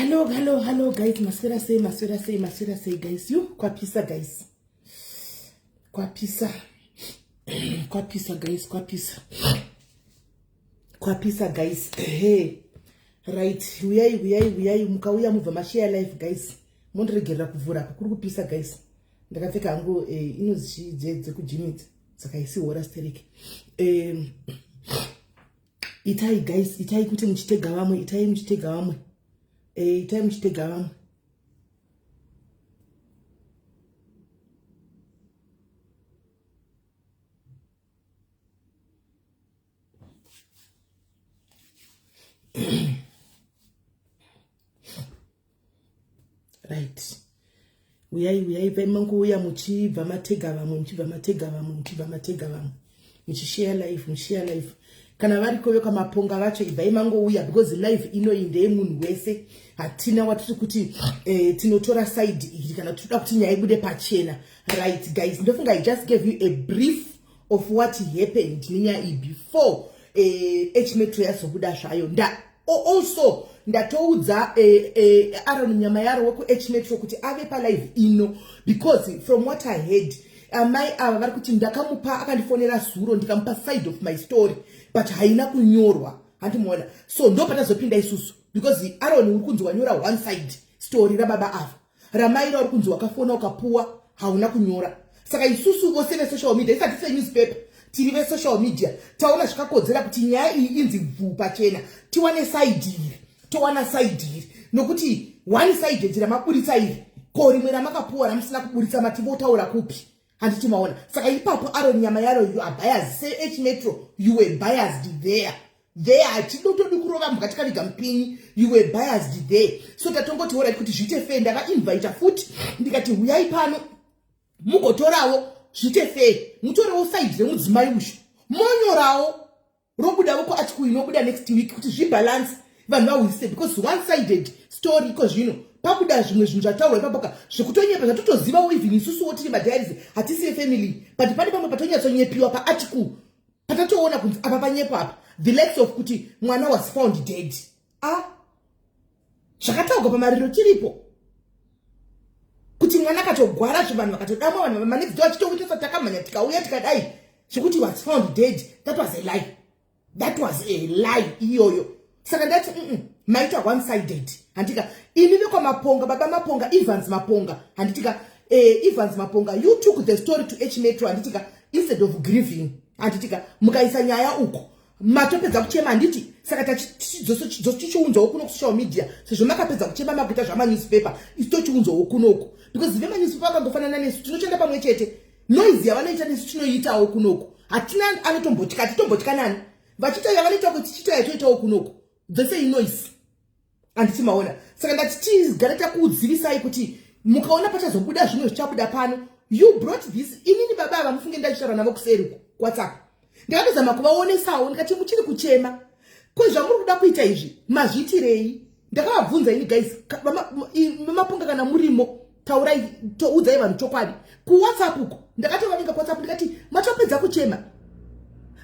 Hello, hello, hello guys, maswera sei, maswera sei, maswera sei guys. You kwapisa guys. Kwapisa. Kwapisa guys, kwapisa. Kwapisa guys. Hey. Right, uyai uyai uyai mukauya mubva mashare life guys. Mondiregerera kuvhura apa kuri kupisa guys. Ndakapfeka hangu eh, inozi dzekugym idzi. Saka isi hora stereki. Eh, itai guys itai kuti muchitega vamwe itai muchitega vamwe e, itai muchitega vamwe right uyai uyai bvai mangouya muchibva matega vamwe muchibva matega vamwe muchibva matega vamwe muchishare life muchishare life kana variko vekwamaponga vacho ibvai mangouya because life inoyi ndeyemunhu wese hatina watiri kuti eh, tinotora side iri kana tinoda kuti nyaya ibude pachena right guys ndofunga i just gave you a brief of what happened nenyaya iyi before eh, hmetro yazobuda zvayo nda also ndatoudza eh, eh, aron nyama yaro wekuh metro kuti ave palive ino because from what i heard amai ava vari kuti ndakamupa akandifonera zuro ndikamupa side of my story but haina kunyorwa handimuona so ndo patazopinda isusu because aron uri kunzi wanyora one side story rababa ava ramaira uri kunzi wakafona ukapuwa hauna kunyora saka isusu vose vesocial media isati senewspaper tiri vesocial media taona zvakakodzera kuti nyaya iyi inzi bvuu pachena tiwane saidi iri towana saidi iri nokuti one side ramaburitsa iri ko rimwe ramakapuwa ramusina kuburitsa mati votaura kupi handiti maona saka ipapo aro nyama yaro you are biased seh metro you were biased there there hatidotodi kurova mbwa tikaviga mupinyi you were biased there so tatongoti orit kuti zviite fair ndakainvita futi ndikati huyai pano mugotorawo zviite fair mutorewo side remudzimai uyu monyorawo robudawo kuarticle inobuda next week kuti zvibalance vanhu vahwisise because one sided story iko zvino pabuda zvimwe zvinhu zvataurwa ipapoka zvekutonyepa zvatotozivawo even isusuwo tiri madiaries hatisi vefamily but pane pamwe patonyatsonyepiwa paarticle patatoona kunzi apa panyepo apa the likes of kuti mwana was found dead a ah, zvakataurwa pamariro tiripo kuti mwana akatogwara zve vanhu vakatodamwa vanhu manext door achitowitesa takamhanya tikauya tikadai zvekuti was found dead that was a lie that was a lie iyoyo saka ndati mm maita one sided handika ini vekwamaponga baba maponga evans maponga handitika eh, evans maponga you took the story to h metro handitika instead of grieving handitika mukaisa nyaya uko matopedza kuchema handiti saka tichiunzawo kuno kusocial media sezvo makapedza kuchema makuita zvamanewspaper isu tochiunzawo kunoku because vemanewspaper vakangofanana nesu tinoshanda pamwe chete noise yavanoita nesu tinoiitawo kunoku hatina anotombotya hatitombotya nani vachiita yavanoita kuti tichiita yatoitawo kunoku dzese inoise handiti maona saka ndati tigare takudzivisai kuti mukaona pachazobuda zvimwe zvichabuda pano you brought this inini baba ava mufunge ndachitaura navo kuseri uko whatsapp ndakatozama kuvaonesawo ndikati muchiri kuchema ko zvamuri kuda kuita izvi mazviitirei ndakavabvunza ini guys vamapunga kana murimo taurai toudzai vanhu chokwadi kuwhatsapp uko ndakatovavinga kuwhatsapp ndikati matopedza kuchema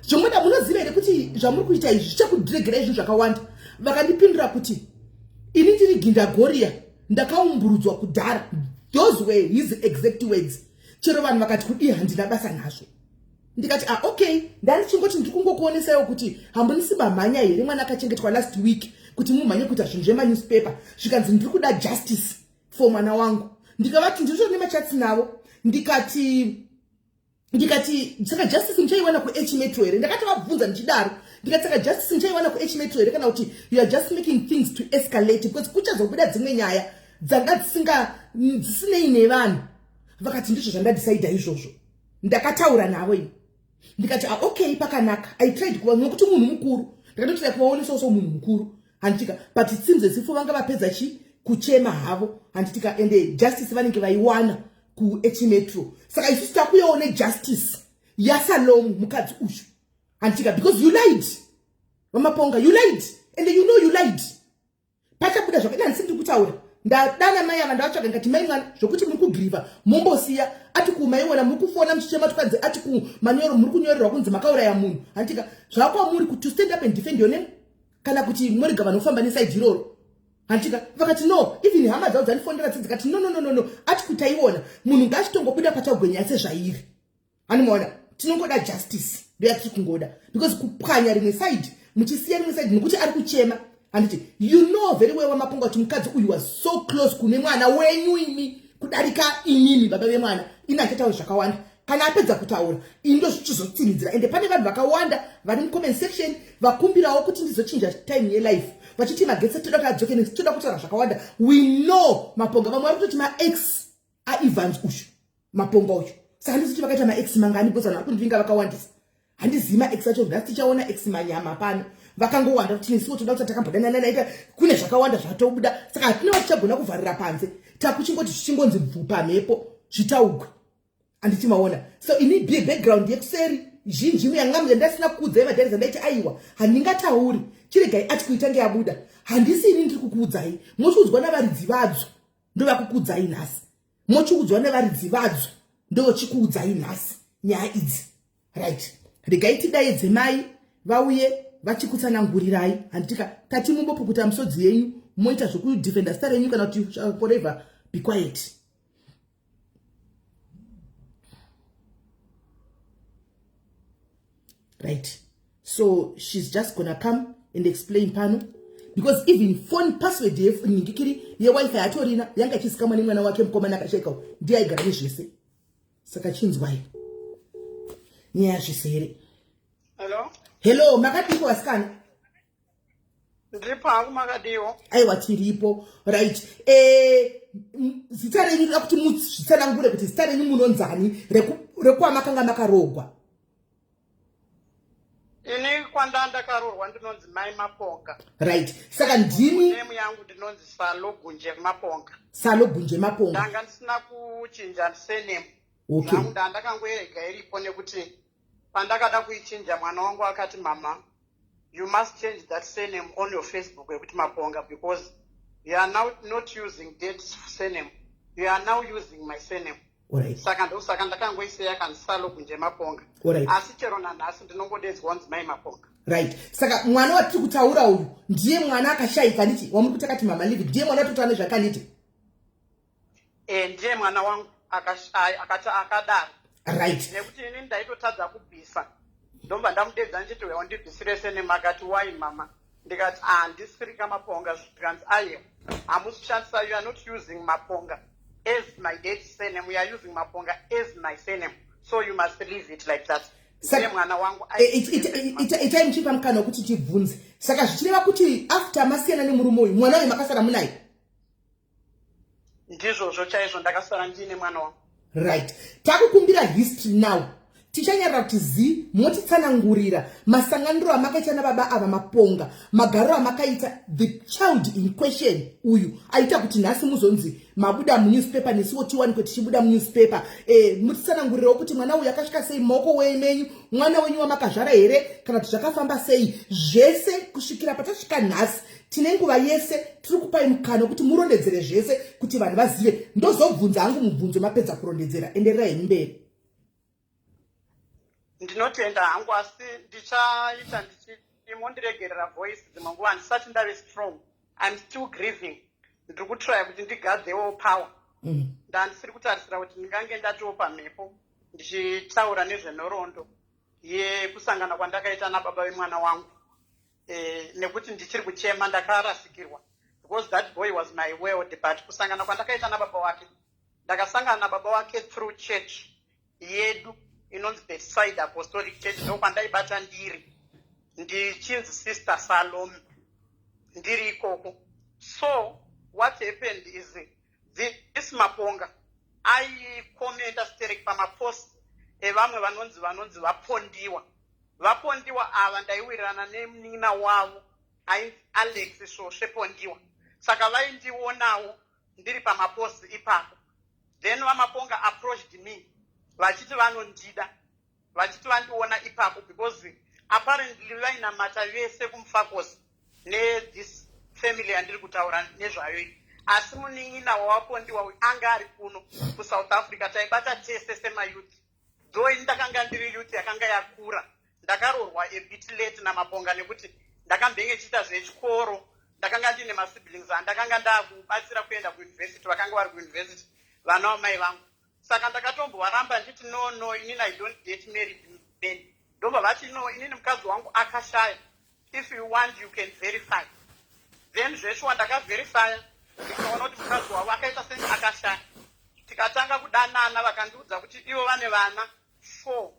zvomoda munoziva here kuti zvamuri kuita izvi zvichakudhiregerai zvinhu zvakawanda vakandipindura kuti ini ndiri gindagoria ndakaumburudzwa kudhara those were his exact words chero vanhu vakati kudii handina basa nazvo ndikati ah okay ndandichingoti ndiri kungokuonesaiwo kuti hamunisi mamhanya here mwana akachengetwa last week kuti mumhanye kuita zvinhu zvemanewspaper zvikanzi ndiri kuda justice for mwana wangu ndikavati ndiritori nemachats navo ndikati ndikati saka justice muchaiwana kuh metro here ndakatovabvunza ndichidaro ndikati saka justice muchaiwana kuh metro here kana kuti you are just making things to escalate because kuchazobuda dzimwe nyaya dzanga dzisinga dzisinei nevanhu vakati ndizvo zvandadisaida izvozvo ndakataura navo ini ndikati ah, okay pakanaka i tried kuva nokuti munhu mukuru ndakatotira kuvaonesawo so munhu mukuru handitika but it seems as if vanga vapedza chi kuchema havo handitika ende justice vanenge vaiwana kuh metro saka isusu takuyawo nejustice yasalomu mukadzi uyu handitika because you lied vamaponga you lied and you know you lied pachabuda zvakaita handisi ndiri kutaura ndadana mai ava ndavatsvaga ndikati mai mwana zvokuti muri kugirivha mombosiya ati kumaiona muri kufona muchichema tukanzi ati kumanyoro muri kunyorerwa kunzi makauraya munhu handitika zvakwamuri kuti to stand up and defend your name kana kuti morega vanofamba nesaidi iroro Handitika vakati no, even hama dzavo dzandifonera dzi dzikati no no no no no, ati kuti taiona munhu ngaachitongobuda pachagwenya sezvairi. Animaona tinongoda justice ndoyatiri kungoda because kupwanya rimwe side muchisiya rimwe side nekuti ari kuchema. Handiti you know very well wamaponga kuti mukadzi uyu was so close kune mwana wenyu imi kudarika inini baba vemwana. Ini achataura zvakawanda kana apedza kutaura ini ndozvichizotsinhidzira. Ende pane vanhu vakawanda vari mucomment section vakumbirawo kuti ndizochinja time yelife vachiti magetsi toda kuti adzoke next, toda kutaura zvakawanda. We know Maponga, vamwe vari kutoti maex aEvans uyu Maponga uyu, saka handizoti vakaita maex mangani because vanhu vari kundivinga vakawandisa. Handizivi maex acho, nhasi tichaona ex manyama pano vakangowanda kuti nesuwo toda kuti takambodanana naita kune zvakawanda zvatobuda, saka hatina vatichagona kuvharira panze, takuchingoti zvichingonzi bvu pamhepo zvitaugwe. Handiti maona? So ini be background yekuseri zhinji yanga ndasina kukuudzai madhari zandaiti aiwa handingatauri, chiregai ati kuitange yabuda. Handisi ini ndiri kukuudzai, mochiudzwa navaridzi vadzo ndovakukuudzai nhasi, mochiudzwa nevaridzi vadzo ndochikuudzai nhasi nyaya idzi. Right, regai tidaidze mai vauye vachikutsanangurirai. Handitika tati mumbopukuta misodzi yenyu moita zvekudefenda zita renyu kana kuti forever be quiet. Right, so she's just gonna come and explain pano because even phone password yeningikiri yewifi yatorina yanga ichizikamwa nemwana wake mukomana akashaika ndiye aigara nezvese. Saka chinzwai nyaya zvese here? Hello? Hello, makadiko vasikana? Ndiripo hangu, makadiwo? Aiwa, tiripo. Right, zita renyu ndoda kuti muzvitsanangure kuti zita renyu munonzani rekwamakanga makarogwa. Ini kwanda ndakaroorwa ndinonzi Mai Maponga. Right, saka ndimi Name yangu ndinonzi Salo Gunje Maponga. Salo Gunje Maponga. Ndanga ndisina kuchinja surname. Zvangu ndandakangoerega iripo nekuti pandakada kuichinja mwana wangu akati, mama, you must change that surname on your Facebook yekuti Maponga because you are now not using dad's surname, you are now using my surname. Saka ndosaka ndakangoisiya yakanzi Salo Gunje Maponga. Asi chero nanhasi ndinongodedzwa kunzi Mai Maponga. Right, saka mwana watiri kutaura uyu ndiye mwana akashayika nditi wamuri kuti akati mama livi ndiye mwana watiri kutaura nezvakanditi? Ndiye mwana wangu akati akadaro. Right. Nekuti ini ndaitotadza kubvisa, ndobva ndamudedza ndichiti uya undibvisire surname, akati why mama? Ndikati handisiri kaMaponga. Zvikanzi aiwa, hamusi kushandisa, you are not using Maponga as my dad's surname, you are using Maponga as my surname, so you must leave it like that. Ndiye mwana wangu. Itai muchipa mukana wekuti tibvunze. Saka zvichireva kuti after masiyana nemurume uyu, mwana uyu makasara munaye? Ndizvozvo chaizvo, ndakasara ndiine mwana wangu. Right, takukumbira history now. Tichanyarira kuti zi motitsanangurira masanganiro amakaita nababa ava Maponga, magariro amakaita the child in question uyu aita kuti nhasi muzonzi mabuda munewspaper nesuwo tiwanikwe tichibuda munewspaper. Mutitsanangurirawo kuti mwana uyu akasvika sei mumaoko menyu, mwana wenyu wamakazvara here kana kuti zvakafamba sei zvese kusvikira patasvika nhasi. Tine nguva yese, tiri kupai mukana wekuti murondedzere zvese kuti vanhu vazive. Ndozobvunza hangu mubvunzo mapedza kurondedzera. Endererai henyu mberi. Ndinotenda hangu, asi ndichaita ndichimondiregerera voice dzimwe nguva handisati ndave strong. I'm still grieving, ndiri kutrya kuti ndigadzewo power. Ndandisiri kutarisira kuti ndingange ndatiwo pamhepo ndichitaura nezvenhoroondo yekusangana kwandakaita nababa vemwana wangu, nekuti ndichiri kuchema, ndakarasikirwa because that boy was my world. But kusangana kwandakaita nababa wake, ndakasangana nababa wake through church yedu inonzi Bethside Apostolic Church. Ndokwandaibata ndiri ndichinzi Sister Salome ndiri ikoko. So what happened is this Maponga aikomenta sterek pamapost evamwe vanonzi vapondiwa. Vapondiwa ava ndaiwirirana nemunin'ina wavo ainzi Alex Svosve Pondiwa, saka vaindionawo ndiri pamapost ipapo. Then vaMaponga approached me vachiti vanondida, vachiti vandiona ipapo because apparently vainamata vese kuMufakose nethis family yandiri kutaura nezvayo iyi. Asi munin'ina wawapondiwa uyu anga ari kuno kuSouth Africa, taibata tese semayouth, though ini ndakanga ndiri youth yakanga yakura. Ndakaroorwa a bit late naMaponga nekuti ndakambenge chiita zvechikoro. Ndakanga ndine masiblings andakanga ndakubatsira kuenda kuuniversity, vakanga vari kuuniversity, vana vamai vangu. Saka ndakatombovaramba nditi, No, inini I don't date married men." Ndobva vati, "No, inini mukadzi wangu akashaya. If you want, you can verify." Then zveshuwa ndakaverifya, ndikaona kuti mukadzi wavo akaita senge akashaya. Tikatanga kudanana. Vakandiudza kuti ivo vane vana four,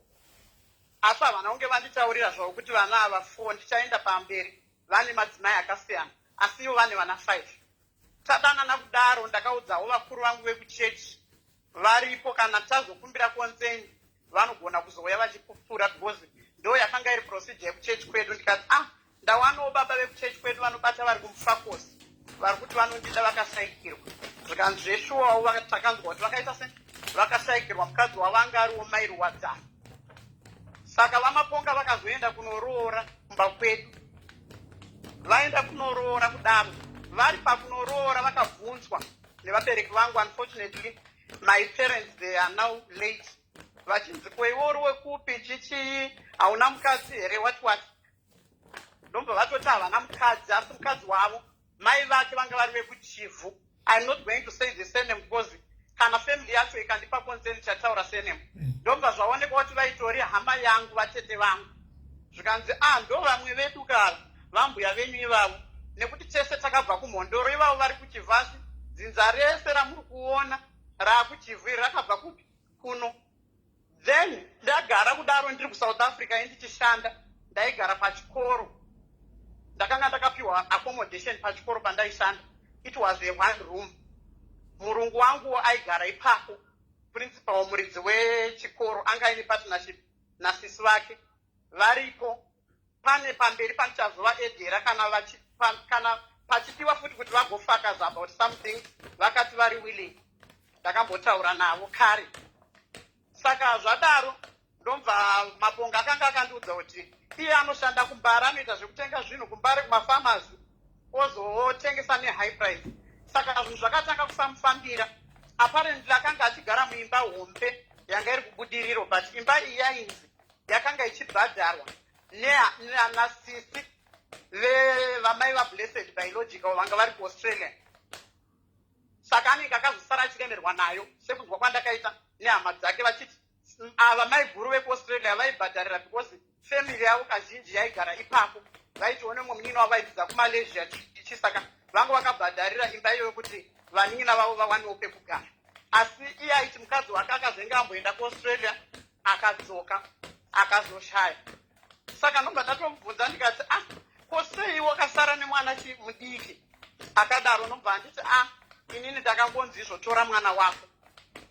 asi havana kunge vanditaurira zvavo kuti vana ava four, ndichaenda pamberi, vane madzimai akasiyana, asi ivo vane vana five. Tadanana kudaro, ndakaudzawo vakuru vangu vekuchechi varipo, kana tazokumbira consent vanogona kuzouya vachipupura, because ndo yakanga iri procedure yekuchechi kwedu. Ndikati, "Ah, ndawanawo baba vekuchechi kwedu vanobata vari kuMufakosi, vari kuti vanondida, vakashayikirwa." Zvikanzi, "Zveshuwawo, takanzwa kuti vakaita se vakashayikirwa, mukadzi wavo anga ariwo mairuwadzana." Saka vaMaponga vakazoenda kunoroora kumba kwedu. Vaenda kunoroora kudaro, vari pakunoroora vakabvunzwa nevabereki vangu. Unfortunately, my parents, they are now late. Vachinzi, "Ko iwe uri wekupi? Chichii? Hauna mukadzi here?" What what. Ndobva vatoti havana mukadzi, asi mukadzi wavo, mai vake vanga vari vekuChivhu. I'm not going to say the surname because kana family yacho ikandipa consent, chataura surname. Ndobva zvaonekwa kuti vaitori hama yangu, vatete vangu. Zvikanzi, "A, ndo vamwe vedu kava vambuya venyu ivavo, nekuti tese takabva kuMhondoro. Ivavo vari kuChivhasi. Dzinza rese ramuri kuona raakuChivhu iri rakabva kupi? Kuno." Then ndagara kudaro ndiri kuSouth Africa indichishanda, ndaigara pachikoro. Ndakanga ndakapiwa accommodation pachikoro pandaishanda. It was a one room. Murungu wangu aigara ipapo, principal, muridzi wechikoro, anga aine partnership nasisi vake varipo. Pane pamberi pandichazovaedhera kana pachidiwa futi kuti vagofakaza about something. Vakati vari willing, ndakambotaura navo kare. Saka zvadaro, ndobva Maponga akanga akandiudza kuti iye anoshanda kuMbare, anoita zvekutenga zvinhu kuMbare kumafamasi, ozotengesa nehigh price. Saka zvinhu zvakatanga kusamufambira. Apparently akanga achigara muimba hombe yanga iri kuBudiriro, but imba iyi yainzi yakanga ichibhadharwa nasisi vamai vaBlessed biological vanga vari kuAustralia. Saka anenge akazosara achiremerwa nayo, sekunzwa kwandakaita nehama dzake vachiti ava mai guru vekuAustralia vaibhadharira, because family yavo kazhinji yaigara ipapo. Vaitiwo nemumwe munin'ina wavo vaidzidza kuMalaysia chichi, saka vanga vakabhadharira imba iyoyo kuti vanin'ina vavo vawanewo pekugara. Asi iye aiti mukadzi wake akazenge amboenda kuAustralia, akadzoka, akazoshaya. Saka ndobva ndatomubvunza ndikati, "Ah, ko sei wakasara nemwana mudiki akadaro?" Nobva anditi, "Ah, inini ndakangonzi izvotora mwana wako,"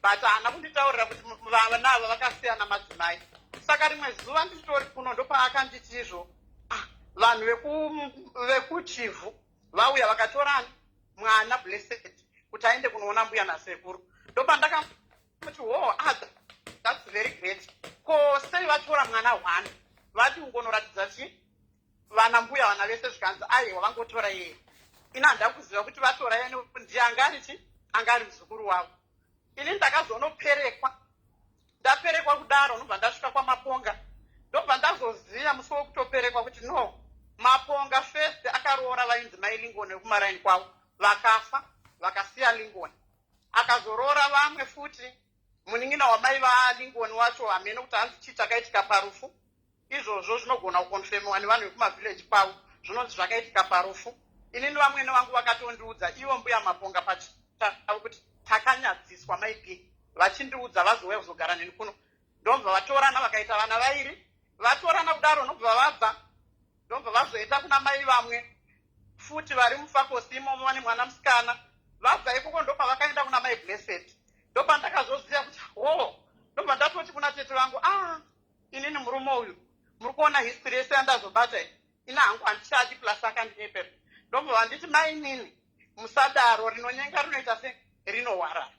but haana kunditaurira kuti vana ava vakasiyana madzimai. Saka rimwe zuva ndichitori kuno, ndopaakanditi izvo, "Ah, vanhu vekuChivhu vauya vakatorani mwana Blessed kuti aende kunoona mbuya nasekuru." Ndopandakamuti, "Ho, ah, that's very great. Ko sei vatora mwana one? Vati ungonoratidza chi vana mbuya vana vese." Zvikanzi, "Aiwa, vangotora iyeye. Ini handa kuziva kuti vatora iye ndiye anga ari chi anga ari muzukuru wavo." Ini ndakazonoperekwa. Ndaperekwa kudaro, ndobva ndasvika kwaMaponga. Ndobva ndazoziva musi wekutoperekwa kuti no, Maponga first akaroora vainzi mai Lingoni vekumaraini kwavo, vakafa, vakasiya Lingoni. Akazoroora vamwe futi, munin'ina wamai vaLingoni wacho. Hamene kuti hanzi chii chakaitika parufu. Izvozvo zvinogona kuconfirmiwa nevanhu vekumavhileji kwavo, zvinonzi zvakaitika parufu. Inini vamwene vangu vakatondiudza ivo mbuya Maponga pachavo kuti takanyadziswa maipi, vachindiudza vazouya kuzogara neni kuno. Ndobva vatorana, vakaita vana vairi. Vatorana kudaro, ndobva vabva, ndobva vazoenda kuna mai vamwe futi vari muFakosi imomo, vane mwana musikana. Vabva ikoko, ndopavakaenda kuna mai Blessed. Ndopandakazoziva kuti ho, ndobva ndatoti kuna tete vangu, "Ah, inini murume uyu, muri kuona history yese yandazobata iyi, ina hangu handichadi, plus akandinyepera." Ndobva vanditi, "Mainini, musadaro, rinonyenga rinoita se rinowarara."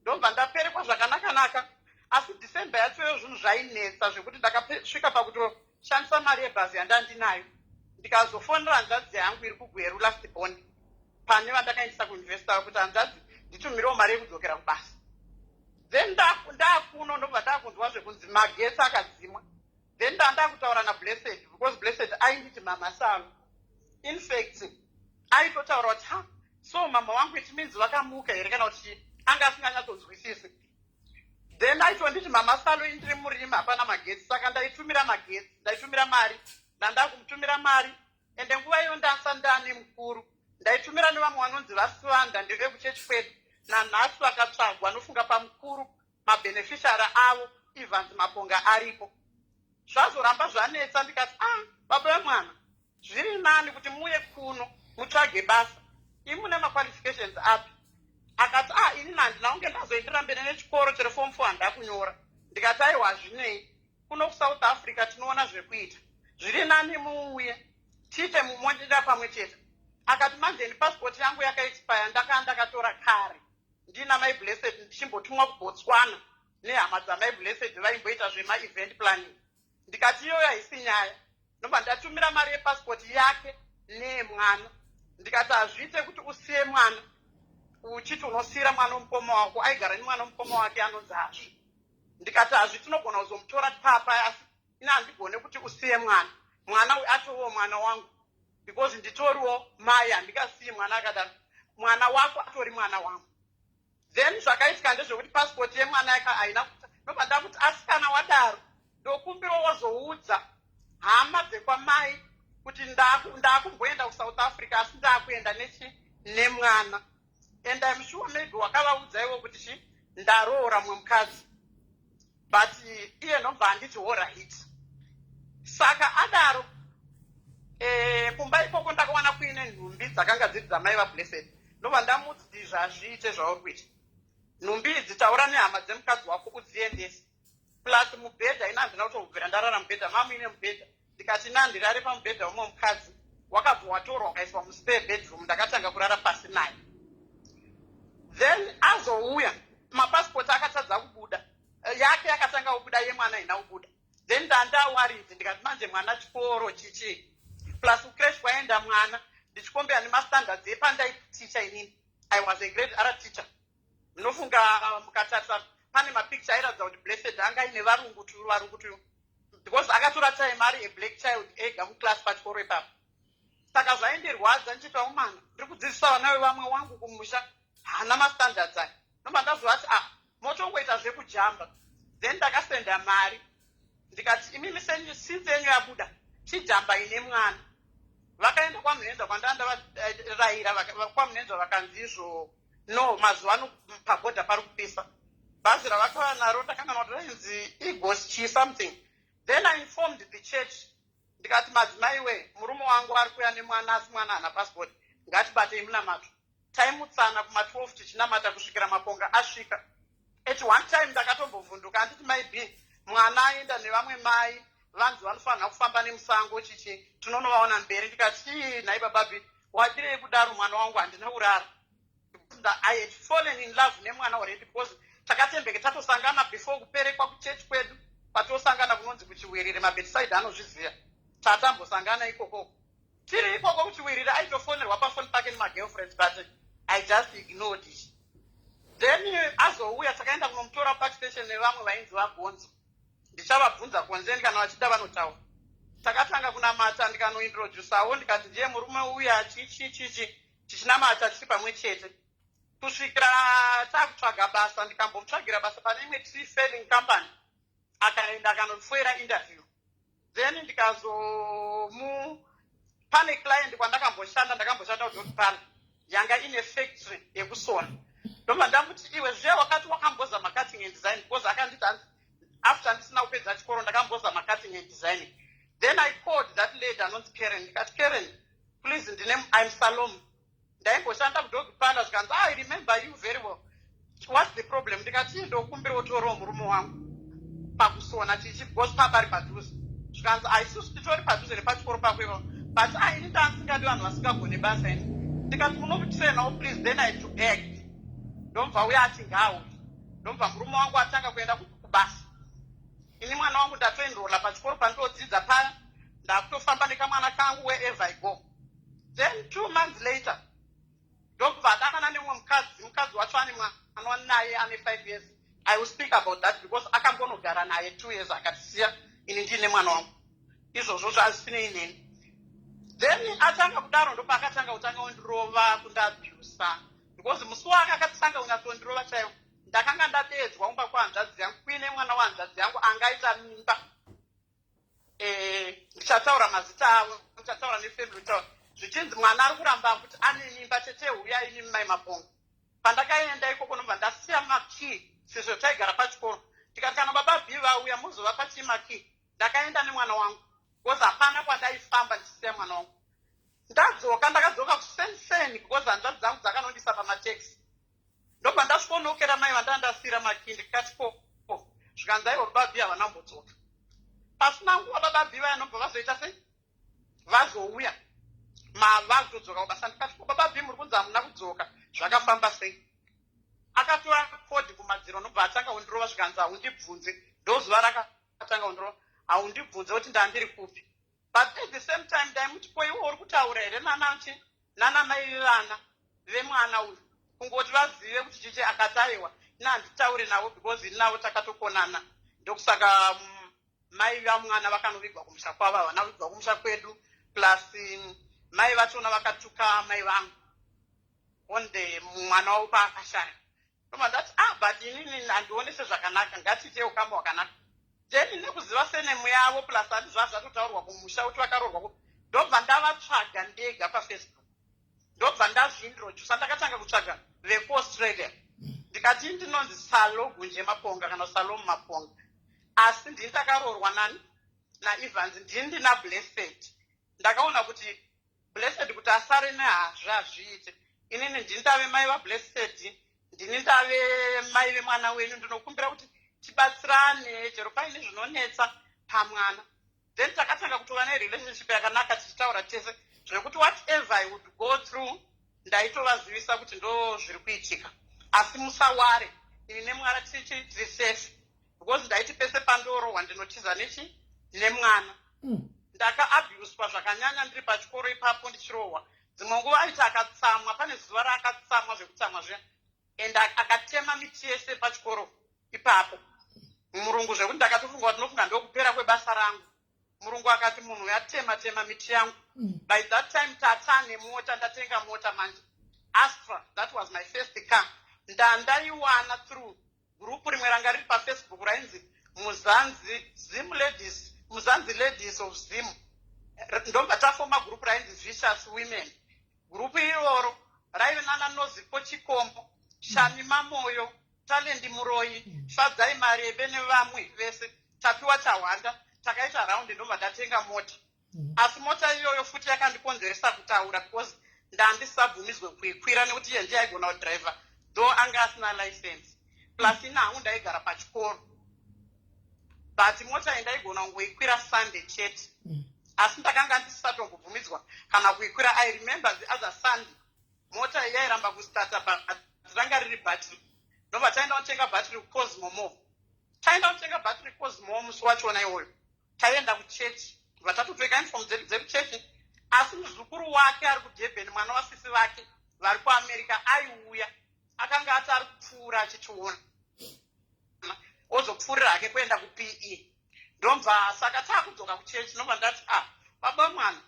Ndobva ndaperekwa zvakanaka-naka. Asi December yachoyo zvinhu zvainetsa zvekuti ndakasvika pakutoshandisa mari yebhazi yandandinayo. Ndikazofonera hanzvadzi yangu iri kuGweru, last born pane vandakaendesa kuuniversity, kuti, "Hanzvadzi, nditumirewo mari yekudzokera kubasa." Then ndakuno, ndobva ndakunzwa zvekunzi magetsi akadzimwa. Then ndandakutaura naBlessed, because Blessed ainditi Mama Salo. In fact, Aitotaura kuti, "Ha, so mama wangu, it means vakamuka here?" Kana kuti anga asinganyatsonzwisisi. Then aitonditi, "Mama Salo, indiri murima, hapana magetsi." Saka ndaitumira magetsi, ndaitumira mari, ndandakumutumira mari. Ende nguva iyo ndasa ndane mukuru, ndaitumira nevamwe vanonzi vaSivanda, ndevekuchechi kwedu nanhasi, vakatsvagwa nofunga pamukuru mabeneficiary avo, Evans Maponga aripo. Zvazoramba zvanetsa. Ndikati, "Ah, baba vemwana, zviri nani kuti muuye kuno mutsvage basa. Imune maqualifications api?" Akati, "Ah, inini handina kunge ndazoendera mberi nechikoro, chero form 4 handakunyora." Ndikati, "Aiwa, hazvinei, kuno kuSouth Africa tinoona zvekuita. Zviri nani muuye tiite mumondida pamwe chete." Akati, "Manjeni pasipoti yangu yakaexpire, ndakaa ndakatora kare ndina Mai Blessed, ndichimbotumwa kuBotswana nehama dzaMai Blessed vaimboita zvemaevent planning." Ndikati, "Iyoyo haisi nyaya." Ndobva ndatumira mari yepasipoti yake neyemwana. Ndikati, "Hazviite kuti usiye mwana uchiti unosiyira mwana womukoma wako." Aigara nemwana womukoma wake anonzi Hazvi. Ndikati, "Hazvi tinogona kuzomutora papa, asi ina handigone kuti usiye mwana. Mwana uyu atowo mwana wangu because nditoriwo mai, handingasiyi mwana akadaro. Mwana wako atori mwana wangu." Then zvakaitika ndezvekuti pasipoti yemwana yaka haina. Ndobva ndakuti, "Asi kana wadaro, ndokumbiro wazoudza hama dzekwamai kuti ndakumboenda kuSouth Africa, asi ndaakuenda nechi nemwana. And I'm sure maybe wakavaudza iwo kuti chi ndaroora mumwe mukadzi." But iye ndobva handiti, "Alright." Saka adaro, kumba ikoko ndakawana kuine nhumbi dzakanga dziri dzamai vaBlessed. Ndobva ndamuti, "Zvazviite zvauri kuita, nhumbi idzi taura nehama dzemukadzi wako udziendese, plus mubhedha. Ina handina kutobvira ndarara mubhedha mamuine mubhedha." Ndikati, "Ina handirare pamubhedha womwe mukadzi." Wakabva watorwa ukaiswa muspare bedroom. Ndakatanga kurara pasi naye. Then azouya, mapasipoti akatadza kubuda. Yake yakatanga kubuda, yemwana haina kubuda. Then ndandaworried. Ndikati, "Manje mwana chikoro chichi, plus kucreche kwaenda mwana, ndichicompare nemastandards epandaiticha inini." I was a Grade R teacher. Ndinofunga mukatarisa pane mapicture airatidza kuti Blessed anga aine varungu tu varungu tu, because akatora time ari ablack child ega muclass pachikoro ipapo. Saka zvaindirwadza ndichiti, "Umana, ndiri kudzidzisa vana vevamwe wangu kumusha, haana mastandards aya." Nobva ndazovati, "Ah, motongoita zvekujamba." Then ndakasenda mari. Ndikati, "Imimi, since yenyu yabuda, chijamba ine mwana." Vakaenda kwaMunenza kwandanda varayira. KwaMunenza vakanzi izvo, no, mazuva ano pabhodha pari kupisa. Bhazi ravakava naro ndakanganwa kuti rainzi Igos chi something. Then I informed the church. Ndikati, "Madzimai we, murume wangu ari kuuya nemwana, asi mwana haana passport. Ngatibatei munamato." Taimutsana kuma12 tichinamata kusvikira Maponga asvika. At one time ndakatombovhunduka, handiti maybe mwana aenda nevamwe mai, vanzi vanofanira kufamba nemusango chichi, tinonovaona mberi. Ndikati, "Ii, nhai bababi, wadirei kudaro mwana wangu?" Handina kurara. I had fallen in love nemwana already because takatembeke tatosangana before kuperekwa kuchechi kwedu, patosangana kunonzi kuChiwirire. MaBedside anozviziva, tatambosangana ikokoko. Tiri ikoko kuChiwirire, aitofonerwa pafoni pake nemagirlfriends, but I just ignored it. Then azouya, takaenda kunomutora park station nevamwe vainzi vaGonzo. Ndichavabvunza konzeni kana vachida vanotaura. Takatanga kunamata, ndikanointrodusawo, ndikati, "Ndiye murume uya," chichi chichi, tichinamata tiri pamwe chete kusvikira taakutsvaga basa. Ndikambomutsvagira basa pane imwe tree felling company. Akaenda akanofoira interview. Then ndikazomu pane client kwandakamboshanda, ndakamboshanda kudotpal yanga ine factory yekusona. Ndobva ndamuti, "Iwe, zviya wakati wakambozama cutting and design," because akanditi after ndisina kupedza chikoro ndakambozama cutting and designing. Then I called that lady anonzi Karen. Ndikati, "Karen, please, ndine, I'm Salom, ndaimboshanda kudog parlour." Zvikanzi, "I remember you very well. What's the problem?" Ndikati, "Ndokumbira utorewo murume wangu pakusona chichi, because papari padhuze." Zvikanzi, "Aisusu titori padhuze nepachikoro pako ipapo, but aini ndaasingadi vanhu vasingagone basa ini." Ndikati, "Munomutrainawo, please." Then I to act. Ndomubva uya ati ngauyi. Ndomubva murume wangu atanga kuenda kubasa. Ini mwana wangu ndatoenrola pachikoro pandinodzidza paya, ndakutofamba nekamwana kangu wherever I go. Then 2 months later ndokubva adanana nemumwe mukadzi. Mukadzi wacho ane mwana naye ane 5 years. I will speak about that because akambonogara naye 2 years, akatisiya ini ndiine mwana wangu. Izvozvo zvazisinei neni. Then atanga kudaro, ndopaakatanga kutanga kundirova, kundiabusa, because musi wake akatanga kunyatsondirova chaivo, ndakanga ndadedzwa kumba kwahanzvadzi yangu kuine mwana wahanzvadzi yangu angaita mimba. Ndichataura mazita avo, ndichataura nefamily taura, zvichinzi mwana ari kuramba kuti ane mimba. Tete, huyai imi mai Maponga. Pandakaenda ikoko, nobva ndasiya makey, sezvo taigara pachikoro. Ndikati, "Kana baba B vauya, muzovapa chii makey." Ndakaenda nemwana wangu because hapana kwandaifamba ndichisiya mwana wangu. Ndadzoka, ndakadzoka kusenseni because hanzvadzi dzangu dzakanondisa pamatekisi. Ndobva ndasvikonokera mai vandanga ndasiyira makey. Ndikati, "Ko?" Zvikanzi, "Aiwa, baba B havana kumbodzoka." Pasina nguva baba B vaya nobva vazoita sei, vazouya mavakutodzoka kubasa. Ndikati, "Ko, baba B, muri kunzi hamuna kudzoka, zvakafamba sei?" Akatora cord kumadziro, nobva atanga kundirova. Zvikanzi, "Haundibvunze." Ndozuva rakatanga kundirova. "Haundibvunze kuti ndandiri kupi?" But at the same time ndaimuti, "Ko iwe uri kutaura here nanachi nana mai vevana vemwana uyu, kungoti vazive kuti chichi?" Akati, "Aiwa, ina handitauri navo because ini navo takatokonana. Ndokusaka mai vamwana vakanovigwa kumusha kwavo, havana kuvigwa kumusha kwedu. Plus mai vachona vakatuka mai vangu on the mwana wavo paakashaya." Ndobva ndati, "Ah, but inini handioni sezvakanaka. Ngatiite ukama hwakanaka." Then nekuziva surname yavo, plus handi zvaa zvatotaurwa kumusha kuti vakaroorwa, ndobva ndavatsvaga ndega paFacebook. Ndobva ndazviintrodusa. Ndakatanga kutsvaga vekuAustralia. Ndikati, "Ndinonzi Salo Gunje Maponga kana Salomu Maponga, asi ndini ndakaroorwa nani naEvans. Ndini ndina Blessed. Ndakaona kuti Blessed kuti asare nehazvi hazviite. Inini ndini ndave mai vaBlessed, ndini ndave mai vemwana wenyu. Ndinokumbira kuti tibatsirane chero paine zvinonetsa pamwana." Then takatanga kutova nerelationship yakanaka, tichitaura tese, zvekuti whatever I would go through, ndaitovazivisa kuti ndo zviri kuitika, asi musaworry, ini nemwana tichi tiri safe, because ndaiti pese pandorohwa ndinotiza nechi nemwana. Ndakaabhuswa zvakanyanya ndiri pachikoro ipapo, ndichirohwa. Dzimwe nguva aiti akatsamwa, pane zuva raakatsamwa zvekutsamwa zviya, and akatema miti yese pachikoro ipapo, murungu, zvekuti ndakatofunga kuti ndinofunga ndokupera kwebasa rangu. Murungu akati, "Munhu yatema tema miti yangu." By that time tatane mota, ndatenga mota manje, Astra. That was my first car. Ndandaiwana through group rimwe ranga riri paFacebook rainzi Muzanzi Zim Ladies, Muzanzi Ladies of Zim. Ndobva tafoma group rainzi Vicious Women. Group iroro raive nana Nozipo Chikombo, Shami Mamoyo, Talendi Muroyi, Fadzai Marebe nevamwe vese, Tapiwa Chahwanda. Takaita round, ndobva ndatenga mota. Asi mota iyoyo futi yakandikonzeresa kutaura because ndandisabvumidzwe kuikwira nekuti iye ndiye aigona kudhiraivha, though anga asina license. Plus ini hangu ndaigara pachikoro, but mota iyi ndaigona kungoikwira Sunday chete. Asi ndakanga ndisatombobvumidzwa kana kuikwira. I remember the other Sunday mota iyi yairamba kustata, but ranga riri bhatiri. Ndobva taenda kunotenga bhatiri kuCosmo Mall. Taenda kunotenga bhatiri kuCosmo, musi wachona iwoyo taienda kuchechi, bva tatopfeka uniform dzedu dzekuchechi. Asi muzukuru wake ari kuDurban, mwana wasisi vake vari kuAmerica, aiuya, akanga ati ari kupfuura achitiona, ozopfuurira hake kuenda kuPE. Ndobva saka taakudzoka kuchechi, ndobva ndati, "Ah, baba mwana,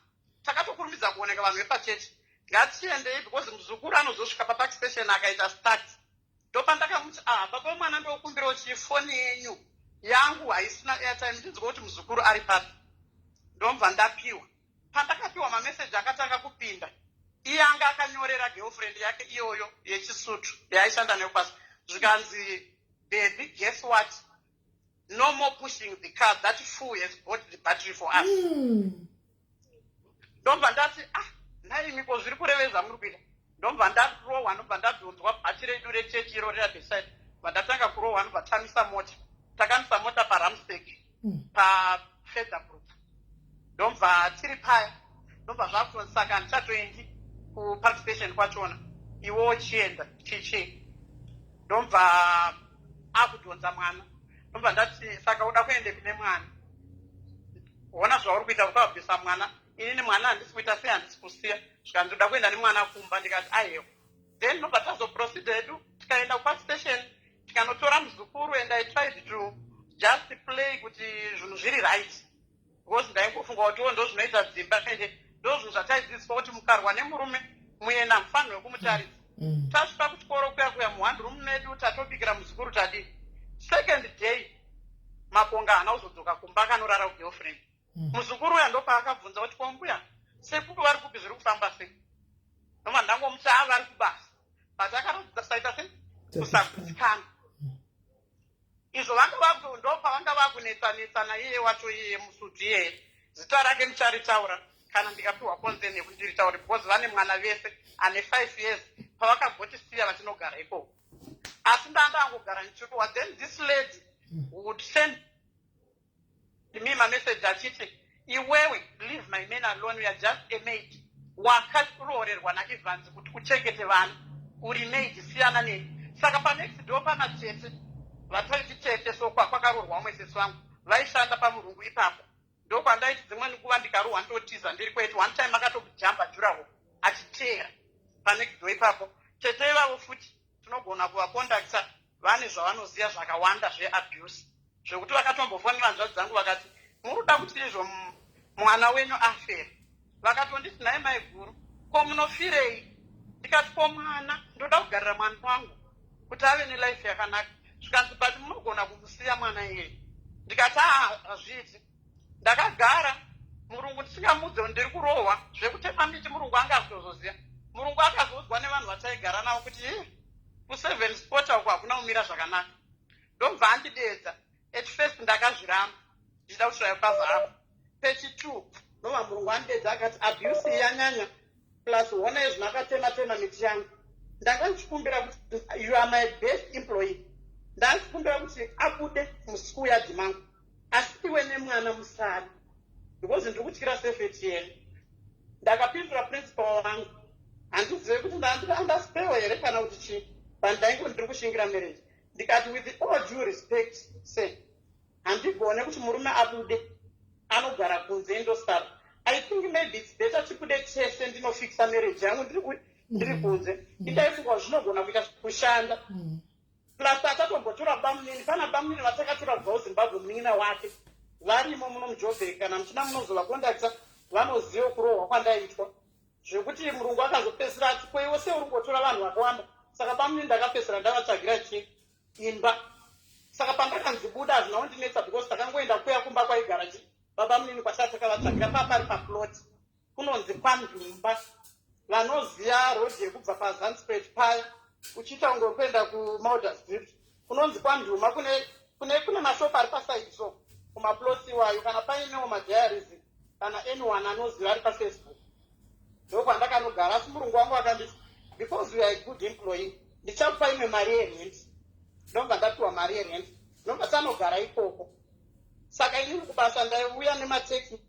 takatokurumidza kuoneka vanhu vepachechi, ngatiendei because muzukuru anozosvika paPark Station akaita start." Ndopandakamuti, "Ah, baba mwana, ndokumbirawo chifoni yenyu, yangu haisina airtime, ndinzwa kuti muzukuru ari papi." Ndobva ndapiwa. Pandakapiwa, mameseji akatanga kupinda. Iye anga akanyorera girlfriend yake iyoyo yechisutu yaaishanda nekubasa, zvikanzi, "Baby, guess what? No more pushing the car. That fool has bought the battery for us." Ndobva ndati, "Ah, naimiko zviri kureveza muri kuita." Ndobva ndarohwa, ndobva ndadhonzwa bhachi redu rechechi iro rira beside, bva ndatanga kurohwa. Ndobva tamisa mota, takamisa mota paRamstek, paFeatherbrook. Ndobva tiri paya, ndobva zvakutonzi, "Saka handichatoendi kuPark Station kwachona, iwe uchienda chichi." Ndobva akudhonza mwana. Ndobva ndati, "Saka uda kuendepi nemwana? Ona zvauri kuita, ukabvisa mwana. Inini mwana handisi kuita sei, handisi kusiya." Zvikanzi, "Uda kuenda nemwana kumba?" Ndikati, "Aiwa." Then ndobva tazoproceed hedu, tikaenda kuPark Station, tikanotora muzukuru. And I tried to just play kuti zvinhu zviri right because ndaingofunga kutiwo ndo zvinoita dzimba, ende ndo zvinhu. Kugarwa nemurume muyena, hamufanirwe kumutaridza. Tasvika kuchikoro kuya kuya, muhandi room medu tatobikira muzukuru, tadii. Second day Maponga haana kuzodzoka kumba, akanorara kugirlfriend. Muzukuru uya ndopaakabvunza kuti, "Ko mbuya, sekuru vari kupi? Zviri kufamba sei?" Noma ndangomuti, "A, vari kubasa," but akatosaita sei, kusagutsikana. Izvo vanga vaku ndopavanga vakunetsanetsana iye wacho, iye Musudu iyeye. Zita rake ndicharitaura kana ndikapiwa consent yekuti ndiritaure, because vane mwana vese ane 5 years pavakagotisiya vachinogara ikoko. Asi ndandangogara ndichirohwa. Then this lady would send me mameseji achiti, "Iwewe, leave my man alone. You are just a maid. Wakaroorerwa naEvans kuti uchengete vana. Uri maid, siyana neni." Saka panext door pana tete vataiti tete, so kwakaroorwa umwe sesi vangu vaishanda pamurungu ipapo. Ndokwandaiti dzimweni nguva ndikarohwa ndotiza ndiri kweti. One time akatojamba durawall achiteera panext door ipapo. Tete ivavo futi tinogona kuvacontacta, vane zvavanoziva zvakawanda zveabuse, zvekuti vakatombofonera hanzvadzi dzangu vakati, "Muri kuda kuti izvo mwana wenyu afere?" Vakatonditi, "Nhai mai guru, ko munofirei?" Ndikati, "Ko mwana? Ndoda kugarira mwana wangu kuti ave nelife yakanaka." Zvikanzi, "But munogona kumusiya mwana iyeye." Ndikati, "Aa, hazviiti." Ndakagara murungu ndisingamudze ndiri kurohwa zvekutema miti. Murungu anga akutozoziva. Murungu akazoudzwa nevanhu vataigara navo kuti, "Ih, kuseven sport uko hakuna kumira zvakanaka." Ndobva andidedza. At first ndakazviramba ndichida kusvaya cover up. Pechi2 ndobva murungu andidedza akati, "Abuse yanyanya, plus hona izvo makatema tema miti yangu." Ndanga ndichikumbira kuti, "You are my best employee." Ndanga ndichikumbira kuti abude muschool yard mangu, asi iwe nemwana musari, because ndiri kutyira safety yenyu. Ndakapindura principal wangu, handizive kuti ndandaspewa here kana kuti chii, but ndaingo ndiri kushingira marriage. Ndikati, "With all due respect, sir, handigone kuti murume abude anogara kunze, indosara. I think maybe it's better tibude tese, ndinofixa marriage yangu ndiri kunze." Indaifunga zvinogona kuita kushanda. Plus atatombotora bamunini, pana bamunini vatakatora kubva kuZimbabwe, munin'ina wake varimo muno muJobek. Kana muchida munozovacontacta, vanoziva kurohwa kwandaitwa, zvekuti murungu akazopedzisira ati, "Kweiwe, sei uri kungotora vanhu vakawanda?" Saka bamunini ndakapedzisira ndavatsvagira chi imba. Saka pandakanzi buda hazvina kundinetsa, because takangoenda kuya kumba kwaigara chi baba munini kwataa takavatsvagira papari paplot kunonzi kwaNdumba. Vanoziva road yekubva paZandspruit paya uchiita kunge kuenda kuMuldersdrift, kunonzi kwaNduma. Kune mashopu ari paside, so kumaplots iwayo, kana painewo madiaries, kana anyone anoziva ari paFacebook, ndokwandakanogara. Asi murungu wangu akanditi, "Because you are a good employee, ndichakupa imwe mari yerent." Ndobva ndapiwa mari yerent, ndobva tanogara ikoko. Saka inini kubasa ndaiuya nemateksi,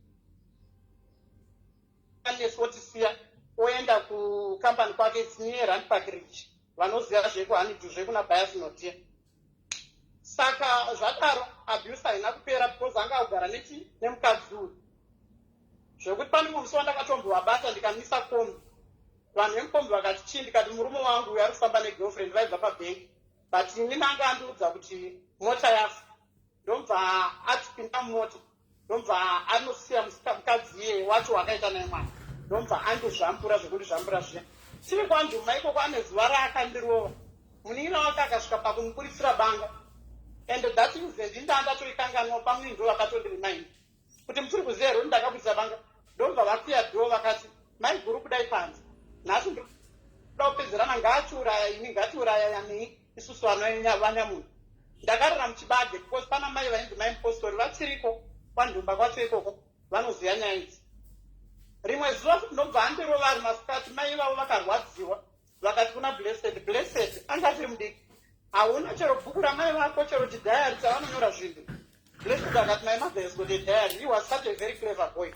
nesi otisiya oenda kukambani kwake. It's near Randpark Ridge, vanoziva zvekuHoneydew, zvekuna Bias Notia. Saka zvadaro abuse haina kupera, because anga akugara nechi nemukadzi uyu, zvekuti pane mumwe musi wandakatombovabata, ndikamisa kombi. Vanhu vemukombi vakati, "Chii?" Ndikati, "Murume wangu uyu ari kufamba negirlfriend, vaibva pabhengi, but ini nanga andiudza kuti mota yafa." Ndobva atipinda mumota, ndobva anosiya mukadzi iyeye wacho wakaita naye mwana, ndobva andozvambura zvekuti zvambura zviya. Tiri kwaNduma ikoko, ane zuva raakandirova. Munin'ina wake akasvika pakumuburitsira banga, and that incident indaa ndatoikanganwa. Pamunini ndo vakatondiremind kuti, "Muchiri kuziva here kuti ndakabudisa banga?" Ndobva vakiya door, vakati, "Mai guru, kudai panze nhasi ndoda kupedzerana. Ngaatiuraya ini, ngatiuraya yanei isusu vanyamunhu." Ndakarara muchibage, because pana mai vainzi Mai Mupostori, vachiriko kwaNdumba kwacho ikoko, vanoziva nyaya idzi. Rimwe zuva futi ndobva andirova ari masikati. Mai vavo vakarwadziwa, vakati kuna Blessed, Blessed anga achiri mudiki, "Hauna chero bhuku ramai vako, chero chidiary chavanonyora zvinhu?" Blessed akati, "My mother has got a diary." He was such a very clever boy.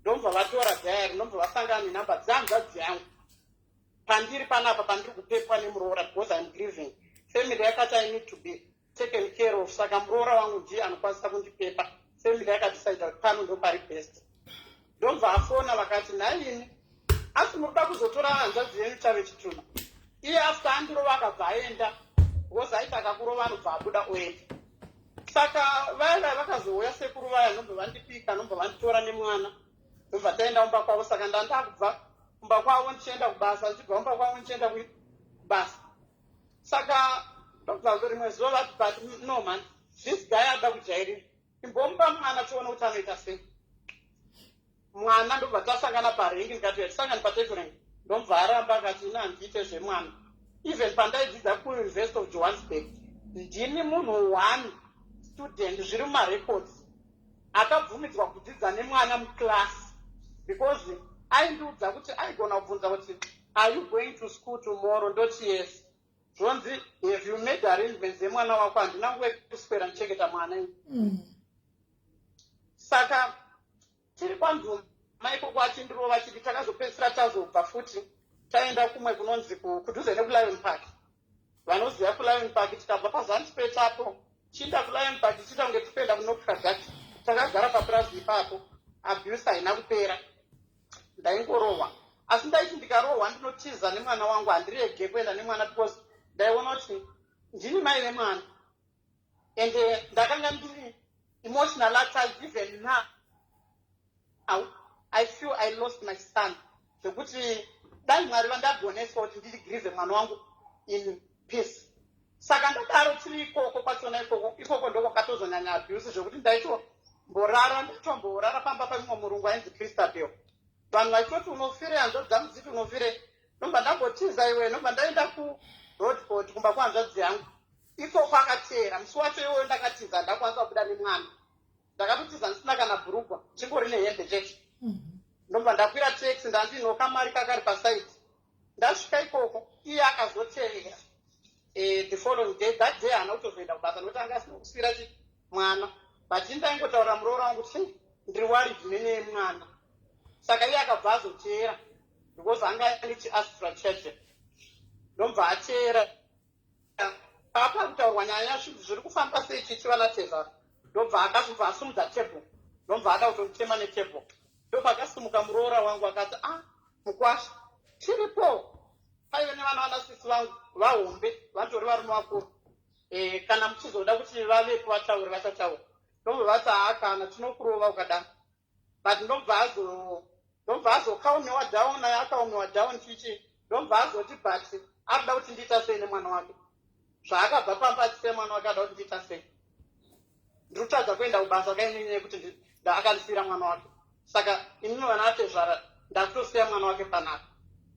Ndobva vatora diary, ndobva vasangana nenhamba dzehanzvadzi yangu pandiri panapa pandiri kupepwa nemuroora, because I'm grieving. Family yakati I need to be taken care of, saka muroora wangu ndiye anokwanisa kundipepa. Family yakadecida kuti pano ndo pari best. Ndobva afona, vakati, "Nhaini, asi muri kuzotora hanzvadzi yenyu chave chituna?" Iye after andirova akabva aenda, because aiti akakurova anobva abuda oenda. Saka vaya vaya vakazouya, sekuru vaya, ndobva vandipika, ndobva vanditora nemwana, ndobva taenda kumba kwavo. Saka ndandakubva kumba. Kumba kwavo ndichienda kubasa, ndichibva kumba kwavo ndichienda kubasa. Saka ndobva rimwe zuva vati, "But no man, this guy ada kujairira, imbomupa mwana tione kuti anoita sei mwana." Ndobva tasangana parengi, ndikati, "Tisangane pataxi rank." Ndomubva aramba, akati, "Ina handiite zvemwana." Even pandaidzidza kuUniversity of Johannesburg, ndini munhu one student zviri mumarecords akabvumidzwa kudzidza nemwana muclass, because aindiudza kuti aigona kubvunza kuti, "Are you going to school tomorrow?" Ndoti, "Yes." Zvonzi, "Have you made arrangements emwana wako?" Handina nguva yekuswera ndichengeta mwana. Saka tiri kwanduma ikoko achindirova chiti, takazopedzisira tazobva futi taenda kumwe kunonzi kudhuze nekuLion Park, vanoziva kuLion Park. Tikabva paZandspruit apo chiinda kuLion Park, chiita kunge tikuenda kunoproduct. Takagara papurazi ipapo. Abuse haina kupera, ndaingorohwa. Asi ndaiti ndikarohwa ndinotiza nemwana wangu, handirege kuenda nemwana because ndaiona kuti ndini mai vemwana. Ende ndakanga ndiri emotional attached. Even now I feel I lost my son, zvekuti dai Mwari vandagoneswa kuti ndirigrieve mwana wangu in peace. Saka ndadaro tiri ikoko kwachona ikoko, ikoko ndokwakatozonyanya abuse, zvekuti ndaitomborara, ndaitomborara pamba pamumwe murungu ainzi Christabel. Vanhu vachitoti, "Unofire?" Hanzvadzi dzangu dziti, "Unofire?" Nobva ndambotiza iwe, nobva ndaenda kuRoodepoort kumba kwehanzvadzi yangu. Ikoko akateera musi wacho iwoyo ndakatiza, ndakwanisa kubuda nemwana. Ndakatotiza ndisina kana bhurugwa, chingori nehembe chete. Ndobva ndakwira taxi, ndandinoka mari kakari paside. Ndasvika ikoko, iye akazotevera the following day. That day haana kutozoenda kubasa nokuti anga asina kuswira chi mwana, but indaingotaurira muroora wangu kuti ndiri worried nenyaya yemwana. Saka iye akabva azoteera because anga ane chiAstra cheche. Ndobva ateera papa kutaurwa nyaya, zviri kufamba sei chichiva natezvara. Ndobva akazobva asumudza table, ndobva ada kutonditema netable. Ndobva akasimuka muroora wangu akati, "A ah, mukwasha, tiripo." Paive nevana vanasisi vangu vahombe, vatori varume vakuru. Kana muchizoda kuti vavepo vataure, vachataura. Ndobva vati, "Haa, kana tinokurova ukadaro." But ndobva azocalmiwa down, akacalmiwa down chichi. Ndobva azoti, but arikuda kuti ndiita sei nemwana wake? Zvaakabva pamba achisiya mwana wake, ada kuti ndiita sei? Ndiri kutadza kuenda kubasa kainini yekuti akandisiyira mwana wake. Saka inini vana vatezvara, ndakutosiya mwana wake panapa.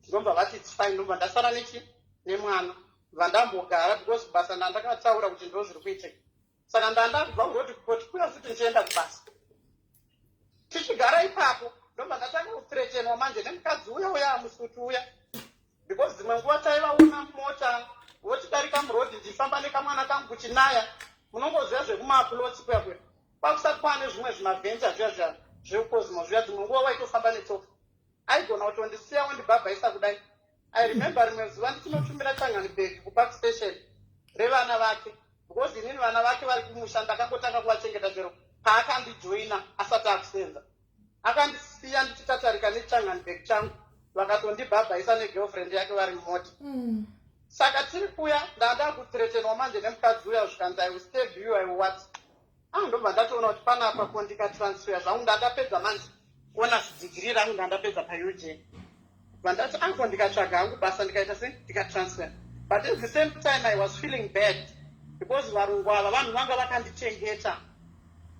Ndobva vati, "It's fine." Ndobva ndasara nechi nemwana, bva ndambogara because basa ndandakataura kuti ndo zviri kuitika. Saka ndandabva kuRoodepoort kuya futi ndichienda kubasa, tichigara ipapo, ndobva ndatanga kuthreatenwa manje nemukadzi uya uya musutu uya, because dzimwe nguva taivaona mota votidarika murodhi, ndichifamba nekamwana kangu kuchinaya. Munongoziva zvekumaplots kuya kuya, kwakusati kwane zvimwe zvimaventure zviya zviya zvekuCosmo zviya. Dzimwe nguva waitofamba netsoka, aigona kutondisiya wondibhabhaisa kudai. I remember rimwe zuva ndichinotumira changanibag kupark station revana vake, because inini vana vake vari kumusha ndakangotanga kuvachengeta chero paakandijoina asati akusenza. Akandisiya ndichitatarika nechanganibag changu, vakatondibhabhaisa negirlfriend yake vari mumota. Saka tiri kuya, ndanda kuthreatenwa manje nemukadzi uya, zvikanzi, "I will stab you, I will what." Ah, ndobva ndatoona kuti panapa ko ndikatransfer zvangu, ndandapedza manje honours degree rangu, ndandapedza paUJ. Vandati anko ndikatsvaga hangu basa, ndikaita se ndikatransfer. But at the same time I was feeling bad because varungu ava vanhu vanga vakandichengeta.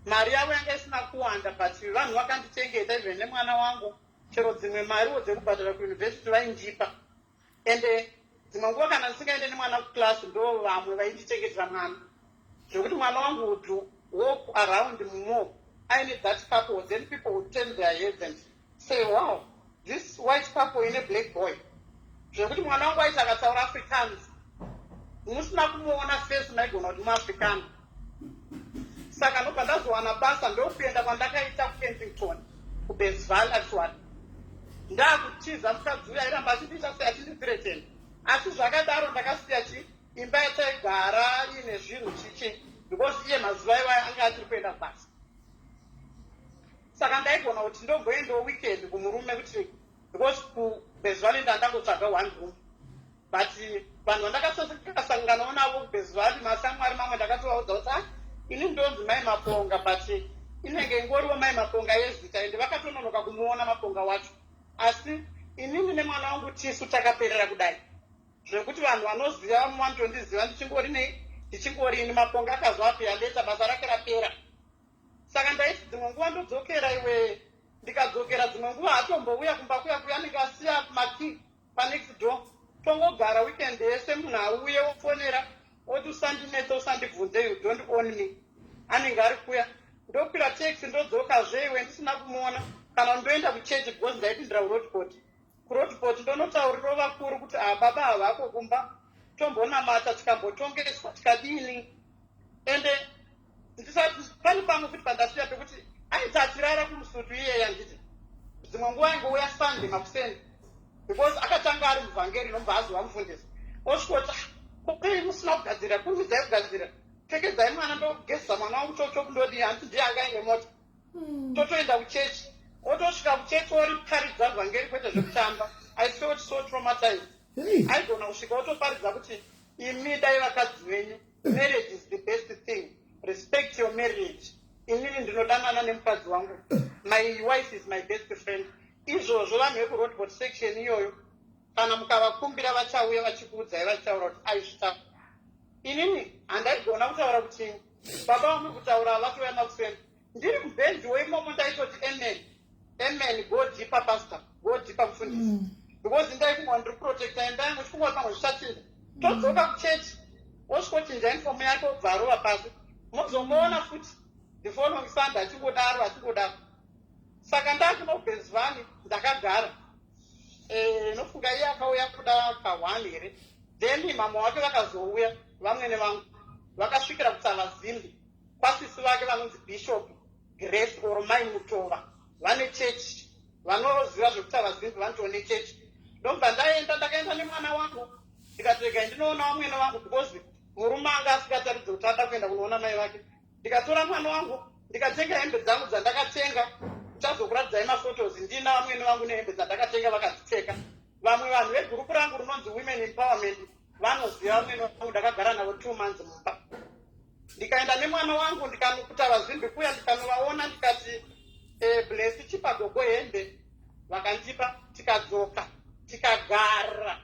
Mari yavo yanga isina kuwanda, but vanhu vakandichengeta, even nemwana wangu. Chero dzimwe mariwo dzekubhadhara kuuniversity vaindipa. Ende dzimwe nguva kana ndisingaende nemwana kuclass, ndo vamwe vaindichengetera mwana, zvekuti mwana wangu would walk around more aine that couple. Then people would turn their heads and say, "Wow, this white couple ine black boy." Zvekuti mwana wangu aiti akataura Afrikaans, musina kumuona face maigona kuti muAfrikaner. Saka ndobva ndazowana basa, ndokuenda kwandakaita kuKensington, kuBesval actually. Ndakutiza mukadzi uyo airamba achindiita sei, achindithreaten. Asi zvakadaro ndakasiya chi imba yataigara iine zvinhu chichi, because iye mazuva iwayo anga achiri kuenda kubasa. Saka ndaigona kuti ndomboendawo weekend kumurume kuti, because kuBesval ndandangotsvaga one room. But vanhu vandakasanganawo navo kuBesval, mashamwari mamwe, ndakatovaudza kuti, "Ah, ini ndonzi Mai Maponga, but inenge ingoriwo Mai Maponga yezita." Ende vakatononoka kumuona Maponga wacho, asi Inini nemwana wangu tisu takaperera kudai, zvekuti vanhu vanoziva vanotondiziva ndichingori nei, ndichingori ini. Maponga akazoapera later, basa rake rapera. Saka ndaiti dzimwe nguva ndodzokera iwe, ndikadzokera dzimwe nguva hatombouya kumba kuya kuya, anenge asiya makey panext door. Tongogara weekend yese, munhu auye wofonera oti, "Usandinetse, usandibvunze, you don't own me." Anenge ari kuya, ndokwira taxi, ndodzokazve iwe ndisina kumuona. Kana ndoenda kuchechi, because ndaipindira kuRoadport. KuRoadport ndonotaurirawo vakuru kuti, "Ah, baba havako kumba, tombonamata, tikambotongeswa, tikadini." Ende ndisati pane pamwe futi pandasiya pekuti aiti achirara kumusutu iyeye, handiti dzimwe nguva aingouya Sunday makuseni, because akatanga ari muvhangeri, nobva azova mufundisi. Osvikoti, "Kokei musina kugadzira? Kurumidzai kugadzira, pfekedzai mwana, ndogezesa mwana wangu, chocho ndodii." Hanti ndiye anga aine mota. Totoenda kuchechi, otosvika kuchechi oriparidza vhangeri, kwete zvekutamba. I felt so traumatized. Aigona kusvika otoparidza kuti, "Imi dai vakadzi venyu, marriage is the best thing, respect your marriage. Inini ndinodanana nemukadzi wangu, my wife is my best friend." Izvozvo vanhu vekuRoadport section iyoyo, kana mukavakumbira, vachauya vachikuudzai, vachitaura kuti aizvitaura. Inini handaigona kutaura kuti baba vamuri kutaura vatouya makuseni. Ndiri mubhenjiwo imomo, ndaitoti, "Amen, amen, go deeper, pastor, go deeper, mufundisi," because ndaifunga ndiri kuprotecta imba yangu, chifunga pamwe zvichachinja. Todzoka kuchechi, osvikochinja uniform yake, obva arova pasi. Mozomuona futi the following Sunday achingodaro, achingodaro. Saka ndakunoBezvani, ndakagara. Nofunga iye akauya kuda ka1 here, then mama wake vakazouya, vamwene vangu vakasvikira kuTsavazimbi kwasisi vake vanonzi Bishop Grace or Mai Mutova, vane chechi. Vanoziva zvekuTsavazimbi vanotone chechi. Ndobva ndaenda, ndakaenda nemwana wangu, ndikati, "Regai ndinoona vamwene vangu," because murume anga asingataridze kuti ada kuenda kunoona mai vake. Ndikatora mwana wangu, ndikatenga hembe dzangu dzandakatenga. Ndichazokuratidzai maphotos ndina vamwene vangu nehembe dzandakatenga, vakadzipfeka. Vamwe vanhu vegurupu rangu rinonzi Women Empowerment vanoziva vamwene vangu, ndakagara navo 2 months mumba. Ndikaenda nemwana wangu, ndikanokuta vazimbi kuya, ndikanovaona, ndikati, "Bless, chipa gogo hembe." Vakandipa, tikadzoka, tikagara.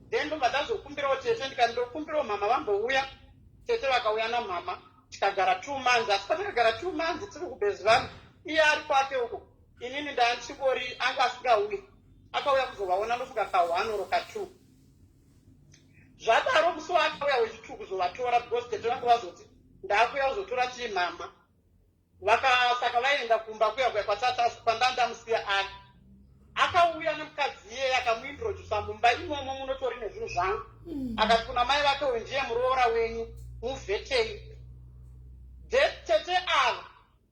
Then ndobva ndazokumbirawo tete, ndikati, "Ndokumbirawo mama vambouya." Tete vakauya namama, tikagara 2 months. Asi patakagara 2 months tiri kuBezvani, iye ari kwake uko, inini ndandichingori, anga asingauyi. Akauya kuzovaona nofunga ka1 or ka2. Zvadaro, musi waakauya wechi2 kuzovatora, because tete vangu vazoti, "Ndaakuya kuzotora chii mama." Saka vaenda kumba kuya kuya kwatata kwandandamusiya ari. Akauya nemukadzi iyeye, akamuintrodusa mumba imomo munotori nezvinhu zvangu. Akati kuna mai vake, "Uyu ndiye muroora wenyu, muvhetei." Tete ava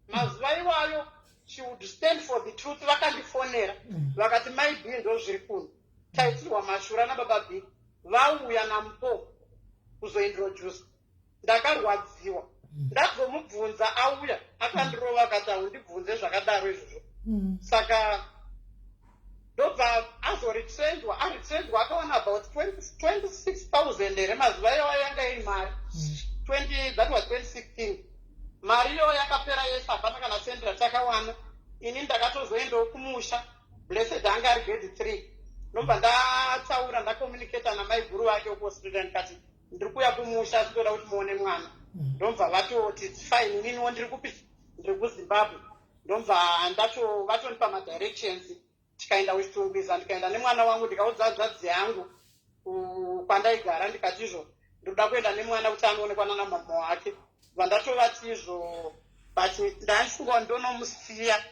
mazuva iwayo, she would stand for the truth. Vakandifonera, vakati, "Mai B, ndo zviri kuno, taitirwa mashura nababa B, vauya namupo kuzointrodusa." Ndakarwadziwa. Ndazomubvunza auya, akandirova, akati, "Haundibvunze zvakadaro izvozvo." Saka ndobva azoretrendwa, aretrendwa, akawana about 26,000 here mazuva iwayo, yanga iri mari. 20, that was 2016. Mari iyoyo yakapera yese, hapana kana sendi ratakawana. Ini ndakatozoendawo kumusha. Blessed anga ari grade 3. Ndobva ndataura, ndacommunicata namaiguru vake kuAustralia, ndikati, "Ndiri kuuya kumusha, sitoda kuti muone mwana." Ndobva vatoti, "Fine." Ininiwo ndiri kupi? Ndiri kuZimbabwe. Ndobva ndato vatonipa madirections, tikaenda kuChitungwiza. Ndikaenda nemwana wangu, ndikaudza hanzvadzi yangu kwandaigara, ndikati, "Izvo ndoda kuenda nemwana kuti anoonekwa nana mama wake." Vandatovati izvo, but ndachifunga ndonomusiya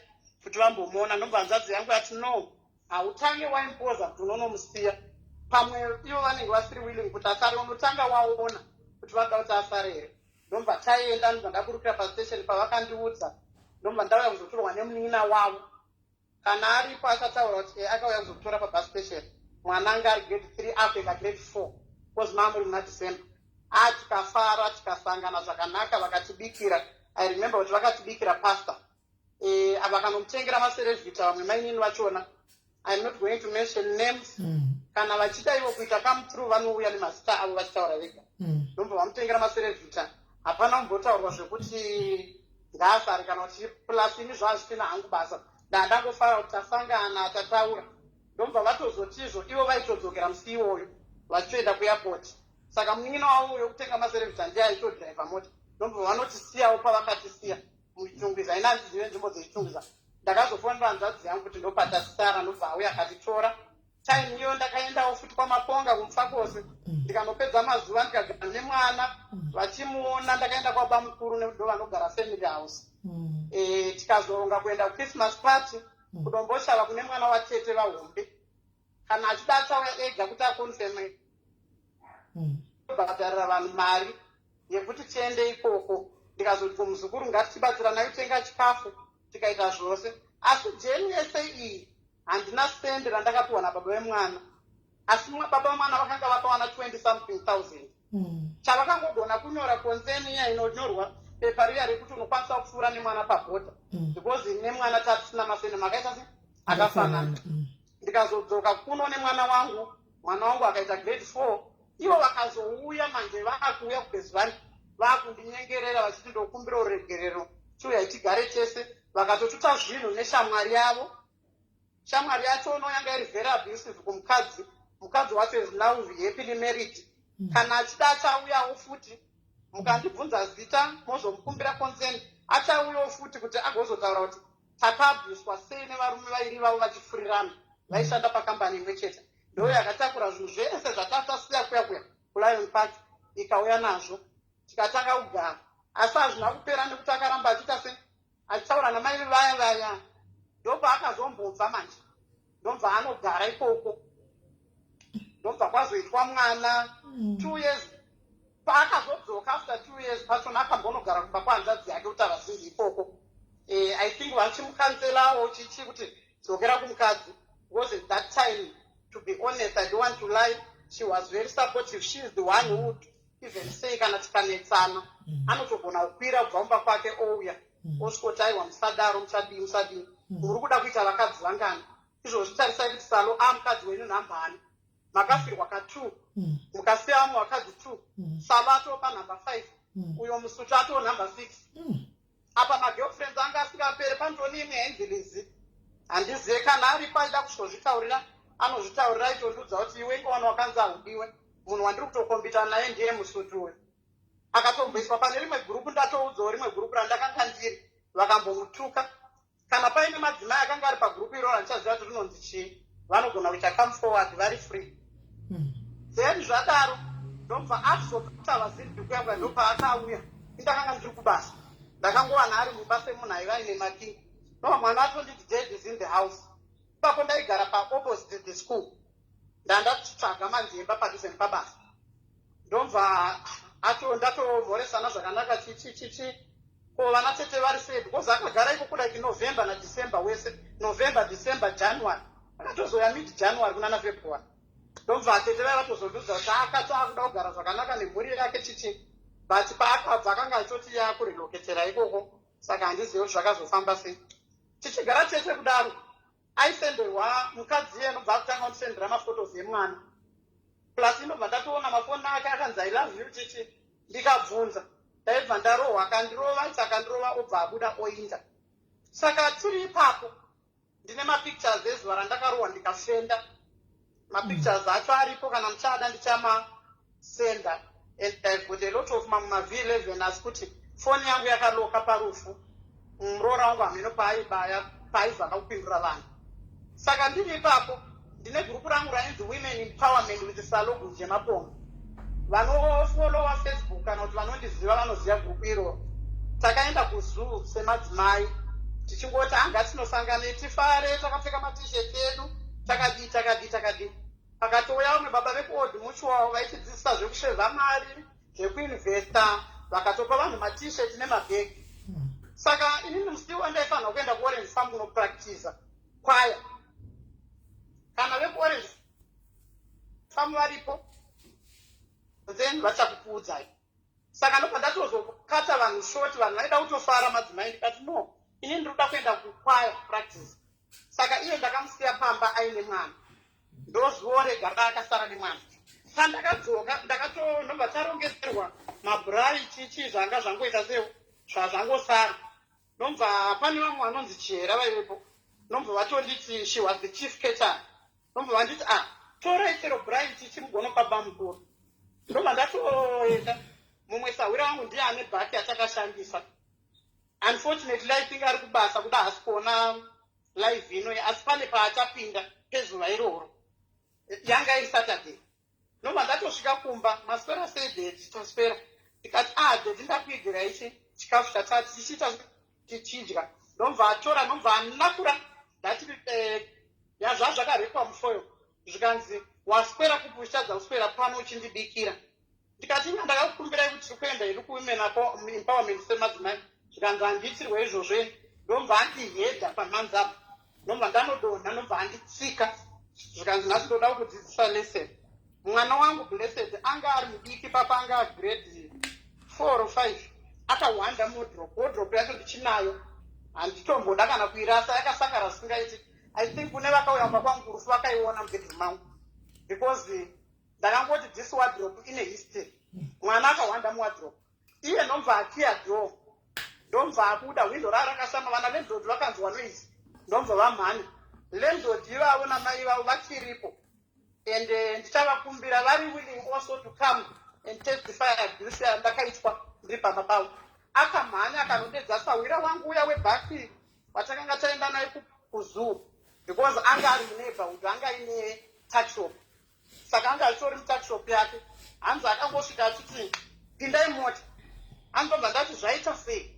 kuti vambomuona. Ndobva hanzvadzi yangu yati, "No, hautange waimpoza kuti unonomusiya, pamwe ivo vanenge vasiri willing kuti asare. Unotanga waona kuti vanoda kuti asare here." Ndobva taenda, ndobva ndaburukira pastation pavakandiudza, ndobva ndauya kuzotorwa nemunin'ina wavo. Kana aripo achataura kuti akauya kuzotora pabus station. Mwana anga ari grade 3, akuenda grade 4, because maamuri muna December. A, tikafara, tikasangana zvakanaka, vakatibikira. I remember kuti vakatibikira pasta, vakanomutengera maCerevita. Vamwe mainini vachona, I'm not going to mention names. Kana vachida ivo kuita come through, vanouya nemazita avo vachitaura vega. Ndomba vamutengera maCerevita. Hapana kumbotaurwa zvekuti ngaasare kana kuti plus. Ini zvazvisina hangu basa, ndandangofara kuti tasangana, tataura. Ndobva vatozotizvo ivo vaitodzokera musi iwoyo vachitoenda kuairport. Saka munin'ina wavo uyo kutenga maserevhita ndiye aitodhiraivha mota. Ndobva vanotisiyawo pavakatisiya muChitungwiza. Ina handizive nzvimbo dzeChitungwiza. Ndakazofonera hanzvadzi yangu kuti ndopatasara, ndobva auya akatitora. Time iyo ndakaendawo futi kwaMaponga kuMufakose, ndikanopedza mazuva ndikagara nemwana vachimuona. Ndakaenda kwabamukuru nekuti ndo vanogara family house. Tikazoronga kuenda kuChristmas party kuDomboshava kune mwana watete vahombe. Kana achida achauya ega kuti aconfirme. Bhadharira vanhu mari yekuti tiende ikoko. Ndikazoti kumuzukuru, ngatichibatsiranai kutenga chikafu, tikaita zvose. Asi journey yese iyi handina sendi randakapiwa nababa vemwana. Asi baba vemwana vakanga vakawana 20 something thousand. Chavakangogona kunyora consent iya inonyorwa, pepa riya rekuti unokwanisa kupfuura nemwana pabhodha, because nemwana tatisina masene makaita se akafanana. Ndikazodzoka kuno nemwana wangu. Mwana wangu akaita grade 4. Ivo vakazouya manje, vaakuuya kuBezvani, vaakundinyengerera vachiti, "Ndokumbira uregerero, chiuyai tigare tese." Vakatotuta zvinhu neshamwari yavo. Shamwari yachono yanga iri very abusive kumukadzi. Mukadzi wacho is now happily married. Kana achida achauyawo futi. Mukandibvunza zita, mozomukumbira consent, achauyawo futi kuti agozotaura kuti takaabhuswa sei nevarume vairi vavo vachifurirana, vaishanda pakambani imwe chete. Ndo yakatakura zvinhu zvese zvatatasiya kuya kuya kuLion Park, ikauya nazvo, tikatanga kugara. Asi hazvina kupera nekuti akaramba achiita se achitaura namai vaya vaya. Ndopaakazombobva manje, ndobva anogara ikoko, ndobva kwazoitwa mwana. 2 years paakazodzoka, after 2 years pachona, akambonogara kumba kwahanzvadzi yake kuti avazinzi ikoko. I think vachimucounselawo chichi kuti dzokera kumukadzi, because at that time, to be honest, I don't want to lie, she was very supportive. She is the one who would even say kana tikanetsana, anotogona kukwira kubva mumba kwake ouya, osvikoti, "Aiwa, musadaro, musadii, musadii. Muri kuda kuita vakadzi vangani izvozvi? Tarisai kuti Salo amukadzi wenyu nhambani. Makafirwa ka2, mukasiya vamwe vakadzi 2. Salo atopa nhamba 5, uyo Musutu atoo nhamba 6." Apa magirlfriends anga asingapere. Panotoni imwe yainzi Lizi, handizive kana aripo achida kuzvozvitaurira, anozvitaurira. Aitondudza kuti, "Iwe ingowana wakanzi haudiwe. Munhu wandiri kutocompeta naye ndiye Musutu uyu." Akatomboiswa pane rimwe gurupu, ndatoudzawo rimwe gurupu randakanga ndiri, vakambomutuka. Kana paine madzimai akanga ari pagurupu iroro, handichaziva kuti rinonzi chii, vanogona kuita come forward, vari free. Then zvadaro, ndobva azobata vazindi kuyangwa. Ndopaakauya, indakanga ndiri kubasa, ndakangowana ari mumba semunhu aiva aine makey. No, mwana atonditi, "Dad is in the house." Ipapo ndaigara paopposite the school. Ndandatsvaga manzemba padhuze nepabasa. Ndobva ato ndatomhoresana zvakanaka, chichi chichi, ko vana tete vari sei? Because akagara ikoko like November naDecember wese, November, December, January. Akatozoya mid January kunana February. Ndobva tete vaiva vatozondudza kuti akati akuda kugara zvakanaka nemhuri yake, chichi. But paakabva akanga achitoti yakurelocatera ikoko, saka handizivi kuti zvakazofamba sei. Tichigara tese kudaro, aisenderwa mukadzi iye, anobva akutanga kundisendera maphotos emwana. Plus inobva ndatoona mafoni ake akanzi, "I love you," chichi. Ndikabvunza, ndaibva ndarohwa. Akandirova, iti akandirova, obva abuda oinda. Saka tiri ipapo, ndine mapictures ezuva randakarohwa ndikafenda. Mapictures acho aripo, kana muchada ndichamasenda. And I've got a lot of mamwe maV11, asi kuti foni yangu yakaloka parufu. Muroora wangu hameno paaibaya, paaivhaka kupindura vanhu. Saka ndiri ipapo, ndine gurupu rangu rainzi Women Empowerment with Salogunje Maponga. Vanofollowa Facebook kana kuti vanondiziva vanoziva gurupu iroro. Takaenda kuzoo semadzimai, tichingoti anga tinosangane tifare, takapfeka maT-shirt edu, takadii, takadii, takadii. Pakatouya vamwe baba vekuOld Mutual vaitidzidzisa zvekusevha mari, zvekuinvesta. Vakatopa vanhu maT-shirt nemabhegi. Saka inini musi wandaifanira kuenda kuOrange Farm kunopractisa kwaya, kana vekuOrange Farm varipo, then vachakukuudzai. Saka ndobva ndatozokata vanhu short. Vanhu vaida kutofara madzimai, ndikati, "No, ini ndiri kuda kuenda kukwaya practice." Saka iye ndakamusiya pamba aine mwana. Ndozuva rega raakasara nemwana. Pandakadzoka, ndakatonobva tarongedzerwa mabraai, chichi, zvanga zvangoita sei, zvazvangosara. Nobva pane vamwe vanonzi Chihera vaivepo, nobva vatonditi, she was the chief caterer. Ndobva vanditi, "Ah, torai chero Brian chichimugonopa bamukuru." Ndobva ndatoenda. Mumwe sahwira wangu ndiye ane bhaki yatakashandisa. Unfortunately, I think ari kubasa, kuda hasi kuona live ino, asi pane paachapinda pezuva iroro. Yanga iri Saturday. Ndobva ndatosvika kumba, "Maswera sei, daddy?" "Taswera." Ndikati, "Ah, daddy, ndakuigira ichi chikafu chatati tichiita tichidya." Ndobva atora, ndobva anakura. Ndati yazva zvakarekwa mufoil. Zvikanzi, "Waswera kupi uchitadza kuswera pano uchindibikira?" Ndikati, "Inga ndakakukumbirai kuti tiri kuenda iri kuwomen empowerment semadzimai." Zvikanzi, "Handiitirwe izvozvo." Ndobva andihedha pamhanza apa, ndobva ndanodonha, ndobva anditsika. Zvikanzi, "Nhasi ndoda kukudzidzisa lesson." Mwana wangu Blessed anga ari mudiki papa, anga grade 4 or 5. Akahwanda muwardrobe. Wardrobe yacho ndichinayo, handitomboda kana kuirasa, yakasakara zvisingaiti. I think kune vakauya kumba kwangu kurufu vakaiona mubedroom mangu, because ndakangoti this wardrobe ine history. Mwana akahwanda muwardrobe iye, ndomva akiya door, ndomva abuda, hwindo raa rakashama. Vana landlord vakanzwa noise, ndomva vamhanya. Landlord ivavo namai vavo vachiripo and ndichavakumbira, vari willing also to come and testify abuse yandakaitwa ndiri pamba pavo. Akamhanya akanodedza sahwira wangu uya webhaki watakanga taenda naye kuzoo, because anga ari muneighborhood, anga aine tuckshop, saka anga achitori mutuckshop yake. Hanzi akangosvika achiti, "Pindai mota." Hanzi ndobva ndati, "Zvaita sei?"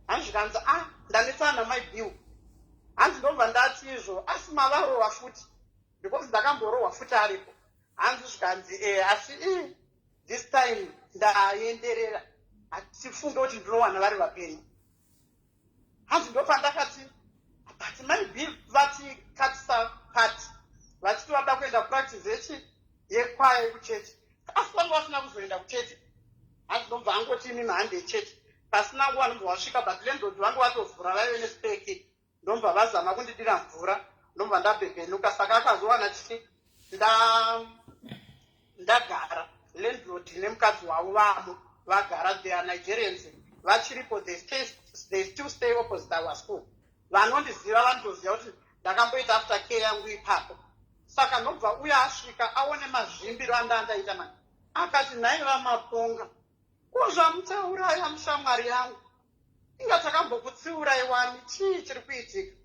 Hanzi zvikanzi, "A, ah, ndanetsana namai Bill." Hanzi ndobva ndati, "Izvo asi mavarova futi?" Because ndakamborohwa futi aripo. Hanzi zvikanzi, "E, asi i this time ndaenderera, hatifunge kuti ndinowana vari vapenyu." Hanzi ndopandakati, "But maybe vatikatisa pati vachiti vada kuenda practice yechi yekwaya yekuchechi, asi vanga vasina kuzoenda kuchechi." Hanzi ndobva angoti, "Imimi, hande yechechi." Pasina nguva ndobva wasvika, but landlord vanga vatovhura, vaive nespeki, ndobva vazama kundidira mvura, ndobva ndabhebhenuka. Saka akazowana chiti ndagara, landlord nemukadzi wavo vamo vagara. They are Nigerians, vachiripo. They still stay opposite our school. Vanondiziva vanotoziva kuti ndakamboita after care yangu ipapo. Saka ndobva uya asvika, aone mazvimbiro andandaita mani, akati, "Nhai vaMaponga, ko zvamutauraya mushamwari yangu? Inga takambokutsiurai wani, chii chiri kuitika?"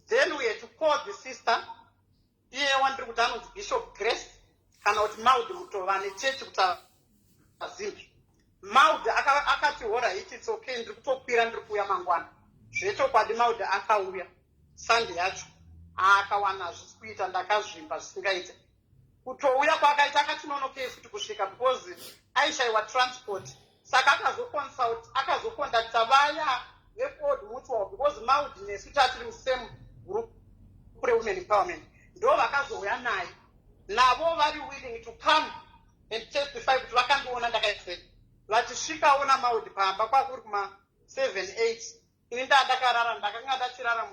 Then we had to call the sister iye wandiri kuti anonzi Bishop Grace kana kuti Maud Mutovane chechi kuti azimbi. Maud akati, "Alright, it's okay, ndiri kutokwira, ndiri kuuya mangwana." Zvechokwadi Maud akauya Sunday yacho, akawana zvisi kuita, ndakazvimba zvisingaita. Kutouya kwaakaita akatinonokei futi kusvika because aishayiwa transport. Saka akazoconsult, akazocontacta vaya veOld Mutual, because Maud nesu tatiri musame group rewomen empowerment. Ndo vakazouya naye. Navo vari willing to come and testify kuti vakandiona ndakaisei. Vachisvikawo naMaud pamba kwakuri kuma 7 8. Ini ndaa ndakarara, ndakanga ndachirara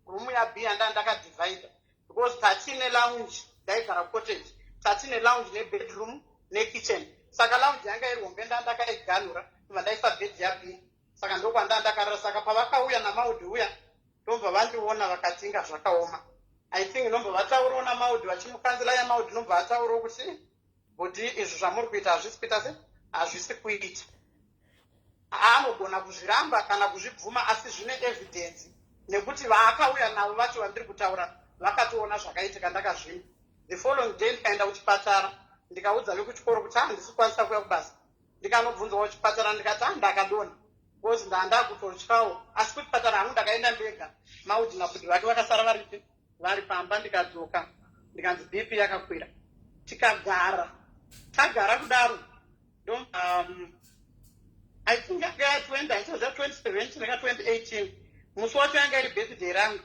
murumu yaB yandaa ndakadivhaidha, because tatine lounge, ndaigara cottage, tatine lounge nebedroom nekitchen. Saka lounge yanga iri hombe, ndaa ndakaiganhura, ndobva ndaisa bhedhi yaB. Saka ndokwandaa ndakarara. Saka pavakauya naMaudhi uya, ndobva vandiona, vakati, "Inga zvakaoma." I think nobva vataurawo naMaudhi, vachimucounsela yaMaudhi, nobva ataurawo kuti, "Bhudhi, izvi zvamuri kuita hazvisi kuita se hazvisi kuita." Anogona kuzviramba kana kuzvibvuma, asi zvine evidence nekuti vaakauya navo vacho vandiri kutaura vakatoona zvakaitika ndakazvimba. The following day ndikaenda kuchipatara, ndikaudza vekuchikoro kuti handisi kukwanisa kuuya kubasa. Ndikanobvunzwa kuchipatara, ndikati, "A, ndakadonha," because ndanda kutotyawo. Asi kuchipatara hangu ndakaenda ndega, Maudhi nabhudhi vake vakasara varipi, vari pamba. Ndikadzoka, ndikanzi BP yakakwira. Tikagara, tagara kudaro, I think yanga ya20, handichaziva, 2017 ka 2018. Musi wacho yanga iri birthday rangu.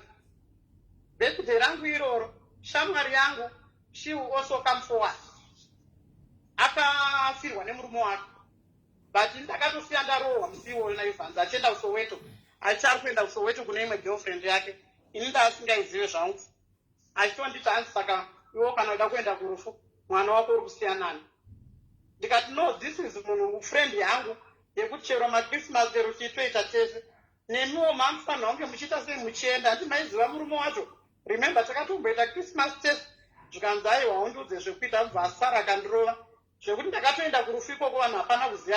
Birthday rangu iroro, shamwari yangu, she will also come forward, akafirwa nemurume wake, but ndakatosiya ndarohwa musi iwoyo naEvans achienda kuSoweto, achiari kuenda kuSoweto kune imwe girlfriend yake, ini ndaasingaizive zvangu, achitonditi, "Hanzi saka iwo kana uda kuenda kurufu, mwana wako uri kusiya nani?" Ndikati, "No, this is munhu friend yangu yekuti chero maChristmas ero tiitoita tese. Nemiwo mamufanira kunge muchiita sei, muchienda, handi maiziva murume wacho? Remember, takatomboita Christmas tese." Zvikanzi, "Aiwa, undiudze zvekuita." Abva asara akandirova zvekuti ndakatoenda kurufu ikoko. Vanhu hapana kuziva,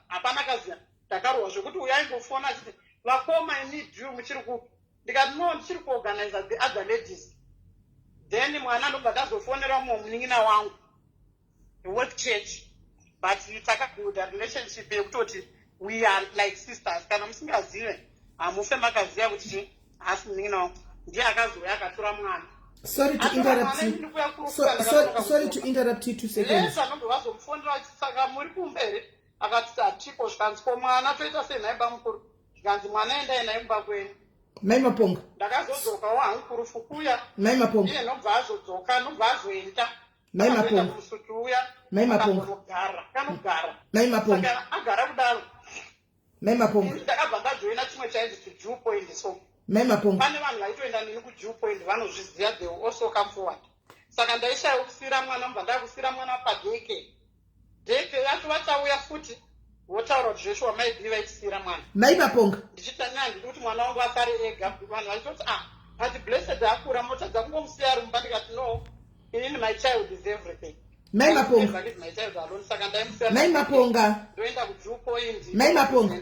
hapana kaziva ndakarohwa zvekuti uyo aingofona achiti, "Vakoma, I need you, muchiri kupi?" Ndikati, "No, ndichiri kuorganiza the other ladies." Then mwana ndobva ndazofonera mumwe munin'ina wangu wekuchurch, but takabuilda relationship yekutoti we are like sisters. Kana musingazive, hamufe makaziva kuti chi haasi munin'ina wangu. Ndiye akazouya akatora mwana. Sorry to interrupt you. So, sorry to interrupt you, 2 seconds. Yes, anobva vazomufonera vachiti, "Saka muri kumba here?" Akati, "Hatipo." Zvikanzi, "Ko mwana toita sei nhai bamukuru?" Zvikanzi, "Mwana endai naye kumba kwenyu." Mai Maponga. Ndakazodzokawo hangu kurufu kuya. Mai Maponga. Iye nobva azodzoka, nobva azoenda. Mai Maponga. Kumusutu uya. Mai Maponga. Akanogara, kanogara. Mai Maponga. Saka agara kudaro, Mai Maponga. ndakabva ndajoina chimwe chainzi chiJew Point. So Mai Maponga. pane vanhu vaitoenda neni kuJew Point, vanozviziva, they will also come forward. Saka ndaishaya kusiyira mwana, mubva ndakusiyira mwana padaycare. Daycare yacho vachauya futi votaura kuti zveshuwa maidii vaitisiyira mwana. Mai Maponga. Ndichita nyaya, ndidi kuti mwana wangu asare ega. Vanhu vachitoti, "Ah, but Blessed akura, motadza kungomusiya ari mumba." Ndikati, "No, inini my child is everything." Mai Maponga. Never leave my child alone. Saka ndaimusiya. Mai Maponga. Ndoenda kuJew Point. Mai Maponga.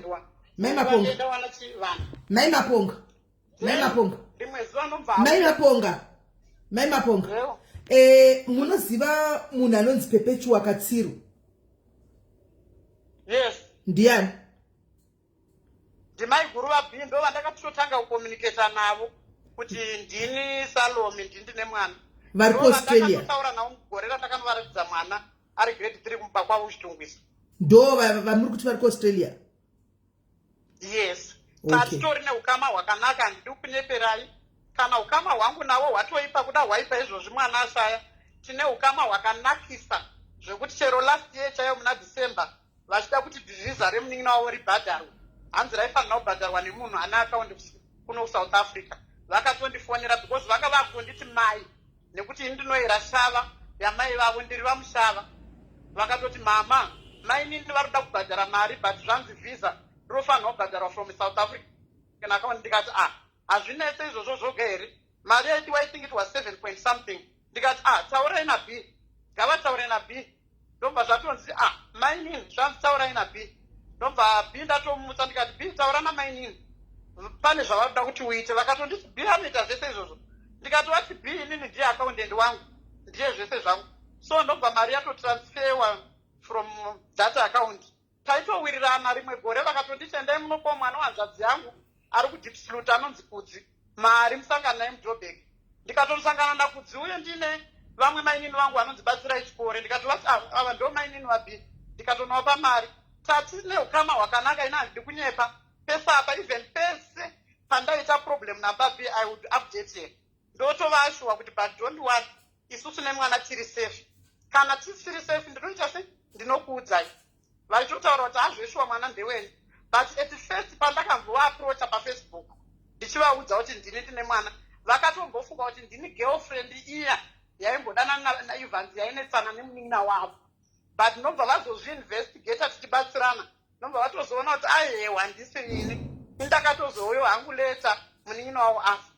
Mai Maponga. Ndawana chivanhu. Mai Maponga, Mai Maponga. Rimwe zuva nobva Mai Maponga, Mai Maponga. Ewo. Munoziva munhu anonzi Perpetua Katsiru? Yes. Ndiani? Ndimai guru vaB, ndo vandakatotanga kucommunicata navo kuti ndini Salomi, ndini nemwana. Vari kuAustralia? Ndakatotaura navo mugore randakanovaratidza mwana ari grade 3 kumba kwavo kuChitungwiza. Ndo vamuri kuti vari kuAustralia? Yes. Okay. Tatitori neukama hwakanaka, handidi kunyeperai. Kana ukama hwangu navo hwatoipa kuda hwaipa izvozvi mwana ashaya, tine ukama hwakanakisa zvekuti chero last year chaiyo muna December, vachida kuti vhisa remunin'ina wavo ribhadharwe, hanzi raifanira kubhadharwa nemunhu ane akaundi kuno kuSouth Africa, vakatondifonera because vanga vakutonditi mai, nekuti ini ndinoyera shava yamai vavo, ndiri vamushava. Vakatoti, "Mama, mainini vari kuda kubhadhara mari, but zvanzi vhisa rinofanirwa kubhadharwa from South Africa account." Ndikati, "Ah, hazvinetse izvozvo zvoga here? Mari yaidiwa, I think it was seven point something." Ndikati, "Ah, taurai naB, ngavataure naB." Ndobva zvatonzi, "Ah, mainini, zvanzi taurai naB." Ndobva B ndatomutsa, ndikati, "B, taura namainini, pane zvavakuda kuti uite." Vakatonditi, "B anoita zvese izvozvo." Ndikati, "Wati B inini ndiye accountant wangu, ndiye zvese zvangu." So ndobva mari yatotransferwa from that account. Taitowirirana. Rimwe gore vakatonditi, "Endai munopawo mwana wanzvadzi yangu ari kuDiepsloot anonzi Kudzi mari, musangana naye muJoburg." Ndikatosangana naKudzi uye ndine vamwe mainini vangu vanonzi Batsirai Chikore. Ndikatovati, "Ah, ava ndo mainini vaB." Ndikatonovapa mari. Tati neukama hwakanaka. Ina handidi kunyepa, pese apa, even pese pandaita problem nabaB, I would update her, ndotovashuwa kuti, "But don't worry, isusu nemwana tiri safe. Kana tisiri safe, ndinoita se ndinokuudzai." Vachitotaura kuti, "Hazveshuwa, mwana ndewenyu." But at first pandakambovaapproacha paFacebook ndichivaudza kuti ndini ndine mwana, vakatombofunga kuti ndini girlfriend iya yaimbodanana naEvans, yainetsana nemunin'ina wavo. But ndobva vazozviinvestigata tichibatsirana, ndobva vatozoona kuti aihewa, handisi ini. Indakatozouyo hangu later munin'ina wavo afa.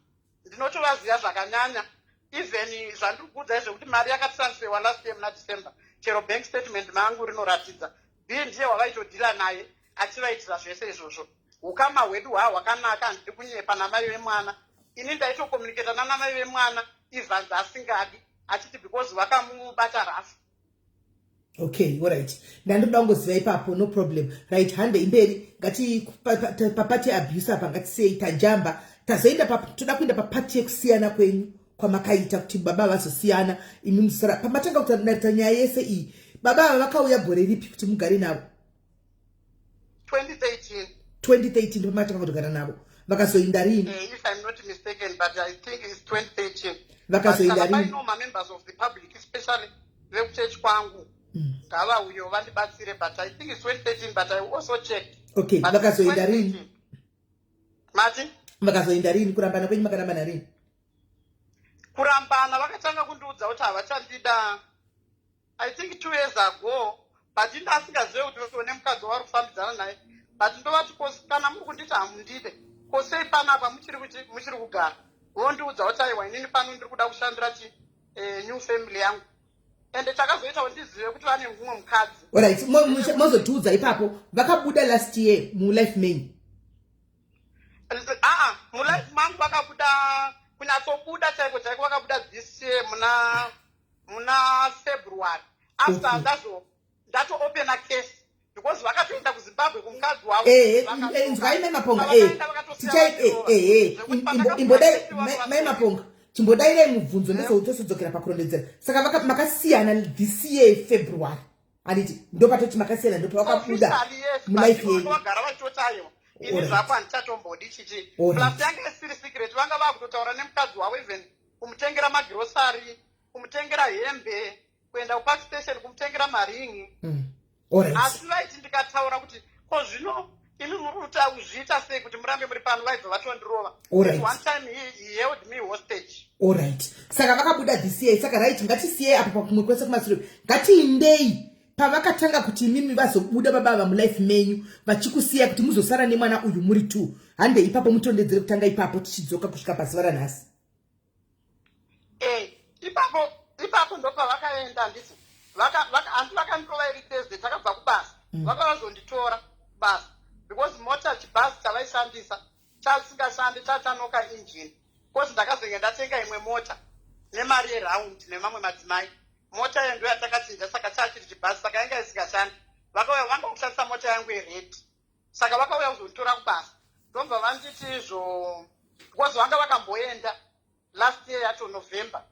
Ndinotovaziva zvakanyanya. Even zvandiri kuudzai zvekuti mari yakatransferwa last year muna December, chero bank statement mangu rinoratidza B ndiye wavaitodhila naye achivaitira zvese izvozvo. Ukama hwedu hwa hwakanaka, handidi kunyepa. Namai vemwana, ini ndaitocommunicata nanamai vemwana, Evans asingadi, achiti because vakamubata rafu. Okay, alright, ndandoda kungoziva ipapo. No problem. Right, hande imberi. Ngati papart yeabuse apa, ngatisei tajamba, tazoenda, toda kuenda papart yekusiyana kwenyu kwamakaita kuti baba vazosiyana, imi musara. Pamatanga kutarita nyaya yese iyi, baba ava vakauya gore ripi kuti mugare navo? 2013. 2013 ndopamatanga kutogara navo. Vakazoinda rini? If I'm not mistaken, but I think it's 2013. Vakazoinda rini? Paino mamembers of the public, especially vekuchechi kwangu, ngavauyewo vandibatsire, but I think it's 2013, but I will also check. Okay. But Vakazoinda 2013. rini? Mati? Vakazoinda rini? Kurambana kwenyu, makarambana rini? Kurambana, vakatanga kundiudza kuti havachandida, I think 2 years ago, but indasingazive kuti one mukadzi wavari kufambidzana naye. But ndovati, "Kana muri kunditi hamundide, ko sei panapa muchiri kugara?" Vondiudza kuti, "Aiwa, inini pano ndiri kuda kushandira chi New family yangu, ende chakazoita kuti ndizive kuti vane mumwe mukadzi. Alright, mozotiudza ipapo. Vakabuda last year mulife menyu? Aa, mulife mangu vakabuda, kunyatsobuda chaiko chaiko, vakabuda this year muna February, after ndazo ndatoopena case, because vakatoenda kuZimbabwe kumukadzi wavo. Nzwai Mai Maponga, tichai ehe, imbodai Mai Maponga, chimbodairai mubvunzo, ndotozodzokera pakurondedzera. Saka makasiyana this year February, handiti? Ndopatoti makasiyana, ndopavakabuda mulife yenyu. Vagara vachitotayo, ini zvako handichatombodi chichi. Plus yanga isiri secret, vanga vakutotaura nemukadzi wavo, even kumutengera magirosari, kumutengera hembe, kuenda kupark station kumutengera maringi. Asi vaiti ndikataura kuti, "Ko zvino imi muri kuzviita sei kuti murambe muri pano?" vaibva vatondirova. One time he held me hostage. Alright, saka vakabuda this year. Saka right, ngatisiyei apo, pakumwe kwese kumasure. Ngatiindei pavakatanga kuti imimi vazobuda baba ava mulife menyu, vachikusiya kuti muzosara nemwana uyu muri two. Handei ipapo, mutondedzere kutanga ipapo, tichidzoka kusvika pazuva ranhasi. Ipapo ndopavakaenda, handiti? Handi vakandirova iri Thursday, takabva kubasa. Vakavazonditora kubasa because mota, chibhazi chavaishandisa chasingashandi, chachanoka engine, because ndakazenge ndatenga imwe mota nemari yeround nemamwe madzimai. Mota iyo ndo yatakachinja, saka chachiri chibhazi, saka yanga isingashandi. Vakauya, vanga kushandisa mota yangu yered, saka vakauya kuzonditora kubasa. Ndobva vanditi izvo, because vanga vakamboenda last year yacho November,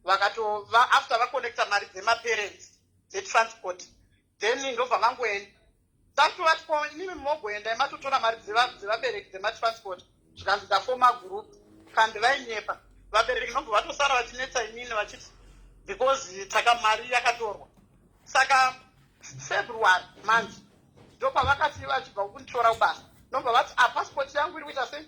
vakato after vacollecta mari dzemaparents dzetransport, then ndobva vangoenda. Tatovati, "Ko inimi mogoenda, imatotora mari dzevabereki dzematransport?" Zvikanzi, "Ndafoma group." Kandi vainyepa vabereki, ndobva vatosara vachinetsa inini vachiti because taka mari yakatorwa. Saka February manje ndopavakati vachibva kunditora kubasa, ndobva vati, "Apasipoti yangu iri kuita sei?"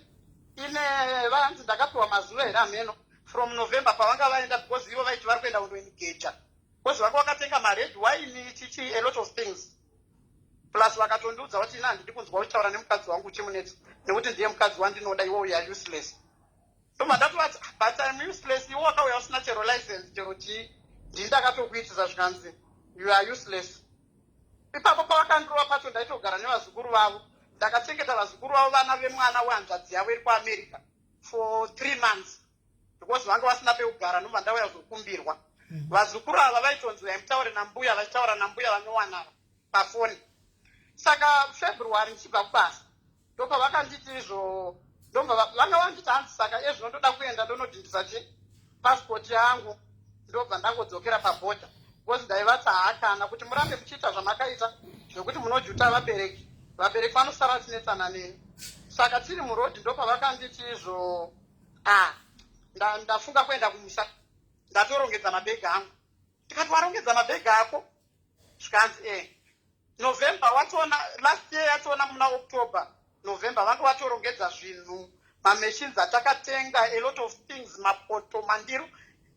Ine vanzi ndakapiwa mazuva here, hameno, from November pavanga vaenda, because ivo vaiti vari kuenda kundoengager, because vanga vakatenga mared wine, chichi, a lot of things. Plus vakatondiudza kuti, "Ina handidi kunzwa uchitaura nemukadzi wangu uchimunetsa, nekuti ndiye mukadzi wandinoda, iwo uya useless." Ndobva ndatovati, "But I'm useless? Iwo wakauya usina chero license, chero chii, ndini ndakatokuitisa." Zvikanzi, "You are useless." Ipapo pavakandirova pacho, ndaitogara nevazukuru vavo. Ndakachengeta vazukuru vavo, vana vemwana wehanzvadzi yavo iri kuAmerica, for 3 months, because vanga vasina pekugara. Ndobva ndauya kuzokumbirwa. Vazukuru ava vaitonzi vaimutaure nambuya, vachitaura nambuya vanowanana pafoni. Saka February ndichibva kubasa, ndopavakanditi izvo, ndobva vanga vanditi hanzi, "Saka ezvino ndoda kuenda ndonodhindisa chi pasipoti yangu." Ndobva ndangodzokera pabhodha, because ndaivati, "Haakana kuti murambe muchiita zvamakaita zvekuti munojuta vabereki, vabereki vanosara vachinetsana neni." Saka tiri murodhi, ndopavakanditi izvo, "A, ndafunga kuenda kumusha, ndatorongedza mabhegi angu." Tikati, "Warongedza mabhegi ako?" Zvikanzi, "E." November watona last year, yatona muna October, November, vanga vatorongedza zvinhu, mamachines atakatenga, a lot of things, mapoto, mandiro,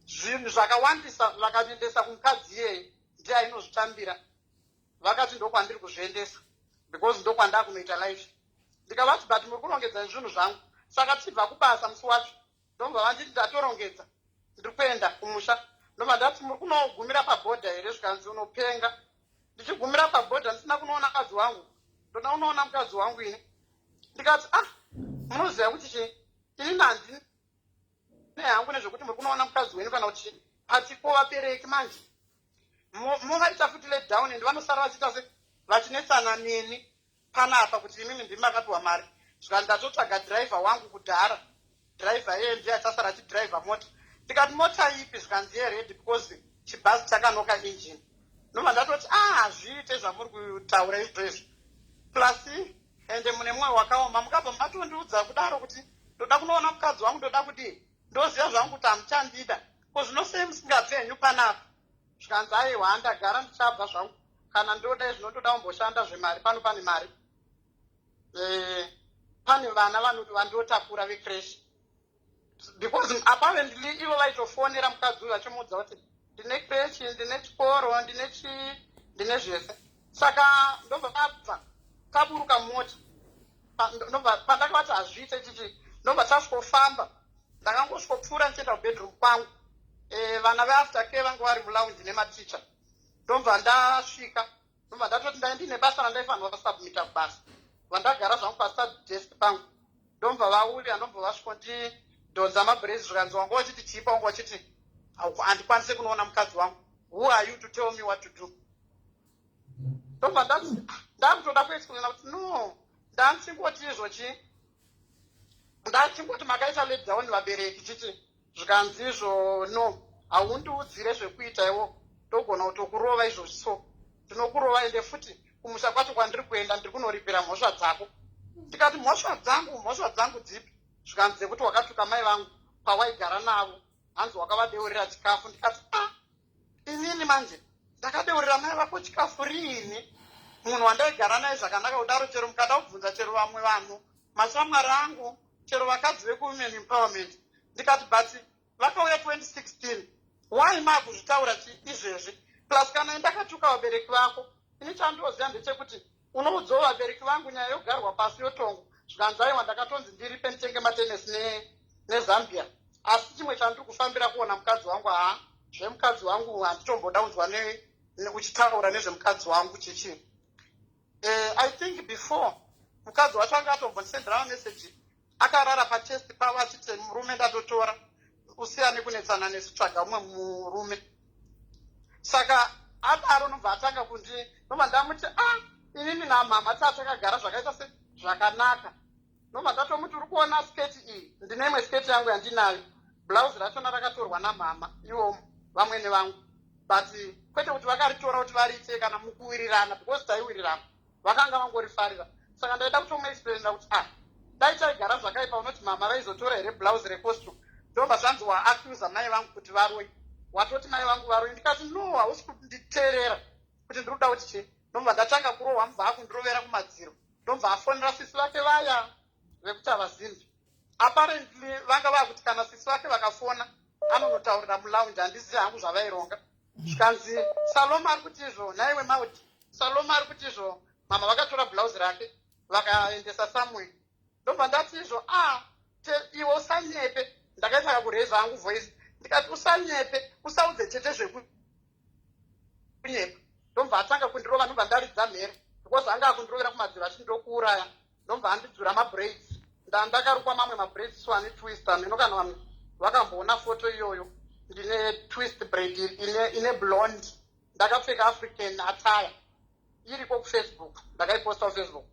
zvinhu zvakawandisa, vakaendesa kumukadzi iyeye, ndiye ainozvitambira. Vakati, "Ndokwandiri kuzviendesa because ndokwandaa kunoita life." Ndikavati, "But muri kurongedza zvinhu zvangu." Saka tichibva kubasa musi wacho, ndobva vanditi, "Ndatorongedza, ndiri kuenda kumusha." Ndobva ndati, "Muri kunogumira pabhodha here?" Zvikanzi, "Unopenga, ndichigumira pabhodha ndisina kunoona mukadzi wangu? Ndoda kunoona mukadzi wangu ini." Ndikati, "Ah, munoziva kuti chii? Ini handine hangu nezvekuti muri kunoona mukadzi wenyu kana kuti patiko. Vabereki manje movaita futi let down, and vanosara vachiita se vachinetsana neni panapa kuti imimi ndimi makapiwa mari." Zvikati, "Ndatotsvaga dhiraivha wangu kudhara, dhiraivha iyeye ndiye achasara achidhiraivha mota." Ndikati, "Mota ipi?" Zvikanzi, "Yered, because chibhazi chakanoka engine." Ndobva ndatoti, "A, hazviite zvamuri kutaura izvozvo. Plus ende mune mwoyo wakaoma, mukabva matondiudza kudaro kuti ndoda kunoona mukadzi wangu, ndoda kudii, ndoziva zvangu kuti hamuchandida. Ko zvino sei musingabvi henyu panapa?" Zvikanzi, "Aiwa, handagara ndichabva zvangu kana ndoda zvinotoda kumboshanda zvemari pano, pane mari, pane vana vandotakura vecreche." Because apparently ivo vaitofonera mukadzi uyu vachimuudza kuti ndine creche, ndine chikoro, ndine chii, ndine zvese. Saka ndobva vabva taburuka mota, ndobva pandakavati hazviite chichi, ndobva tasvikofamba. Ndakangosvikopfuura ndichienda kubedroom kwangu. Vana veafter care vanga vari mulounge nematicha. Ndobva ndasvika, ndobva ndatoti ndai ndine basa randaifanirwa kusubmita kubasa. Vandagara zvangu pastudy desk pangu, ndobva vauya, ndobva vasvikondidhonza mabraids. Zvikanzi, "Wanga uchiti chipa, wanga uchiti handikwanisi kunoona mukadzi wangu. Who are you to tell me what to do?" Ndobva ndati ndakutoda kuexplaina kuti no, ndanchingoti izvo chi ndachingoti makaita let down vabereki chichi. Zvikanzi izvo, "No, haundiudzire zvekuita iwo, ndogona kutokurova izvozvi, so ndinokurova. Ende futi kumusha kwacho kwandiri kuenda, ndiri kunoripira mhosva dzako." Ndikati, "Mhosva dzangu? Mhosva dzangu dzipi?" Zvikanzi, "Dzekuti wakatuka mai vangu pawaigara navo, hanzi wakavadeurira chikafu." Ndikati, "A ah, inini manje ndakadeurira mai vako chikafu riini, munhu wandaigara naye zvakanaka kudaro? Chero mukada kubvunza chero vamwe vanhu, mashamwari angu, chero vakadzi vekuwomen empowerment." Ndikati, "But vakauya 2016, why maakuzvitaura izvezvi? Plus kana ndakatuka vabereki vako, ini chandoziva ndechekuti unoudzawo vabereki vangu, nyaya yogarwa pasi, yotongwa." Zvikanzi, "Aiwa, ndakatonzi ndiripe, nditenge matenesi neZambia, asi chimwe chandiri kufambira kuona mukadzi wangu. Haa, zvemukadzi wangu handitomboda kunzwa uchitaura nezvemukadzi wangu chichi." I think before mukadzi wacho anga atombondisendera mameseji akarara pachest pavo achiti, "Murume ndatotora, usiyane kunetsana nesu, tsvaga mumwe murume." Saka adaro, nobva atanga kundi, nobva ndamuti, "A ah, inini namama taa takagara zvakaita se zvakanaka." Nobva ndatomuti, "Uri kuona sketi iyi? Ndine imwe sketi yangu yandinayo, blouse rachona rakatorwa namama iwo vamwene vangu, but kwete kuti vakaritora kuti variite kana mukuwirirana, because taiwirirana, vakanga vangorifarira." Saka ndaida kutomuexplainira kuti, ah, dai taigara zvakaipa, unoti mama vaizotora here blouse recostume? Ndobva zvanzi, "Waaccusa mai vangu kuti varoi, watoti mai vangu varoi." Ndikati, "No, hausi kunditeerera kuti ndiri kuda kuti chii." Ndobva ndatanga kurohwa, mubva akundirovera kumadziro. Ndobva afonera sisi vake vaya vekuti havazimbi. Apparently vanga vakuti kana sisi vake vakafona, anonotaurira mulounge. Handizivi hangu zvavaironga. Zvikanzi, "Saloma ari kuti izvo, naiwe Maudi, Saloma ari kuti izvo mama vakatora blouse rake vakaendesa somewhere." Ndobva ndati izvo, "A ah, iwe usanyepe." Ndakaita kakureza hangu voice, ndikati, "Usanyepe, usaudze chete zvekunyepa." Ndobva atanga kundirova, ndobva ndaridza mhere because anga akundirovera kumadziro achindokuuraya. Ndobva andidzura mabraids. Ndandakarukwa mamwe mabraids, so ane twist ameno. Kana vanhu vakamboona foto iyoyo, ndine twist braid ine blonde, ndakapfeka African attire. Iriko kuFacebook, ndakaiposta kuFacebook.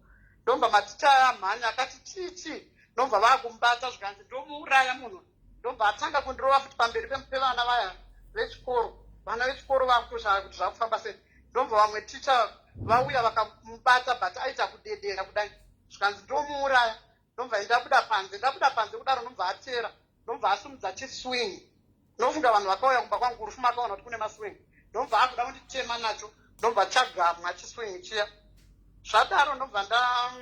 Ndobva maticha aya mhanya akati, "Chichi?" Ndobva vaakumubata. Zvikanzi, "Ndomuuraya munhu." Ndobva atanga kundirova futi pamberi pevana vaya vechikoro. Vana vechikoro vakutoshaya kuti zvakufamba sei. Ndobva vamwe ticha vauya vakamubata, but aita kudedera kudai. Zvikanzi, "Ndomuuraya." Ndobva ndabuda panze. Ndabuda panze kudaro, ndobva atera, ndobva asumudza chiswing. Ndofunga vanhu vakauya kumba kwangu kurufu makaona kuti kune maswing. Ndobva akuda kunditema nacho, ndobva chagamwa chiswing chiya. Zvadaro, ndobva nda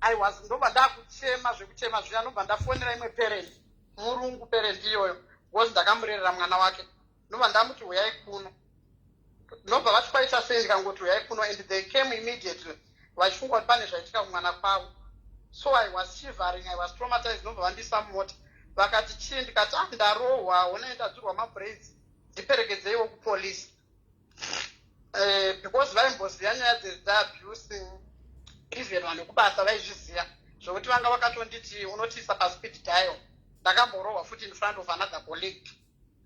I was ndobva ndakuchema zvekuchema zviya. Ndobva ndafonera imwe parent, murungu parent iyoyo, because ndakamurerera mwana wake. Ndobva ndamuti, "Uyai kuno." Ndobva vati, "Kwaita sei?" Ndikangoti, "Uyai kuno," and they came immediately vachifunga kuti pane zvaitika kumwana kwavo. So I was shivering, I was traumatized. Ndobva vandisa mumota, vakati, "Chii?" Ndikati, "Ah, ndarohwa, honai, ndadzurwa mabraids, ndiperekedzeiwo kupolisi," because vaimboziva nyaya dzeabuse. Even vanhu vekubasa vaizviziva, zvokuti vanga vakatonditi, "Unotiisa paspeed dial." Ndakamborohwa futi in front of another colleague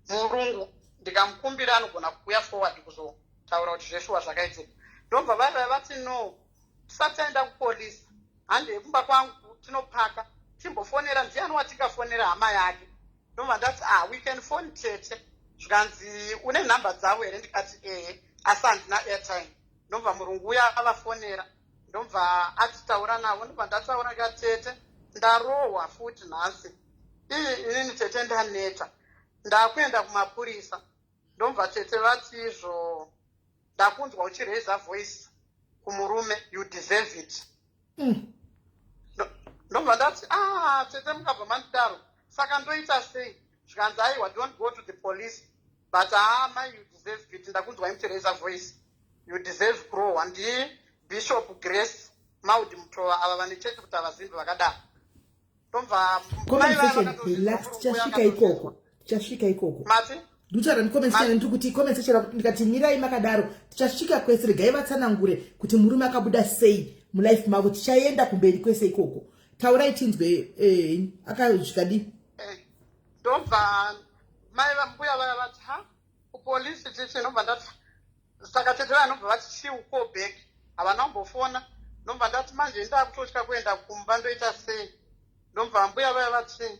murungu, ndikamukumbira anogona kuuya forward kuzotaura kuti zveshuwa zvakaitika. Ndobva vaiva vati, "No, tisati taenda kupolisi, handei kumba kwangu, tinopaka, timbofonera ndiani watingafonera, hama yake." Ndobva ndati, "Ah, we can phone tete." Zvikanzi, "Une nhamba dzavo here?" Ndikati, "Ehe, asi handina airtime." Ndobva murungu uya avafonera, ndobva atitaura navo. Ndobva ndataura ndikati, "Tete, ndarohwa futi nhasi ii, inini tete ndaneta, ndakuenda kumapurisa." Ndobva tete vati izvo, "Ndakunzwa uchiraisa voice kumurume, you deserve it." Ndobva ndati, "Ah, tete, mukabva mandidaro, saka ndoita sei?" Zvikanzi, "Aiwa, don't go to the police, but haa, mai, you deserve it. Ndakunzwa imuchiraisa voice, you deserve kurohwa." Ndibishop Grace Maudi Mutova ava vane chechi kuti havazimbi vakadaro. Ndobva Comment section, relax, tichasvika ikoko. Tichasvika ikoko. Mati? Ndikutaura ndicomment section, ndiri kuti comment section, ndikati mirai makadaro, tichasvika kwese. Regai vatsanangure kuti murume akabuda sei mulife mavo. Tichaenda kumberi kwese ikoko. Taurai tinzwe, akasvika di. Ndobva mai vambuya vaya vati, "Ha, kupolisi chichi." Ndobva ndati, saka tete vanobva vati, "She will call back." Havana kumbofona. Ndobva ndati, manje ndakutotya kuenda kumba, ndoita sei? Ndobva mbuya vaya vati,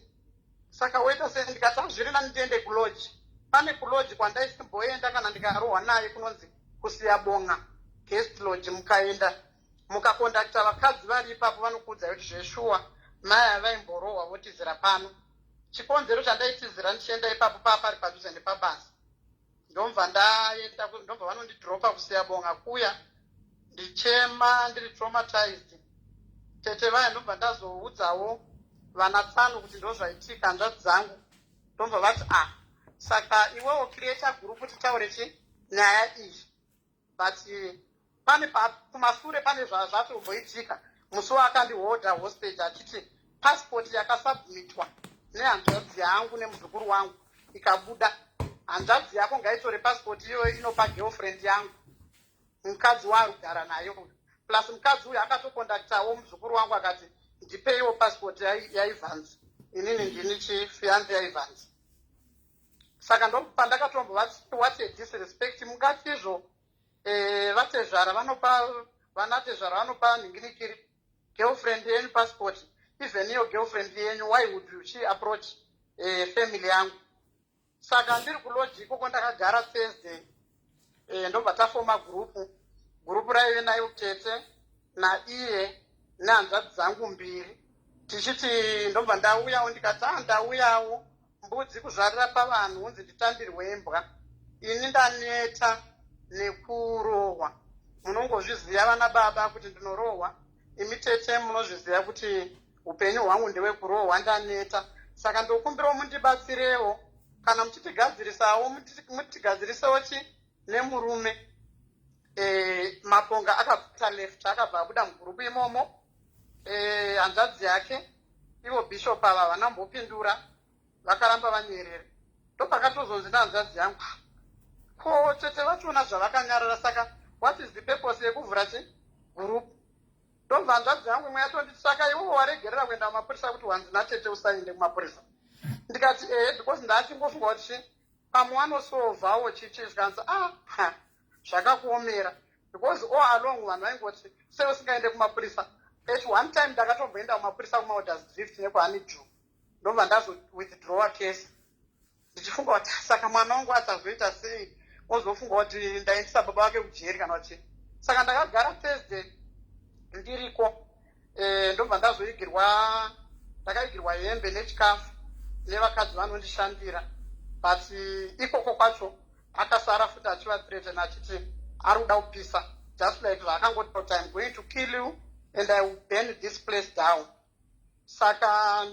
"Saka woita sei?" Ndikati, "Hazviri nani ndiende kulodge." Pane kulodge kwandaisimboenda kana ndikarohwa naye, kunonzi Kusiyabonga Guest Lodge. Mukaenda mukacontacta vakadzi vari ipapo, vanokuudzai kuti zveshuwa mai havaimborohwa votizira pano. Chikonzero chandaitizira ndichienda ipapo, paa pari padhuze nepabasa. Ndobva ndaenda, ndobva vanondidropa Kusiyabonga kuya, ndichema, ndiri traumatized. Tete vaya, ndobva ndazoudzawo vana tsano kuti ndozvaitika, hanzvadzi dzangu. Ndobva vati, "Ah, saka iwewo create group titaure chi nyaya iyi." But pane kumasure pane zvazvatomboitika musi waakandiholda hostage achiti passport yakasubmitwa nehanzvadzi yangu nemuzukuru wangu ikabuda, hanzvadzi yako ngaitore passport iyoyo inopa girlfriend yangu, mukadzi waari kugara naye uyu. Plus mukadzi uyu akatocontactawo muzukuru wangu akati, "Ndipeiwo passport yaIvans, inini ndini chifiancé yaIvans." Saka ndopandakatombovati, what a disrespect! Mungati izvo vatezvara vanopa, vanatezvara vanopa nhingirikiri girlfriend yenyu passport? Even iyo girlfriend yenyu, why would you she approach family yangu? Saka ndiri kulodge ikoko, ndakagara Thursday, ndobva tafoma group. Group raive nayo tete naiye nehanzvadzi dzangu mbiri. Tichiti ndobva ndauyawo, ndikati, "A, ndauyawo, mbudzi kuzvarira pavanhu, unzi nditambirwe imbwa. Ini ndaneta nekurohwa. Munongozviziva vana baba kuti ndinorohwa. Imi tete munozviziva kuti upenyu hwangu ndewekurohwa. Ndaneta, saka ndokumbirawo mundibatsirewo kana muchitigadzirisawo, mutigadzirisewo chi nemurume." Maponga akabva left, akabva abuda mugroup imomo. Hanzvadzi yake ivo bishop ava vanambopindura, vakaramba vanyerere. Ndopakatozonzi nehanzvadzi yangu, "Ko tete vachiona zvavakanyarara, saka what is the purpose yekuvhura chi group?" Ndobva hanzvadzi yangu imwe yatonditi, "Saka iwowo waregerera kuenda kumapurisa kuti wanzi natete usaende kumapurisa?" Ndikati, "Ehe, because ndachingofunga kuti chi pamwe wanosolvawo chichi." Zvikanzi, "Ah, ha, zvakakuomera," because all along vanhu vaingoti, "Sei usingaende kumapurisa?" At one time ndakatomboenda kumapurisa kumaOldersdrift nekuHoneydew, ndobva ndazowithdrawa case, ndichifunga kuti saka mwana wangu achazoita sei, ozofunga kuti ndaendesa baba vake kujeri kana kuti. Saka ndakagara Thursday ndiriko, ndobva ndazoigirwa, ndakaigirwa hembe nechikafu nevakadzi vanondishandira. But ikoko kwacho akasara futi achivathreaten, achiti ari kuda kupisa, just like zvaakangoti kuti, "I'm going to kill you and I will burn this place down." Saka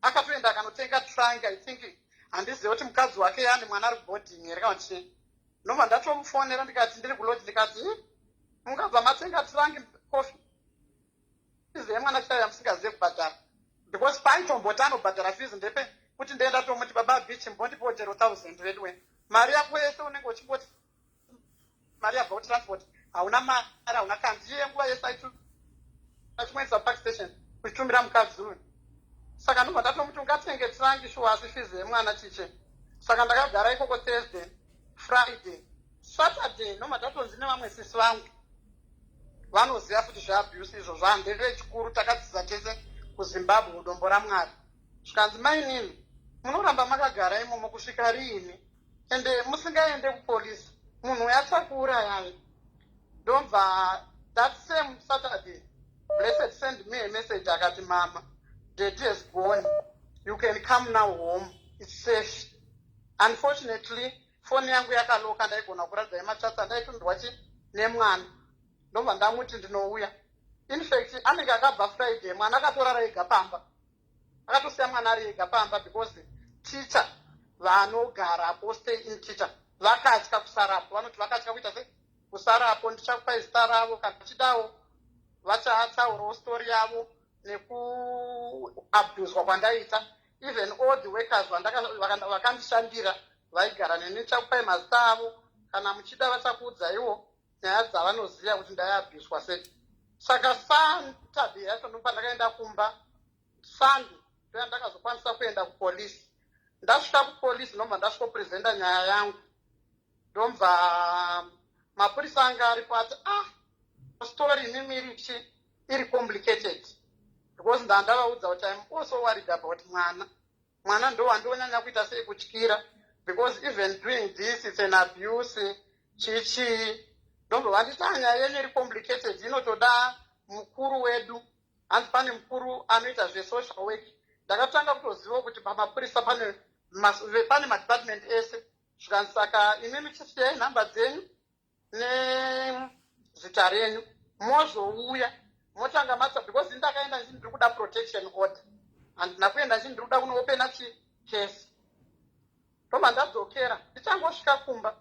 akatoenda akanotenga trunk. I think, handizivi kuti mukadzi wake yani mwana ari kuboarding here kana chii. Ndobva ndatomufonera, ndikati, ndiri kulodge, ndikati, "Mungabva matenga trunk, ko fees yemwana chaiyo yamusingazive kubhadhara?" Because paitomboti anobhadhara fees ndepe kuti ndenda tomuti, "Baba beach, mbondipowo chero 1000 veduwe." Mari yako yese unenge uchingoti mari yabva kutransport, hauna mari, hauna kandiye. Nguva yese achimboendesa park station kuchitumira mukadzi uyu. Saka ndobva ndatomuti, "Ungatenge trunk shuwa, asi fees yemwana chiche?" Saka ndakagara ikoko Thursday, Friday, Saturday. Ndobva ndatonzi nevamwe sisi vangu vanoziva futi zveabuse izvo zvandevechikuru, takadzidza tese kuZimbabwe, udombo raMwari. Zvikanzi, "Mainini, munoramba makagara imomo kusvika riini ende musingaende kupolisi? Munhu uyachakuurayai." Ndobva that same Saturday, Blessed send me a message akati, "Mama, daddy has gone. You can come now home, it's safe." Unfortunately foni yangu yakaloka, ndaigona kuradzai machats andaitundirwa chi nemwana. Ndobva ndamuti ndinouya. In fact anenge akabva Friday, mwana akatorara ega pamba, akatosiya mwana ari ega pamba because teacher vanogarapo, stay in teacher, vakatya kusarapo. Vanoti vakatya kuita sei kusarapo. Ndichakupai zita ravo kana chidawo, vachataurawo story yavo nekuabhuswa kwandaita. Even all the workers vakandishandira, vaigara neni, chakupai mazita avo kana muchida, vachakuudzaiwo nyaya dzavanoziva kuti ndaiabhuswa sei. Saka Saturday yacho ndopa ndakaenda kumba. Sunday ndoya ndakazokwanisa kuenda kupolisi. Ndasvika kupolisi, ndobva ndasvikopresenta nyaya yangu. Ndobva mapurisa anga aripo ati, "Ah, story inimirichi iri complicated," because ndandavaudza kuti I'm also worried about mwana. Mwana ndo wandonyanya kuita sei, kutyira, because even doing this, it's an abuse, chichii. Ndobva vanditi, "Ah, nyaya yenyu iri complicated, inotoda mukuru wedu." Hanzi pane mukuru anoita zvesocial work. Ndakatanga kutoziva kuti pamapurisa pane madepartment ese. Zvikanzi, "Saka imimi chisiyai nhamba dzenyu nezita renyu, mozouya motanga matsa," because ndakaenda ndichiti ndiri kuda protection order. Handina kuenda ndichiti ndiri kuda kunoopena chikesi. Ndobva ndadzokera. Ndichangosvika kumba,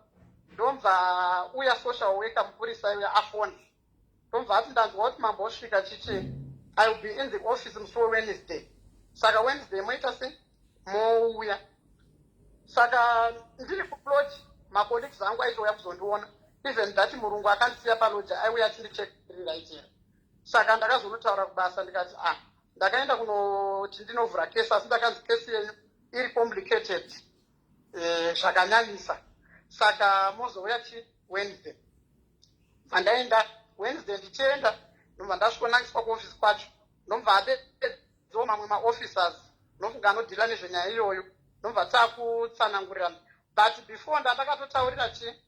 ndobva uya social worker, mupurisa uya afona. Ndobva ati, "Ndanzwa kuti mambosvika chichi. I will be in the office musi weWednesday, saka Wednesday moita sei, mouya." Saka ndiri kulodge, macolleagues angu aitouya kuzondiona. Even that murungu akandisiya palodge aiuya achindichekiraitira. Saka ndakazonotaura kubasa, ndikati, "Ah, ndakaenda kunoti ndinovhura kesi, asi ndakanzi kesi yenyu iri complicated zvakanyanyisa, saka mozouya chi Wednesday." Bva Wednesday ndichienda, ndobva ndasvikonangiswa kuofisi kwacho. Ndobva adedzo mamwe maofficers, ndofunga anodeala nezvenyaya iyoyo. Ndobva taakutsanangurirana. But before, ndandakatotaurira chi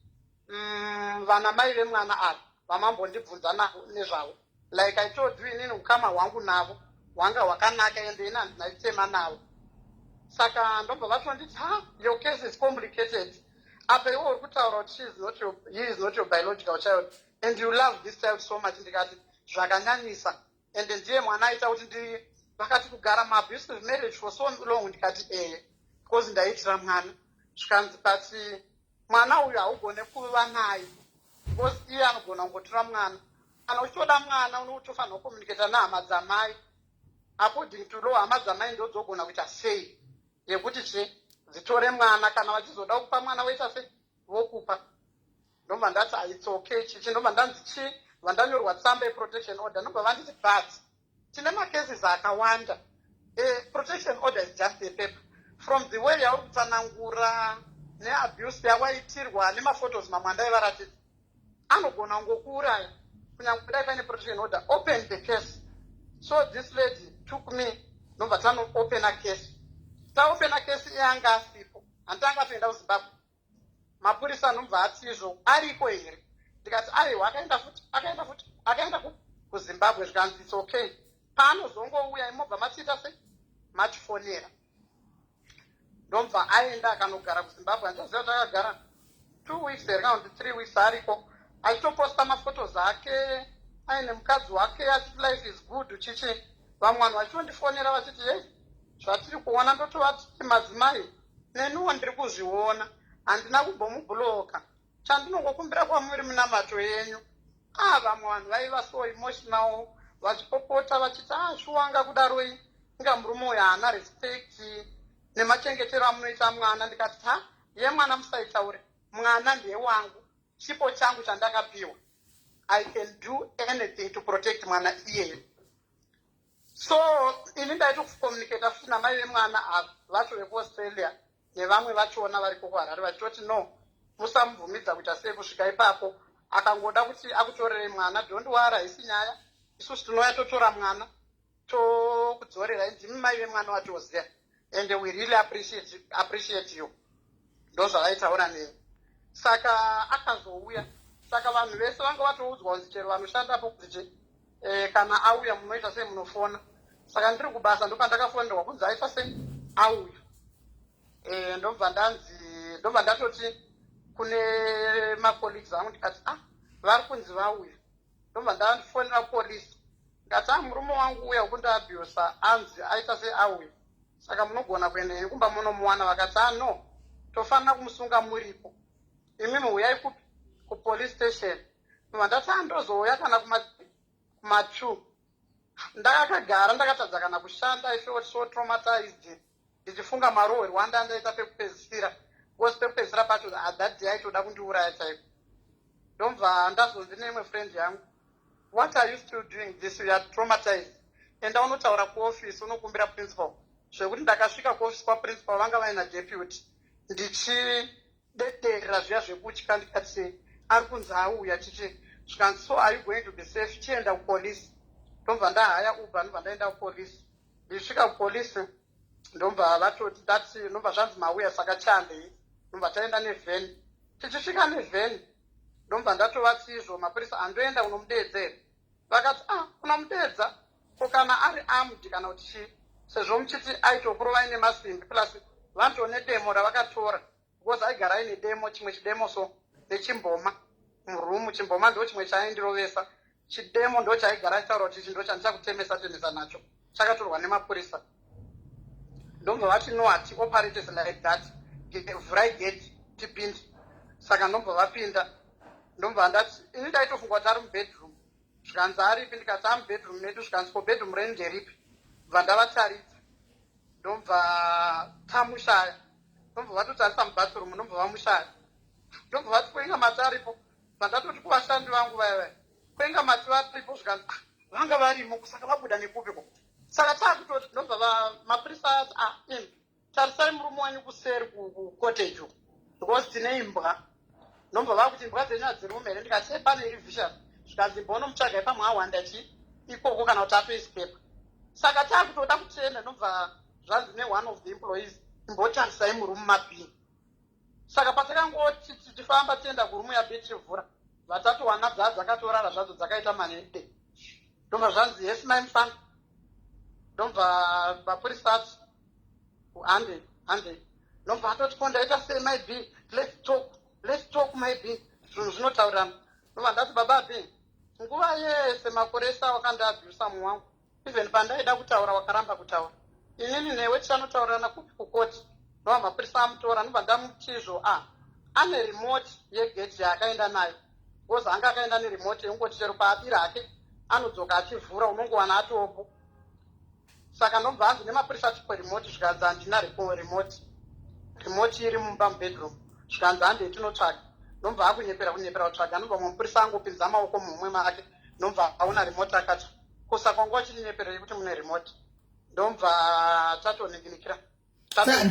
vana mai vemwana ava vamambondibvunza nezvavo. Like I told you, inini ukama hwangu navo hwanga hwakanaka, ende ini handina chitema navo. Saka ndobva vatonditi, "Ha, your case is complicated. Apa iwe uri kutaura kuti she is not your, he is not your biological child, and you love this child so much." Ndikati, "Zvakanyanyisa, ende ndiye mwana aita kuti ndi." Vakati, "Kugara maabusive marriage for so long?" Ndikati, "Ehe, because ndaitira mwana." Zvikanzi, "But mwana uyu haugone kuva naye because iye anogona kungotora mwana. Kana uchitoda mwana, unotofanira kucommunicata nehama dzamai. According to law, hama dzamai ndodzogona kuita sei yekuti che dzitore mwana. Kana vachizoda kupa mwana, voita sei, vokupa." Ndobva ndati, "Its okay." Chichi ndobva ndanzi chi vandanyorwa tsamba yeprotection order. Ndobva vanditi, "But tine macases akawanda. Protection order is just a paper. From the way yauri kutsanangura neabuse yawaitirwa, nemaphotos mamwe andaivaratidza, anogona kungokuuraya kunyange dai paine protection order. Open the case." So this lady took me, ndobva tanoopena case. Taopena case, iyanga asipo, handitanga atoenda kuZimbabwe. Mapurisa anobva ati, "Izvo ariko here?" Ndikati, "Aiwa, akaenda futi, akaenda futi, akaenda kuZimbabwe." Zvikanzi, "Its okay. Paanozongouya, imobva matiita sei, matifonera." Ndobva aenda akanogara kuZimbabwe. Handichaziva kuti akagara 2 weeks here kana kuti 3 weeks. Ariko achitoposta maphotos ake aine mukadzi wake, achiti life is good, chichi. Vamwe vanhu vachitondifonera vachiti, "Ye, zvatiri kuona." Ndotovati, "Madzimai, neniwo ndiri kuzviona. Handina kumbomubloka. Chandinongokumbira kwamuri munamato yenyu." Ah, vamwe vanhu vaiva so emotional, vachipopota vachiti, "Ah, shuwanga kudaroi? Inga murume uyu haana respect nemachengetero amunoita mwana." Ndikati, "Ha, yemwana musaitaure. Mwana ndewangu, chipo changu chandakapiwa. I can do anything to protect mwana iyeye." So ini ndaitocommunicata futi namai vemwana ava vacho vekuAustralia nevamwe vachona variko kuHarare, vachitoti, "No, musamubvumidza kuita sei kusvika ipapo. Akangoda kuti akutorerei mwana, don't worry, haisi nyaya. Isusu tinouya totora mwana tokudzorerai. Ndimi mai vemwana watoziva, and we really appreciate you." Ndozvavaitaura nei. Saka akazouya. Saka vanhu vese vanga vatoudzwa kunzi chero vanoshandapo kuti kana auya munoita sei, munofona. Saka ndiri kubasa ndopandakafonerwa kunzi aita sei, auya. Ndobva ndanzi, ndobva ndatoti kune macolleagues angu, ndikati, "Ah, vari kunzi vauya." Ndobva ndafonera polisi, ndikati, "Ah, murume wangu uya wekundiabhusa anzi aita sei, auya, saka munogona kuenda henyu kumba munomuwana." Vakati, "Ah, no, tofanira kumusunga muripo. Imimi uyai kupi, kupolice station." Ndobva ndati, "Ah, ndozouya kana kuma2." Ndakagara, ndakatadza kana kushanda. I felt so traumatized. Ndichifunga marohwerwo andandaita pekupedzisira, because pekupedzisira pacho that day aitoda kundiuraya chaiko. Ndomva ndazonzi neimwe friend yangu, "What are you still doing this? You are traumatized. Enda unotaura kuofisi, unokumbira principal." Zvekuti ndakasvika kuofisi kwaprincipal, vanga vaina deputy, ndichidederera zviya zvekutya. Ndikati, "Ari kunzi auya chichi." Zvikanzi, "So are you going to be safe? Chienda kupolisi." Ndobva ndahaya Uber, ndobva ndaenda kupolisi. Ndichisvika kupolisi, ndobva vatoti dati, ndobva zvanzi, "Mauya, saka chandei." Ndobva taenda nevheni. Tichisvika nevheni, ndobva ndatovati izvo, "Mapurisa, andoenda kunomudeedza here?" Vakati, "Ah, unomudeedza ko kana ari armed kana kuti chii, sezvo muchiti aitokurovai nemasimbi?" Plus vanotone demo ravakatora, because aigara aine demo, chimwe chidemo so nechimboma murumu. Chimboma ndo chimwe chaaindirovesa, chidemo ndo chaaigara achitaura kuti ichi ndo chandichakutemesa temesa nacho, chakatorwa nemapurisa. Ndobva vati, "No, hati operate like that. Vhurai gate tipinde." Saka ndobva vapinda. Ndobva ndati, ini ndaitofunga kuti ari mubedroom. Zvikanzi, "Aripi?" Ndikati, "Amubedroom medu." Zvikanzi, "Ko bedroom renyu nderipi?" Bva ndavataridza, ndobva tamushaya. Ndobva vatotarisa mubathroom, ndobva vamushaya. Ndobva vati, "Kwenga mati aripo?" Bva ndatoti kuvashandi vangu vaya vaya, "Kwenga mati varipo?" Zvikanzi, "Ah, vanga varimo, saka vabuda nekupiko?" Saka taakutoti, ndobva mapurisa ati, "Ah, imi tarisai murume wenyu kuseri kucottage uku, because tine imbwa." Ndobva vakuti, "Imbwa dzenyu hadzirume here?" Ndikati, "E, pane iri vicious." Zvikanzi, "Mbonomutsvagai, pamwe awanda chi ikoko kana kuti atoescape." Saka taakutoda kutenda, ndobva zvanzi neone of the employees, "Imbotarisai murumu mabhini." Saka patakangoti tichifamba tienda kurumu yaB, tichivhura, vatatowana dzaa dzakatorara zvadzo, dzakaita manhede. Ndobva zvanzi, "Yes, mai mufana." Ndobva mapurisa ati, "Hande, hande." Ndobva atoti, "Ko ndaita sei, mai B? Let's talk, let's talk, mai B, zvinhu zvinotaurirana." Ndobva ndati, "Baba B, nguva yese, makore ese awakandiabhusa mu wangu, even pandaida kutaura wakaramba kutaura. Inini newe tichanotaurirana kupi? Kukoti?" Ndobva mapurisa amutora. Ndobva ndamutizvo, a ane remote yegate yaakaenda nayo, because anga akaenda neremote yekungoti chero paabira hake anodzoka achivhura, unongowana atopo. Saka ndobva anzi nemapurisa, "Tipo remote." Zvikanzi, "Handina remote, remote iri mumba mubedroom." Zvikanzi, "Handei tinotsvaga." Ndobva akunyepera kunyepera kutsvaga. Ndobva mupurisa angopinza maoko mumwe make, ndobva aona remote. Akati, "Kusaka wanga uchinyepera yekuti mune remote?" Ndobva tatoningirikira. Saka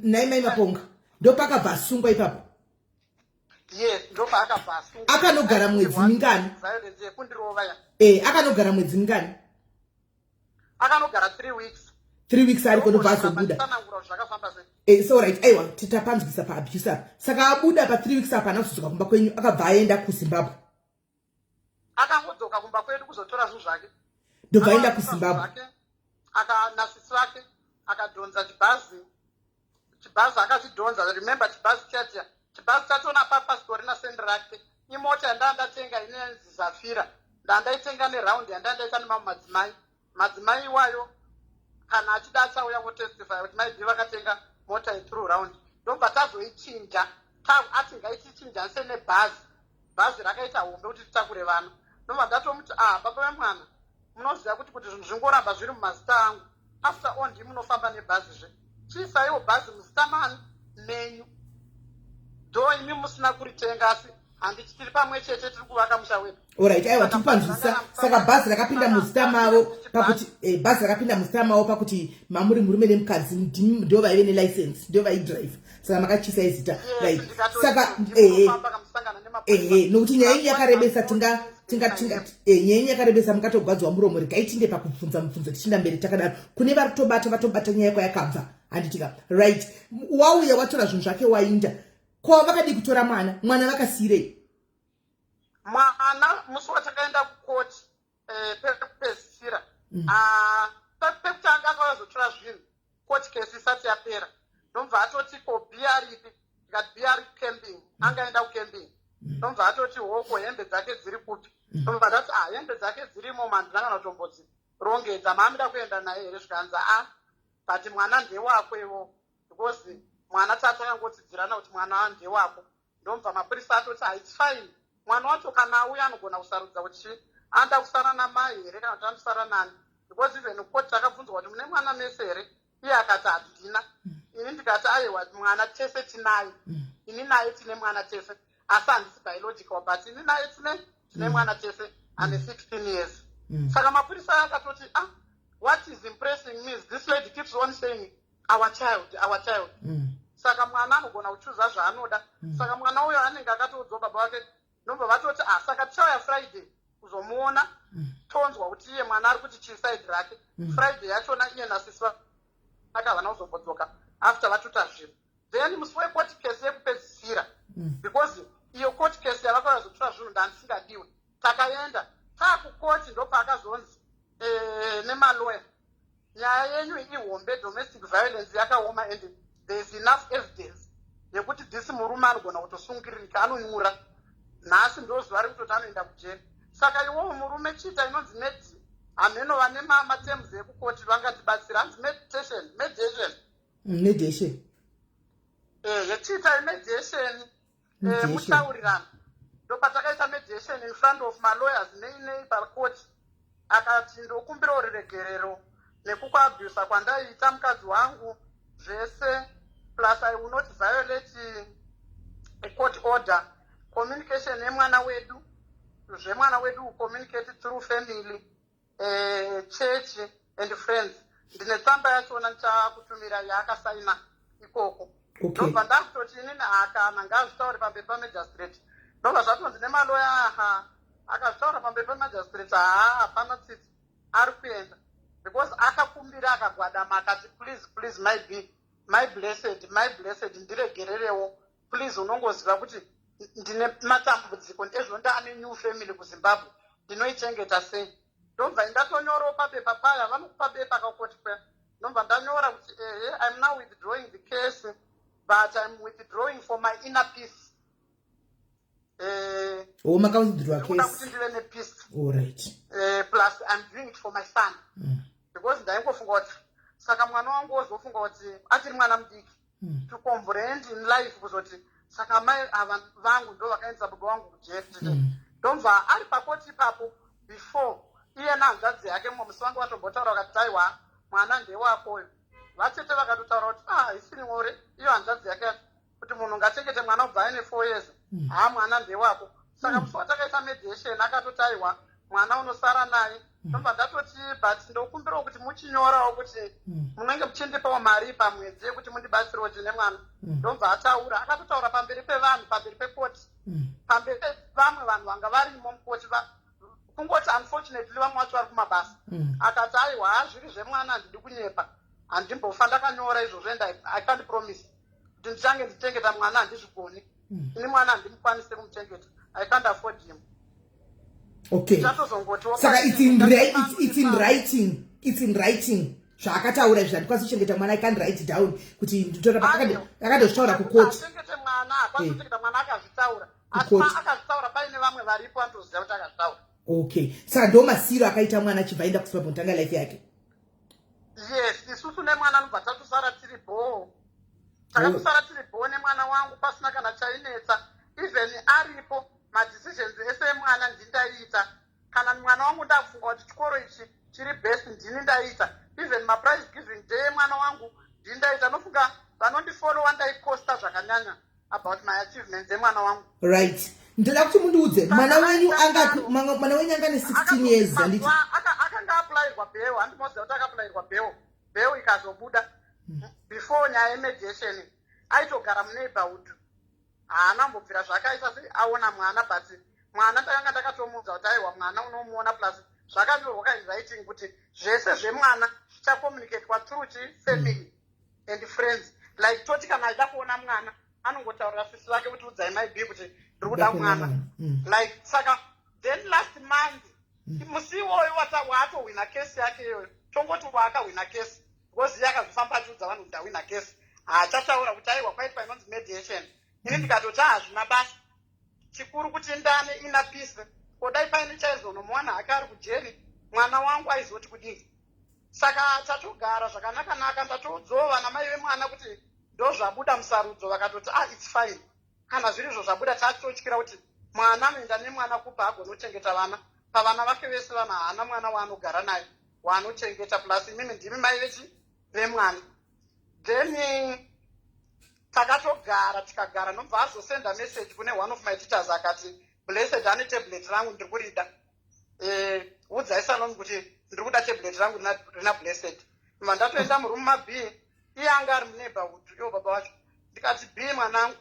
nhai mai Maponga, ndopakabva asungwa ipapo? Yes, ndopaakabva asungwa. Akanogara mwedzi mingani? Violence yekundirova ya. Akanogara mwedzi mingani? Akanogara 3 weeks. 3 weeks ariko, ndobva azobuda. Tsanangura kuti zvakafamba sei. So right, aiwa, titapanzwisa paabuse apa. Saka abuda pa3 weeks apa, haana kuzodzoka kumba kwenyu, akabva aenda kuZimbabwe? Akangodzoka kumba kwedu kuzotora zvinhu zvake. Ndobva aenda Akatora kuZimbabwe. Zvake, nasisi vake, akadhonza chibhazi. Chibhazi akachidhonza. Remember, chibhazi chachiya, chibhazi chachona papasitorina sendi rake. Imota yandaa ndatenga inenzi Zafira, ndandaitenga neround yandandaita nemamwe madzimai. Madzimai iwayo kana achida achauya votestify kuti maibvi vakatenga mota yethrough round. Ndobva tazoichinja, ati ngaitichinjanise nebhazi. Bhazi rakaita hombe kuti titakure vana. Ndobva ndatomuti, "Ah, baba vemwana, munoziva kuti zvinhu zvingoramba zviri mumazita angu. After all, ndii munofamba nebhazizve. Chiisaiwo bhazi muzita mani menyu, dho imi musina kuritenga, asi handiti tiri pamwe chete, tiri kuvaka musha wedu." Alright, aiwa, tiri panzwisisa. Saka bhazi rakapinda muzita mavo pakuti bhazi rakapinda muzita mavo pakuti mamuri murume nemukadzi, ndo vaive nelicense, ndo vaidrive, saka makachisai zita. Right, saka ehe, nokuti nyaya yenyu yakarebesa, tinga tinga tinga nyaya yenyu yakarebesa, mukatogwadzwa muromo. Regai tinde pakubvunza mubvunzo, tichinda mberi takadaro. Kune vari kutobata, vatobata nyaya kwayakabva, handitika? Right, wauya watora zvinhu zvake, wainda ko vakadii kutora mwana? Mwana vakasiyirei? Mwana musi watakaenda kukoti pekupedzisira, Ah, pekutanga akauya zvinhu court case isati yapera. Ndobva atoti, "Ko B aripi?" Ndikati, "B ari camping, angaenda kucamping." Ndobva atoti, "Hoko, hembe dzake dziri kupi?" Ndobva ndati, "Ah, hembe dzake dzirimo, mandina kana kutombodzirongedza. Maamida kuenda naye here?" Zvikanzi, "A, but mwana ndewakwewo, because mwana tatakangotsidzirana kuti mwana ndewako." Ndobva mapurisa atoti, "Its fine, mwana wacho kana auya anogona kusarudza kuti anoda kusara namai here kana kuti anosara nani." Because even court takabvunzwa kuti mune mwana mese here, iye akati handina. Ini ndikati aiwa, mwana tese tinaye. Ini naye tine mwana tese, asi handisi biological, but ini naye tine mwana tese ane 16 years. Saka mapurisa akatoti, "Ah, what is impressing me is this lady keeps on saying our child, our child." Saka mwana anogona kuchuza zvaanoda. Saka mwana uyo anenge akatoudzwa baba vake. Ndobva vatoti, "Ah, saka tichauya Friday kuzomuona, tonzwa kuti iye mwana ari kuti chii side rake." Friday yachona iye nasisi vakavana kuzombodzoka after vatuta zvinhu. Then musi wecourt case yekupedzisira, because iyo court case yavakauya zotora zvinhu ndandisingadiwe, takaenda taakukoti, ndopaakazonzi nemaloya, "Nyaya yenyu ihombe, domestic violence yakaoma, and there is enough evidence yekuti this murume anogona kutosungiririka, anonyura nhasi, ndo zuva rekutoti anoenda kujeri." Saka iwowo murume chiita inonzi medi, hameno vane materms ekukoti vangatibatsira, hanzi meditation, mediation. Mediation. Yechiita mediation. Mediation. Mutaurirana. Ndopatakaita mediation in front of malawyers nei nei pakoti. Akati, "Ndokumbirawo ruregerero nekukuabhusa kwandaiita mukadzi wangu zvese, plus I will not violate a court order. Communication yemwana wedu, zvemwana wedu, communicate through family, church and friends." Ndine tsamba yachona, ndichakutumira yaakasaina ikoko. Ndobva ndakutoti inini akana ngaazvitaure pamberi pamagistrate. Ndobva zvatonzi nemaloya, aha, akazvitaura pamberi pamagistrate, haa, hapana tsitsi, ari kuenda, because akakumbira akagwadama akati, "Please, please, my b my blessed, my blessed, ndiregererewo please. Unongoziva kuti ndine matambudziko ezvo, ndaane new family kuZimbabwe, ndinoichengeta sei?" Ndobva ndatonyorawo pabepa paya, vanokupa bepa kakoti kuya. Ndobva ndanyora kuti, "Ehe, I'm now withdrawing the case, but I'm withdrawing for my inner peace." O, makawithdraw Ndikuda kuti case. ndive nepeace. All right. Plus I'm doing it for my son, because ndaingofunga kuti saka mwana wangu wozofunga kuti achiri mwana mudiki, to comprehend in life kuzoti saka mai ava vangu ndo vakaendesa baba vangu kujeri. Ndobva ari pakoti ipapo, before iye nehanzvadzi yake, mumwe musi vangu vatombotaura vakati, "Aiwa, mwana ndewakoyo." Vatete vakatotaura kuti, "Ah, isiri nyore iyo hanzvadzi yake yacho kuti munhu ngachengete mwana kubva aine 4 years. Haa, mwana ndewako." Saka musi watakaita mediation akatoti, "Aiwa, mwana unosara naye." Ndobva ndatoti, "But ndokumbirawo kuti muchinyorawo kuti munenge muchindipawo mari pamwedzi yekuti mundibatsirewo tine mwana." Ndobva ataura, akatotaura pamberi pevanhu, pamberi pekoti, pamberi pevamwe vanhu vanga varimo mukoti, kungoti unfortunately vamwe vacho vari kumabasa. Akati, "Aiwa, zviri zvemwana, handidi kunyepa, handimbofa ndakanyora izvozvo, and I can't promise kuti ndichange ndichengeta mwana, handizvigoni. Ini mwana handimukwanisi kumuchengeta, I can't afford him." Chatozongotiwo Saka it's in writing, it's in writing zvaakataura izvi, "Handikwanisi kuchengeta mwana, I can't write down kuti nditora." Akatozvitaura kukoti. Achengete mwana, hakwanisi kuchengeta mwana, akazvitaura, asi Kukoti. Akazvitaura paine vamwe varipo, anotoziva kuti akazvitaura. Okay, saka ndo masiro akaita mwana achibva aenda kuZimbabwe kutanga life yake. Yes, isusu nemwana anobva tatosara tiri bhoo, takatosara tiri bhoo nemwana wangu, pasina kana chainetsa. Even aripo, madecisions ese emwana ndindaiita. Kana mwana wangu ndakufunga kuti chikoro ichi chiri best, ndini ndaiita. Even maprize giving day emwana wangu ndindaita. Nofunga vanondifollowa, ndaiposta zvakanyanya about my achievements emwana wangu. Right, ndoda kuti mundiudze, mwana wenyu anga mwana wenyu anga ne16 years, handiti? Akanga applyirwa bail, handimoziva kuti akaapplyirwa bail, bail ikazobuda before nyaya yemediation. Aitogara muneighborhood, haana mbobvira zvakaita se aona mwana, but mwana ndakanga ndakatomuudza kuti, "Aiwa, mwana unomuona." Plus zvakanyorwa kainwriting kuti zvese zvemwana zvichacommunicatwa through chifamily and friends. Like toti kana achida kuona mwana, anongotaurira sisi vake kuti, "Udzai mai B kuti ndiri kuda mwana." Like saka then last month, musi iwoyo waatohwina kesi yake iyoyo, tongoti waakahwina kesi, because iye akazofamba achiudza vanhu kuti, "Ndahwina kesi." Haachataura kuti aiwa, kwaitwa inonzi mediation. Ini ndikatoti hazvina basa, chikuru kuti ndane inner peace. Kodai paine chaizonomuwana hake ari kujeri, mwana wangu aizoti kudini? Saka tatogara zvakanaka-naka. Ndatoudzawo vana mai vemwana kuti ndo zvabuda musarudzo. Vakatoti, "Ah, it's fine kana zviri izvo zvabuda." Tatotyira kuti mwana anoenda nemwana kupa agone kuchengeta vana pavana vake vese, vana haana mwana waanogara naye. Waanochengeta, plus imimi ndimi mai vechi vemwana. Then takatogara, tikagara. Nobva azosenda message kune one of my teachers, akati, "Blessed ane tablet rangu, ndiri kurida. Udzai Salome kuti ndiri kuda tablet rangu rina Blessed." Ma ndatoenda muroom maB. Iye anga ari muneighborhood, iwo baba vacho. Ndikati, "B, mwanangu,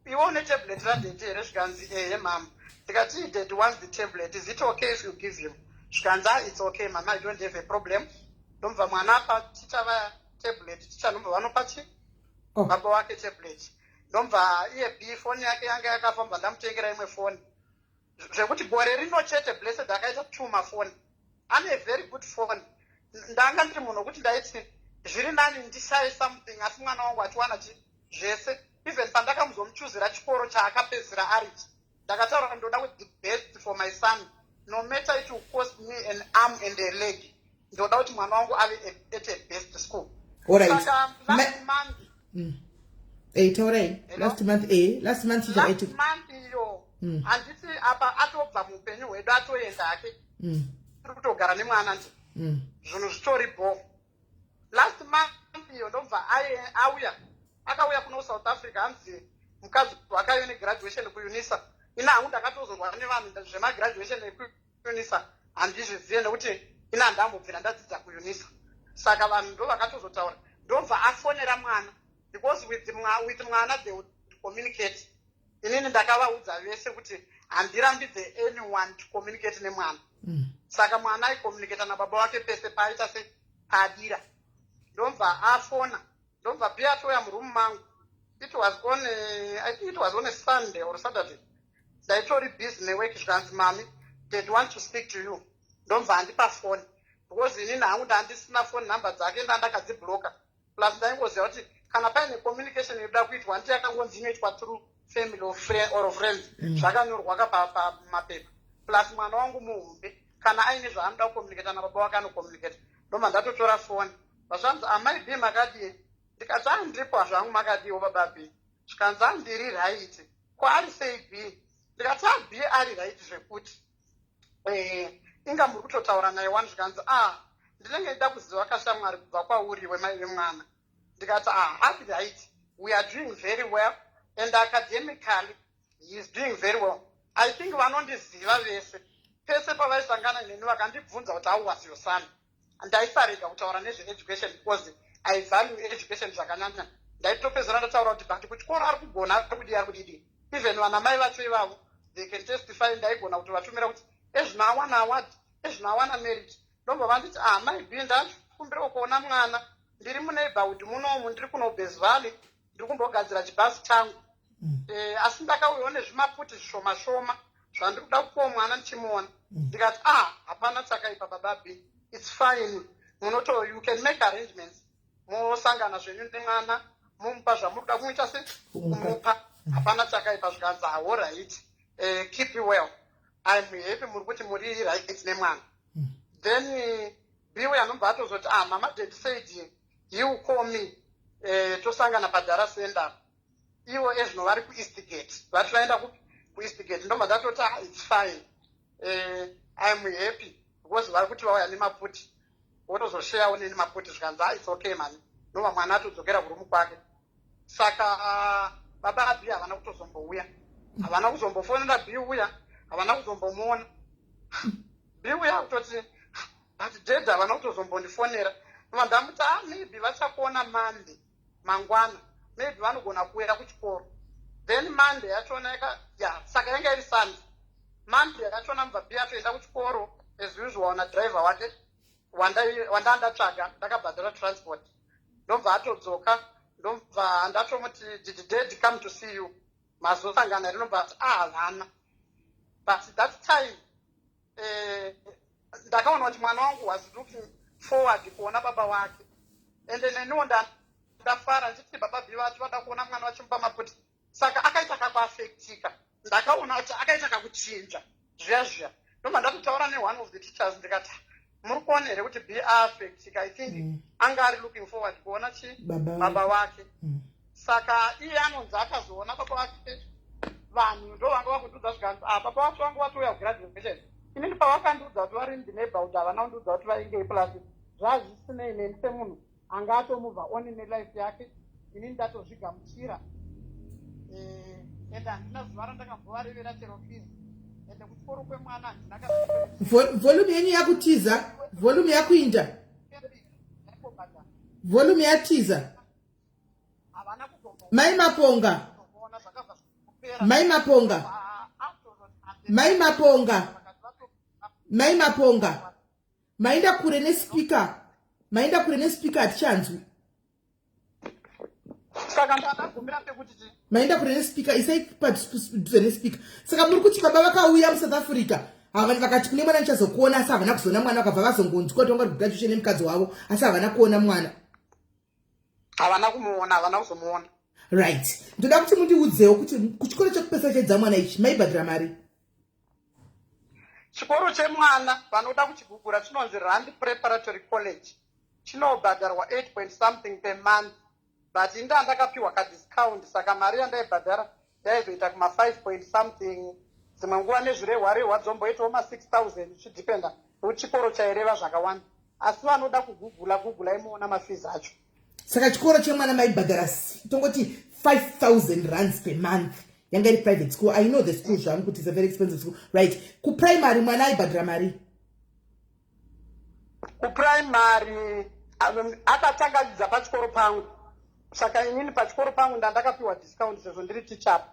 iwe une tablet radaddy here?" Zvikanzi, "Ehe, mama." Ndikati, "Daddy wants the tablet. Is it okay if you give him?" Zvikanzi, "Ah, it's okay, mama, I don't have a problem." Ndomubva mwana apa ticha vaya tablet. Ticha ndomubva vanopa chi baba wake tablet. Ndomubva iye B, foni yake yanga yakafamba, ndamutengera imwe foni, zvekuti gore rino chete Blessed akaita two mafoni. Ane very good phone. Ndanga ndiri munhu wekuti ndaiti zviri nani ndishaye something, asi mwana wangu achiwana chi zvese. Even pandakamuzomuchuzira chikoro chaakapedzisira arichi, ndakataura, "Ndoda kuti the best for my son, no matter it will cost me an arm and a leg. Ndoda kuti mwana wangu ave at a best school." Saka last month Taurai. Last month, last month. Last month iyo, handiti apa atobva muupenyu hwedu, atoenda hake. Tiri kutogara nemwana ndi zvinhu zvitori bo. Last month iyo, ndobva auya, akauya kuno South Africa. Hanzi mukadzi wakaive negraduation kuUNISA. Ina hangu ndakatozorwa nevanhu zvemagraduation ekuUNISA, handizvizive, nekuti ina handambobvira ndadzidza kuUNISA. Saka vanhu ndo vakatozotaura. Ndobva afonera mwana, because with mwana they would communicate. Inini ndakavaudza vese kuti handirambidze anyone to communicate nemwana. Saka mwana aicommunicata nababa wake pese paaita se paadira. Ndobva afona, ndobva B atouya muroom mangu. It was on a, I think it was on a Sunday or Saturday. Ndaitori busy nework. Zvikanzi, "Mami, dad want to speak to you." Ndobva andipa foni, because inini hangu ndandisina phone number dzake, ndandakadzibloka. Plus ndaingoziva kuti kana paine communication inoda kuitwa, nditi yakangonzi inoitwa through family or friends. Zvakanyorwa pamapepa. Plus mwana wangu muhombe, kana aine zvaanoda kucommunicata nababa wake, anocommunicata. Ndobva ndatotora foni. Vazvanzi, "Amai B, makadii?" Ndikati, "Andiripo zvangu, makadiwo, baba B?" Zvikanzi, "Andiri right. Kwaari sei B?" Ndikati, "A, B ari right zvekuti inga muri kutotaura naye wani." Zvikanzi, "A, ndinenge ndida kuziva kashamwari kubva kwauri wemai vemwana." Ndikati, "A, ari right. We are doing very well, and academically he is doing very well." I think vanondiziva vese, pese pavaisangana neni vakandibvunza kuti, "How was your son?" ndaisarega kutaura nezveeducation, because I value education zvakanyanya. Ndaitopedzera ndataura kuti, "But kuchikoro ari kugona, ari kudii, ari kudidi." Even vana mai vacho ivavo, they can testify. Ndaigona kuti vatumira kuti ezvino awana award, ezvino awana merit. Ndobva vanditi, "Ah, mai B, ndachikumbirawo kuona mwana. Ndiri muneighborhood munomu, ndiri kunoBes Valley, ndiri kumbogadzira chibhasi changu. Asi ndakauyawo nezvimaputi zvishoma shoma zvandiri kuda kupuwa mwana ndichimuona." Ndikati, "Ah, hapana chakaipa, baba B, it's fine. Munoto, you can make arrangements, mosangana zvenyu nemwana, mumupa zvamuri kuda kumuita se kumupa. Hapana chakaipa." Zvikanzi, "Alright, keep well. I'm happy muri kuti muri right nemwana." Then B anobva atozoti, "Ah, mama, dad said he will call me, tosangana padhara center. Ivo ezvino vari kuEastgate." Vati vaenda kuEastgate. Ndobva ndatoti, "Ah, it's fine. I'm happy because vari kuti vauya nemaputi, wotozosheyawo neni maputi." Zvikanzi, "Ah, it's okay, mani." Ndobva mwana atodzokera kuroom kwake. Saka baba aB havana kutozombouya, havana kuzombofonera B uya, havana kuzombomuona B uya. Kutoti, "But dad havana kutozombondifonera." Ndobva ndamuti, "Ah, maybe vachakuona Monday, mangwana, maybe vanogona kuuya kuchikoro." Then Monday yachona ya, saka yanga iri Sunday. Monday yachona mubva B atoenda kuchikoro as usual nadriver wake wanda ndatsvaga, ndakabhadhara transport. Ndobva atodzoka. Ndobva ndatomuti, "Did dad come to see you? Mazosangana here?" Ndobva ati, "Ah, havana." But that time ndakaona kuti mwana wangu was looking forward kuona baba wake, ende neniwo ndafara ndichiti baba B vacho vada kuona mwana, vachimupa maputi. Saka akaita kakuafectika. Ndakaona kuti akaita kakuchinja zviya zviya. Ndobva ndatotaura neone of the teachers, ndikati, "Muri kuona here kuti B aafectika? I think anga ari looking forward kuona chi baba wake." Saka iye anonzi akazoona baba wake, vanhu ndo vanga vakundudza. Zvikanzi, "Ah, baba vacho vanga vatouya kugraduation." Inini pavakandiudza kuti vari in the neighborhood, havana kundiudza kuti vaingei. Plus zvazvisinei neni semunhu anga atomove on nelife yake. Inini ndatozvigamuchira, ende handina zuva randakambovarevera chero fees, ende kuchikoro kwemwana handina kana. Volume yenyu yakutiza, volume yakuinda, volume yatiza. Havana kuzomboona. Mai Maponga. Zvakabva zvopera. Mai Maponga, Mai Maponga, Mai Maponga, maenda kure nespeaker, maenda kure nespeaker, hatichanzwi. Saka ndakagumira pekuti chi Maenda kure nespeaker, isai padhuze nespeaker. Saka muri kuti baba vakauya muSouth Africa, havana vakati kune mwana ndichazokuona, asi havana kuzoona mwana. Vakabva vazongonzwa kuti vanga kugraduation nemukadzi wavo, asi havana kuona mwana. Havana kumuona, havana kuzomuona. Right, ndoda kuti mundiudzewo kuti kuchikoro chekupesa chedza mwana ichi maibhadhira mari? Chikoro chemwana, vanoda kuchigugura, chinonzi Rand Preparatory College. Chinobhadharwa 8 point something per month, but inda ndakapiwa kadiscount, saka mari yandaibhadhara yaizoita kuma 5 point something, dzimwe nguva nezvirehwa rehwa dzomboitawo ma6 000, zvichidhipenda nekuti chikoro chaireva zvakawanda. Asi vanoda kugugula, gugula imuona mafees acho. Saka chikoro chemwana maibhadhara tongoti 5000 rands per month. Yanga iri private school. I know the school zvangu kuti it's a very expensive school. Right, kuprimary mwana aibhadhara mari? Kuprimary akatanga adzidza pachikoro pangu, saka inini pachikoro pangu ndandakapiwa discount sezvo ndiri teacher.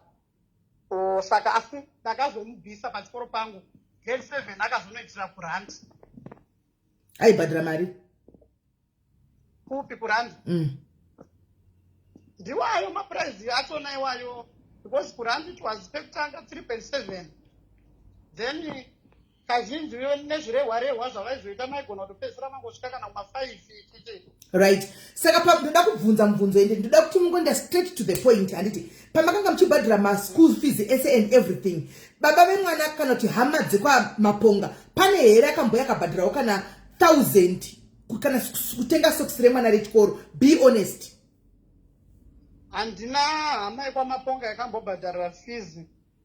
Saka asi ndakazomubvisa pachikoro pangu grade 7, akazonoitira kuRand. Aibhadhara mari? Kupi, kuRand? Mm. Ndiwayo maprice achona iwayo, because kuRand it was pekutanga 3.7, then kazhinji nezvirehwa rehwa zvavaizoita maigona kutopedzisira mangosvika kana kuma5 chichi. Right, saka ndoda kubvunza mubvunzo, ende ndoda kuti mungoenda straight to the point, handiti? Pamakanga muchibhadhara maschool fees ese and everything, baba vemwana kana kuti hama dzekwaMaponga, pane here akamboya akabhadharawo kana 1000 kana kutenga socks remwana rechikoro? Be honest. Handina hama yekwaMaponga yakambobhadharira fees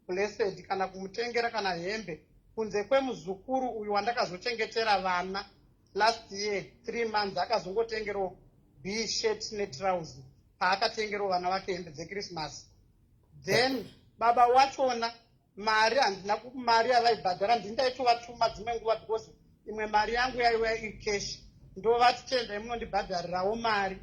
Blessed kana kumutengera kana hembe, kunze kwemuzukuru uyu wandakazochengetera vana last year 3 months. Akazongotengerawo b shirt netrausi paakatengerawo vana vake hembe dzeChristmas. Then baba wachona mari handina mari yavaibhadhara, ndini ndaitovatuma dzimwe nguva because imwe mari yangu yaiuya iri cash. Ndovati, "Tendai munondibhadharirawo mari."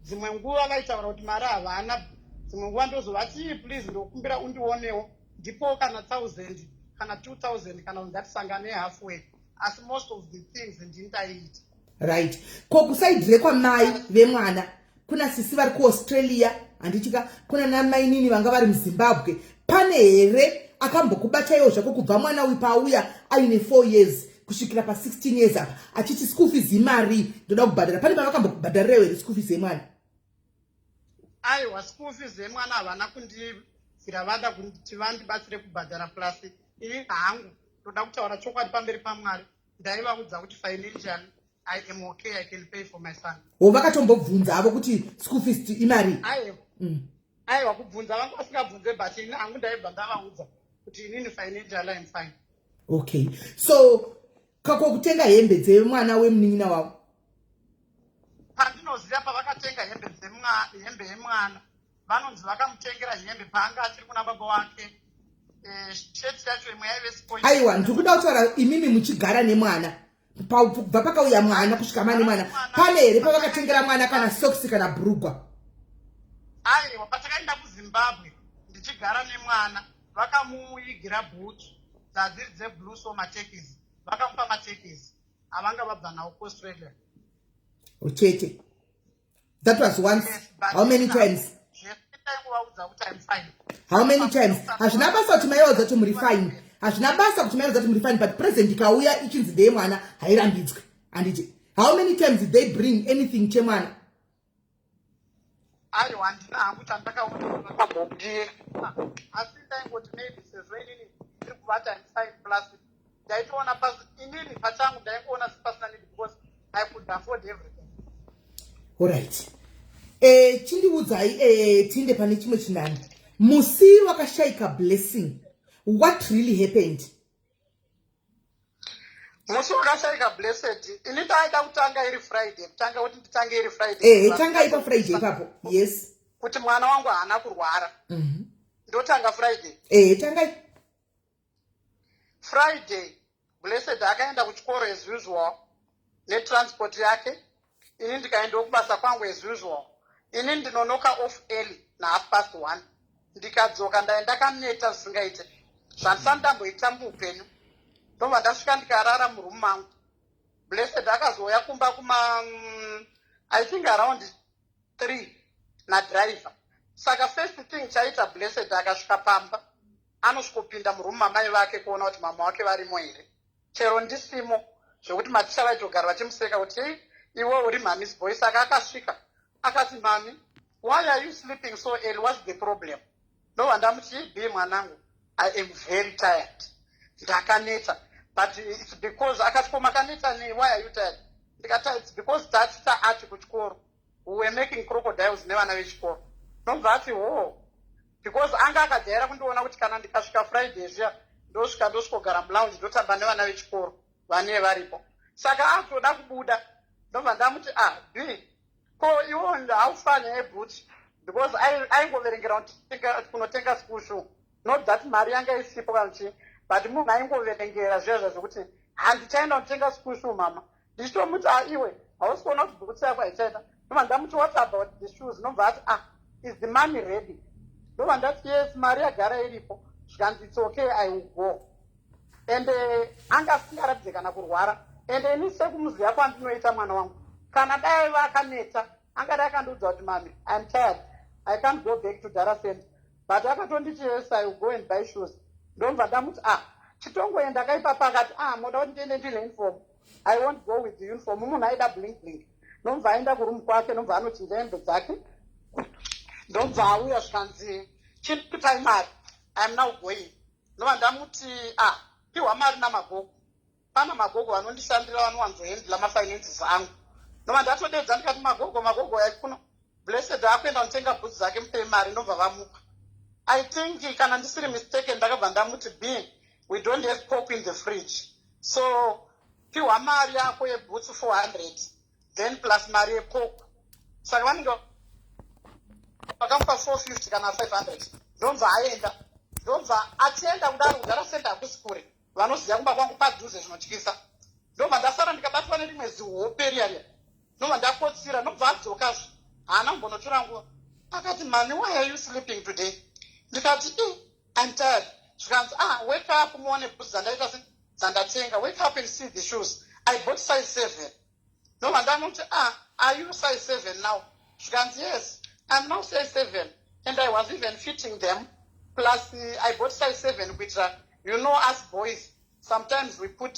Dzimwe nguva vaitaura kuti mari havana, dzimwe nguva ndozovati, "Please, ndokumbira undionewo, ndipo kana 1000 kana 2000 kana kuti ngatisangane halfway." Asi most of the things ndini ndaiita. Right, ko kuside rekwamai vemwana, kuna sisi vari kuAustralia, handitika? Kuna namainini vanga vari muZimbabwe, pane here akambokubataiwo zvako kubva mwana uyu paauya aine 4 years kusvikira pa16 years apa, achiti school fees imari, ndoda kubhadhara? Pane pavakambokubhadharirewo here school fees yemwana? Aiwa, school fees yemwana havana kundibvira vada kuti vandibatsire kubhadhara. Plus ini hangu ndoda kutaura chokwadi pamberi paMwari, ndaivaudza kuti financially I am okay, I can pay for my son. Wo vakatombobvunza avo kuti school fees imari? Aiwa. Aiwa, kubvunza vangu vasingabvunze, but ini hangu ndaibva ndavaudza kuti inini financially I'm fine. Okay, so kako kutenga hembe dzemwana wemunin'ina wavo? Pandinoziva pavakatenga hembe yemwana, vanonzi vakamutengera hembe paanga achiri kuna baba wake. Sheti yacho imwe yaive spoil. Aiwa, ndiri kuda kutaura imimi muchigara nemwana. Kubva pakauya mwana kusvika mane mwana, pane here pavakatengera mwana kana socks kana bhurugwa? Aiwa, patakaenda kuZimbabwe ndichigara nemwana, vakamuigira bhutsu dzadziri dzeblue, so matekis, vakamupa matekis avanga vabva nawo kuAustralia. Chete? That was once. Yes, but How many times? Zvese ndaingovaudza kuti I'm fine. How many times? Hazvina basa kuti maivaudza kuti muri fine, hazvina basa kuti maivaudza kuti muri fine, but present ikauya ichinzi ndeyemwana hairambidzwi, handiti? How many times did they bring anything chemwana? Aiwa, handina hangu chandakaona vakambondi, asi ndaingoti maybe sezvo inini ndiri kuvati I'm fine, plus ndaitoona pasi inini pachangu ndaingoona sepasina need because I could afford everything. Alright, chindiudzai, tinde pane chimwe chinani. Musi wakashayika Blessing, what really happened? Musi wakashayika Blessed, ini ndaida kutanga iri Friday, kutanga kuti nditange iri Friday. Ehe, tangai paFriday ipapo, yes. Kuti mwana wangu haana kurwara. Ndotanga Friday. Ehe, tangai. Friday, Blessed akaenda kuchikoro as usual netransport yake. Ini ndikaendawo kubasa kwangu as usual. Ini ndinonoka off early na1:30. Ndikadzoka, ndai ndakaneta zvisingaite, zvandisati ndamboita muupenyu. Ndobva ndasvika, ndikarara murumu mangu. Blessed akazouya kumba kuma I think around 3 nadriver. Saka first thing chaita Blessed, akasvika pamba, anosvikopinda murumu mamai vake kuona kuti mama wake varimo here, chero ndisimo, zvekuti maticha vaitogara vachimuseka kuti, "Ei, iwe uri mummy's boy." Saka akasvika akati, "Mummy, why are you sleeping so early? What's the problem?" Ndobva ndamuti, "B, mwanangu, I am very tired, ndakaneta, but it's because." Akati, "Ko makaneta nei? Why are you tired?" Ndikati, "It's because taticha art kuchikoro. We were making crocodiles nevana vechikoro." Ndobva ati, "Ho," because anga akajaira kundiona kuti kana ndikasvika Friday zviya, ndosvika, ndosvikogara mulounge, ndotamba nevana vechikoro vanee varipo. Saka akutoda kubuda. Ndobva ndamuti, "Ah, B, ko iwo haufani eboots?" Because aingoverengera kunotenga school shoe. Not that mari yanga isipo kana chii, but munhu aingoverengera zviya zva zvokuti, "Handichaenda kunotenga school shoe, mama." Ndichitomuti, "A, iwe hausi kuona kuti boots yako haichaita?" Ndobva ndamuti, "What about the shoes?" Ndobva ati, "Ah, is the money ready?" Ndobva ndati, "Yes, mari yagara iripo." Zvikanzi, "It's okay, I will go." And anga asingaratidze kana kurwara. And ini sekumuziva kwandinoita mwana wangu, kana dai vakaneta, angadai akandiudza kuti, "Mummy, I'm tired, I can't go back to Dara Center." But akatonditi, "Yes, I will go and buy shoes." Ndobva ndamuti, "Ah, chitongoenda kaipapa." Akati, "Ah, moda kuti ndiende ndine uniform? I won't go with the uniform." Munhu aida bling bling. Ndobva aenda kurumu kwake, ndobva anochinja hembe dzake, ndobva auya, zvikanzi, "Chikutai mari, I'm now going." Ndobva ndamuti, "Ah, piwa mari namagogo." Pana magogo vanondishandira, vanowanzohandla mafinances angu. Ndobva ndatodedza, ndikati, "Magogo, magogo, yaikuno, Blessed akuenda kunotenga bhutsu dzake, mupei mari." Ndobva vamupa. I think kana ndisiri mistaken, ndakabva ndamuti, "B, we don't have pork in the fridge, so piwa mari yako yebhutsu 400, then plus mari yepork." Saka vanenge vakamupa 450 kana 500. Ndobva aenda. Ndobva achienda kudaro, kudara senda hakusi kure, vanoziva kumba kwangu padhuze zvinotyisa. Ndobva ndasara, ndikabatwa nerimwe zihope riya riya, ndobva ndakotsira. Ndobva adzokazve, haana kumbonotora nguva, akati, "Mummy, why are you sleeping today?" Ndikati, "E, I'm tired." Zvikanzi, "Ah, wake up, muone bhutsu dzandaita se dzandatenga. Wake up and see the shoes. I bought size 7." Ndobva ndamuti, "Ah, are you size 7 now?" Zvikanzi, "Yes, I'm now size 7 and I was even fitting them. Plus I bought size 7 kuitira, you know us boys, sometimes we put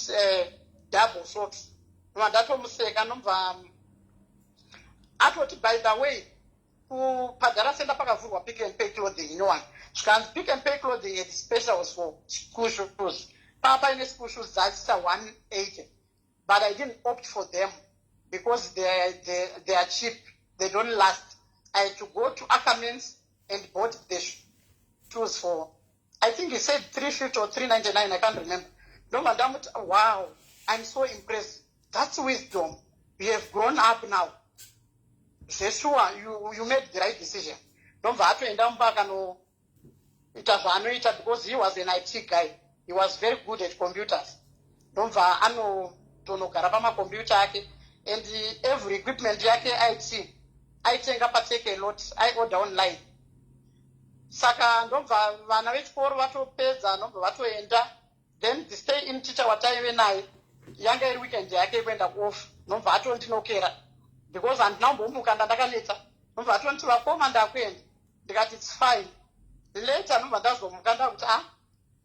double socks." Ndobva ndatomuseka. Ndobva atoti, "By the way, kupadhara center pakavhurwa Pick and Pay Clothing nyowani." Zvikanzi, "Pick and Pay Clothing had specials for school shoes. Paa paine school shoes dzachiita 180, but I didn't opt for them because they are cheap, they don't last. I had to go to Ackermans and bought the shoes for," I think he said, "350 or 399, I can't remember." Ndobva ndamuti, "Wow, I'm so impressed. That's wisdom. You have grown up now zvesure. You made the right decision." Ndobva atoenda mumba, akanoita zvaanoita, because he was an IT guy. He was very good at computers. Ndobva anotonogara pamakombiyuta ake, and every equipment yake IT aitenga paTakealot, aiorder online. Saka ndobva vana vechikoro vatopedza, ndobva vatoenda. Then the stay in teacher wataive naye, yanga iri weekend yake yekuenda kuoff. Ndobva atondinokera because handina kumbomuka, ndandakaneta. Ndobva atonditi, "Vakoma, ndakuenda." Ndikati, "It's fine." Later ndobva ndazomuka, ndakuti, "Ah,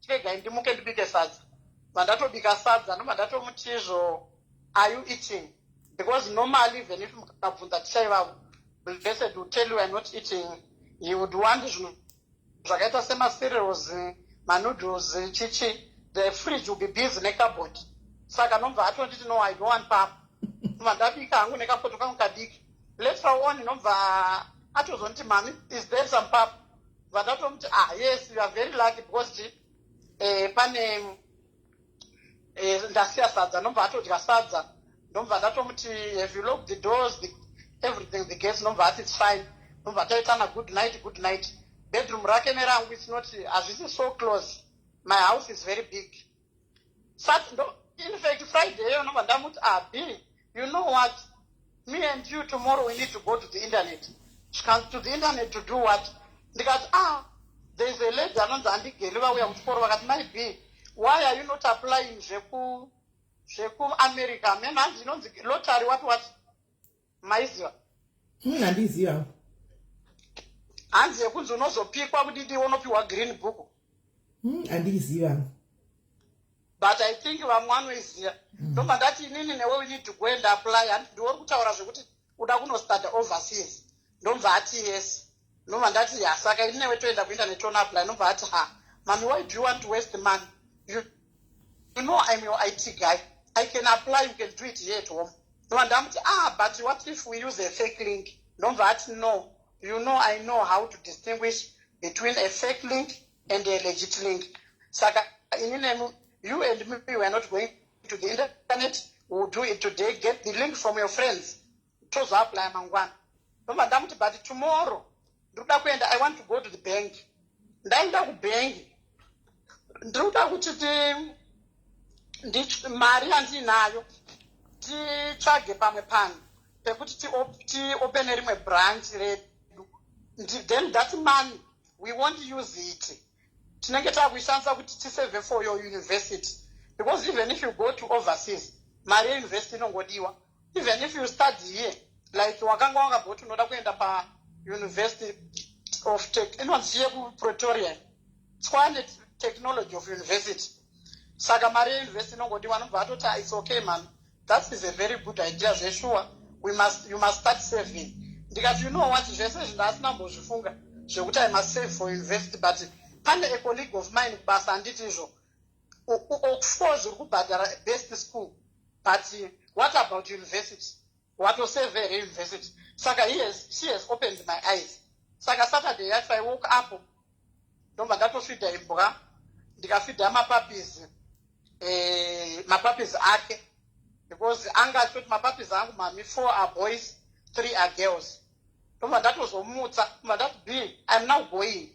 chiregai ndimuke ndibike sadza." Bva ndatobika sadza. Ndobva ndatomuti izvo, "Are you eating?" Because normally, even if mukabvunza ticha ivavo, Blessed will tell you, "I'm not eating." He would want zvinhu zvakaita semacereals, manoodles, chichi. The fridge will be busy necupboard. Saka nobva atonditi, "No, I don't want pap." Nobva ndabika hangu nekapoto kangu kadiki. Later on nobva atozonditi, "Mummy, is there some pap?" Bva ndatomuti, "Ah, yes, you are very lucky because chi pane Ndasiya sadza, ndomva atodya sadza. Ndomva ndatomuti, "Have you locked the doors, everything, the gates?" Ndomva ati, "It's fine." Ndomva taitana good night, good night. Bedroom rake nerangu, it's not, hazvisi so close. My house is very big. In fact, Friday iyo ndomva ndamuti, "Ah, B, you know what? Me and you, tomorrow we need to go to the internet." Chikanzi, "To the internet to do what?" Ndikati, "Ah, there is a lady anonzi Andigeli, vauya kuchikoro vakati, 'My B, why are you not applying zvekuAmerica?' Men, hanzi inonzi lottery, what what, maiziva?" Handiziva. Hanzi yekunzi unozopikwa kudidi, unopiwa green book. Handiziva. But I think vamwe vanoiziva. Ndobva ndati, "Inini newe, we need to go and apply. Handi ndiwori kutaura zvekuti uda kunostudya overseas?" Ndobva ati, "Yes." Ndobva ndati, "Ya, saka ini newe toenda kuinternet, tonoapply." Ndobva ati, "Ha, mami, why do you want to waste money? You know I'm your IT guy. I can apply, you can do it here at home." Ndobva ndamuti, "Ah, but what if we use a fake link?" Ndobva ati, "No, you know I know how to distinguish between a fake link and a legit link. Saka ini nemi, you and me, we are not going to the internet. We'll do it today. Get the link from your friends, tozoapplya mangwana." Ndobva ndamuti, "But tomorrow ndiri kuenda, I want to go to the bank. Ndaenda kubhengi, ndiri kuda kuti mari yandiinayo titsvage pamwe panhu pekuti tiopene rimwe branch redu. Then that money we won't use it. Tinenge taakuishandisa kuti tisave for your university, because even if you go to overseas, mari yeuniversity inongodiwa. Even if you study here, like wakanga wakamboti unoda kuenda paUniversity of Tech, inonzi yekuPretoria, Tshwane Technology of University, saka mari yeuniversity inongodiwa." Anobva atoti, "It's okay, man, that is a very good idea. Zveshuwa, you must start saving." Ndikati, "You know what? Zvese izvi ndaasina mbozvifunga zvekuti I must save for university, but pane a colleague of mine kubasa handiti izvo, of course uri kubhadhara best school, but what about university? Watosave here university?" Saka she has opened my eyes. Saka Saturday yacho I woke up, ndobva ndatofidha imbwa, ndikafidha mapuppies, mapuppies ake, because anga achitoti, "Mapuppies angu, mami, four are boys, three are girls." Ndobva ndatozomutsa, ndobva ndati, "B, I'm now going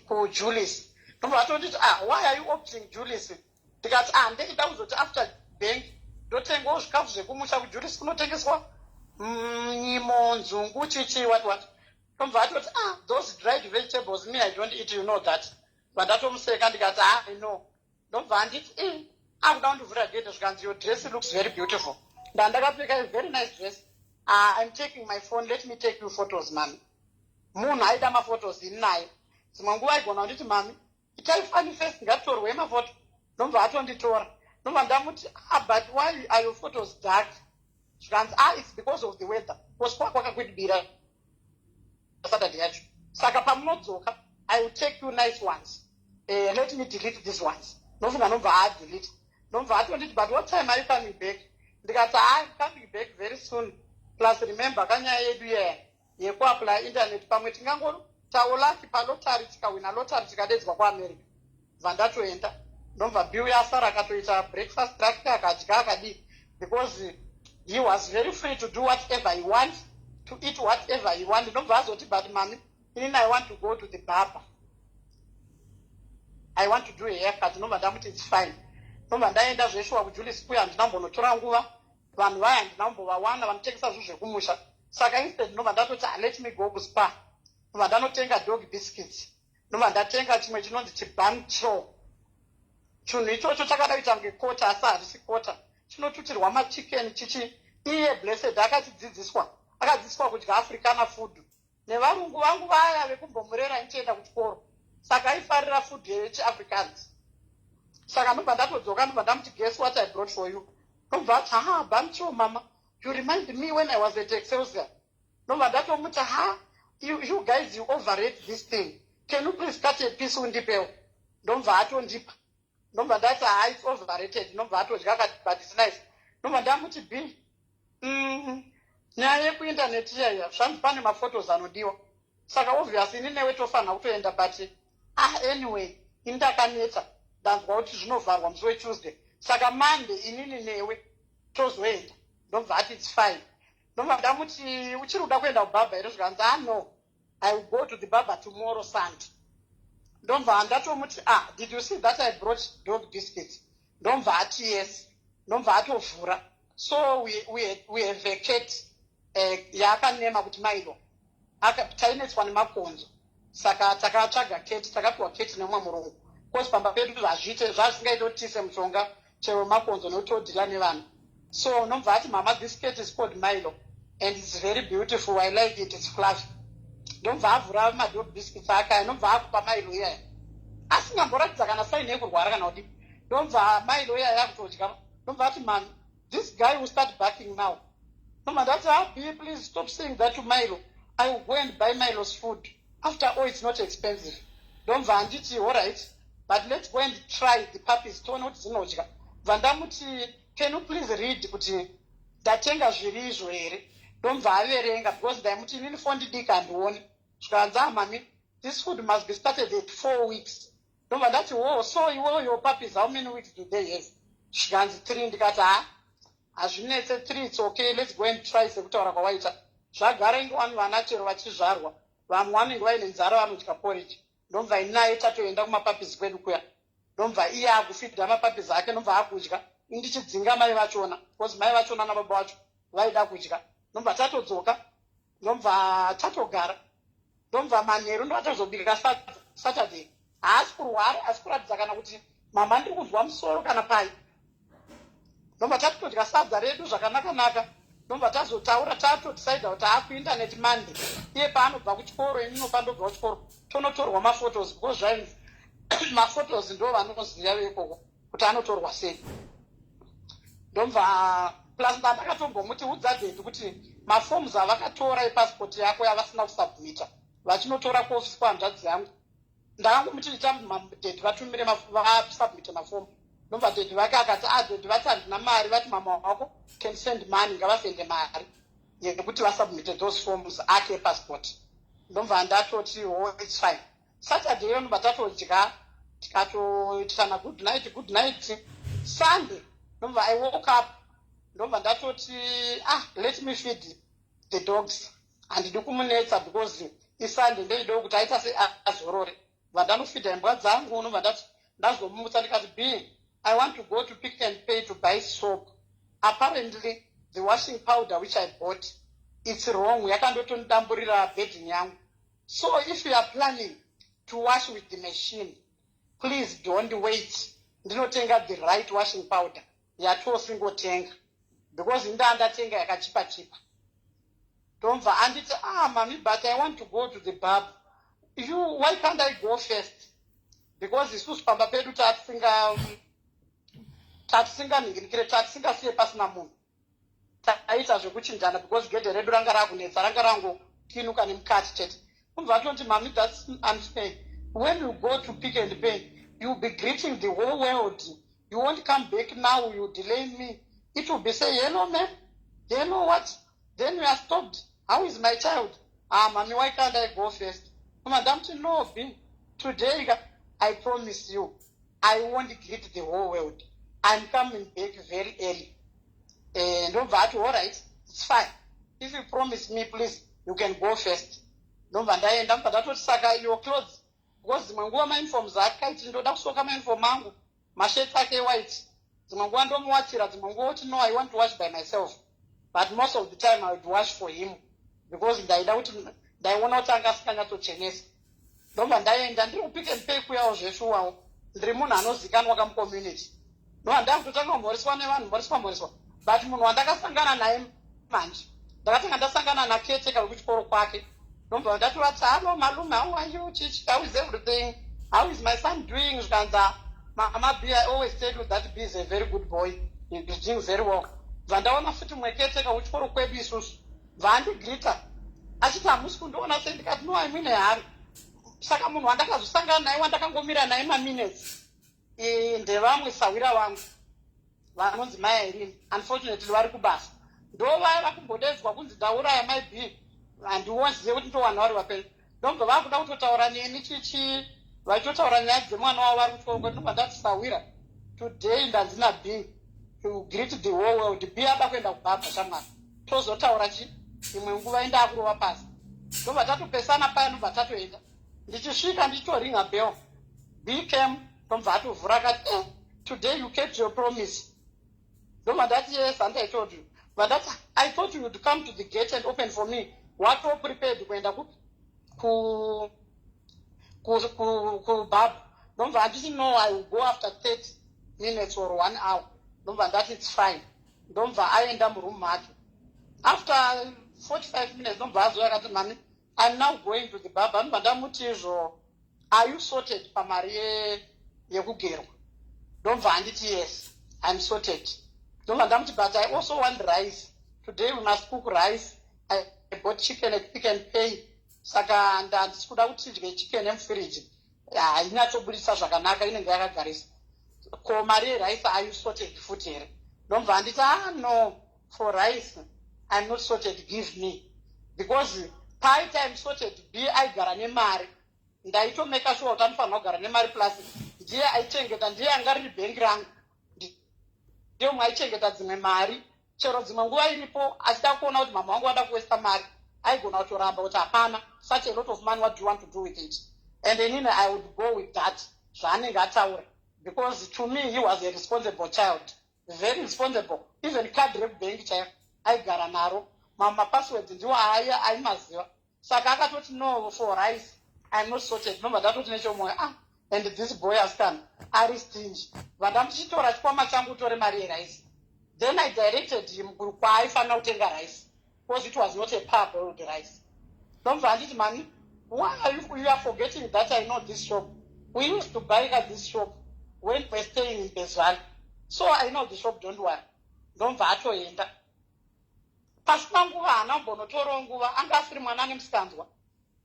kuJulius." Ndobva vatonditi, "Ah, why are you opting Julius?" Ndikati, "Ah, ndechida kuzoti after bank ndotengawo zvikafu zvekumusha. KuJulius kunotengeswa nyimo, nzungu, chichi, what what." Ndobva atoti, "Ah, those dried vegetables, me, I don't eat, you know that." Vandatomuseka, ndikati, "Ah, I know." Ndobva anditi, "I akuda kundivhura gedhe." Zvikanzi, "Your dress looks very beautiful." Ndandakapfeka a very nice dress. "Ah, I'm taking my phone, let me take you photos, mami." Munhu aida maphotos, ini naye dzimwe nguva aigona kunditi, "Mami, itai funny face, ngatitorwei mafoto." Ndobva atonditora. Ndobva ndamuti, "Ah, but why are your photos dark?" Zvikanzi, "Ah, it's because of the weather, because kwakakwidibira Saturday yacho. Saka pamunodzoka I will take you nice ones. Let me delete these ones." Nofunga nobva adelete. Nobva atonditi, "But what time are you coming back?" Ndikati, "I'm coming back very soon. Plus remember kanyaya yedu yeya yekuapply internet, pamwe tingangotawo lucky palottery, tikawina lottery, tikadedzwa kuAmerica." Bva ndatoenda. Ndobva Bill yasara akatoita breakfast rake, akadya, akadii, because he was very free to do whatever he want, to eat whatever he want. Ndobva azoti, "But mami, inini I want to go to the barber. I want to do a haircut." Ndobva ndamuti, "It's fine." Ndobva ndaenda zveshuwa kuJulius kuya. Handina kumbonotora nguva, vanhu vaya handina kumbovawana vanotengesa zvinhu zvekumusha. Saka instead ndobva ndatoti, "Ah, let me go kuSpar." Ndobva ndanotenga dog biscuits, ndobva ndatenga chimwe chinonzi chibun cho. Chinhu ichocho chakada kuita kunge kota, asi harisi kota, chinotutirwa machicken chichi. Iye Blessed akachidzidziswa, akadzidziswa kudya Africana food nevarungu vangu vaya vekumbomurera ndichienda kuchikoro, saka aifarira food yechiAfricans. Saka ndobva ndatodzoka, ndobva ndamuti, "Guess what I brought for you?" Ndobva ati, "Ha, bun cho, mama, you remind me when I was at Excelsior." Ndobva ndatomuti, "Ha, you guys, you overrate this thing. Can you please cut a piece undipewo?" Ndobva atondipa. Ndobva ndati, "Ha, it's overrated." Ndobva atodya, akati, "But it's nice." Ndobva ndamuti, "B, nyaya yekuindaneti iyaiya, zvanzi pane maphotos anodiwa, saka obvious ini newe tofanira kutoenda. But ah, anyway, ini ndakaneta." Ndanzwa kuti zvinovharwa musi weTuesday, saka Monday inini newe tozoenda. Ndobva ati, "It's fine." Ndobva ndamuti, "Uchiri kuda kuenda kubarber here?" Zvikanzi, "Ah, no, I will go to the barber tomorrow, Sunday." Ndobva ndatomuti, "Ah, did you see that I brought dog biscuits?" Ndobva ati, "Yes." Ndobva atovhura. So we have a cat yaakanema kuti Milo. Tainetswa nemakonzo, saka takatsvaga cat, takapiwa cat nemumwe murungu, 'cause pamba pedu zvazviite zvazvisingaite kuti tiise mushonga chero makonzo, nekuti todeala nevanhu. So nobva ati, "Mama, this cat is called Milo and it's very beautiful. I like it, it's fluffy." Ndobva avhura madog biscuits akaya, ndobva akupa Milo iyaya, asingamboratidza kana sign yekurwara kana kudi. Ndobva Milo iyaya yakutodya. Ndobva ati, "Mami, this guy will start barking now." Ndobva ndati, "Ah, B, please stop saying that to Milo. I will go and buy Milo's food. After all, it's not expensive." Ndobva anditi, "Allright, but let's go and try the puppies, tione kuti dzinodya." Bva ndamuti, "Can you please read kuti ndatenga zviri izvo here?" Ndomubva averenga, because ndaimuti inini font diki, handioni. Zvikanzi, "Ah, mami, this food must be started at 4 weeks." Ndobva ndati, "Wo, so iwo your puppies, how many weeks do they have?" Zvikanzi, "3." Ndikati, "Ha, hazvinetse, 3, it's okay. Let's go and try sekutaura kwawaita. Zvagara ingowani vana chero vachizvarwa, vamwe vanenge vaine nzara, vanodya porridge." Ndobva inaye tatoenda kumapuppies kwedu kuya. Ndobva iye akufeeda mapuppies ake, ndobva akudya, indichidzinga mai vachona, because mai vachona nababa vacho vaida kudya. Ndobva tatodzoka, ndobva tatogara. Ndobva manheru ndobva tazobika Saturday. Haasi kurwara, asi kuratidza kana kuti, "Mama, ndiri kunzwa musoro," kana pai. Ndobva tatotodya sadza redu zvakanaka-naka. Ndobva tazotaura, tatodecida kuti aakuinternet Monday, iye paanobva kuchikoro, inino pandobva kuchikoro, tonotorwa maphotos, because zvainzi maphotos ndo vanoziva veikoko kuti anotorwa sei. Ndobva plus ndandakatombomuti, "Udza daddy kuti maforms avakatora epasipoti yako yavasina kusubmita, vachinotora kuofisi kwehanzvadzi yangu." Ndakangomuti, "Ita daddy vatumire, vasubmite mafomu." Ndobva daddy vake akati, "A, daddy vati handina mari, vati mama wako can send money, ngavasende mari yekuti vasubmite those forms ake epassport." Ndobva ndatoti, "Oh, it's fine." Saturday iyo ndobva tatodya, tikatoitana good night, good night. Sunday ndobva I woke up, ndobva ndatoti, "Ah, let me feed the dogs. Handidi kumunetsa because iSunday, ndeido kuti aita se azorore." Bva ndanofeeda imbwa dzangu. Nobva ndati ndazomutsa, ndikati, "B, I want to go to Pick and Pay to buy soap. Apparently the washing powder which I bought, it's wrong, yakandotondamburira bedding yangu. So if you are planning to wash with the machine, please don't wait ndinotenga the right washing powder yatosingotenga, because indaa ndatenga yakachipa chipa." Ndomva anditi, "Ah, mami, but I want to go to the barber. You, why can't I go first?" Because isusu pamba pedu tatisinganhingirikire, tatisingasiye pasina munhu. Taita zvekuchinjana because gedhe redu ranga rakunetsa, ranga rangokinuka nemukati chete. Umva atoti, "Mami, that's unfair. When you go to Pick and Pay, you'll be greeting the whole world. You won't come back now. You delay me. It will be say, 'Hello, ma'am, hello what?' Then we are stopped. How is my child? Ah, mami, why can't I go first?" Ndamuti, "No, B, today I promise you I won't greet the whole world. I'm coming back very early." Ndobva ati, "All right, it's fine. If you promise me, please, you can go first." Ndobva ndaenda. Ndobva ndatoti, "Saka your clothes," because dzimwe nguva mauniforms ake aiti, "Ndoda kusoka mauniform angu," mashirts ake white. Dzimwe nguva ndomuwachira, dzimwe nguva oti, "No, I want to wash by myself." But most of the time I would wash for him because ndaida kuti ndaiona kuti anga asinganyatsochenesa. Ndobva ndaenda, ndiri kuPick and Pay kuyawo zveshuwawo, ndiri munhu anozikanwa kamucommunity. Ndobva ndakutotanga kumhoreswa nevanhu, mhoreswa, mhoreswa. But munhu wandakasangana naye manje, ndakatanga ndasangana nacaretaker wekuchikoro kwake. Ndobva ndatovati, "Hello, malume, how are you? Chichi, how is everything? How is my son doing?" Zvikanzi, "Mama B, I always tell you that B is a very good boy. He is doing very well." Bva ndaona futi mumwe caretaker wechikoro kwedu isusu, bva andigreeta achiti, "Hamusi kundiona sei?" Ndikati, "No, I'm in a hurry." Saka munhu wandakazosangana naye, wandakangomira naye maminutes, ndevamwe sawira vangu vanonzi Mai Irene. Unfortunately vari kubasa, ndo vaya vakumbodedzwa kunzi ndauraya Mai B. Handiwozive kuti ndowanhu vari vapenyu. Ndomubva vakuda kutotaura neni chichi. Vachitotaura nyaya dzemwana wavo vari kutyoro. Ndobva ndati, "Sawira, today ndanzina B to greet the whole world. B ada kuenda kubarber, shamwari. Tozotaura chi imwe nguva." Indakurova pasi. Ndobva tatopesana paya, ndobva tatoenda. Ndichisvika, ndichitoringa bell, B came. Ndobva atovhura akati, "Today you kept your promise." Ndobva ndati, "Yes, and I told you." Bva ndati, "I thought you would come to the gate and open for me. Wato prepared kuenda ku kubarber." Ndobva anditi, "No, I will go after 30 minutes or one hour." Ndobva ndati, "It's fine." Ndobva aenda muroom make. After 45 minutes ndobva azouya akati, "Mami, I'm now going to the barber." Ndobva ndamuti izvo, "Are you sorted pamari yekugerwa?" Ndobva anditi, "Yes, I'm sorted." Ndobva ndamuti, "But I also want rice. Today we must cook rice. I bought chicken at Pick and Pay, saka ndandisi kuda kuti tidye chicken yemufiriji, hainyatsobudisa zvakanaka, inenge yakagarisa. Ko mari yerice, are you sorted futi here?" Ndobva anditi, "Ah, no, for rice I'm not sorted, give me." Because paita "I'm sorted", B aigara nemari. Ndaitomeka sure kuti anofanira kugara nemari, plus ndiye aichengeta, ndiye anga riri bhengi rangu, ndiye mwe aichengeta dzimwe mari. Chero dzimwe nguva iripo achida kuona kuti mama wangu vada kuwesta mari, aigona kutoramba kuti, "Hapana such a lot of money. What do you want to do with it?" And inini I would go with that zvaanenge ataura, because to me he was a responsible child, very responsible. Even card rekubhengi chaiyo aigara naro, mapasswords ndiwo aya aimaziva. Saka akatoti, "No, for rice I'm not sorted." Nobva ndatoti nechomwoyo, "Ah, and this boy, asikana, ari stingy." Bva ndamuchitora chikwama changu, utore mari yerice. Then I directed him kwaaifanira kutenga rice, because it was not a parboiled rice. Ndomva anditi, "Mani, why are you are forgetting that I know this shop? We used to buy at this shop when we're staying in Bezvali, so I know the shop, don't worry." Ndomva atoenda. Pasina nguva, haana kumbonotorawo nguva, anga asiri mwana ane musikanzwa.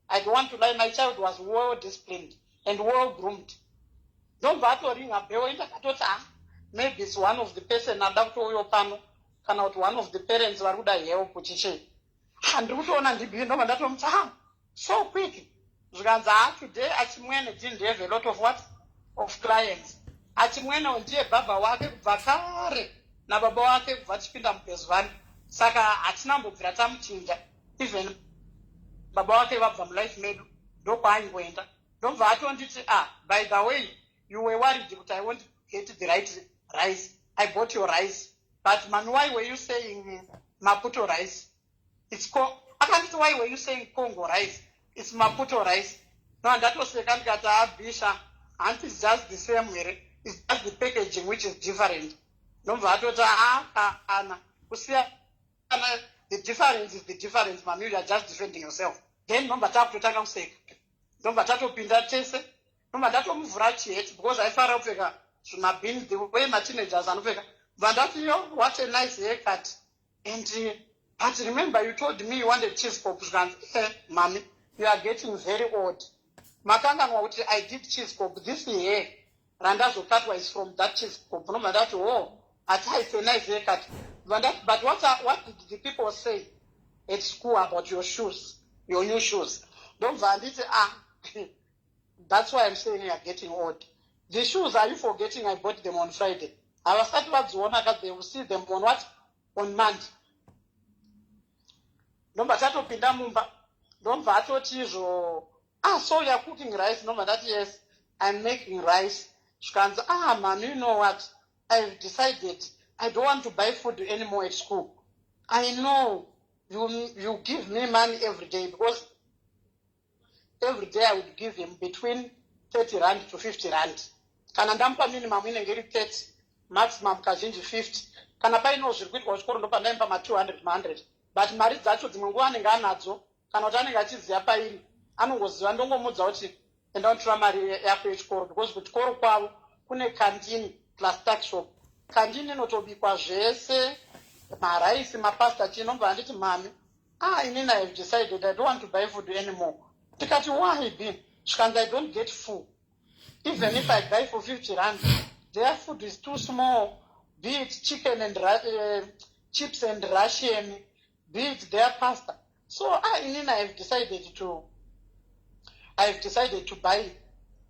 I don't want to lie, my child was well disciplined and well groomed. Ndomva atoringa bell. Indakatoti, "Ah, maybe it's one of the person ada kutouyo pano, kana kuti one of the parents vari kuda help chichii." Handiri kutoona ndiB. Ndobva ndatomuti, "Ah, so quick?" Zvikanzi, "Ha, today achimwene didn't have a lot of what, of clients." Achimwene ndiye barber wake kubva kare nababa wake, kubva tichipinda muBezvani, saka hatina mbobvira tamuchinja. Even baba wake vabva mulife medu, ndokwaingoenda. Ndobva atonditi, "Ah, by the way, you were worried kuti I won't get the right rice. I bought your rice. But mami, why were you saying Maputo rice? It's akanditi, "Why were you saying Congo rice? It's Maputo rice." No, ndatoseka ndikati, "Abisha, hanti it's just the same here? It's just the packaging which is different." Ndobva atoti, "A ana kusiyana, the difference is the difference, mami. You are just defending yourself." Then ndobva takutotanga kuseka. Ndobva tatopinda tese. Ndobva ndatomuvhura chihat, because aifanira kupfeka zvimabini the way mateenagers anopfeka. Bva ndati, "Yo, what a nice haircut. And but remember you told me you wanted cheese pop." Zvikanzi, "Mami, you are getting very old. Makanganwa kuti I did cheese pop? This hair randazokatwa is from that cheese pop." Ndobva ndati, "Oh, ati it's a nice haircut." Bva ndati, "But what did the people say at school about your shoes, your new shoes?" Ndobva anditi, "Ah, that's why I'm saying you are getting old. The shoes, are you forgetting I bought them on Friday? Havasati vadziona ka. They will see them on what, on Monday." Ndobva tatopinda mumba. Ndobva atoti izvo, "Ah, so you are cooking rice?" Ndobva ndati, "Yes, I'm making rice." Zvikanzi, "Ah, mami, you know what I've decided? I don't want to buy food anymore at school. I know you give me money every day," because every day I would give him between R30 to R50. Kana ndamupa minimum inenge iri 30, maximum kazhinji 50. Kana paino zviri kuitwa kuchikoro, ndopandaimupa ma200, ma100. But mari dzacho dzimwe nguva anenge anadzo, kana kuti anenge achiziva pairi, anongoziva. Ndongomudza kuti, "Enda unotora mari yako yechikoro," because kuchikoro kwavo kune kandini plus tuck shop. Kandini inotobikwa zvese, maraisi, mapasta, chii. Nobva anditi, "Mami, ah, inini I have decided I don't want to buy food anymore." Tikati, "Why, B?" Zvikanzi, "I don't get full even if I buy for R50. Their food is too small, be it chicken and chips and Russian, be it their pasta. So, ah, inini I have decided to buy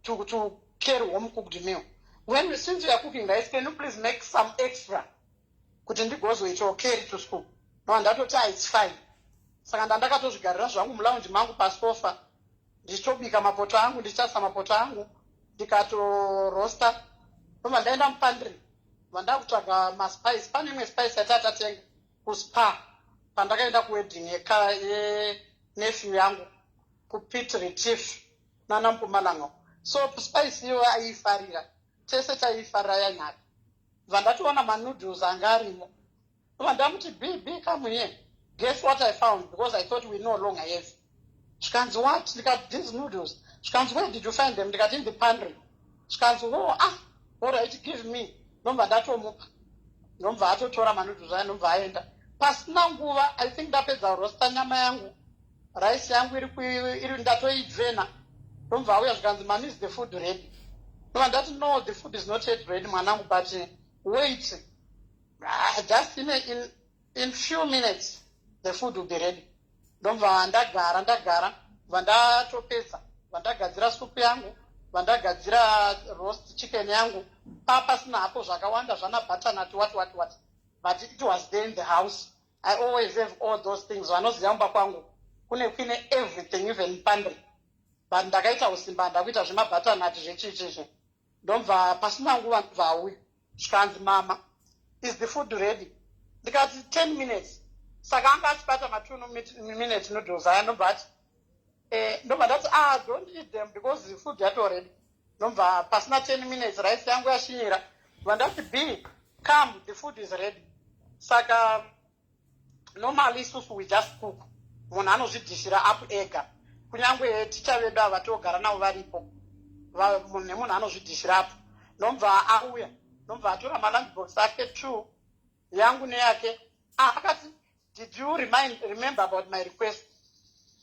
to carry home cooked meal. When since you are cooking rice, can you please make some extra kuti ndigozoitawo carry to school?" No, ndatoti, "Ah, it's fine." Saka ndandakatozvigarira zvangu mulounge mangu pasofa, ndichitobika mapoto angu, ndichitarisa mapoto angu, ndikatorosta. Ndobva ndaenda mupantry, bva ndakutsvaga maspice. Pane imwe spice yatatatenga kuSpar pandakaenda kuwedding yenephew yangu kuPiet Retief nana Mpumalanga. So spice iyoyo aiifarira, tese taiifarira yanyaka. Bva ndatoona manoodles anga arimo. Ndobva ndamuti, "B, B, come here. Guess what I found, because I thought we no longer have." Zvikanzi, "What?" Ndikati, "These noodles." Zvikanzi, "Where did you find them?" Ndikati, "In the pantry." Zvikanzi, "Oh, ah, alright, give me." Ndobva ndatomupa, ndobva atotora manoodles aya, ndobva aenda. Pasina nguva, I think ndapedza rosta nyama yangu, rice yangu iri ndatoidraina, ndobva auya. Zvikanzi, "Mami, is the food ready?" Ndobva ndati, "No, the food is not yet ready, mwanangu, but wait, just in few minutes the food will be ready." Ndobva ndagara, ndagara, bva ndatopedza, bva ndagadzira supu yangu, bva ndagadzira roast chicken yangu. Pasina hapo zvakawanda, zvana butternut, what, what, what, but it was there in the house. I always have all those things. Vanoziva mumba kwangu kune kuine everything, even pantry, but ndakaita usimba, ndakuita zvemabutternut, zvechichizvi. Ndobva pasina nguva ndobva auya. Zvikanzi, "Mama, is the food ready?" Ndikati, "10 minutes." Saka anga achibata ma2 minute noodles aya. Ndobva ati, ndobva ndati, "Ah, don't eat them because the food yato ready." Ndobva pasina 10 minutes rice yangu yashinyira. Bva ndati, "B, come, the food is ready." Saka normally isusu we just cook, munhu anozvidhishira up ega. Kunyange ticha vedu ava togara navo varipo, munhu nemunhu anozvidhishira up. Ndobva auya, ndobva atora malunch box ake two, yangu neyake. Ah, akati, "Did you remember about my request?"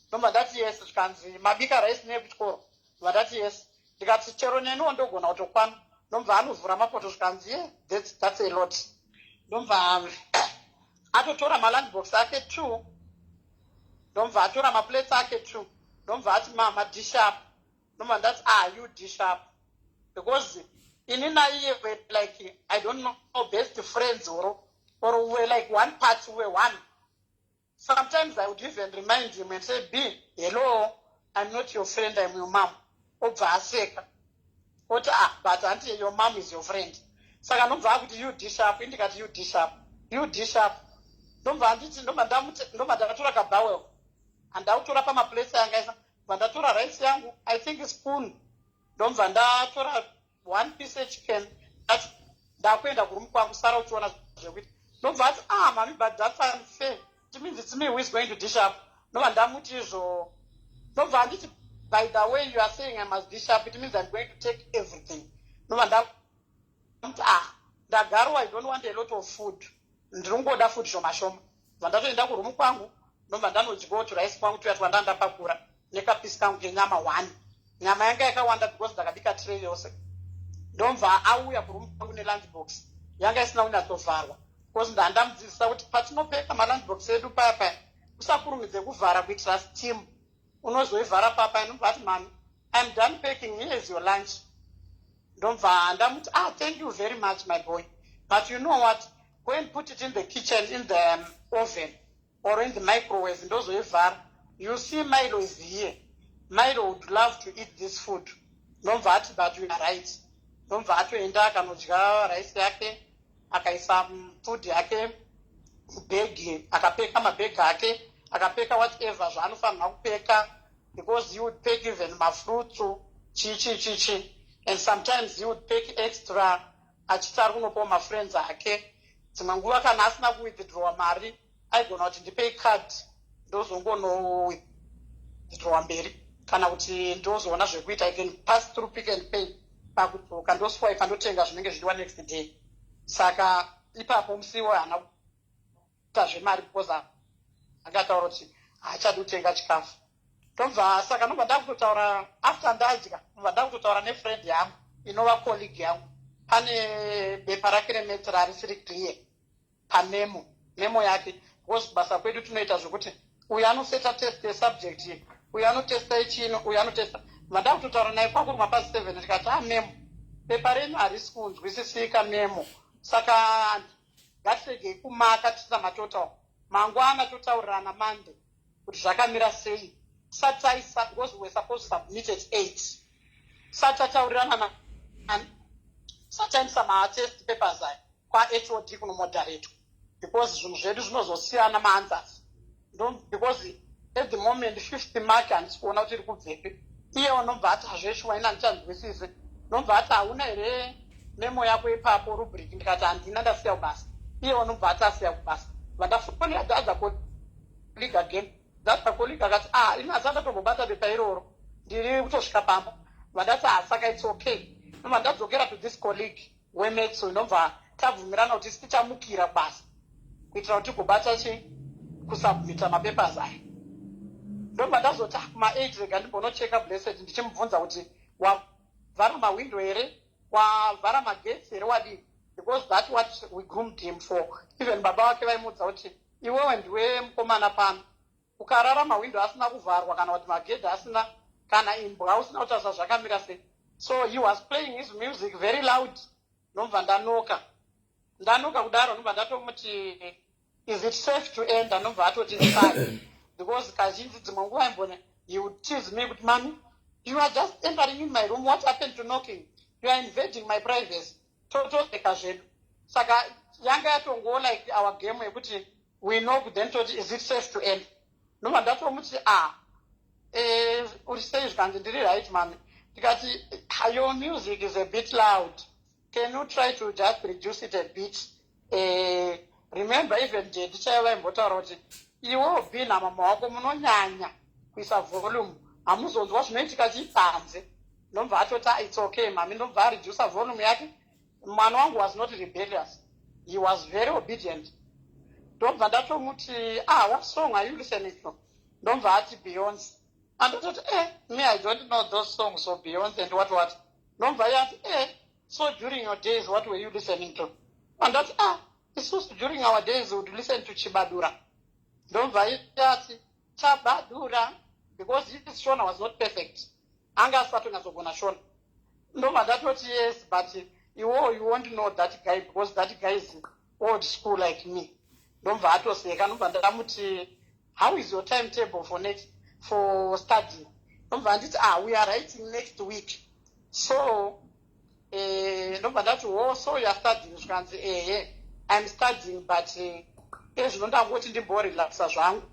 Ndobva ndati, "Yes." Zvikanzi, "Mabika rice neyekuchikoro?" Ndobva ndati, "Yes." Ndikati, "Chero neniwo ndogona kutokwana." Ndobva anovhura mapoto. Zvikanzi, "Ye, that's a lot." Ndobva atotora malunch box ake two, ndobva atora maplates ake two, ndobva ati, "Mama, dish up." Ndobva ndati, "Ah, you dish up," because ini naiye were like, I don't know, best friends or we're like one part, we're one. Sometimes I would even remind him and say, "B, hello, I'm not your friend, I'm your mom." Obva aseka, oti, "Ah, but aunty, your mom is your friend." Saka ndobva akuti, "You dish up." Indikati, "You dish up, you dish up." Ndobva anditi, ndobva ndamuti, ndobva ndakatora kabowl, handautora pamaplates anga, bva ndatora rice yangu, I think spoon, ndobva ndatora one piece yechicken. Ati, "Ndakuenda kuroom kwangu, sara uchiona zvekuita." Ndobva ati, "Ah, mami, but that's unfair. It means it's me who is going to dish up." Ndobva ndamuti izvo, ndobva handiti, "By the way you are saying I must dish up, it means I'm going to take everything." Ndobva ndamuti, "Ah, ndagarwa, I don't want a lot of food, ndinongoda food shoma shoma." Bva ndatoenda kuroom kwangu, ndobva ndanodyawo turice kwangu tuya twandandapakura nekapiece kangu kenyama one. Nyama yanga yakawanda because ndakabika tray yose. Ndobva auya kuroom kwangu nelunch box yanga isina kunyatsovharwa, because ndandamudzidzisa kuti patinopeka malunch box edu paya paya, usakurumidze kuvhara kuitira steam, unozoivhara papa. Inobva ati, "Mami, I'm done packing. Here is your lunch." Ndobva ndamuti, "Ah, thank you very much, my boy, but you know what? Go and put it in the kitchen, in the oven or in the microwave. Ndozoivhara. You see, Milo is here. Milo would love to eat this food." Ndobva ati, "But you are right." Ndobva atoenda akanodya rice yake, akaisa food yake mubhegi, akapeka mabhegi ake, akapeka whatever zvaanofanirwa kupeka, because he would pack even mafruits, chi chi chi chi, and sometimes he would pack extra achiti ari kunopawo mafriends ake. Dzimwe nguva kana asina kuwithdrawa mari, aigona kuti, "Ndipei card, ndozongonowithdrawa mberi, kana kuti ndozoona zvekuita. I can pass through Pick and Pay pakudzoka, ndoswipa, ndotenga zvinenge zvidiwa next day." Saka ipapo musiwo haana kuita zvemari because akataura kuti haachadi kutenga chikafu. Ndobva saka ndobva ndakutotaura after ndadya, ndobva ndakutotaura nefriend yangu inova colleague yangu. Pane bepa rake remaths rarisiri clear pamemo, memo yake, because kubasa kwedu tinoita zvokuti uyu anoseta test yesubject iyi, uyu anotesta yechino, uyu anotesta. Vada kutotaura naye kwakuruma pasi 7. Ndikati, "A ma'am, pepa renyu harisi kunzwisisika, ma'am, saka ngatiregei kumaka tisina matotal. Mangwana totaurirana Monday kuti zvakamira sei." Tisati taisa, because we were supposed to submit at 8, tisati tataurirana, tisati taendesa matest papers aya kwaHOD kunomoderatwa, because zvinhu zvedu zvinozosiyana maanswers, because at the moment fifth mark handisi kuona kuti iri kubvepi. Iye unobva ati, "Hazveshuwa, ina handichanzwisisi." Nobva ati, "Hauna here memo yako ipapo, rubric?" Ndikati, "Handina, ndasiya kubasa." Iye unobva ati asiya kubasa. Vandafonera the other colleague again. The other colleague akati, "Ah, ini hasi andatombobata pepa iroro, ndiri kutosvika pamba." Vandati, "Ah, saka it's okay." Nobva ndadzokera to this colleague wemaths. Inobva tabvumirana kuti isi tichamukira kubasa kuitira kuti tigobata chi kusubmita mapapers aya. Ndobva ndazoti, "Ah, kuma8 rega ndimbonocheka Blessed," ndichimubvunza kuti wavhara mahwindo here, wavhara magetsi here, wadii, because that what we groomed him for. Even baba vake vaimuudza kuti, "Iwewe ndiwe mukomana pano, ukarara mahwindo asina kuvharwa kana kuti magedhi asina, kana imbwa usina kutarisa zvakamira sei." So he was playing his music very loud. Ndobva ndanoka, ndanoka kudaro, ndobva ndatomuti, "Is it safe to enter?" Ndobva atoti, "Fine," because kazhinji dzimwe nguva imbone he would tease me kuti, "Mummy, you are just entering in my room. What happened to knocking? You are invading my privacy." Totoseka zvedu. Saka yanga yatongowo like our game yekuti we knock, then toti, "Is it safe to enter?" Ndobva ndatomuti, "Ah, uri sei?" Zvikanzi, "Ndiri right, mummy." Ndikati, "Your music is a bit loud. Can you try to just reduce it a bit?" Remember even daddy chaivo vaimbotaura kuti, "Iwewo b namama wako munonyanya kuisa volume, hamuzonzwa zvinoitika chipanze." Ndobva atoti, "Ah, it's okay, mummy." Ndobva aredusa volume yake. Mwana wangu was not rebellious, he was very obedient. Ndobva ndatomuti, "Ah, what song are you listening to?" Ndobva ati, "Beyonce." Andototi, "Eh, me, I don't know those songs of Beyonce and what what." Ndobva iye ati, "Eh, so during your days, what were you listening to?" Andati, "Ah, isusu during our days we would listen to Chibadura." Ndobva iye ati, "Chabadura," because his Shona was not perfect, anga asatonyatsogoona Shona. Ndobva ndatoti, "Yes, but iwo you won't know that guy because that guy is old school like me." Ndobva atoseka. Ndobva ndamuti, "How is your timetable for next, for studying?" Ndobva nditi, "Ah, we are writing next week." So ndobva ndati, "Oh, so you are studying?" Zvikanzi, "Ehe, I'm studying, but ezvino ndangoti ndimborelaxa zvangu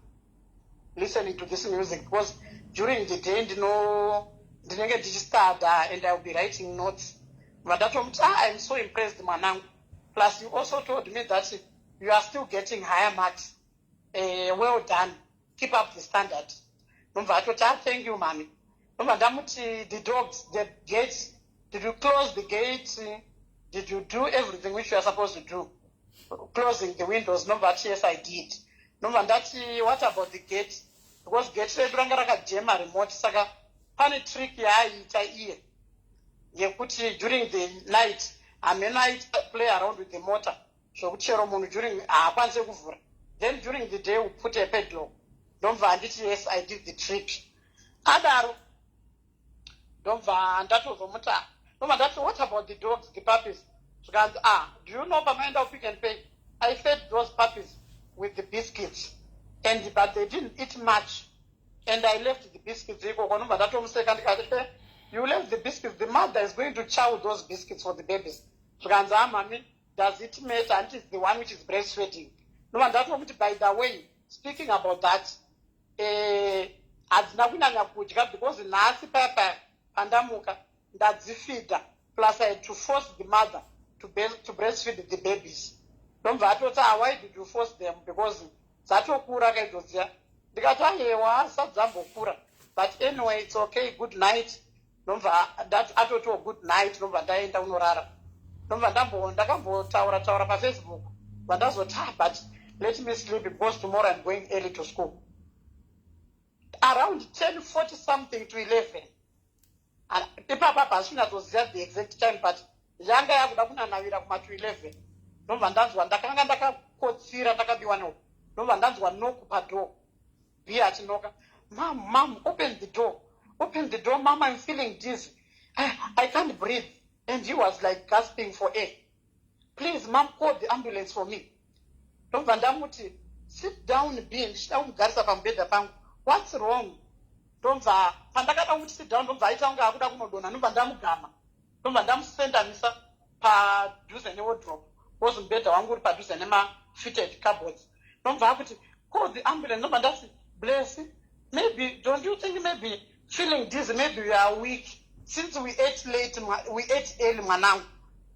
listening to this music, because during the day ndino ndinenge ndichistuda and I will be writing notes." Vandatomuti, "Ah, I'm so impressed, mwanangu. Plus you also told me that you are still getting higher marks. Well done, keep up the standard." Ndobva atoti, "Ah, thank you, mummy." Ndobva ndamuti, "The dogs, the gates, did you close the gates? Did you do everything which you are supposed to do, closing the windows?" Ndobva ati, "Yes, I did." Ndobva ndati, "What about the gate?" Because gate redu ranga rakajema remote, saka pane trick yaaiita iye yekuti during the night hameno aita play around with the motor zvokuti chero munhu during haakwanisi kuvhura. Then during the day we put a padlock. Ndobva anditi, "Yes, I did the trick." Adaro ndobva ndatozomuti, ndobva ndati, "What about the dogs, the puppies?" Zvikanzi, "Ah, do you know pamaenda kuPick and Pay, I fed those puppies with the biscuits, and but they didn't eat much and I left the biscuits ikoko." Ndobva ndatomuseka ndikati, "Eh, you left the biscuits? The mother is going to chow those biscuits for the babies." Zvikanzi, "Ah, mummy, does it matter? And it's the one which is breastfeeding." Ndobva ndatomuti, "By the way, speaking about that, hadzina kunyanya kudya because nhasi paya paya pandamuka ndadzifeeda, plus I had to force the mother to breastfeed the babies." Ndobva atoti, "Ah, why did you force them? Because dzatokura kaidzodziya." Ndikati, "Ayewa, asati dzambokura, but anyway, it's okay. Good night." Ndobva atotiwo, "Good night." Ndobva ndaenda unorara. Ndobva ndakambotaura taura paFacebook, vandazoti, "Ah, but let me sleep because tomorrow I'm going early to school." Around 10:40 something to 11 ipapa, hasi kunyatsoziva the exact time, but yanga yakuda kunanavira kuma to 11. Ndobva ndanzwa, ndakanga ndakakotsira, ndakabiwa nehope. Ndobva ndanzwa knock padoor, b achinoka, "Mum, mum, open the door." Open the door, Mama, I'm feeling dizzy. I can't breathe." And he was like gasping for air. "Please, Mom, call the ambulance for me." Ndobva ndamuti, "Sit down, B." Ndichida kumugarisa pamubhedha pangu. "What's wrong?" Ndobva pandakada kumuti sit down, ndobva aita kunge akuda kunodonha. Ndobva ndamugama, ndobva ndamusendamisa padhuze newardrobe, because mubhedha wangu uri padhuze nemafitted cupboards. Ndobva akuti, "Call the ambulance." Ndobva ndati, "Bless, maybe, don't you think maybe feeling dizzy, maybe we are weak since we ate late, we ate early, mwanangu?"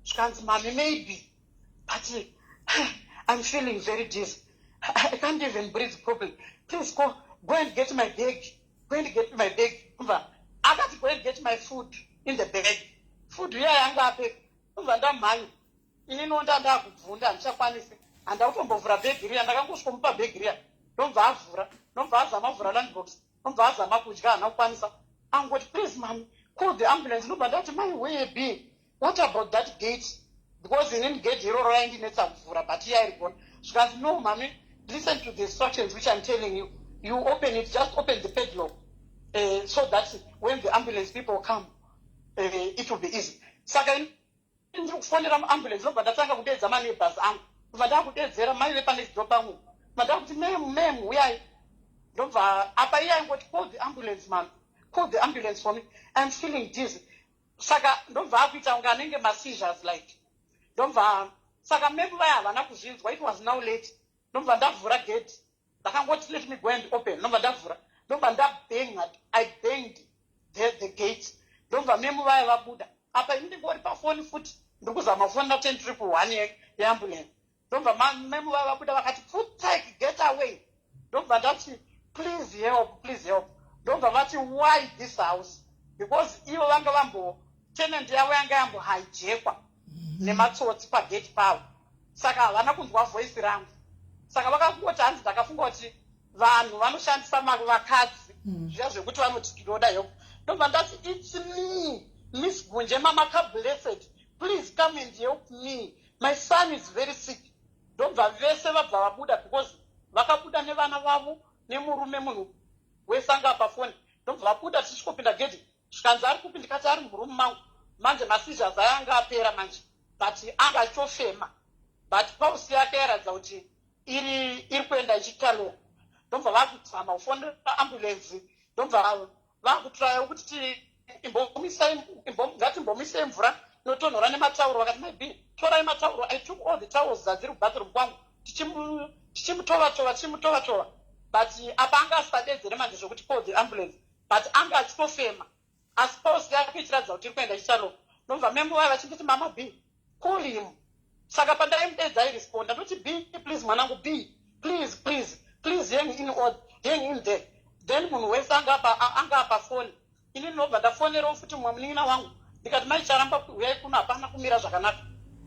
Zvikanzi, "Mami, maybe, but I'm feeling very dizzy. I can't even breathe properly. Please go and get my bag. Go and get my bag." Umva akati, "Go and get my food in the bag." Food iya yanga apeka. Umva ndamhanya ininiwo, ndandakubvunda, handichakwanisi, handakutombovhura bhegi riya. Ndakangosvikomupa bhegi riya, ndobva avhura, ndobva azama kuvhura lunchbox, ndobva azama kudya, haana kukwanisa. Angoti, "Please, Mami, call the ambulance." Ndobva ndati, "My way b, what about that gate?" Because inini gate iroro raindinetsa kuvhura, but iya irigona. Zvikanzi, "No, Mami, listen to the instructions which I'm telling you. You open it, just open the padlock, so that when the ambulance people come, it will be easy." Saka ndiri kufonera muambulance, ndobva ndatanga kudeedza maneighbors angu. Ndobva ndakudedzera mai vepanext door pangu. Ndobva ndakuti, "Ma'am, ma'am, uyai." Ndobva apa iye aingoti, "Call the ambulance, Ma'am, call the ambulance for me, I'm feeling dizzy." Saka ndobva akuita kunge anenge maseizures like. Ndobva saka ma'am vaya havana kuzvinzwa. It was now late. Ndobva ndavhura gate. Ndakangoti, "Let me go and open." Ndobva ndavhura, ndobva ndabhenga. I banged the gate. Ndobva ma'am vaya vabuda. Apa ini ndingori pafoni futi, ndiri kuzama kufonera 10111 yeambulance. Ndobva ma'am vaya vabuda, vakati, "Futek, get away." Ndobva ndati, "Please help, please help." Ndobva vati, "Why this house?" Because ivo vanga vambo tenant yavo yanga yambohijackwa nematsotsi pagate pavo, saka havana kunzwa voice rangu. Saka vakangoti, hanzi ndakafunga kuti vanhu vanoshandisa vakadzi zviya zvekuti vanoti tinoda help. Ndobva ndati, "It's me, Miss Gunje, Mama Kablessed. Please come and help me, my son is very sick." Ndobva vese vabva vabuda, because vakabuda nevana vavo nemurume, munhu wese anga pafoni. Ndobva vabuda, tichisvikopinda gedhi, zvikanzi, "Ari kupi?" Ndikati, "Ari murumu mangu." Manje maseizures aya anga apera manje, but anga achitofema, but pulse yake yaratidza kuti iri kuenda ichitaluka. Ndobva vakudzama kufonera ambulance. Ndobva vakutraya kuti ngatimbomisei mvura inotonhora nematauro. Vakati, "Maybe torai matauro." I took all the towels dzadziri kubathroom kwangu, tichimutovatova, tichimutovatova, but apa anga asadedzere manje zvokuti call the ambulance, but anga achitofema, asi pulse yake ichiratidza kuti iri kuenda ichitaluka. Ndobva ma'am vaya vachinditi, "Mama B, call him." Saka pandaimudedza airesponda. Ndoti, "B, please, mwanangu, B, please, please, please, hang in, or hang in there." Then munhu wese anga apa foni. Ini ndinobva ndafonerawo futi mumwe munin'ina wangu, ndikati, "Mai Charamba, uyai kuno, hapana kumira zvakanaka."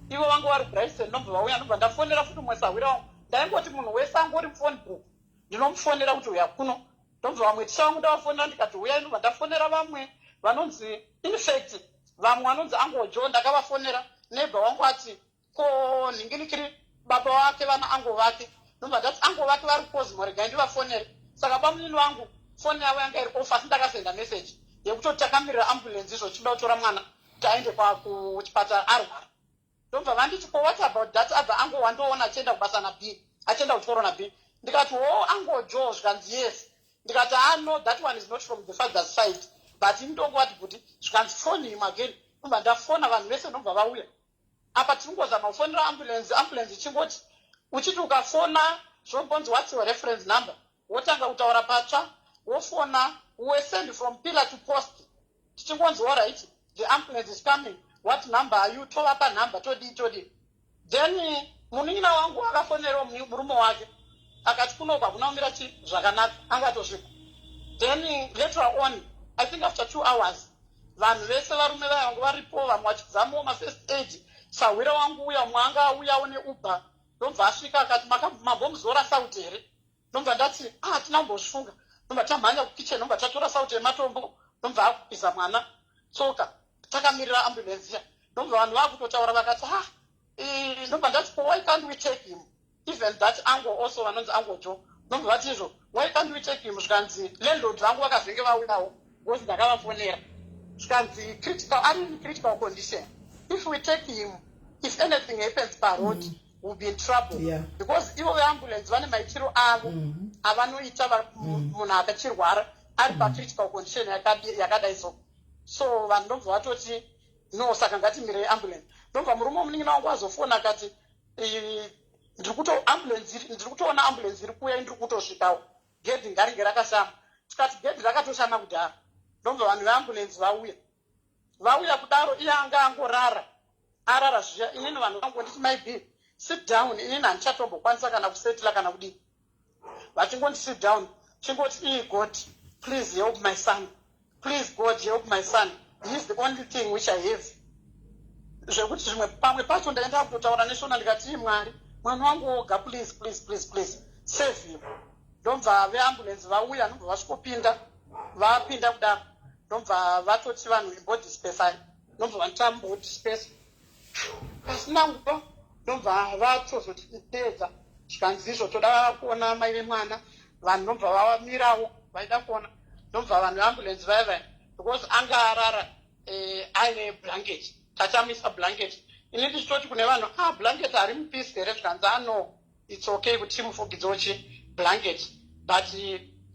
Ivo vangu vari Brighton. Ndobva vauya. Ndobva ndafonera futi mumwe sahwira wangu. Ndaingoti munhu wese angori mufone book, ndinomufonera kuti uya kuno. Ndobva vamwe ticha vangu ndavafonera, ndikati, "Uyai." Ndobva ndafonera vamwe vanonzi, in fact, vamwe vanonzi angojo, ndakavafonera. Neighbor wangu ati, "Ko nhinginikiri baba wake, vana ango vake?" Ndobva ndati, "Ango vake vari kuCosmo, regai ndivafonere." Saka bamunini wangu foni yavo yanga iri off, asi ndakasenda message yekutoti takamirira ambulance izvo, tichida kutora mwana kuti aende kuchipatara, arwara. Ndobva vanditi, "Ko what about that other ango wandoona achienda kubasa nab, achienda kuchikoro nab?" Ndikati, "Wo angojo?" Zvikanzi, "Yes." Ndikati, "Ah, no, that one is not from the father's side, but indongovati kuti." Zvikanzi, "Phone him again." Ndobva ndafona vanhu vese, ndobva vauya. Apa tingozama kufonera ambulance, ambulance ichingoti, uchiti ukafona zvombonzi, "What's your reference number?" Wotanga kutaura patsva, wofona. We send from pillar to post, tichingonzi, "Alright, the ambulance is coming. What number are you?" Tovapa nhamba, todii, todii. Then munin'ina wangu akafonerawo murume wake, akati kunobva kuna kumira chi zvakanaka, angatosvika. Then later on, I think after 2 hours, vanhu vese varume vaya vangu varipo, vamwe vachidzamawo mafirst aid. Sahwira wangu uya mwe anga auyawo neUber, ndobva asvika akati, "Mambomuzora sauti here?" Ndobva ndati, "Ah, hatina kumbozvifunga." Ndobva tamhanya kukitchen, ndobva tatora sauti yematombo, ndobva akupisa mwana tsoka, takamirira ambulance iya. Ndobva vanhu vakutotaura, vakati, "Ha." Ndobva ndati, "Ko why can't we take him?" Even that ango also vanonzi angojo. Ndobva vati izvo, "Why can't we take him?" Zvikanzi, landlord vangu vakazenge vauyawo. Because ndakavafonera, zvikanzi critical, ari in critical condition. If we take him, if anything happens paroad, will be in trouble, because ivo veambulance vane maitiro avo avanoita munhu akachirwara ari pacritical condition yakadai. So vanhu ndobva vatoti no, saka ngatimirei ambulance. Ndobva murume wemunin'ina wangu azofona akati, "Ndiri kutoona ambulance iri kuuya, ndiri kutosvikawo, gedhi ngaringe rakashama." Tikati gedhi rakatoshama kudhara. Ndobva vanhu veambulance vauya. Vauya kudaro, iye anga angorara, arara zviya. Inini vanhu vangu nditi, "Maybe sit down." Inini handichatombokwanisa kana kusettle kana kudii. Vachingoti sit down, chingoti, "Ii, God, please help my son. Please God, help my son. He is the only thing which I have." Zvekuti zvimwe pamwe pacho ndaenda kutotaura neShona, ndikati, "Ii, Mwari, mwana wangu woga, please, please, please, please save him." Ndobva veambulance vauya, ndobva vasvikopinda. Vapinda kudaro, ndobva vatoti vanhu imbodispersai. Ndobva vatambodispersa. Pasina nguva ndobva vatozotidedza, zvikanzi izvo toda kuona mai vemwana. Vanhu ndobva vamirawo vaida kuona. Ndobva vanhu veambulance vaya vaya, because anga arara aine blanket, tachamisa blanket. Ini ndichitoti kune vanhu, "Ah, blanket hari mupisi here?" Zvikanzi, "Ano, it's okay kuti timufugidzewo chi blanket." But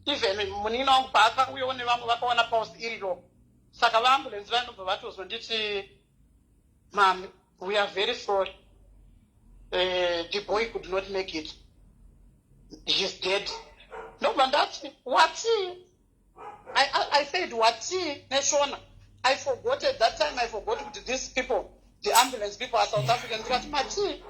even munin'ina wangu paakauyawo nevamwe, vakaona pulse iri low. Saka vaambulance vaya ndobva vatozonditi, "Mami, we are very sorry, the boy could not make it, he's dead." Ndobva ndati, "Wati?" I said, "Wati?" neShona. I forgot at that time, I forgot kuti these people, the ambulance people, are South African. Ndikati, "Mati?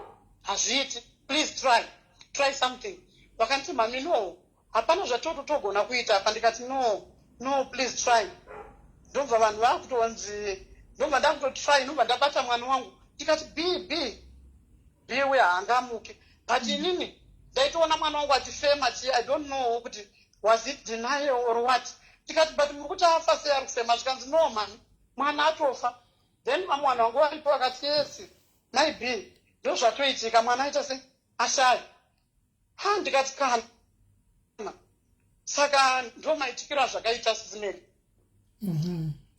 Hazviiti. Please try, try something." Vakanditi, "Mami, no, hapana zvatotogona kuita apa." Ndikati, "No, no, please try." Ndobva vanhu vakutonzi, ndobva ndakutotry, ndobva ndabata mwana wangu, ndikati, "B, B, B uya haangamuki." But inini ndaitoona mwana wangu achifema chi. I don't know kuti was it denial or what. Tikati, "But muri kuti afa sei, ari kufema?" Zvikanzi, "No mani, mwana atofa." Then vamwe vanhu vangu varipo vakati, "Yes, maybe ndo zvatoitika, mwana aita sei, ashaya." Ha, ndikati kana saka ndo maitikiro azvakaita, Sis Melly.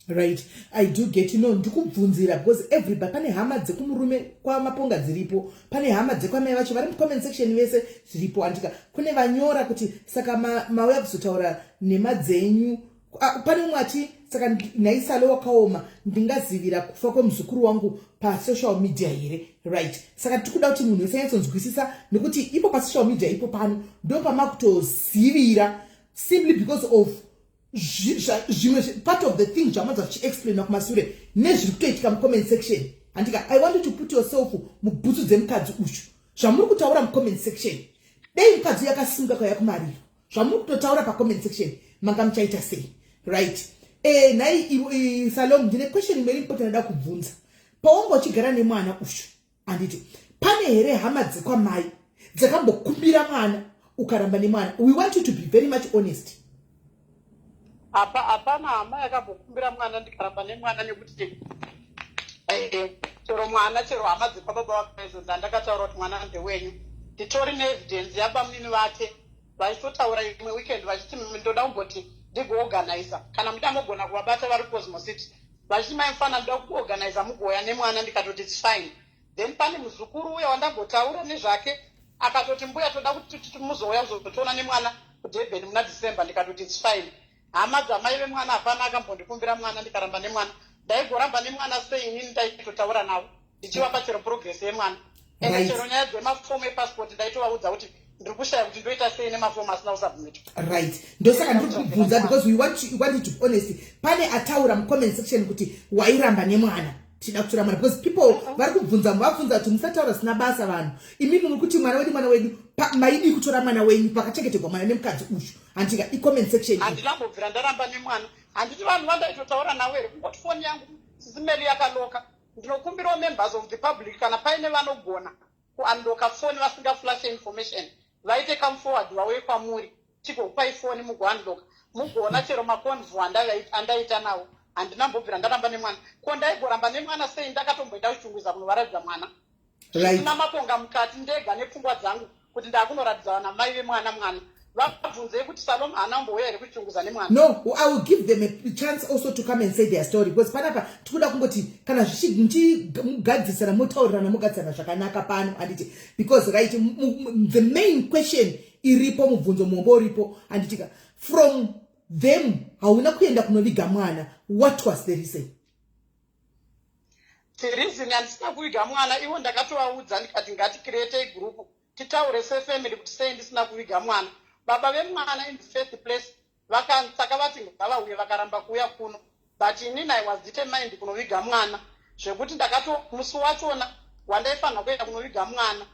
Right, I do get. Ndikubvunzira because everybody, pane hama dzekumurume kwaMaponga dziripo, pane hama dzekwamai vacho vari mucomment section, vese zviripo andika. Kune vanyora kuti saka mauya kuzotaura nhema dzenyu. Ah, pane umwe ati, "Saka nhaisalo wakaoma, ndingazivira kufa kwemuzukuru wangu pasocial media here?" Right, saka tiri kuda kuti munhu wese anyatsonzwisisa, nekuti ipo pasocial media ipo pano ndo pamakutozivira, simply because of zvimwe part of the thing zvamanza zvichiexplaina kumasure nezviri kutoitika mucomment section, handika? I want you to put yourself mubhutsu dzemukadzi uyu. Zvamuri kutaura mucomment section, dei mukadzi uyu akasimuka kauya kumariro, zvamuri kutotaura pacomment section, manga muchaita sei? Right, nhai Salom, ndine question imwe important ndoda kubvunza. Paunga uchigara nemwana uyu, handiti pane here hama dzekwamai dzakambokumbira mwana ukaramba nemwana? We want you to be very much honest. Apa hapana hama yakambokumbira mwana ndikaramba nemwana, nekuti chero mwana, chero hama dzekwababa vakaizo ndandakataura kuti mwana ndewenyu. Nditori neevidence yabamunini vake vachitotaura imwe weekend vachiti, "Ndoda kumboti ndigoorganiza, kana muda mogona kuvabata vari Cosmo City," vachiti, "Mai mufana, ndoda kuorganiza mugoya nemwana." Ndikatoti, "It's fine." Then pane muzukuru uya wandambotaura nezvake, akatoti, "Mbuya, toda kuti muzouya kuzotoona nemwana kuDurban muna December." Ndikatoti, "It's fine." Hama dzamai vemwana hapana akambondikumbira mwana ndikaramba nemwana. Ndaigoramba nemwana sei? Inini ndaitotaura navo ndichivapa chero progress yemwana, ende chero nyaya dzemafomu epassport ndaitovaudza kuti ndiri kushaya kuti ndoita sei nemafomu asina kusubmitwa. Right, ndosaka ndiri kukubvunza, because we want you to be honest. Pane ataura mucomment section kuti wairamba nemwana, tida kutora mwana, because people vari kubvunza, vabvunza kuti musataura zina basa. Vanhu imimi muri kuti mwana wedu, mwana wedu, maidi kutora mwana wenyu pakachengetegwa mwana nemukadzi uyu, handika? Icomment section iyi. Handinambobvira ndaramba nemwana. Handiti vanhu vandaitotaura navo here? Kungoti foni yangu, Sis Melly, yakalocka. Ndinokumbirawo members of the public, kana paine vanogona kuunlocka foni vasingaflashe information, vaite come forward, vauye kwamuri, tigokupai foni mugounlocka, mugoona chero maconvo andaita nawo. Handinambobvira ndaramba nemwana. Ko ndaigoramba nemwana sei? Ndakatomboenda kuChitungwiza kunovaratidza mwana zvisina Maponga mukati, ndega nepfungwa dzangu, kuti ndakunoratidza vana mai vemwana mwana. Vabvunzei kuti Salome haana kumbouya here kuChitungwiza nemwana. No, I will give them a chance also to come and say their story, because panapa tikuda kungoti kana zvichimugadzisana, motaurirana, mogadzisana zvakanaka pano, handiti? Because, right, the main question iripo, mubvunzo muhombe uripo, handitika, from them, hauna kuenda kunoviga mwana. What was the reason? The reason handisina kuviga mwana, ivo ndakatovaudza ndikati ngaticreatei group, titaure sefamily kuti sei ndisina kuviga mwana. Baba vemwana in the first place saka vati ngavauye, vakaramba kuuya kuno, but inini I was determined kunoviga mwana, zvekuti ndakato musi wachona wandaifanira kuenda kunoviga mwana,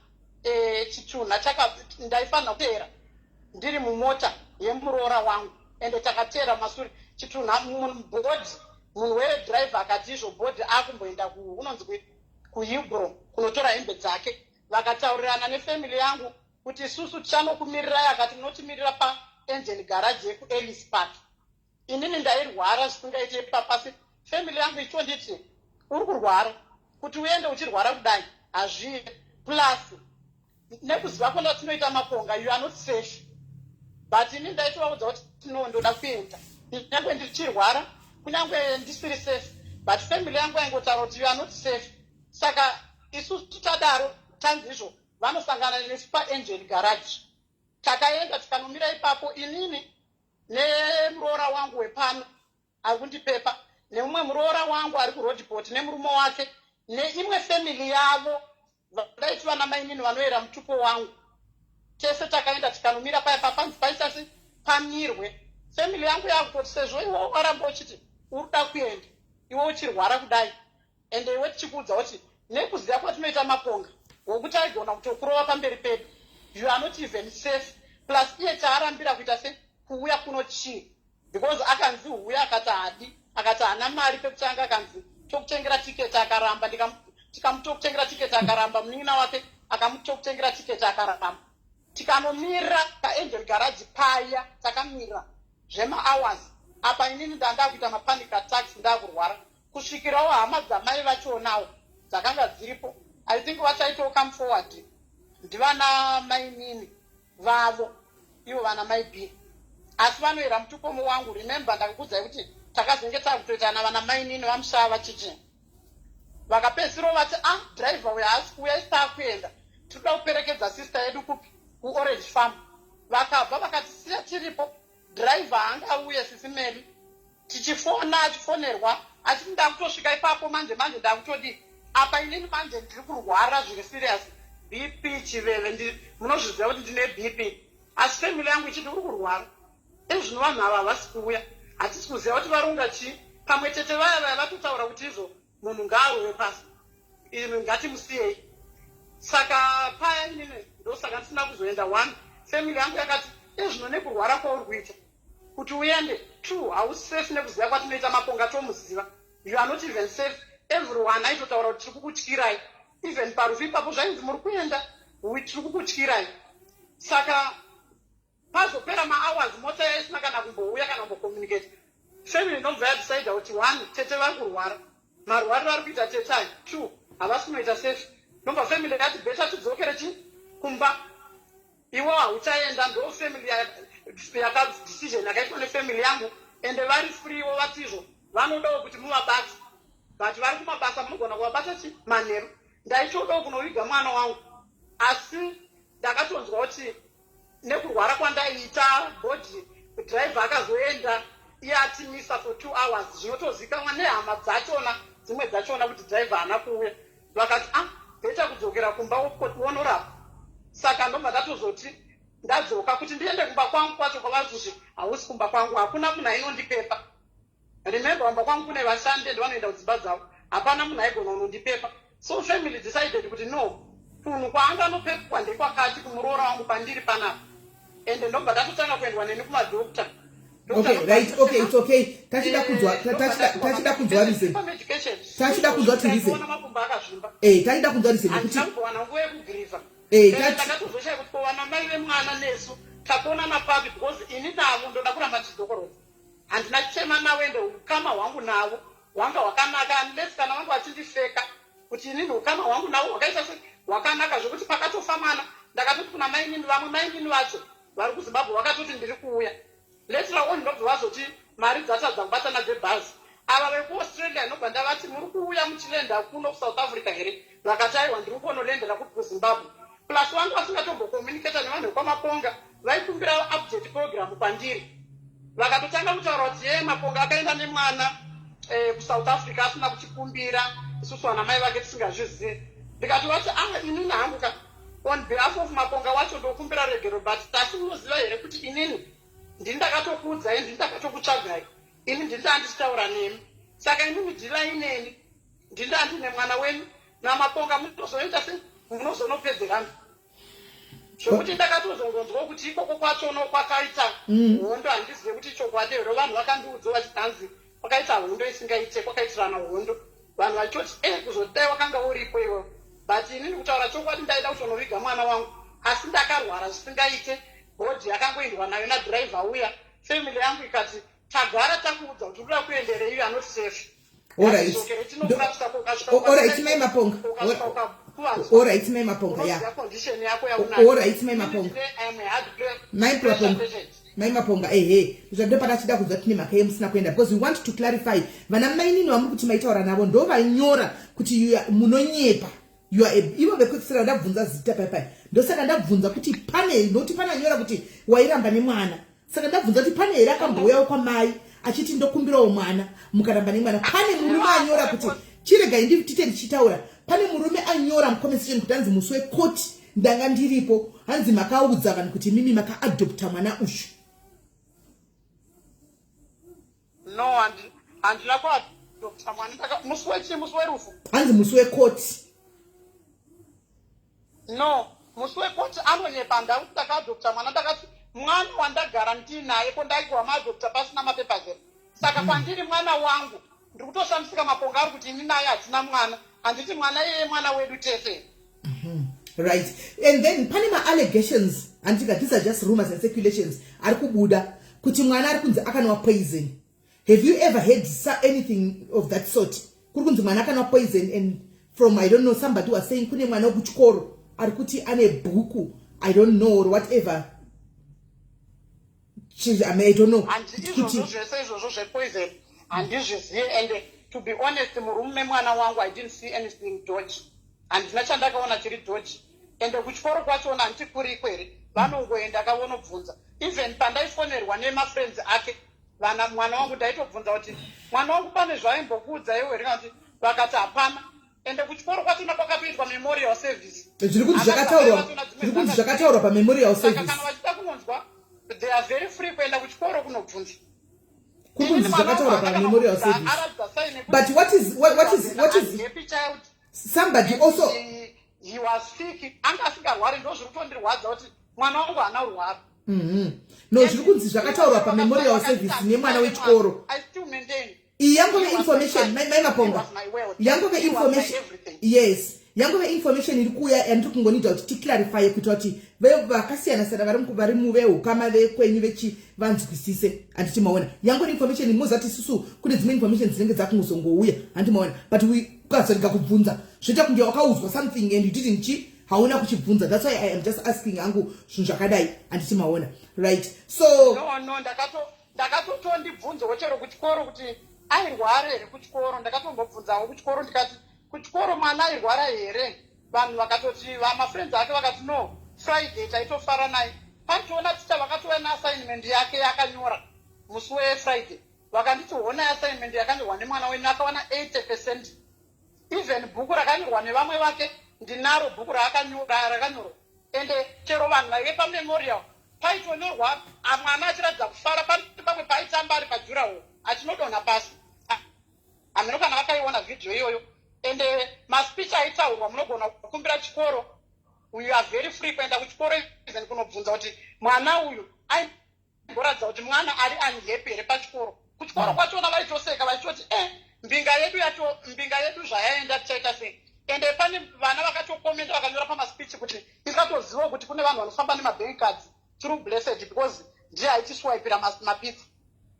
chitunha ndaifanira kuteera ndiri mumota yemuroora wangu, ende takateera masuri chitunha body. Munhu wedhiraivha akati izvo body akumboenda unonzi kuHillbrow kunotora hembe dzake. Vakataurirana nefamily yangu kuti isusu tichanokumirirai. Akati munotimirira paEngen Garage yekuEllis Park. Inini ndairwara zvisingaite papasi. Family yangu ichonditi, "Uri kurwara, kuti uende uchirwara kudai hazviye, plus nekuziva kwenda tinoita maponga, you are not safe." But ini ndaitovaudza kuti no, ndoda kuenda kunyange ndichirwara, kunyange ndisiri safe. But family yangu aingotaura kuti you are not safe. Saka isusu tadaro, tanzi izvo vanosangana nesu paEngen Garage. Takaenda tikanomira ipapo, inini nemuroora wangu wepano ari kundipepa, nemumwe muroora wangu ari kuRoodepoort nemurume wake, neimwe family yavo vadaiti vana mainini vanoyera mutupo wangu. Tese takaenda tikanomira paya papanzi paitasi pamirwe. Family yangu yakutoti, sezvo iwe waramba uchiti uri kuda kuenda, iwe uchirwara kudai, ende iwe tichikuudza kuti nekuziva kwatinoita maponga, wokuti aigona kutokurova pamberi pedu, you are not even safe, plus iye chaarambira kuita se kuuya kuno chii? Because akanzi huya, akati hadi, akati haana mari pekutanga. Akanzi tokutengera tiketi, akaramba. Tikamutokutengera tiketi, akaramba. Munin'ina wake akamutokutengera tiketi, akaramba. Tikanomira paEngen Garage paya, takamira zvemahours. Apa inini ndanda kuita mapanic attacks, ndakurwara, kusvikirawo hama dzamai vachonawo dzakanga dziripo, I think vachaitawo come forward, ndivana mainini vavo ivo vana mai B, asi vanoyera mutupomo wangu. Remember, ndakakuudzai kuti takazenge takutoitana vana mainini vamusava chichi. Vakapedzisirawo vati, "A ah, driver uyo haasi kuuya, isi taakuenda, tinoda kuperekedza sister yedu kupi? KuOrange Farm." Vakabva vakatisiya tiripo. Driver haangauye, Sisi Meli. Tichifona, achifonerwa achiti, "Ndakutosvika ipapo manje manje, ndakutodii." Apa inini manje ndiri kurwara zviri serious, BP, chiveve, munozviziva kuti ndine BP. Asi family yangu ichiti, "Uri kurwara ezvino, vanhu ava havasi kuuya, hatisi kuziva kuti varunga chii." Pamwe chete vaya vaya vatotaura kuti izvo munhu ngaarove pasi, ngatimusiyei. Saka paya inini ndosaka ndisina kuzoenda. One, family yangu yakati, "Ezvino nekurwara kwauri kuita, kuti uende, two, hausi safe, nekuziva kwatinoita maponga, tomuziva, you are not even safe." Everyone aitotaura kuti tiri kukutyirai. Even parufu ipapo zvainzi, "Muri kuenda, tiri kukutyirai." Saka pazopera mahours, mota yaisina kana kumbouya kana kumbocommunicate. Family ndobva yadecida kuti, one, tete vari kurwara, marwariro ari kuita tetai, two, havasi kunoita safe. Ndobva family yati, "Better tidzokere chi kumba, iwe hauchaenda." Ndo family decision yakaitwa nefamily yangu, ende vari freewo, vatizvo vanodawo kuti muvabate, but vari kumabasa, munogona kuvabata chi manheru. Ndaitodawo kunoviga mwana wangu, asi ndakatonzwa kuti nekurwara kwandaiita, body, driver akazoenda iye atimisa for 2 hours. Zvinotozikanwa nehama dzachona, dzimwe dzachona, kuti driver haana kuuya. Vakati, "Ah, better kudzokera kumba wonorapa." Saka ndobva ndatozoti ndadzoka kuti ndiende kumba kwangu kwacho, kwavari kuti hausi kumba kwangu, hakuna munhu ainondipepa. Remember, kumba kwangu kune vashandi, ende vanoenda kudzimba dzavo, hapana munhu aigona kunondipepa. So family decided kuti no, kunhu kwaanganopepwa ndekwakati, kumuroora wangu pandiri panapa. Ende ndobva ndatotanga kuendwa neni kumadokta. Okay, right, okay, it's okay. Tachida kunzwa, tachida kunzwa reason, tachida kunzwa kuti reason. Makumbo akazvimba. Tachida kunzwa reason nekuti handina kumbowana nguva yekugrieva. Takatozoshaya kuti kovana mai vemwana nesu takuonana papi, because ini navo ndoda kuramba ndichidzokorodza, handina chema navo, ende ukama hwangu navo hwanga hwakanaka, unless kana vanga vachindifeka kuti inini ukama hwangu navo hwakaita se hwakanaka, zvekuti pakatofa mwana ndakatoti kuna mainini, vamwe mainini vacho Vari kuZimbabwe vakatoti ndiri kuuya. Later on ndobva vazoti mari dzatadza kubatana dzebhazi. Ava vekuAustralia ndobva ndavati, muri kuuya muchilenda kuno kuSouth Africa here? Vakati aiwa, ndiri kuonolendera kuZimbabwe. Plus vangu vasingatombokommunicata nevanhu vekwaMaponga, vaikumbira update program kwandiri. Vakatotanga kutaura kuti ye Maponga akaenda nemwana kuSouth Africa asina kutikumbira isusu vana mai vake tisingazvizivi. Ndikati vati, ah, inini hangu ka, on behalf of Maponga wacho ndokumbira regero, but asi munoziva here kuti inini ndini ndakatokuudzai, ndini ndakatokutsvagai, ini ndini ndandichitaura nemi, saka inini dhilai neni, ndini ndandine mwana wenyu naMaponga, munozoita sei, munozonopedzerana zvokuti ndakatozongonzwa kuti ikoko kwachono kwakaita hondo. Handizive kuti chokwadi here. Vanhu vakandiudza vachiti hanzi kwakaita hondo isingaite, kwakaitirana hondo, vanhu vachitoti kuzoti dai wakanga uripo iwewe. But inini kutaura chokwadi ndaida kutonoviga mwana wangu, asi ndakarwara zvisingaite. Body yakangoendwa nayo nadhiraivha uya. Family yangu ikati tagara takuudza kuti unoda kuenderei, you are not safe. Alright, Mai Maponga. Alright, Mai Maponga, ya. Alright, Mai Maponga, Mai Maponga, Mai Maponga, ehe, zvandopata chida kunzwa tine mhaka yemusina kuenda, because we want to clarify. Vana mainini vamuri kuti maitaura navo ndo vanyora kuti munonyepa. You are ivo vekutsira ndabvunza zita pai pai, ndosaka ndabvunza kuti pane, nokuti pananyora kuti wairamba nemwana. Saka ndabvunza kuti pane here akambouyawo kwamai achiti ndokumbirawo mwana, mukaramba nemwana? Pane murume anyora kuti, chiregai nditite ndichitaura, pane murume anyora mucomment section kuti hanzi musi wekoti ndanga ndiripo, hanzi makaudza vanhu kuti mimi makaadopta mwana uyu. No, handina kuadopta mwana. Musi wechii? Musi werufu? Hanzi musi wekoti. No, musi wekoti anonyepa. Ndakuti ndakaadopta mwana, ndakati mwana wandagara ndiinaye ko ndaigwa maadopta pasina mapepas here? Saka kwandiri mwana wangu. Ndiri kutoshamisika Maponga ari kuti ini naye hatina mwana. Handiti mwana iyeye mwana wedu tese? Right, and then pane maallegations, handika, these are just rumors and speculations ari kubuda kuti mwana ari kunzi akanwa poison. Have you ever heard anything of that sort? Kuri kunzi mwana akanwa poison, and from, I don't know, somebody was saying kune mwana wekuchikoro ari kuti ane bhuku, I don't know, or whatever. I mean, I don't know. Izvozvo zvese izvozvo zvepoison handizvizivi, and to be honest, murume mwana wangu, I didn't see anything dodgy. Handina chandakaona chiri dodgy. Ende kuchikoro kwachona handiti kuriko here, vanongoenda kavonobvunza. Even pandaifonerwa nemafriends ake vana mwana wangu, ndaitobvunza kuti mwana wangu pane zvaimbokuudza iwe here, kana kuti vakati hapana. Ende kuchikoro kwachona kwakatoitwa memorial service. Zviri kunzi zvakataurwa pamemorial service. Kana vachida kunonzwa, they are very free kuenda kuchikoro kunobvunza. Kuri kunzi zvakataurwa pamemorial service, but what is happy child. Somebody also He was sick, anga asingarwari. Ndo zviri kutondirwadza kuti mwana wangu haana kurwara. No, zviri kunzi zvakataurwa pamemorial service nemwana wechikoro. I still maintain Iyi yangove information, Mai Maponga, yangove information, yes, yangove information iri kuuya yandiri kungonida kuti ticlarifye kuitira kuti vakasiyana siyana vari muveukama vekwenyu vechi vanzwisise, handiti maona? Yangori information, mozati isusu kune dzimwe information dzinenge dzakungozongouya, handiti maona? But ukazorega kubvunza zvoita kunge wakaudzwa something and you didn't chi hauna kuchibvunza. That's why I am just asking hangu zvinhu zvakadai, handiti maona? Right, so No, ndakatotondibvunzawo chero kuchikoro kuti airwara here kuchikoro. Ndakatombobvunzawo kuchikoro, ndikati kuchikoro mwana airwara here? Vanhu vakatoti, vamafriends ake vakati no, Friday taitofara naye. Panotoona ticha vakatouya neassignment yake yakanyora musi weFriday, vakanditi hona assignment yakanyorwa nemwana wenyu, akawana 80%. Even bhuku rakanyorwa nevamwe vake ndinaro, bhuku rakanyorwa. Ende chero vanhu vaive pamemorial paitonyorwa mwana achiratidza kufara. Pane pamwe paaitamba ari padurawall achinodonha pasi. Hameno kana vakaiona vhidhiyo iyoyo. Ende maspeech aitaurwa, munogona kukumbira chikoro, you are very free kuenda kuchikoro even kunobvunza kuti mwana uyu aimboratidza kuti mwana ari unhappy here pachikoro. Kuchikoro kwachona vaitoseka vachitoti mbinga yedu yacho, mbinga yedu zvayaenda tichaita sei? Ende pane vana vakatokomenda, vakanyora pamaspeech kuti isatozivawo kuti kune vanhu vanofamba nemabank cards through Blessed, because ndiye aitiswipira mapizza.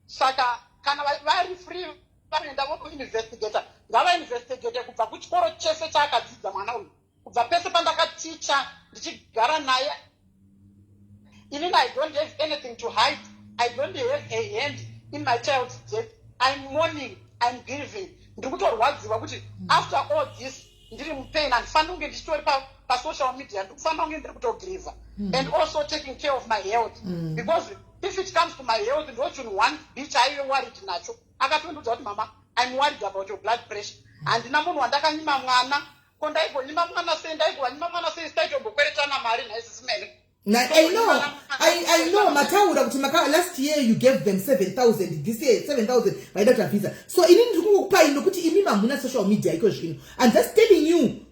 Saka kana vari free vanoenda vokuinvestigata, ngavainvestigate kubva kuchikoro chese chaakadzidza mwana uyu, kubva pese pandakaticha ndichigara naye. Inini I don't have anything to hide. I don't have a hand in my child's death. I'm mourning, I'm grieving. Ndiri kutorwadziwa kuti after all this ndiri mupain. Handifaniri kunge ndichitori pasocial media. Ndiri kufanira kunge ndiri kutogrieva and also taking care of my health, because if it comes to my health, ndo chinhu one b chaive worried nacho. Akatondiudza kuti, "Mama, I'm worried about your blood pressure." Handina munhu wandakanyima mwana. Ko ndaigonyima mwana sei? Ndaigovanyima mwana sei? Sitaitombokweretana mari nhaisisimene. I know mataura kuti last year you gave them 7000, this year 7000 vaida kuita visa. So ini ndiri kungokupai nokuti imi mamuna social media iko zvino. I'm just telling you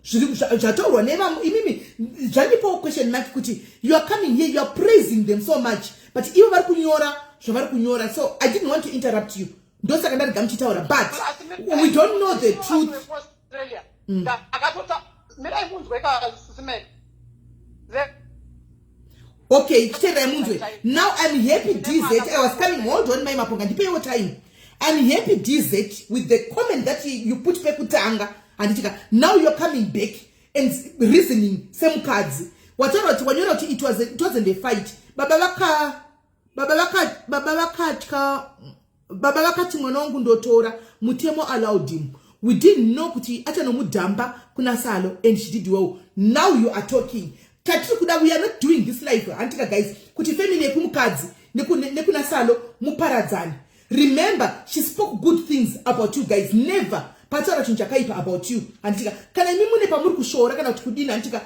zvataurwa nevamwe. Imimi zvandipawo question mark kuti you are coming here, you are praising them so much, but ivo vari kunyora zvavari kunyora. So I didn't want to interrupt you, ndosaka ndarega muchitaura, but we don't know the truth. Akatota mirai munzwe kasisimene. Okay, chiteerai munzwe. Now I'm happy, DZ. I was coming. Hold on, mai Maponga, ndipeiwo time. I'm happy, DZ, with the comment that you put pekutanga, handitika? Now you're coming back and reasoning semukadzi. Wataura kuti, wanyora kuti it wasn't a fight. Baba vaka baba vaka baba vakatya, baba vakati, "Mwana wangu ndotora." Mutemo allowed him. We didn't know kuti achanomudhamba kuna Salo, and she did well. Now you are talking. Tatiri kuda, we are not doing this life, handitika guys, kuti family yekumukadzi nekuna Salo muparadzane. Remember, she spoke good things about you guys. Never pataura chinhu chakaipa about you, handitika? Kana imi mune pamuri kushoora kana kuti kudini, handitika,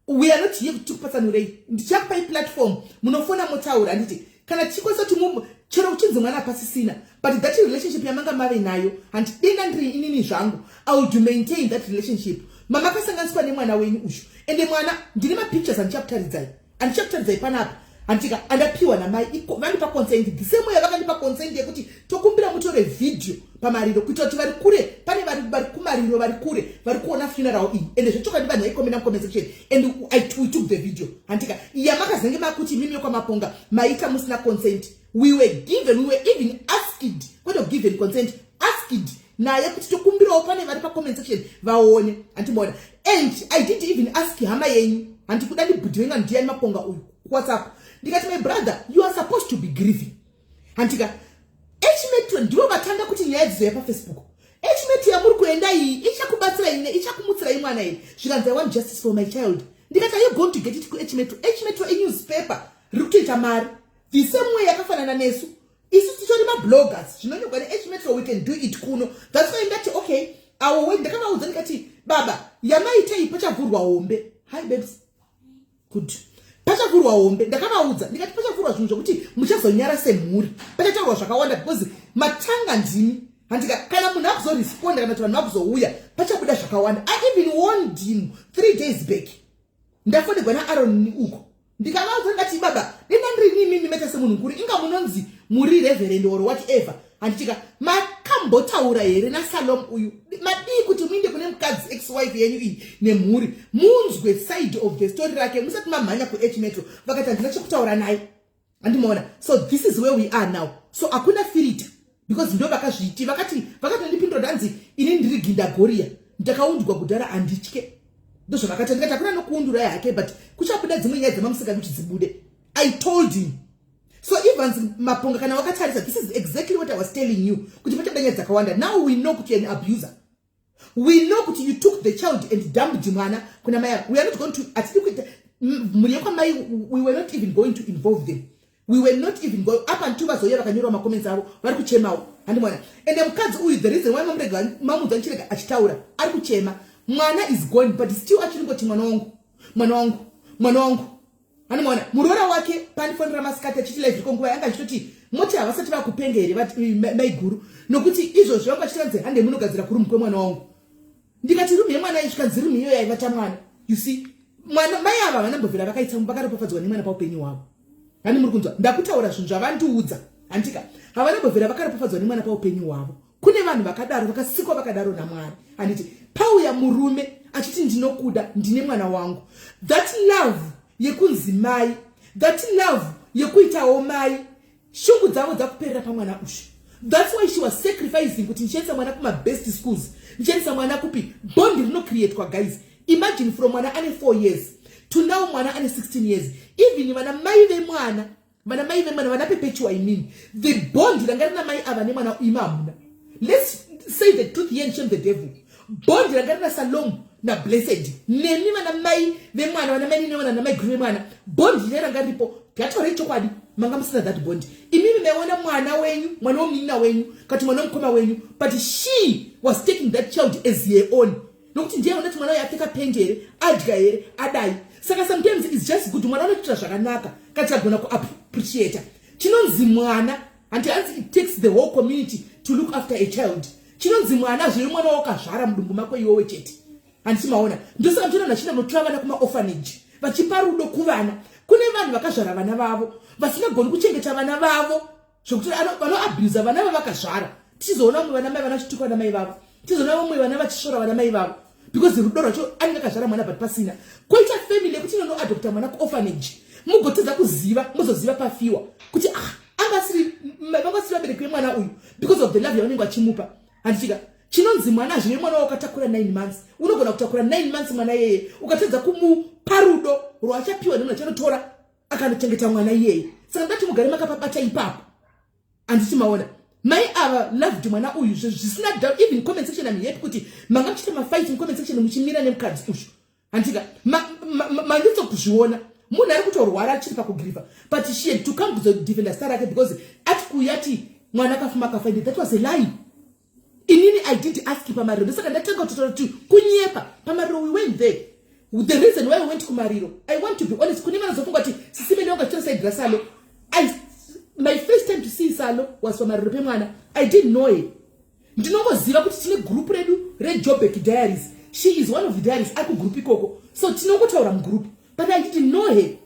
we are not here kuti tikupatsanurei. Ndichakupai platform, munofona motaura, handiti? Kana tichikwanisa kuti chero uchinzi mwana pasisina, but that relationship yamanga mave nayo, handidenda ndiri inini zvangu, I would maintain that relationship. Mamakasanganiswa nemwana wenyu uyu, ende mwana ndine mapictures andichakutaridzai panapa, handitika? Andapiwa namai, vandipa consent the same way vakandipa consent yekuti tokumbira mutore vhidhiyo pamariro, kuitira kuti vari kure, pane vari kumariro, vari kure, vari kuona funeral iyi. Ende zvechokwadi vanhu vaikomenda mucomment section, and we took the video, handika? Yamakazenge makuti imimi yekwaMaponga maita musina consent. We were given, we were even asked, kwete given consent, asked naye kuti tokumbirawo pane vari pacomment section vaone, handimona? And I didn't even ask hama yenyu, handikuda ndibhudhi venga ndiyani Maponga uyu WhatsApp. Ndikati, "My brother, you are supposed to be grieving," handika? H-Metro ndivo vatanga kuti nyaya dzizoya paFacebook. H-Metro yamuri kuenda iyi ichakubatsirai ne ichakumutsirai mwana iyi. Zvikanzi, "I want justice for my child." Ndikati, "Are you going to get it kuH-Metro?" H-Metro inewspaper riri kutoita mari the same way yakafanana nesu. Isu titori mabloggers, zvinonyorwa neH-Metro we can do it kuno. That's why ndati okay, awo we ndakavaudza ndikati, "Baba, yamaitei pachavhurwa hombe." Hi babes, good. Pachavhurwa hombe, ndakavaudza ndikati pachavhurwa zvinhu zvokuti muchazonyara semhuri. Pachataurwa zvakawanda because matanga ndimi, handika? Kana munhu akuzoresponda kana kuti vanhu vakuzouya, pachabuda zvakawanda. I even warned him 3 days back. Ndafonegwa naAron uko, ndikavaudza ndikati, "Baba, denda ndiri nimimi meta semunhu mukuru, inga munonzi muri reverend or whatever, handitika? Makambotaura here naSalom uyu? Madii kuti muinde kune mukadzi ex wife yenyu iyi nemhuri, munzwe side of the story rake musati mamhanya kuH Metro?" Vakati, "Handina chekutaura naye." Handimaona? So this is where we are now. So hakuna filter because ndo vakazviti vakati vakatondipindura ndanzi ini ndiri gindagoria, ndakaundwa kudhara, handitye. Ndozvavakati. Ndikati hakuna nokuundurai hake, but kuchabuda dzimwe nyaya dzemamusika kuti dzibude. I told him so. Evans Maponga, kana wakatarisa, this is exactly what I was telling you, kuti pachabuda nyaya dzakawanda. Now we know kuti you're an abuser. We know kuti you took the child and dumped mwana kuna mai. We are not going to, hatidi kuita mhuri yekwamai. We were not even going to involve them. We were not even going up until vazouya vakanyorwa macomments avo, vari kuchemawo, handimona? Ende mukadzi uyu, the reason why mamurega, mamudza nichirega achitaura, ari kuchema. Mwana is gone, but still achiri ngoti, "Mwana wangu, mwana wangu, mwana wangu," handimona? Muroora wake pandifonera masikati achiti live iko nguva yanga achitoti, "Moti havasati vakupenga here maiguru? Nokuti izvozvo vanga vachitiranze hande munogadzira kurumu kwemwana wangu." Ndikati, "Rumu yemwana isvikanzi rumu iyoyo yaivata mwana." You see, mwana mai ava vanambobvira vakaita vakaropafadzwa nemwana paupenyu hwavo. Hani muri kunzwa ndakutaura zvinhu zvavandiudza, handika? Havanambobvira vakaropafadzwa nemwana paupenyu hwavo. Kune vanhu vakadaro, vakasikwa vakadaro naMwari, handiti? Pauya murume achiti, "Ndinokuda, ndine mwana wangu," that love yekunzi mai, that love yekuitawo mai, shungu dzavo dzakuperera pamwana ushu. That's why she was sacrificing kuti ndichiendesa mwana kumabest schools, ndichiendesa mwana kupi. Bond rinocreatwa, guys. Imagine from mwana ane 4 years to now mwana ane 16 years. Even vana mai vemwana, vana mai vemwana, vana Perpetua, imini the bond ranga rina mai ava nemwana, imi hamuna. Let's say the truth here and shame the devil. Bond ranga rina Salom naBlessed nemi vana mai vemwana, vana mai nemwana, namaiguru vemwana, bond ine ranga riripo. Ngataurei chokwadi, manga musina that bond. Imimi maiona mwana wenyu, mwana womunin'ina wenyu, kati mwana womukoma wenyu, but she was taking that child as her own, nokuti ndiye unoti mwana uyu apfeka pendi here, adya here, adai. Saka sometimes it's just good mwana unotoita zvakanaka kati agona kuappreciata chinonzi mwana. Hanti hanzi it takes the whole community to look after a child? Chinonzi mwana zviri mwana wakazvara mudumbu mako iwewe chete. Handiti maona? Ndosaka muchiona vachina kunotora vana kumaorphanage, vachipa rudo kuvana. Kune vanhu vakazvara vana vavo vasingagoni kuchengeta vana vavo, zvokuti vanoabusa vana vavakazvara. Tichizoona vamwe vana mai vana vachituka vana mai vavo, tichizoona vamwe vana vachisvora vana mai vavo, because rudo rwacho anenge akazvara mwana but pasina. Koita family yekuti inonoadopta mwana kuorphanage, mugotedza kuziva, muzoziva pafiwa kuti ah, angasiri vangasiri vabereki vemwana uyu, because of the love yavanenge vachimupa. Handichika chinonzi mwana zvine mwana wakatakura 9 months. Unogona kutakura 9 months mwana iyeye, ukatedza kumupa rudo rwaachapiwa nemunhu achanotora akanochengeta mwana iyeye. Saka ndati mugare makapabata ipapo. Handiti maona? Mai ava loved mwana uyu zvisina doubt. Even comment section, am happy kuti manga muchiita mafight mucomment section, muchimira nemukadzi uyu. Handika manditso kuzviona munhu ari kutorwara, achiri pakugrifa, but she had to come kuzodefenda zita rake, because ati kuyati mwana akafuma akafa. That was a lie. Inini I didn't ask pamariro, ndosaka ndatanga kutotaura kuti kunyepa. Pamariro we went there. The reason why we went kumariro, I want to be honest, kune vanozofunga kuti sisimene wanga chitora side raSalo. My first time to see Salo was pamariro pemwana. I didn't know her. Ndinongoziva kuti tine group redu reJobek Diaries. She is one of the diaries ari kugroup ikoko, so tinongotaura mugroup, but I didn't know her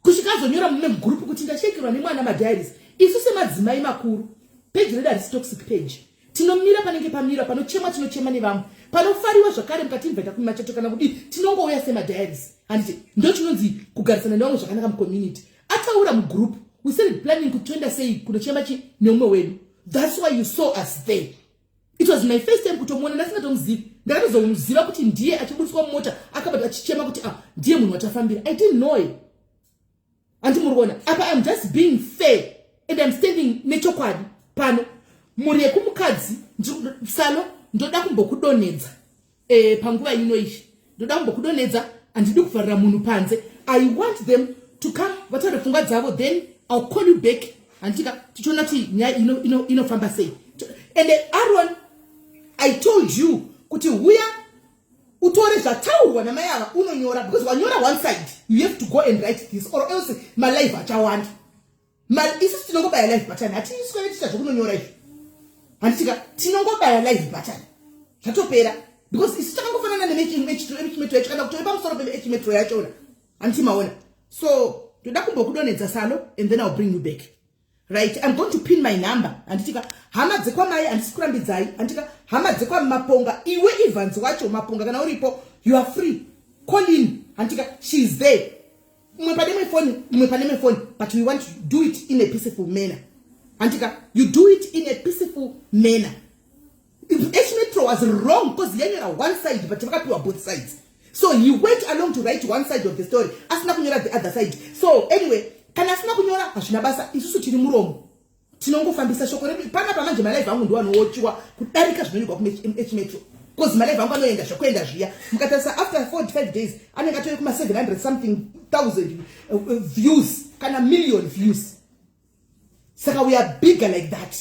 kusvika azonyora mumwe mugroup kuti ndashekerwa nemwana madiaries. Isu semadzimai makuru, page redu harisi toxic page. Tinomira panenge pamira, panochemwa tinochema nevamwe, panofariwa zvakare. Mukatiinvita kumachato kana kudii, tinongouya semadiaries. Handiti ndo chinonzi kugarisana nevamwe zvakanaka mucommunity? Ataura mugroup, we started planning kuti toenda sei kunochema chi neumwe wedu. That's why you saw us there. It was my first time kutomuona, ndasingatomuzivi. Ndakatozomuziva kuti ndiye achibudiswa mumota akabata achichema, kuti ah, ndiye munhu watafambira. I didn't know it. Handi muri kuona apa? I'm just being fair and I'm standing nechokwadi pano. Mhuri yekumukadzi, Salo, ndoda kumbokudonhedza panguva ino iyi. Ndoda kumbokudonhedza. Handidi kuvharira munhu panze. I want them to come vataure pfungwa dzavo, then I'll call you back. Handika tichiona kuti nyaya inofamba ino sei. And Aaron, I told you kuti huya utore zvataurwa namai ava unonyora, because wanyora one side. You have to go and write this, or else malive achawanda. Isusu tinongobaya live button, hatiiswere tiita zvokunonyora izvo. Handitika tinongobaya live button, zvatopera, because isu takangofanana neHMetro yacho, kana kutove pamusoro peHMetro yachona. Handiti maona? So ndoda kumbokudonhedza, Salo, and then I'll bring you back. Right, I'm going to pin my number. Handitika hama dzekwamai, handisi kurambidzai. Handitika hama dzekwaMaponga, iwe Evans wacho Maponga, kana uripo, you are free, call in. Handitika she is there, mumwe pane imwe foni, mumwe pane imwe foni, but we want to do it in a peaceful manner. Handitika you do it in a peaceful manner. H Metro was wrong because yanyora one side, but vakapiwa both sides, so he went along to write one side of the story, asina kunyora the other side. So anyway, kana asina kunyora hazvina basa. Isusu tiri muromo, tinongofambisa shoko redu panapa. Manje malive angu ndo anowochiwa kudarika zvinonyorwa kuH Metro, because malive angu anoenda zvokuenda zviya. Mukatarisa, after 4 5 days anenge atove kuma 700 something thousand views kana million views. Saka we are bigger like that.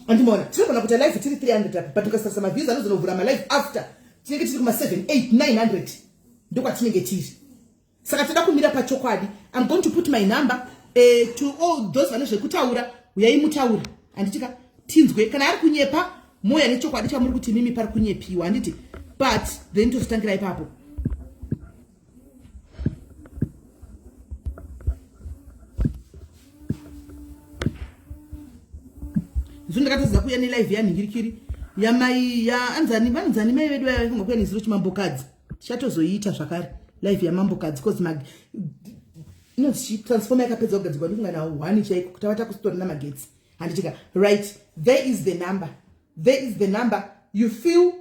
Andimaona tinogona kuita live tiri 300 apa, but ukasarisa maviews anozonovhura malive after, tinenge tiri kuma 7 8 900, ndokwatinenge tiri. Saka toda kumira pachokwadi. I'm going to put my number to all those vane zvekutaura. Uyai mutaure. Handitika tinzwe kana ari kunyepa, moya nechokwadi chamuri kuti mimi pari kunyepiwa. Handiti? But then tozotangira ipapo. Zvo ndakatadza kuuya nelive yanhingirikiri yamai ya anzani, vanonzani mai vedu vaya vaifunga kuya nezuro, chimambokadzi. Tichatozoiita zvakare live yamambokadzi, cause mag inonzi transformer yakapedza kugadzirwa ndikunga na one chaiko kuti avata kusitori namagetsi. Handitika? Right, there is the number, there is the number. You feel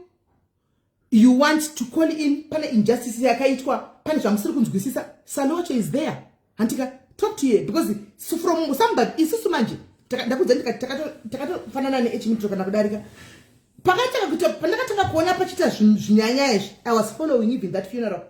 you want to call in, pane injustice yakaitwa. Pane zvamusiri kunzwisisa, Sally wacho is there, handika? Talk to her, because from somebody isusu manje ndakudza ndikati takatofanana neechimutro kana kudarika. Pakatanga kuita, pandakatanga kuona pachiita zvinyanya izvi, I was following even that funeral.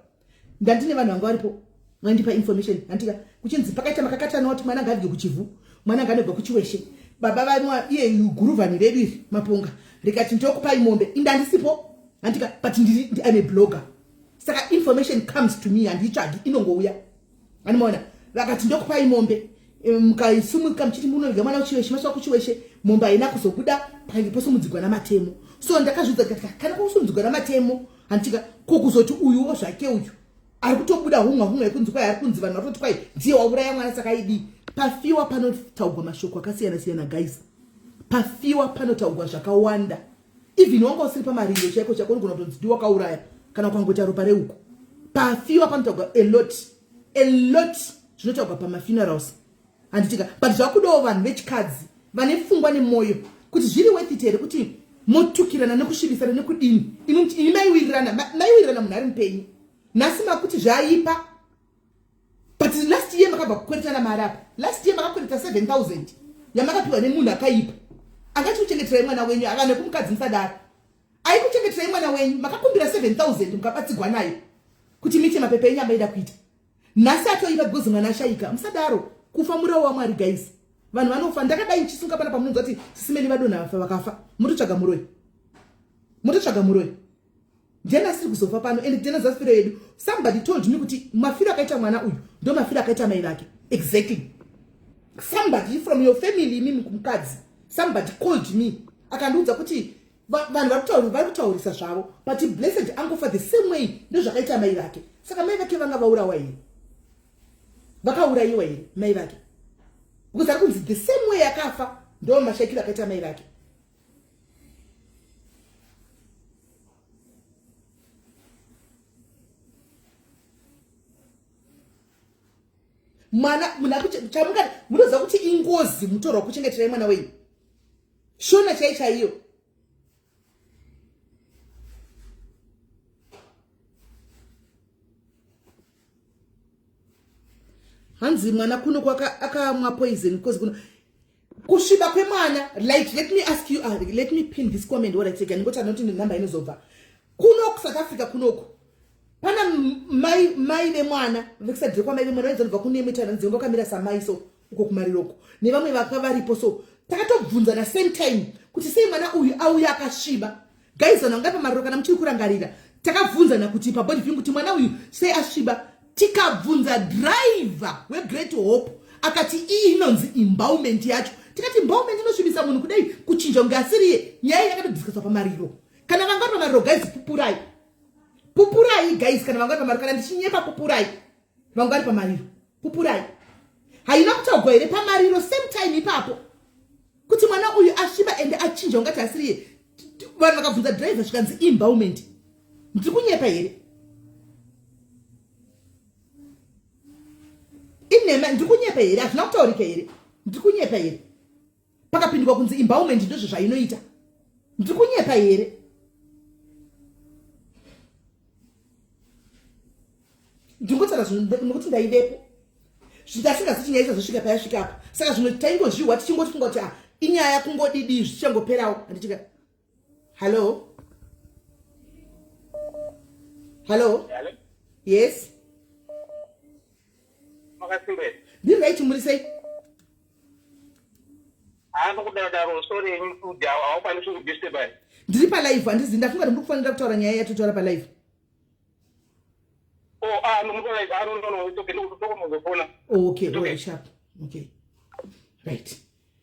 Ndandine vanhu vanga varipo vaindipa information, handika? Kuchinzi pakaita makakatana kuti mwana ngaabve kuChivhu, mwana ngaanobva kuChiweshe. Baba vamwa iye guruvhani redu iri, Maponga, rikati ndokupai mombe. Indandisipo, handika? But ndiri, I'm a blogger, saka information comes to me, handiitsvagi, inongouya. Anomaona vakati ndokupai mombe, mukaisumuka muchiti munoviga mwana kuChiweshe, masvika kuChiweshe mombe haina kuzobuda, pakange posumudzigwa namatemo. So ndakazvidza ndikati kana kusumudzigwa namatemo, handitika, ko kuzoti uyuwo zvake uyu ari kutobuda humwa humwa yekunzi kwai ari kunzi vanhu vatoti kwai ndiye wauraya mwana, saka aidii? Pafiwa panotaugwa mashoko akasiyana siyana, guys. Pafiwa panotaugwa zvakawanda. Even wanga usiri pamariro chaiko chaiko, unogona kutonzi ndiwe wakauraya kana ukangoita ropa reuko. Pafiwa panotaugwa a lot, a lot zvinotaugwa pamafunerals, handitika? But zvakudawo vanhu vechikadzi vane pfungwa nemwoyo kuti zviri worth it here kuti motukirana nekusvibisana nekudini. Ini maiwirirana, maiwirirana munhu ari mupenyu. Nhasi makuti zvaipa, but last year makabva kukweretana mari apa. Last year makakwereta 7000 yamakapiwa nemunhu akaipa angati kuchengeterai mwana wenyu. Vanhu vekumukadzi musadaro. Aikuchengeterai mwana wenyu, makakumbira 7000 mukabatsigwa nayo kuti muite mapepa enyu amaida kuita. Nhasi atoipa because mwana ashaika. Musadaro. Kufa murawo waMwari, guys. Vanhu vanofa. Ndakadai ndichisunga pana pamunonzwa kuti sisimeni vadonha vafa, vakafa, mototsvaga muroyi, mototsvaga muroyi. Ndiani asiri kuzofa pano? And tena zafiro yedu, somebody told me kuti mafiro akaita mwana uyu ndo mafiro akaita mai vake exactly. Somebody from your family, imi mukadzi, somebody called me akandiudza kuti vanhu vari kutaurisa zvavo, but Blessed angofa the same way ndo zvakaita mai vake. Saka mai vake vanga vaurawa here? Vakaurayiwa here mai vake? Because ari kunzi the same way akafa ndo mashaikiro akaita mai vake. Mwana munhu chamuka, munoziva kuti ingozi mutorwa kuchengeterai mwana wenyu. Shona chai chaiyo. Hanzi mwana kuno akamwa poison because kuno kusviba kwemwana. Like, let me ask you, let me pin this comment. What I take, ndingoti anoti namba inozobva kuno kuSouth Africa kunoku. Pana mai, mai vemwana vekusadhire kwamai vemwana vaizanobva kune imwe tana nzengo vakamira samai so uko kumariroko nevamwe vaka varipo. So takatobvunzana same time kuti sei mwana uyu auya akasviba. Guys, vanhu vanga pamariro, kana muchiri kurangarira, takabvunzana kuti pabody viewing kuti mwana uyu sei asviba. Tikabvunza driver weGreat Hope, akati iyi inonzi embalmment yacho. Tikati embalmment inosvibisa munhu kudai, kuchinja kunge asiriye? Nyaya iyi yakatodiscuswa pamariro. Kana vanga vari pamariro, guys, pupurai, pupurai guys. Kana vanga vari pamariro, kana ndichinyepa, pupurai. Vanga vari pamariro, pupurai. Haina kutaugwa here pamariro same time ipapo kuti mwana uyu asviba ende achinja ungati asiriye? Vanhu vakabvunza driver, zvikanzi embalmment. Ndiri kunyepa here? Inhema? Ndiri kunyepa here? Hazvina kutaurika here? Ndiri kunyepa here? Pakapindwa kunzi embalmment ndozvo zvainoita. Ndiri kunyepa here? Ndingotaura nokuti ndaivepo. Zvindasingazi nyaya izazosvika payasvika apa. Saka zvino taingozvihwa tichingotifunga kuti ah, inyaya kungodidi, zvichangoperawo, handitika? Hallo, hallo. Yes. Makasimba here? Ndiri right, muri sei? Haano sorry henyu kuti haukwanisi kudisturba. Ndiri palive, handizi. Ndafunga kuti muri kufanira kutaura nyaya yatotaura palive. Oh, ah, no, muri palive. Ah, no, no, no, it's okay. Ndokumuzofona. Okay. Okay, alright, sharp. Okay, right.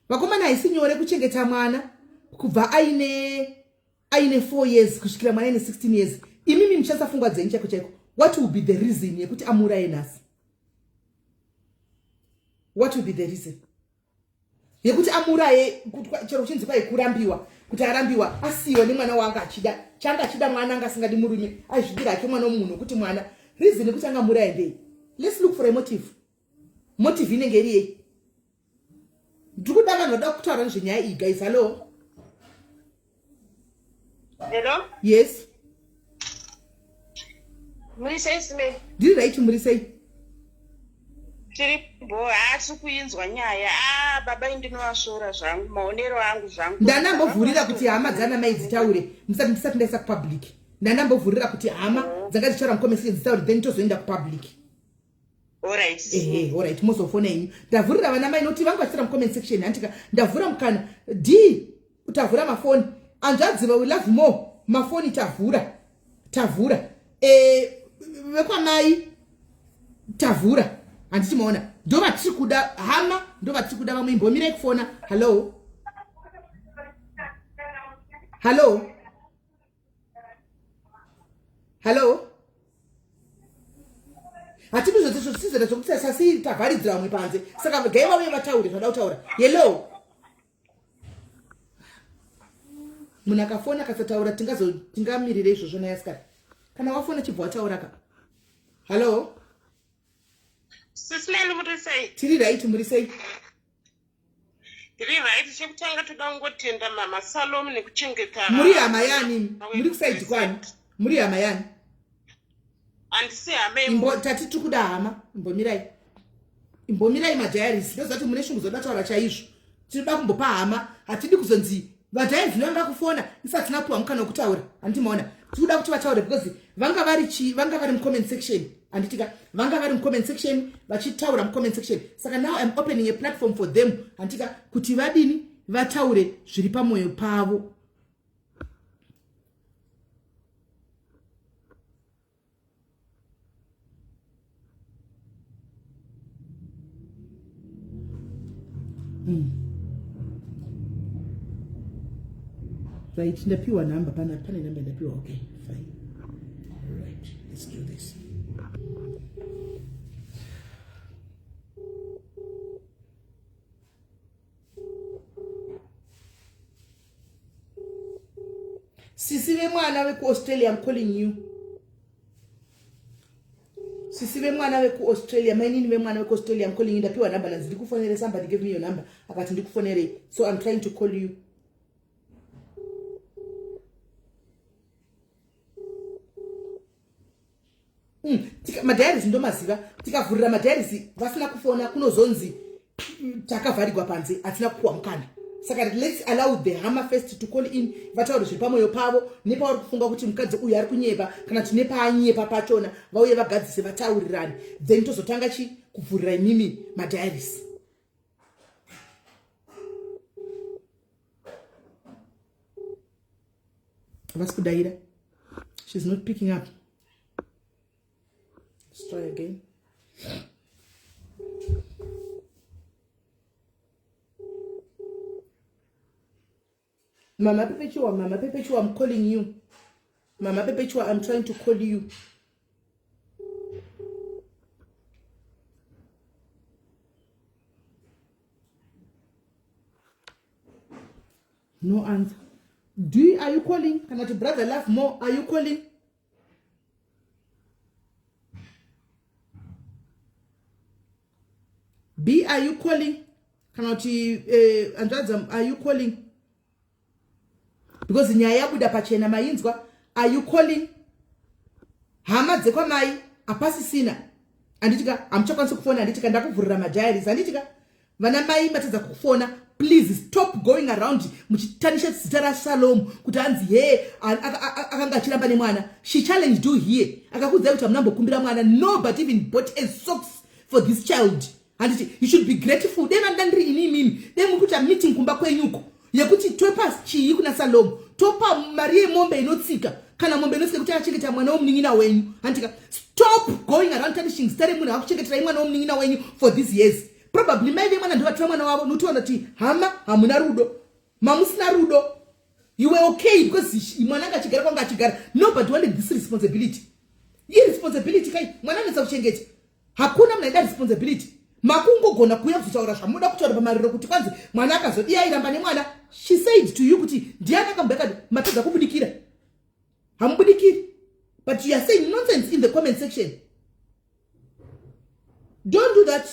Vakomana, haisi nyore kuchengeta mwana kubva aine 4 years kusvikira mwana aine 16 years. Imimi muchandisa pfungwa dzenyu chaiko chaiko, what will be the reason yekuti amuuraye nhasi? What will be the reason yekuti amuuraye? Chero kuchinzi kwai kurambiwa, kuti arambiwa, asiyiwa nemwana waanga achida, chaanga achida mwana, anga asingadi murume, aizvidira hake mwana womunhu. Nokuti mwana, reason yekuti angamuuraye ndei? Let's look for a motive. Motive inenge iri yei? Ndiri kuda vanhu vada kutaura nezvenyaya iyi, guys. Hallo. Hello? Yes. Muri sei Simeni? Ndiri right, muri sei? Tiri bho, haasi kuinzwa nyaya. Ah, baba indinovasvora zvangu, maonero angu zvangu. Ndanambovhurira kuti hama dzana mai dzitaure, musati ndisati ndaisa kupublic. Ndanambovhurira kuti hama oh. dzanga dzichitaura mucomment section dzitaure then tozoenda kupublic. Alright. Ehe, alright, mozofona henyu. Ndavhurira vana mai noti vanga vachitaura mucomment section hantika ndavhura mukana. D tavhura mafoni. Anzvadzi va we love more. Mafoni tavhura. Tavhura. Eh vekwamai tavhura. Handiti maona. Ndovatiri kuda hama, ndovatiri kuda vamwe imbomirai kufona. Hello. Hello. Hello. Hatidi zvotizvozvizera zvokuti sasi tavharidzira vamwe panze. Saka gai vauye vataure zvada kutaura. Hello. Munhu akafona akasataura tingazo tingamirire izvozvo naye asikana. Kana wafona chibva wataura ka. Hello. Sisi Leli muri sei? Tiri right muri sei? Tiri right chekutanga toda kungotenda mama Salome nekuchengeta. Muri hama yani? Muri kusaidi kwani? Muri hama yani? Handisi hama imbo tati tiri kuda hama imbomirai. Imbomirai madiaries ndoziva kuti mune shungu dzoda taura chaizvo. Tinoda kumbopa hama hatidi kuzonzi vadiaries vanga kufona isati tinapuwa mukana wekutaura. Handiti maona? Tikuda kuti vataure because vanga vari chi vanga vari mucomment section. Handitika vanga vari mucomment section vachitaura mucomment section. Saka now I'm opening a platform for them. Handitika kuti vadini vataure zviri pamoyo pavo. Right, ndapiwa number pana pane number ndapiwa. Okay, fine. All right, let's do this. Sisi vemwana vekuAustralia, I'm calling you. Sisi vemwana vekuAustralia, mainini vemwana vekuAustralia, I'm calling you. Ndapiwa number nanzi ndikufonere, somebody gave me your number. Akati ndikufonere. So I'm trying to call you. Madiaries ndomaziva, tikavhurira madiaries vasina kufona kunozonzi takavharigwa panze, hatina kupuwa mukana. Saka let's allow the hama first to call in, vataure zviri pamoyo pavo nepavari kufunga kuti mukadzi uyu ari kunyepa kana kuti nepaanyepa pachona, vauye vagadzise vataurirane, then tozotanga chi kuvhurira imimi madiaries. Havasi kudaira. She's not picking up. Let's try again. Mama Perpetua, Mama Perpetua, I'm calling you. Mama Perpetua, I'm trying to call you. No answer. Do you, are you calling? Kana to brother love more, are you calling? B, are you calling? Kana kuti Anzvadza, are you calling? Because nyaya yabuda pachena mainzwa. Are you calling? Hama dzekwamai hapasisina. Handitika hamuchakwanisi kufona, handitika ndakuvhurira madiaries, handitika vana mai matadza kufona. Please stop going around muchitanisha zita raShalom kuti hanzi he akanga achiramba nemwana. She challenged you here, akakuudzai kuti hamuna mbokumbira mwana. No, but even bought a socks for this child. Handiti you should be grateful. Dai vanda ndiri ini imimi, dai muri kuita meeting kumba kwenyuko yekuti topa chii kuna Salom, topa mari yemombe inotsika kana mombe inotsika kuti achengeta mwana wemunin'ina wenyu. Handitika stop going around tarnishing zita remunhu akuchengeterai mwana wemunin'ina wenyu for these years. Probably mai vemwana ndovatora mwana wavo, notiona kuti hama hamuna rudo, mamusina rudo. You were okay because mwana anga achigara kwanga achigara. Nobody wanted this responsibility. Irresponsibility kai mwana anetsa kuchengeta. Hakuna munhu aida responsibility. Makungogona kuuya kuzotaura zvamunoda kutaura pamariro kuti kwanzi mwana akazodiya airamba nemwana. She said to you kuti ndiani akamboyakati matadza kubudikira. Hamubudikiri. But you are saying nonsense in the comment section. Don't do that.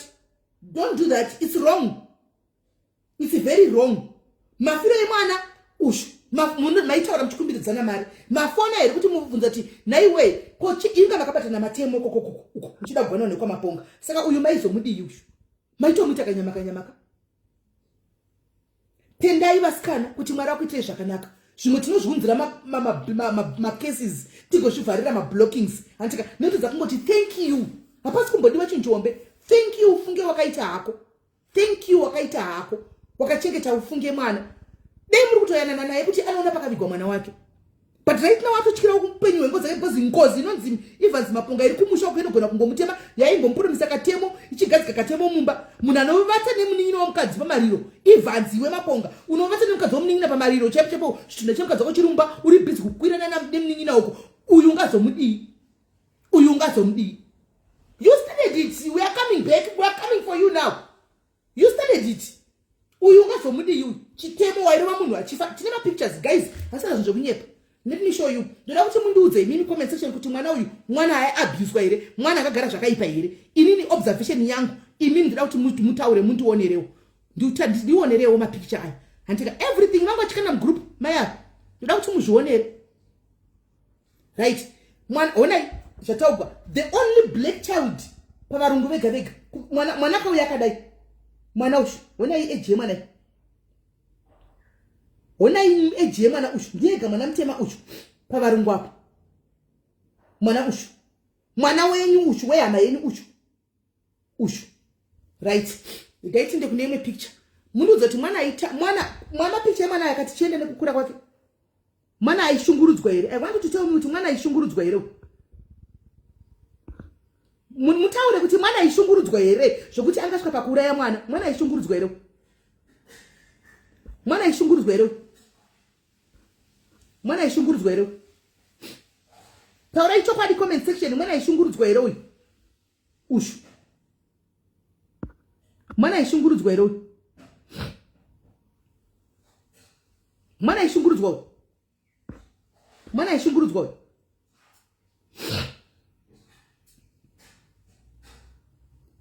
Don't do that. It's wrong. It's very wrong. Mafiro emwana ushu. Maitaura muchikumbiridzana mari, mafona here kuti mubvunza kuti naiwe ko inga makabatana matemo kokokoko uko muchida kugona nekwamaponga, saka uyu maizomudii uyu? Maitomuita kanyama kanyamaka. Tendai vasikana kuti Mwari akuitirei zvakanaka. Zvimwe tinozviunzira macases tigozvivharira mablockings, hantika? Notodza kungoti thank you, hapasi kumbodiwa chinhu chihombe. Thank you, ufunge wakaita hako. Thank you, wakaita hako, wakachengeta ufunge mwana. Dai muri kutoyanana naye kuti anoona pakavigwa mwana wake, but right now atotyira upenyu hwengozi yake, because ngozi inonzi Evans Maponga iri kumusha uko inogona kungomutema. Yaimbomupurumisa katemo, ichigadzika katemo mumba. Munhu anovata nemunin'ina womukadzi pamariro, Evans, iwe Maponga, unovata nemukadzi womunin'ina pamariro chaipo chaipo, chitunha chemukadzi wako chiri mumba, uri busy kukwirana nemunin'ina uko. Uyu ungazomudii? Uyu ungazomudii? You started it, we are coming back, we are coming for you now. You started it. Uyu ungazomudii uyu? Chitemo wairova munhu achifa. Tine mapictures, guys, hasina zvinhu zvekunyepa. Let me show you. Ndoda kuti mundiudze imimi comment section kuti mwana uyu mwana aiabuswa here, mwana akagara zvakaipa here? Inini observation yangu, imimi ndoda kuti mutaure, mundionerewo, ndionerewo mapicture aya, handika? Everything vanga vachikanda mugroup mai ava, ndoda kuti muzvionere, right? Mwana, honai zvataugwa, the only black child pavarungu vega vega. Mwana akauya akadai, mwana ushu. Honai eji yemwana iyi, honai eji yemwana ushu. Ndiyega mwana mutema ushu pavarungu apo. Mwana ushu, mwana wenyu ushu, wehama yenyu ushu, ushu, right? Ngaitinde kune imwe picture, mundiudza kuti mwana aita mwana picture yemwana yakati chiende nekukura kwake. Mwana aishungurudzwa here? I want to tell me kuti mwana aishungurudzwa here. Mutaure kuti mwana aishungurudzwa here zvokuti angasvika pakuuraya mwana. Mwana aishungurudzwa here? Mwana aishungurudzwa here? Mwana aishungurudzwa here? Taurai chokwadi, comment section. Mwana aishungurudzwa here uyu? Ushu mwana aishungurudzwa here uyu? Mwana aishungurudzwa uyu? Mwana aishungurudzwa uyu?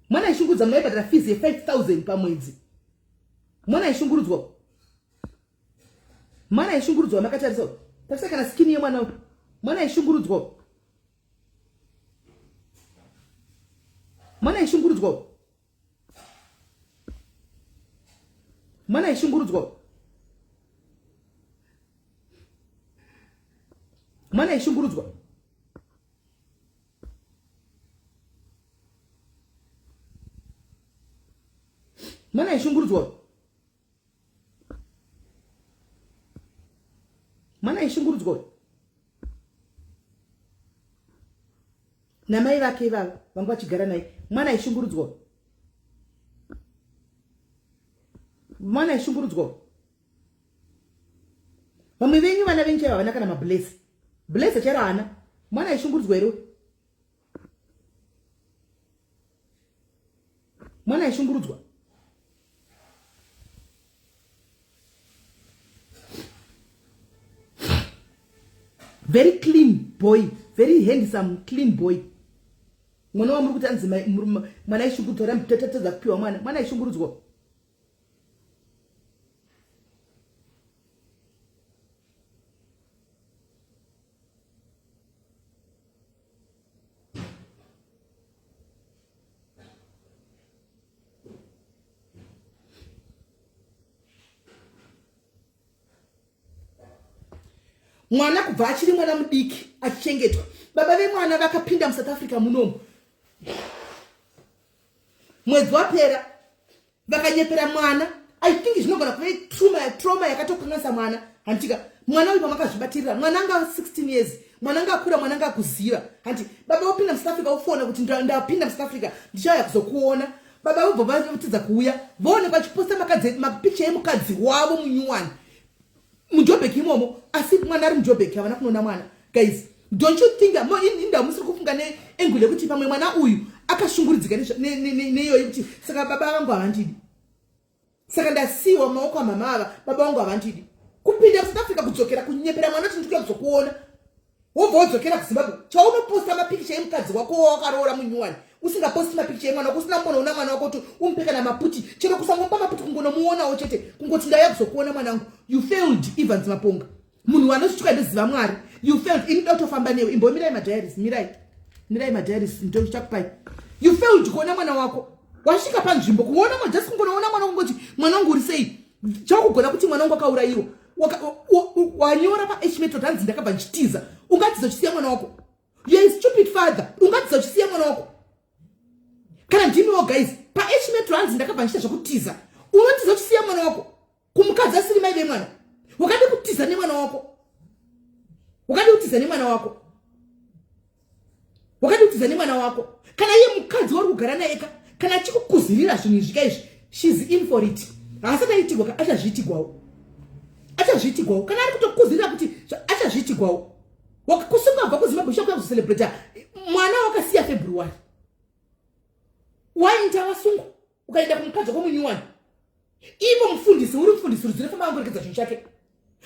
Mwana aishungurudza munhu aibhadhara fees ye5000 pamwedzi. Mwana aishungurudzwa, mwana aishungurudzwa. Makatarisa, tarisa kana skin yemwana uyu. Mwana aishungurudzwa, mwana aishungurudzwa, mwana aishungurudzwa, mwana aishungurudzwa. Mwana aishungurudzwa, mwana aishungurudzwa namai vake ivava vanga vachigara naye. Mwana aishungurudzwa, mwana aishungurudzwa. Vamwe venyu vana venyu chaivo havana kana mabless, bless chairo haana. Mwana aishungurudzwa here? Mwana aishungurudzwa. Very clean boy, very handsome, clean boy. Mwana wamuri kuti anzi mwana aishungurudzwa, ramtatadza kupiwa mwana. Mwana aishungurudzwa. Mwana kubva achiri mwana mudiki achichengetwa. Baba vemwana vakapinda muSouth Africa munomu mwedzi wapera, vakanyepera mwana. I think zvinogona kuve trauma, trauma yakatokanganisa mwana, hantika? Mwana uyu pamakazvibatirira, mwana anga 16 years, mwana anga akura, mwana anga akuziva, hanti? Baba vopinda muSouth Africa, vofona kuti ndapinda muSouth Africa, ndichauya kuzokuona. Baba vobva vatidza kuuya, voonekwa vachiposta mapicha emukadzi wavo munyuwani muJobek imomo, asi mwana ari muJobek, havana kunoona mwana. Guys, don't you think inda musiri kufunga neangle yekuti pamwe mwana uyu akashungurudzika neiyoyi kuti saka baba vangu havandidi, saka ndasiyiwa mumaoko amama ava, baba vangu havandidi? Kupinda kuSouth Africa, kudzokera, kunyepera mwana kuti ndikuya kuzokuona, wobva wodzokera kuZimbabwe, chaunoposta mapikicha emukadzi wako wawakaroora munyuwani, usingaposti mapikicha emwana wako, usina mbonoona mwana wako kuti umupe kana maputi chero, kusangomupa maputi, kungonomuonawo chete, kungoti ndauya kuzokuona mwanangu. You failed, Evans Maponga. Munhu anozvituka ndoziva Mwari. You failed. Ini ndoda kutofamba newe. Imbomirai madiaries, mirai. Mirai madiaries, ndochakupai. You failed kuona mwana wako. Wasvika panzvimbo kuona mwana just kungoona mwana kungoti mwana wangu uri sei? Chakugona kuti mwana wangu akaurayiwa. Wanyora pa H method hanzi ndakabva ndichitiza. Ungatiza uchisiya mwana wako. You are a stupid father. Ungatiza uchisiya mwana wako. Kana ndimiwo guys, pa H method hanzi ndakabva ndichita zvekutiza. Unotiza uchisiya mwana wako. Kumukadzi asiri mai vemwana. Wakadi kutiza nemwana wako. Wakadi kutiza nemwana wako. Wakadi kutiza nemwana wako. Kana iye mukadzi wauri kugara naye ka, kana achikukuzirira zvinhu izvi ka izvi, she's in for it. Haasati aitigwa ka, achazviitigwawo. Achazviitigwawo. Kana ari kutokuzirira kuti achazviitigwawo. Wakakusunga kubva kuZimbabwe uchiya kuzocelebrata mwana wakasiya February. Waita wasungwa ukaenda kumukadzi wako munyuwani. Ivo mufundisi uri mufundisi rudzi refamba wangorekedza chinhu chake.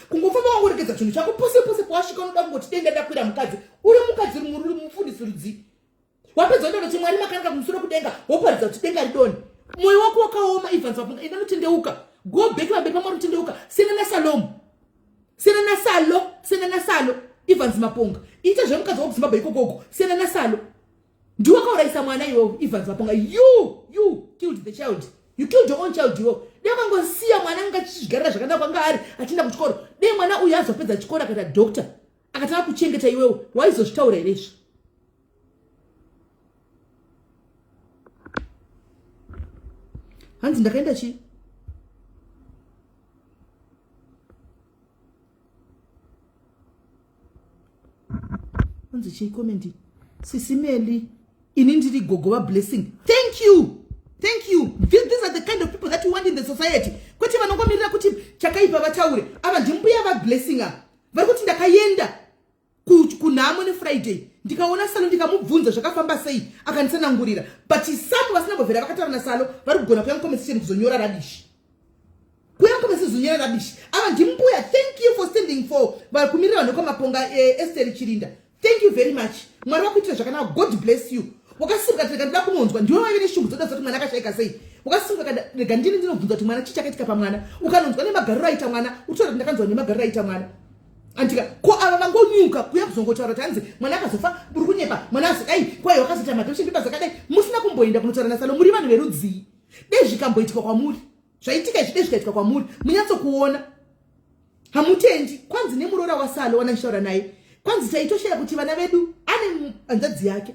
Kungofamba wangorekedza chinhu chako pose pose pawasvika unoda kungoti denda ndakwira mukadzi. Uri mukadzi uri mufundisi rudzi. Wapedza unoda kuti Mwari makanaka kumusoro kudenga woparidza kuti denga ridoni. Moyo wako wakaoma Evans wafunga enda notendeuka. Go back vabereki vaMwari utendeuka. Siyana naSalomo. Siyana naSalo, siyana naSalo. Evans Maponga. Ita zvemukadzi wako kuZimbabwe ikokoko. Siyana naSalo. Ndiwe wakaurayisa mwana iwewe Evans Maponga. You killed the child. You killed your own child iwewe. Dai wakangosiya mwana anga achizvigarira zvakanaka kwanga ari achienda kuchikoro. Dai mwana uyu azopedza chikoro akaita doctor. Akatanga kuchengeta iwewe. Waizozvitaura here izvi? Hanzi ndakaenda chii? Hanzi chii comment? Sisi Meli, ini ndiri gogo va Blessing. Thank you. Thank you. These are the kind of people that we want in the society. Kwete vanongomirira kuti chakaipa vataure. Ava ndimbuya va Blessing ava. Vari kuti ndakaenda kunhamo neFriday ndikaona Salo ndikamubvunza zvakafamba sei akanditsanangurira. But some vasina kumbobvira vakataura naSalo vari kugona kuya mucomment section kuzonyora rubbish. Kuya mucomment section kuzonyora rubbish. Ava ndimbuya. Thank you for standing for vari kumirira vanhu vekwaMaponga, Esther Chirinda. Thank you very much. Mwari vakuitira zvakanaka. God bless you. Wakasimuka rega ndida kunonzwa. Ndiwe waive neshungu dzoda kuti mwana akashaika sei. Wakasimuka rega ndini ndinobvunza kuti mwana chii chakaitika pamwana. Ukanonzwa nemagariro aita mwana, utoda kuti ndakanzwa nemagariro aita mwana. Andika ko ava vangonyuka kuya kuzongotaura kuti hanzi mwana akazofa uri kunyepa mwana azodai kwai wakazoita madoption papers akadai musina kumboenda kunotaura naSalo. Muri vanhu verudzii? Dei zvikamboitika kwamuri. Zvaitika izvi dei zvikaitika kwamuri. Munyatsokuona. Hamutendi. Kwanzi nemuroora waSalo wandaitaura naye. Kwanzi taitoshaya kuti vana vedu ane hanzvadzi yake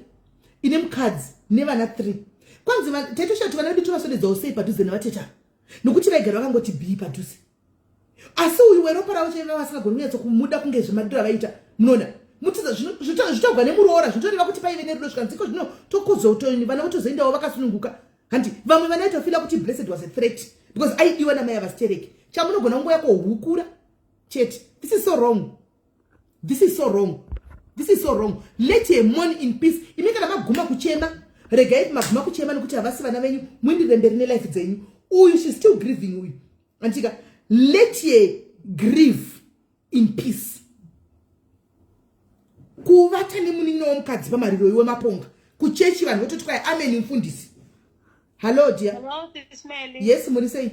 ine mukadzi nevana 3. Kwanzi taitoshaya kuti vana vedu tovaswededzawo sei padhuze nevateta. Nokuti vaigara vakangoti bhii padhuze. Asi uyu weropa ravo chaiva vasingagoni kunyatsokumuda kunge zvemadiro avaita. Munoona? Mutiza zvinotaurwa nemuroora zvinotoreva kuti paive nerudo zvikanzi iko zvino tokuzotoini vana votozoendawo vakasununguka. Hanti vamwe vana vaitofila kuti Blessed was a threat because aidiwa namai avastereki. Chamunogona kungoya kohukura chete. This is so wrong. This is so wrong. This is so wrong. Let her mourn in peace. Imi kana maguma kuchema, regai maguma kuchema nekuti havasi vana venyu, muenderere mberi nelife dzenyu. Uyu she's still grieving uyu. Antika, let her grieve in peace. Kuvata nemunin'ina womukadzi pamariro iwe Maponga. Kuchechi vanhu vototi kwai amen mufundisi. Hello dear. Hello, Sis Melly. Yes, muri sei?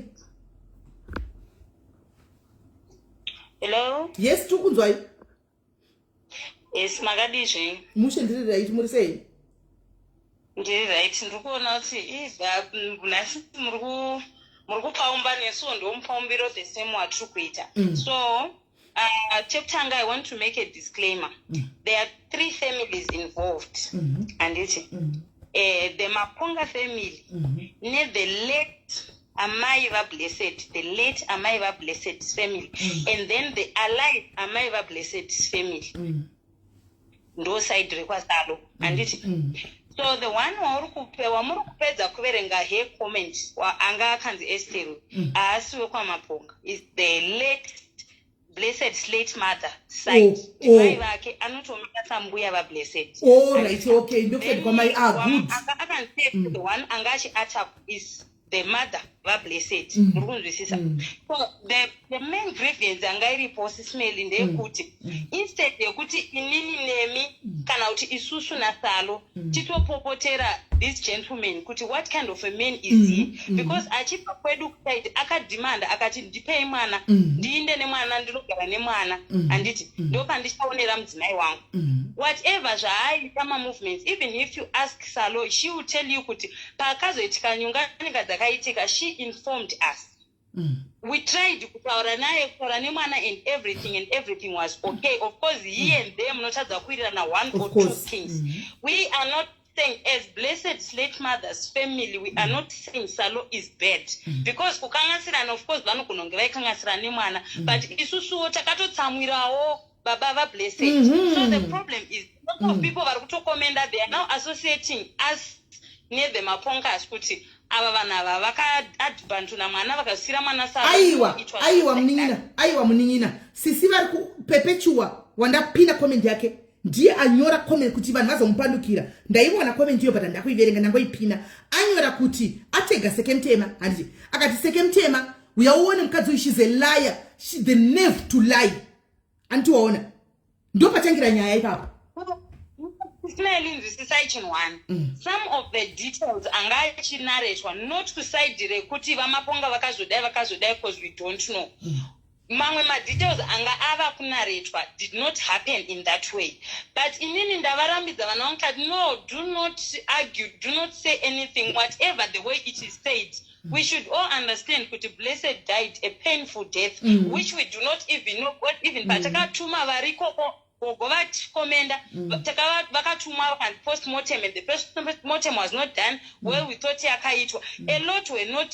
Hello. Yes, tiri kunzwai. Yes, makadii zvenyu? Mushe ndiri right, muri sei? Ndiri right, ndiri kuona kuti nhasi muri kupaumba nesuwo ndiwo mupaumbiro the same watiri kuita. So, chekutanga I want to make a disclaimer. There are 3 families involved. Anditi? The Maponga family, ne the late Amai vaBlessed, the late Amai vaBlessed family, and then the alive Amai vaBlessed family. Ndo side rekwaSalo, anditi? So the one wamuri kupedza kuverenga her comment, anga akanzi Esther, haasi wekwaMaponga, is the late Blessed late mother side. Mai vake anotomira sambuya vaBlessed. Oh, right, okay. Ndokuside kwamai, good. Anga akanzi the one anga achi attack is The mother vaBlessed. Muri kunzwisisa? So the main grievance anga iripo, Sis Melly, ndeyekuti instead yekuti inini nemi kana kuti isusu naSalo titopopotera this gentleman kuti what kind of a man is he, because achibva kwedu kuside akadhimanda akati, "Ndipei mwana, ndiinde nemwana, ndinogara nemwana, handiti ndopandichaonera mudzimai wangu." Whatever zvaaita, mamovements, even if you ask Salo, she will tell you kuti pakazoitika nyonganyonga dzakaitika, she informed us. We tried kutaura naye, kutaura nemwana and everything, and everything was okay. Of course, here and there munotadza kuwirirana one Of or two course. things. We are not saying, as Blessed late mother's family, we are not saying Salo is bad, because kukanganisirana, of course, vanogona kunge vaikanganisirana nemwana, but isusuwo takatotsamwirawo baba vaBlessed. So the problem is, a lot of people vari kutokomenda, they are now associating us netheMapongas kuti ava vanhu ava vakaadhibhantuna mwana, vakasiyira mwana Salo. Aiwa. It was Aiwa. like Munin'ina, that. aiwa, munin'ina, sisi vari kuPerpetua, wandapinda comment yake, ndiye anyora comment kuti vanhu vazomupandukira. Ndaiona comment iyo, but handakuiverenga, ndangoipina. Anyora kuti atega Seke Mutema, handiti? Akati, "Seke Mutema, uya uone mukadzi uyu, she's a liar. She, the nerve to lie." Anditi waona ndopatangira nyaya ipapo? Sis Melly, nzwisisai chinhu one. Some of the details anga achinarretwa, not kuside rekuti vaMaponga vakazodai, vakazodai, because we don't know. Mamwe madetails anga ava kunarretwa did not happen in that way, but inini ndavarambidza vana vangu kati, "No, do not argue, do not say anything. Whatever the way it is said, we should all understand kuti Blessed died a painful death, which we do not even know what even." Patakatuma varikoko, gogo vatikomenda, vakatumwa vakanzi postmortem, and the postmortem was not done well. We thought yakaitwa. A lot were not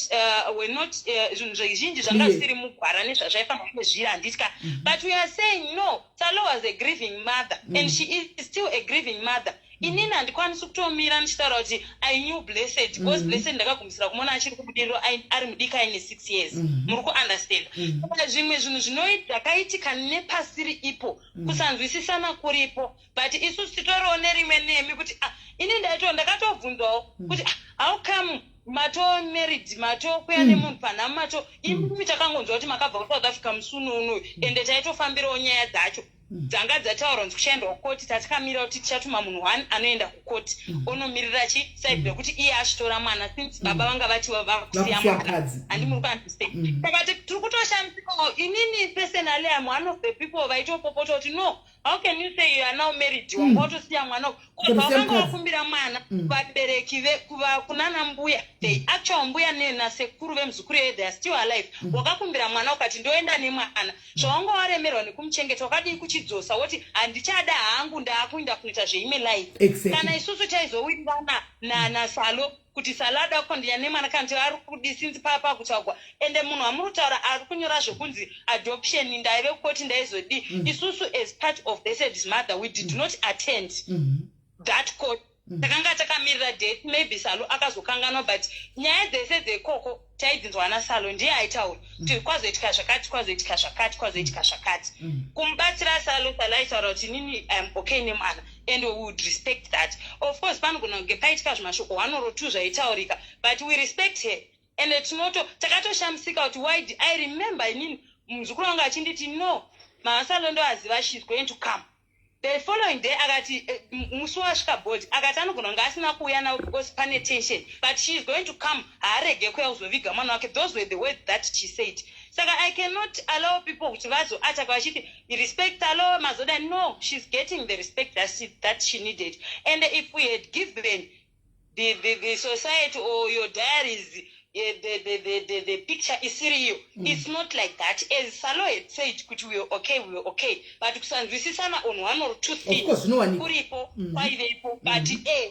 zvinhu zvizhinji zvanga zvisiri mugwara nezvazvaifanira kunge zviri, handitya? But we are saying no, Salo was a grieving mother and she is still a grieving mother. Inini handikwanisi kutomira ndichitaura kuti I knew Blessed, because Blessed ndakagumisira kumuona achiri kubudiriro ari mudiki, aine 6 years. Muri kuunderstand? Saka zvimwe zvinhu zvakaitika nepasiri ipo, kusanzwisisana kuripo, but isusu titoriwo nerimwe nemi kuti, ah, ini ndaito ndakatobvunzawo kuti, ah, how come mato married, matokuya nemunhu panhamo, mato imimi takangonzwa kuti makabva kuSouth Africa musi uno unoyu, ende taitofambirawo nyaya dzacho dzanga dzataurwa nzi kuchaendwa kukoti, tatakamira kuti tichatuma munhu one anoenda kukoti onomirira chi side rekuti iye achitora mwana, since baba vanga vati vakusiya Vakusiya mwana. mukadzi. Handi muri kuunderstand? Saka tiri kutoshamisikawo. Inini personally, am one of the people vaitopopota kuti, no, how can you say you are now married, wanga watosiya mwana? Kutosiya Wakanga mukadzi. wakumbira mwana vabereki kunana mbuya, the actual mbuya nasekuru vemuzukuru iye, they are still alive. Wakakumbira mwana ukati, "Ndoenda nemwana." Zvawanga waremerwa nekumuchengeta, wakadii kuchidzosa woti, "Handichada hangu, ndaakuenda kunoita zveimwe life"? Kana isusu taizowirirana naSalo kuti Salo ada kukondinya nemwana, kana kuti ari kudisinzi papa kutsvagwa, ende munhu wamuri kutaura ari kunyora zvekunzi adoption, ndaive kukoti, ndaizodii, isusu as part of Blessed's mother, we did not attend that court. Takanga takamirira date, maybe Salo akazokanganwa, but nyaya dzese dzekoko taidzinzwa naSalo, ndiye aitaura kuti kwazoitika zvakati, kwazoitika zvakati, kwazoitika zvakati. Kumubatsira Salo, Salo aitaura kuti, "Nini am okay nemwana," and we would respect that. Of course, panogona kunge paitika zvimashoko one or two zvaitaurika, but we respect her. And tinoto takatoshamisika kuti why I remember inini muzukuru wangu achinditi, "No, Mama Salo ndoaziva, she's going to come the following day." Akati musi wasvika body, akati anogona kunge asina kuuya navo because pane tension, but she is going to come, haarege kuya kuzoviga mwana wake. Those were the words that she said. Saka I cannot allow people kuti vazoataka vachiti respect alo mazoda. No, she's getting the respect that she needed. And if we had given the society or your diaries the picture isiri iyo, it's not like that. As Salo had said kuti we were okay, we were okay, but kusanzwisisana on one or two Of things course, zvinowanikwa. kuripo, kwaivepo, but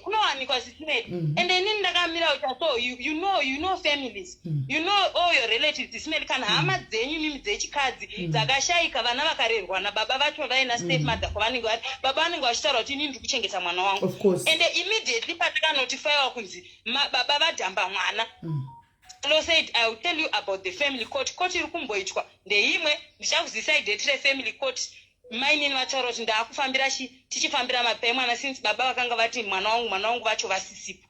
kunowanikwa sisimeli. And inini ndakamira kuti so you know families, you know all your relatives, Sis Melly, kana hama dzenyu mimi dzechikadzi dzakashayika, vana vakarerwa nababa vacho vaina step mother kwavanenge vari, baba vanenge vachitaura kuti, "Inini ndiri kuchengeta mwana wangu." Of course. And immediately patakanotifaiwa kunzi baba vadhamba mwana, Lo said, "I will tell you about the family court. Court iri kumboitwa ndeimwe, ndichakuzisai date refamily court." Mainini vataura kuti ndaakufambira chi tichifambira mapai mwana, since baba vakanga vati, "Mwana wangu, mwana wangu," vacho vasisipo.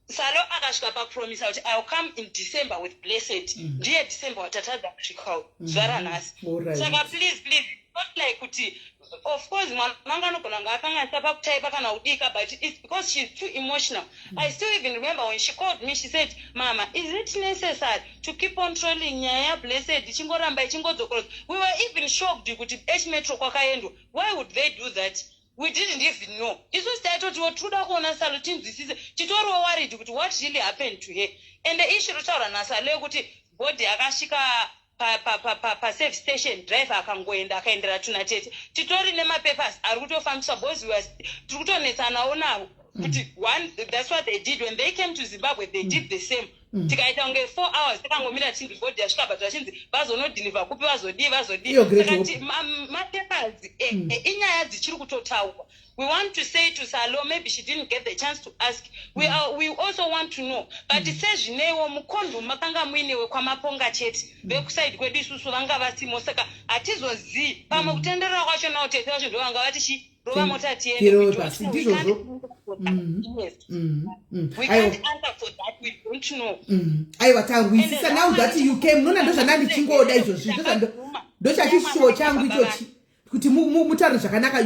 Salo akasvika pakupromisa kuti, "I will come in December with Blessed." Ndiye December watatadza kusvikawo zuva ranhasi. Saka please, please, not like kuti, of course mwana wanga anogona kunge akanganisa pakutaipa kana kudika, but it's because she's too emotional. I still even remember when she called me, she said, "Mama, is it necessary to keep on trolling nyaya yaBlessed, ichingoramba ichingodzokorodza?" We were even shocked kuti H Metro kwakaendwa. Why would they do that? We didn't even know. Isusu taitotiwo tinoda kuona Salo, tinzwisise. Titoriwo worried kuti what really happened to her. And issue rotaura naSalo yekuti body akasvika paservice station, driver akangoenda, akaendera tuna tete. Titori nemapapers ari kutofambiswa because tiri kutonetsanawo navo kuti one, that's what they did when they came to Zimbabwe. They did the same. Tikaita kunge 4 hours takangomira, tichinzi body yasvika, but vachinzi vazonodhilivha kupi, vazodii, vazodii. Iyo Great Saka Hope. Mapapers inyaya dzichiri kutotaurwa. We want to say to Salo, maybe she didn't get the chance to ask. We also want to know, but sezvineiwo mukondomu makanga muinewe kwaMaponga chete. Vekuside kwedu isusu vanga vasimo, saka hatizozii pamwe kutenderera kwacho nawo tete vacho ndo vanga vati chi rova mota tiende. Tirove We don't pasi. know. We Ndizvozvo. can't answer. Yes. We Aiwa. can't answer for that. We don't know. Aiwa, tarwisisa. Now that you came, nona ndozvanda ndichingoda izvozvi. Ndochachishuwo changu ichochi, kuti mutaure zvakanaka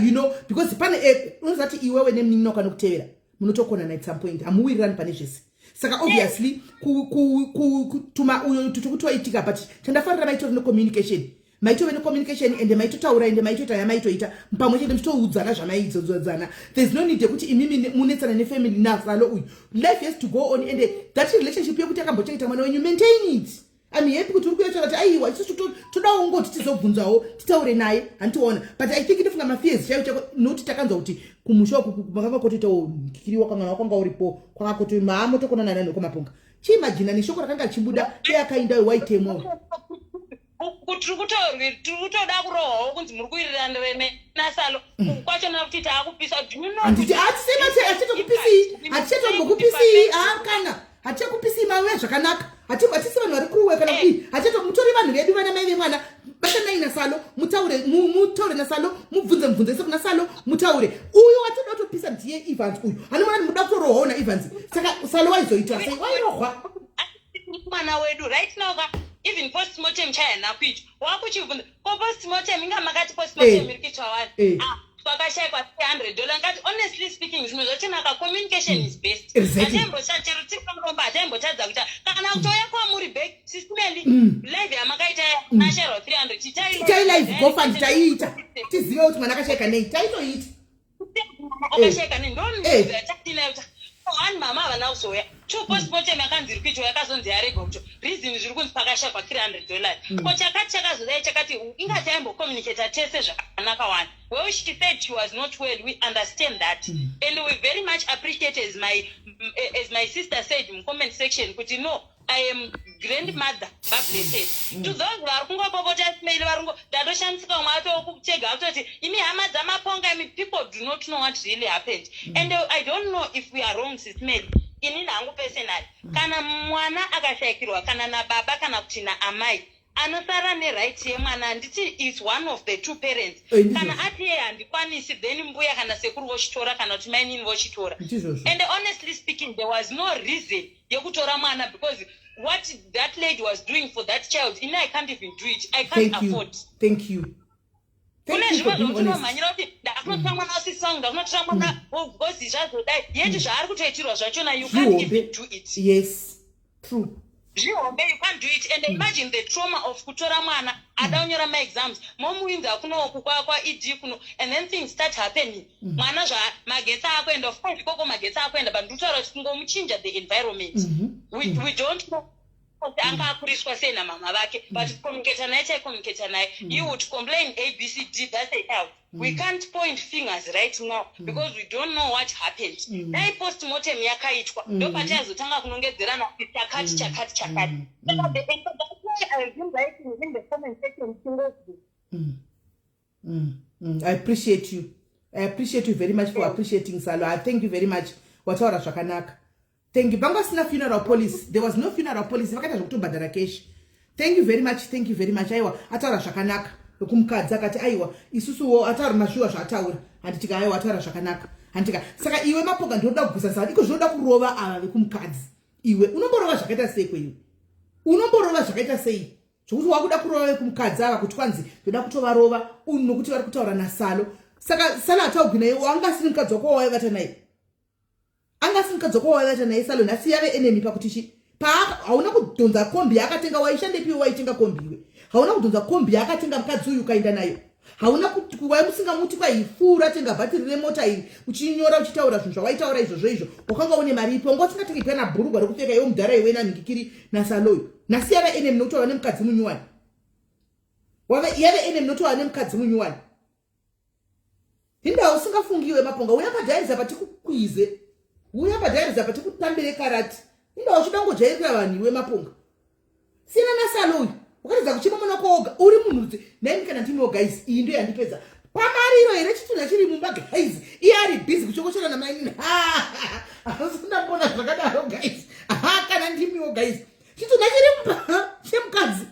because pane unoziva kuti iwewe nemunin'ina wakanokutevera munotokonana at some point, hamuwirirani pane zvese. Saka obviously kutuma uyo tutukutoitika, but chandafarira, maitori necommunication, maitove necommunication, ende maitotaura, ende maitoita yamaitoita pamwe chete, muchitoudzana zvamaidzodzana. There's no need yekuti imimi munetsana nefamily naSalo uyu. Life has to go on, and that relationship yekuti akambochengeta mwana wenyu, maintain it. I'm happy kuti uri kuyatsvaka kuti aiwa, isusu todawo ngoti tizobvunzawo, titaure naye, handitiona. But I think ndofunga mafears chaivo chako, nokuti takanzwa kuti kumusha uku makanga kotoitawo kiriwa, kamwana wakwanga uripo kwakakoti maamotokonana nani kwamaponga. Chiimagina neshoko rakanga richibuda eyakainda waitemwa. Tiri kutoda kurohwawo kunzi muri kuwirirana naSalo kwachona kuti taakupisa. Do you know Handiti kuti hatisemahatitokupisii, hatichatombokupisii kana hatichakupisii. Mauya zvakanaka. Hatisi vanhu vari kuwe kana kudii. Hatichato mutori vanhu vedu, vana mai vemwana. Batanai naSalo, mutaure, mutaure naSalo, mubvunze mubvunzo ese kuna Salo, mutaure. Uyu watoda kutopisa ndiye Evans uyu. Hanomona muda kutorohwawo naEvans. Saka Salo waizoita sei? Wairohwa. Mwana wedu right now ka, even postmortem chayana kuitwa, wakuchibvunza ko postmortem inga makati postmortem iri kuitwa wani? Ah, kwakashayikwa $300. Ngati honestly speaking, zvimwe zvachinaka, communication is best. Hataimbochachero tikaromba, hataimbotadza kuita kana kutouya kwamuri back systemely. Live yamakaita nashayirwa 300 chitai. Tai live GoFund, taiita tizive kuti mwana akashayika nei, taitoita. Akashayika nei, ndoyatinayo kuti one, mama havana kuzouya; two, postmortem yakanzi iri kuitwa yakazonzi yaregwa kuto reason zviri kunzi pakashayikwa $300. Ko chakati chakazodai chakati, inga taimbocommunicata tese zvakanaka wani. Well, she said she was not well. We understand that and we very much appreciate, as my sister said in comment section kuti no, I am grandmother vaBlessed. To those vari kungopopota smile, vari kungo ndatoshandisika, umwe atokutega kutoti imi hama dzamaponga imi. People do not know what really happened and I don't know if we are wrong. Sismail, inini hangu personally, kana mwana akashayikirwa kana nababa kana kuti naamai, anosara neright yemwana, handiti, is one of the two parents. Ndizvozvo. Kana ati iye handikwanisi, then mbuya kana sekuru vochitora kana kuti mainini vochitora. Ndizvozvo. And honestly speaking, there was no reason yekutora mwana, because what that lady was doing for that child, ini I can't even do it. I can't Thank you. afford. Thank you. Kune Thank you for zvimwe being zvokuti honest. unomhanyira kuti ndakunotora mwana wasisi vangu, ndakunotora mwana gozi, zvazodai, yeti zvaari kutoitirwa zvachona, you can't Zvihombe. even do it. Yes, true. Zvihombe, you can't do it. And imagine the trauma of kutora mwana ada kunyora maexams, momuinza kunoku kwaED kuno, and then things start happening. Mwana zva magetsi akuenda, of course ikoko magetsi akuenda, but ndikutaura kuti kungomuchinja the environment. We don't know kuti anga akuriswa sei namama vake, but communicata naye, taicommunicata naye. He would complain ABCD. That's a child. We can't point fingers right now because we don't know what happened. Dai postmortem yakaitwa, ndopataizotanga kunongedzerana kuti chakati, chakati, chakati. Saka and that's why I've been writing in the comment section chingozi. I appreciate you. I appreciate you very much for appreciating Salo. I thank you very much. Wataura zvakanaka. Thank you. Vanga vasina funeral policy. There was no funeral policy. Vakaita zvekutobhadhara cash. Thank you very much. Thank you very much. Aiwa, ataura zvakanaka. Wekumukadzi akati aiwa, isusuwo ataura mashuwa zvaataura, handitika? Aiwa, ataura zvakanaka, handitika? Saka iwe Mapoka, ndinoda kugusa saka iko zvinoda kurova ava vekumukadzi. Iwe unomborova zvakaita sei kweiwe? Unomborova zvakaita sei zvokuti wakuda kurova vekumukadzi ava, kuti kwanzi ndoda kutovarova nokuti vari kutaura naSalo? Saka Salo hataugwi naye, wanga asiri mukadzi wako wawaivata naye, anga asiri mukadzi wako wawaivata naye Salo. Nhasi yave enemy pakuti chi hauna kudhonza kombi yaakatenga. Waishandepiwe waitenga kombi iwe? Hauna kudhonza kombi yaakatenga mukadzi uyu ukaenda nayo. Hauna waimusingamuti kwaifura, tenga bhatiri remota iri, uchinyora uchitaura zvinhu zvawaitaura izvozvo. Izvo wakanga une mari ipi? Wanga usingatenge kana bhurugwa rekupfeka iwe mudhara iwe nanhikikiri naSaloyo. Nhasi yave enemy nokuti wava nemukadzi munyuwani. Yave enemy nokuti wava nemukadzi munyuwani. Hinda usingafungiwe Maponga, uya padhairiza patikukwize, uya padhairiza patikutambire karati. Hinda uchida kungojairira vanhu iwe Maponga. Siyana naSalo uyu. Wakatadza kuchema mwana wako woga uri munhu naimi. Kana ndimiwo guys, iyi ndo yandipedza pamariro here? Chitunha chiri mumba guys, iye ari busy kuchokochera namainini. Hausindambona zvakadaro guys. Kana ndimiwo guys, chitunha chiri mumba chemukadzi,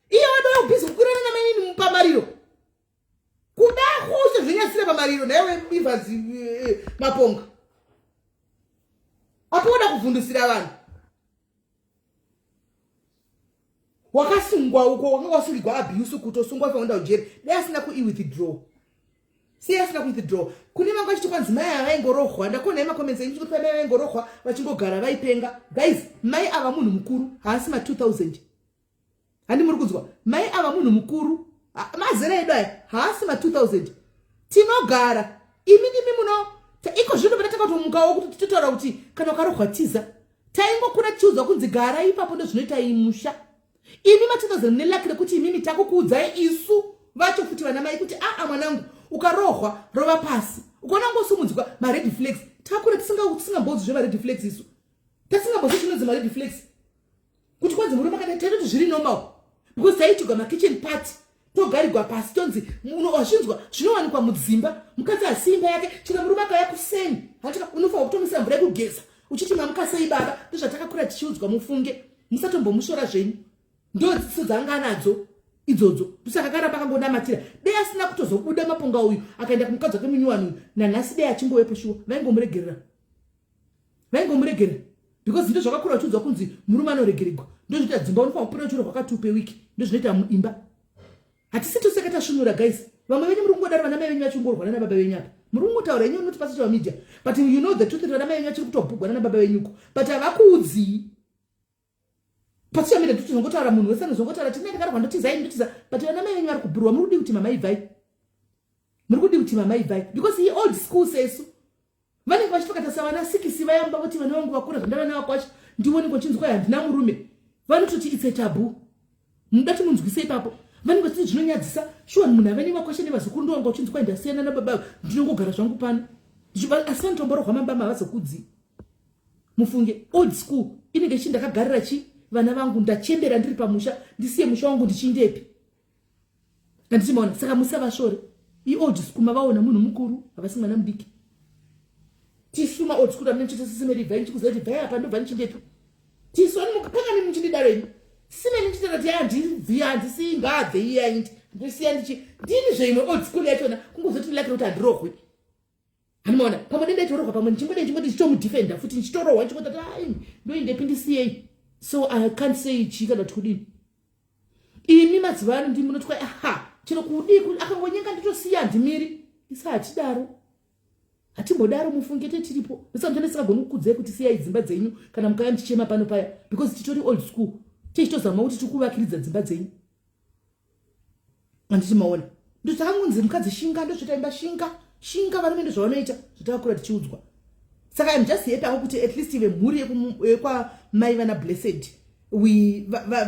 iye wadoa busy kukwirana namainini mupamariro, kuda kuita zvenyasira pamariro. Naiwe Ivhazi Maponga, apo uda kuvhundusira vanhu. Wakasungwa uko, wakanga wasungigwa abuse, kutosungwa faunda ujeri. Dai asina kuiwithdraw, sei asina kuwithdraw? Kune vanga vachiti kwanzi mai ava vaingorohwa. Ndakuonai macomments enyu kuti mai vaingorohwa vachingogara vaipenga. Guys, mai ava munhu mukuru, haasi ma2000. Handi muri kunzwa? Mai ava munhu mukuru, mazera edu aya, haasi ma2000. Tinogara imi ndimi muno iko zvino pata takatomukawo kuti titotaura kuti kana ukarohwa tiza. Taingokura tichiudzwa kunzi gara ipapo, ndozvinoita imusha. Imi ma2000 mune luck rekuti imimi takukuudzai isu vacho futi vana mai kuti aa, mwanangu, ukarohwa rova pasi, ukaona ngosumudzwa, mared flags. Takura tisingambodzi zvemared flags isu, tasingambodzi chinonzi mared flags, kuti kwanzi murume akadai. Taitoti zviri normal because taiitigwa makitchen party, togarigwa pasi, tonzi wazvinzwa, zvinowanikwa mudzimba, mukadzi asi imba yake. Chero murume akauya kuseni, hatika unofanira kutomuisa mvura yekugeza, uchiti mamuka sei baba. Ndozvatakakura tichiudzwa. Mufunge, musatombomushora zvenyu, ndo dzidziso dzaanga anadzo idzodzo. Ndosaka akaramba akangonamatira. Dei asina kutozobuda Maponga uyu akaenda kumukadzi wake munyuwani uyu, nanhasi dei achingovepo shuwa, vaingomuregerera, vaingomuregerera, because ndo zvakakura uchiudzwa kunzi murume anoregeregwa. Ndozvinoita dzimba, unofanira kupira uchiro rwakati upe wiki, ndozvinoita imba. Hatisi tose katasvinura guys. Vamwe venyu muri kungodaro, vana mai venyu vachingorwana nababa venyu. Apa muri kungotaura inyu unoti pasocial media, but you know the truth, vana mai venyu vachiri kutobhugwa nana baba venyuko, but havakuudzii. Pasocial media totozongotaura, munhu wese anozongotaura tinenge ndakarwa, ndotizai, ndotiza, but vana mai venyu vari kubhurwa. Muri kudii kuti mama ibvai? Muri kudii kuti mama ibvai? Because i old school sesu. Vanenge vachitokata savana sikisi vayamba voti vana vangu vakura, zvandava navakwasha, ndionekwa chinzwa handina murume. Vanototi it's a taboo. Muda timunzwise ipapo? Vanenge vachiti zvinonyadzisa. Shuwa, munhu ave nevakwasha nevazukuru, ndowanga uchinzwa ndasiyana nababa, ndinongogara zvangu pano, asi vanotomborohwa mambama, havazokudzi. Mufunge, old school inenge ichi ndakagarira chi vana vangu, ndachembera ndiri pamusha, ndisiye musha wangu ndichiindepi? Handiti maona? Saka musavashore, iold school. Mavaona munhu mukuru, havasi mwana mudiki. Tisu maold school amene muchiti sisimeri bvai, ndichikuziva kuti bvai apa, ndobva ndichindepi. Tisu pakani muchindidaro imi simeni ndichitaura kuti handibvi, handisi ngabve iye aindi ndosiya ndichi ndini zveimwe old school yachona. Kungozoti lakiri kuti handirohwi, handimaona? Pamwe denda ichorohwa, pamwe ndichingode ndichingoti ndichitomudefenda futi, ndichitorohwa, ndichingoti ai, ndoindepi, ndisiyei. So I can't say chii kana kuti kudini. Imi mazuva ano ndimi munoti kwai aha, chero kudii, akangonyenga nditosiya, handimiri. Isa hatidaro, hatimbodaro. Mufunge, tetiripo ndosaka ndisingagoni kukudzai kuti siyai dzimba dzenyu kana mukauya muchichema pano paya, because titori old school, tichitozama kuti tiri kuvakiridza dzimba dzenyu. Handiti maona? Ndozvakangonzi mukadzi shinga, ndozvotaimba shinga shinga. Varume ndozvavanoita, zvatakakura tichiudzwa. Saka I'm just happy ako kuti at least vemhuri yekwamai vana Blessed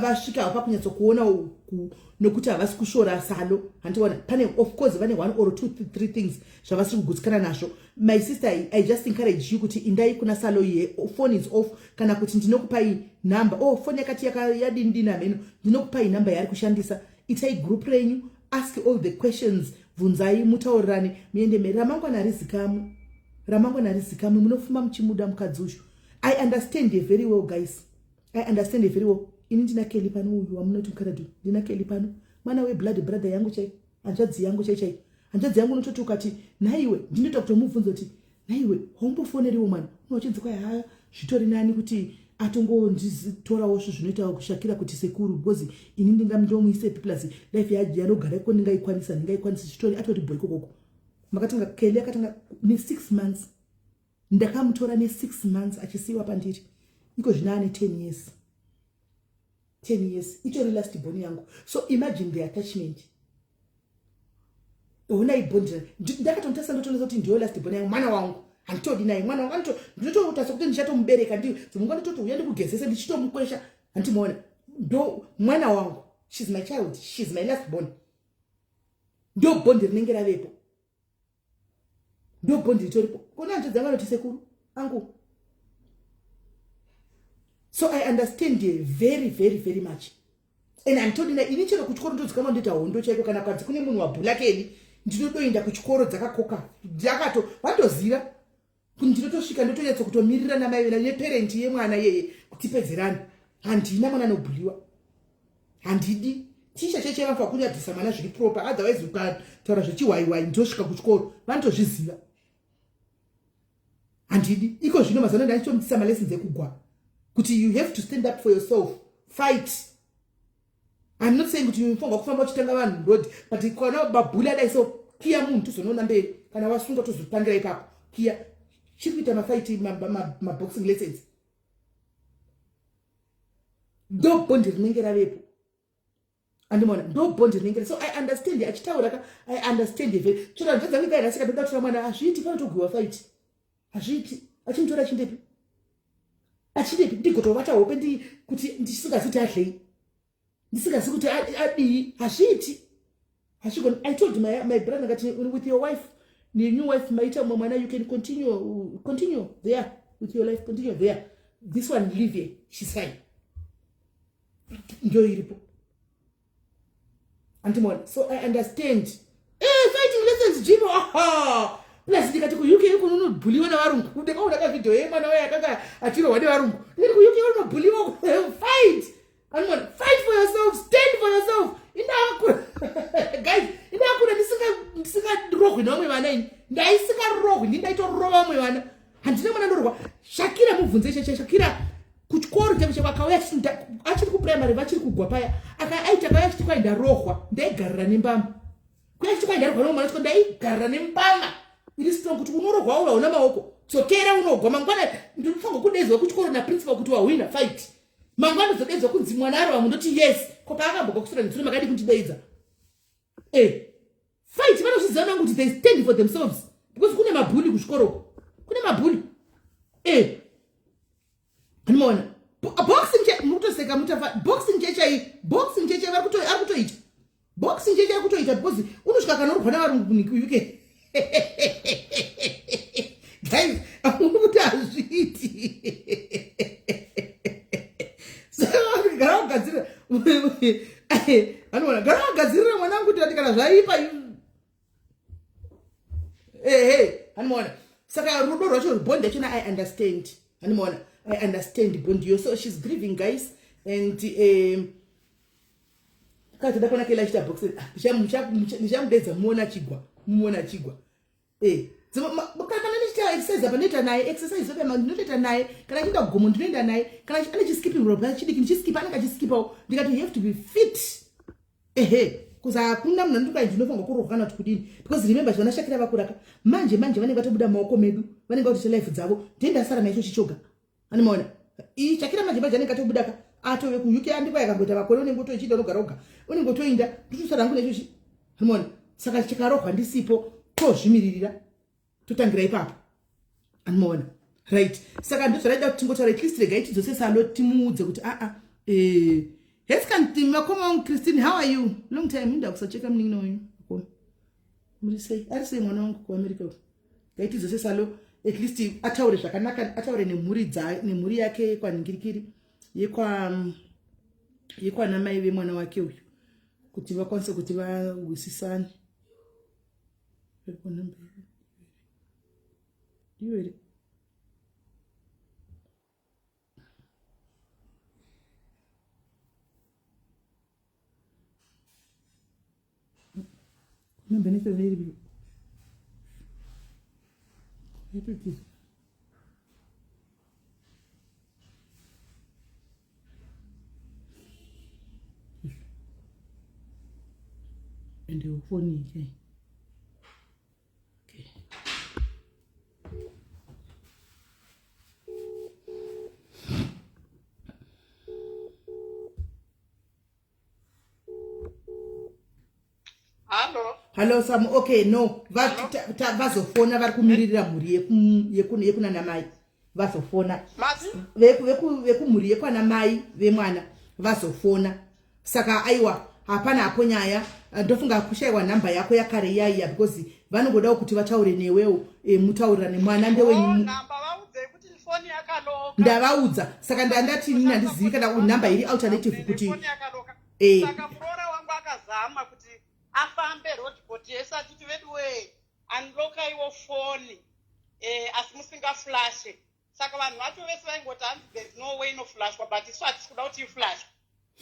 vasvika pakunyatsokuona nokuti havasi kushora Salo. Handiona pane, of course vane one or two three things zvavasiri kugutsikana nazvo. My sister, I just encourage you kuti indai kuna Salo iye, phone is off, kana kuti ndinokupai number. Oh, phone yakati yadini dini, hameno. Ndinokupai number yaari kushandisa. Itai group renyu, ask all the questions, bvunzai, mutaurirane, muende mberi. Ramangwana rizikamwe, ramangwana rizikamwe. Munofuma muchimuda mukadzi uyu. I understand very well guys, I understand very well. Ini ndina Keli pano, uyu wamunoti mukaradi, ndina Keli pano, mwana weblood brother yangu chai. Hanzvadzi yangu chai chai. Hanzvadzi yangu unototi ukati nhaiwe, ndinoita kutomubvunza kuti nhaiwe haumbofoneriwo mwana unochinzi kwai haa zvitori nani kuti atongondizotorawo zvo zvinoita kushakira kuti sekuru because ini ndingandomuisepi plus life yanogara iko ndingaikwanisa ndingaikwanisa zvitori atori bho ikokoko. Makatanga Kelly akatanga ne6 months ndakamutora ne6 months achisiiwa pandiri iko zvino ane 10 years 10 years itori last born yangu so imagine the attachment honai bond ndakatomutarisa ndotoonesa kuti ndiyo last born yangu mwana wangu handitodi naye mwana wangu anito ndinototarisa kuti ndichatomubereka ndi dzimwe nguva ndototi uya ndikugezese ndichitomukwesha handimuona ndo mwana wangu shes my child shes my last born ndo bond rinenge ravepo ndo bond ritoripo kona hanzvadzi yangu anoti sekuru angu so i understand very very very much and handitodina ini chero kuchikoro ndodzikama ndoita hondo chaiko kana kwanzi kune munhu wabhulakeli ndinodoinda kuchikoro dzakakoka dzakato vatoziva ndinotosvika ndotonyatso kutomirira namai vena neparent yemwana yeye kutipedzerana handina mwana anobhuliwa handidi ticha cheche vafa kunyadzisa mwana zviri proper otherwise ukataura zvechihwaiwai ndosvika kuchikoro vanotozviziva handidi iko zvino mazano ndachitomudzisa malessons ekugwa kuti you have to stand up for yourself fight I'm not saying kuti unofanirwa kufamba uchitanga vanhu road but kana mabhuli adai so kiya munhu tozonoona mberi kana wasungwa tozotangira ipapo kiya chiri kuita mafight maboxing lessons ndo bhondi rinenge ravepo andimona ndo bhondi rinenge so i understand achitaura ka i understand very chero hanzvadzi dzangu ikairasika ndoda kutora mwana hazviiti panotogwiwa fight hazviiti achimutora achindepi achindepi ndigotovata hope ndi kuti ndisingazi kuti adlei ndisingazi kuti adii hazviiti hazvigoni i told my, my brother ngati with your wife the new wife maita mumwe mwana you can continue continue there with your life continue there this one leave here she's fine ndio iripo andimona so i understand eh, fighting lessons jimo aha plus ndikati kuuk kuno unobhuliwa nevarungu ndakaona kavidhio yemwana waye akanga achirohwa nevarungu ndikati kuuk unobhuliwa fight andimona fight for yourself stand for yourself indakura guys indakura ndisingarohwi nevamwe vana ini ndaisingarohwi ndi ndaitorova vamwe vana handina mwana ndorwa shakira mubvunze cheche shakira kuchikoro chake chako akauya achiri kuprimary vachiri kugwa paya aita akauya achiti kwai ndarohwa ndaigarira nembama kuya achiti kwai ndarohwa nomwana chiko ndaigarira nembama iri strong kuti unorohwa ura una maoko dzokera unogwa mangwana ndinofanirwa kudaidzwa kuchikoro naprincipal kuti wahwina fight mangwana ndozodaidzwa kunzi mwana arova mundoti yes ko paakambogwa kusura netsuro makadi kundidaidza eh fight vanozviziva nangu kuti they stand for themselves because kune mabhuli kuchikoro uko kune mabhuli eh anomaona boxing che mukutoseka mutafa boxing chechai boxing chechai vari kuto ari kutoita boxing chechai ari kutoita because unosvika kanorwa navarungu kuuk guys kuti hazviiti gara kugadzirira anoona gara kugadzirira mwana wangu kuti kana zvaipa ehe anomaona saka rudo rwacho bond yachona i understand anomaona i understand bond iyo so she's grieving guys and um, kana toda kuona kela achiita box ah, ndichamudedza muona achigwa muona achigwa Eh, kana ndichiita exercise apa ndinoita naye exercise apa ndinotoita naye kana achienda kugomo ndinoenda naye kana ane chiskipping rope chidiki ndichiskipa anenge achiskipawo ndikati you have to be fit ehe bcause hakuna munhu anoti kwai ndinofanirwa kurohwa kana kuti kudini because remember zvana shakira vakuraka manje manje vanenge vatobuda maoko medu vanenge vatoita life dzavo ndiye ndasara naicho chichoga animaona iyi chakira manje manje anenge atobuda ka atove kuuk andiko yakamboita makore unenge utoichiita unogara oga unenge utoinda ndotosara hangu nechochi animaona saka chikarohwa ndisipo tozvimiririra totangira ipapo animaona right saka ndozvaraida kuti tingotaura at least regai tidzose salo timuudze kuti aa ah, eh, heskanti vakoma wangu christine how are you long time inda kusacheka munin'ina wenyu akoma muri sei ari sei mwana wangu kuamerica uku ngaitidzose salo at least ataure zvakanaka ataure nemhuri nemhuri yake yekwanhingirikiri yekwa yekwana mai vemwana wake uyu kuti vakwanise kuti vahwisisane ndiyo here Number necessary. Yatotizwa. Ende ufoni ke. Okay. Hallo. Hallo Sam, okay no vazofona vari kumiririra mhuri yekunana mai vazofona vekumhuri yekwana mai vemwana vazofona saka aiwa hapana hapo nyaya ndofunga kushaiwa nhamba yako yakare iyaiya because vanongodawo kuti vataure newewo e, mutaurirane mwana ndewenyu ndavaudza saka ndandati inini handizivi kana nhamba iri alternative kuti eh. saka muroora wangu akazama kuti afambe roadport yese achiti veduwee unlockaiwo foni eh, asi musingaflashe saka vanhu vacho vese vaingoti hanzi there's no way inoflashwa but isu hatisi kuda kuti iflashwe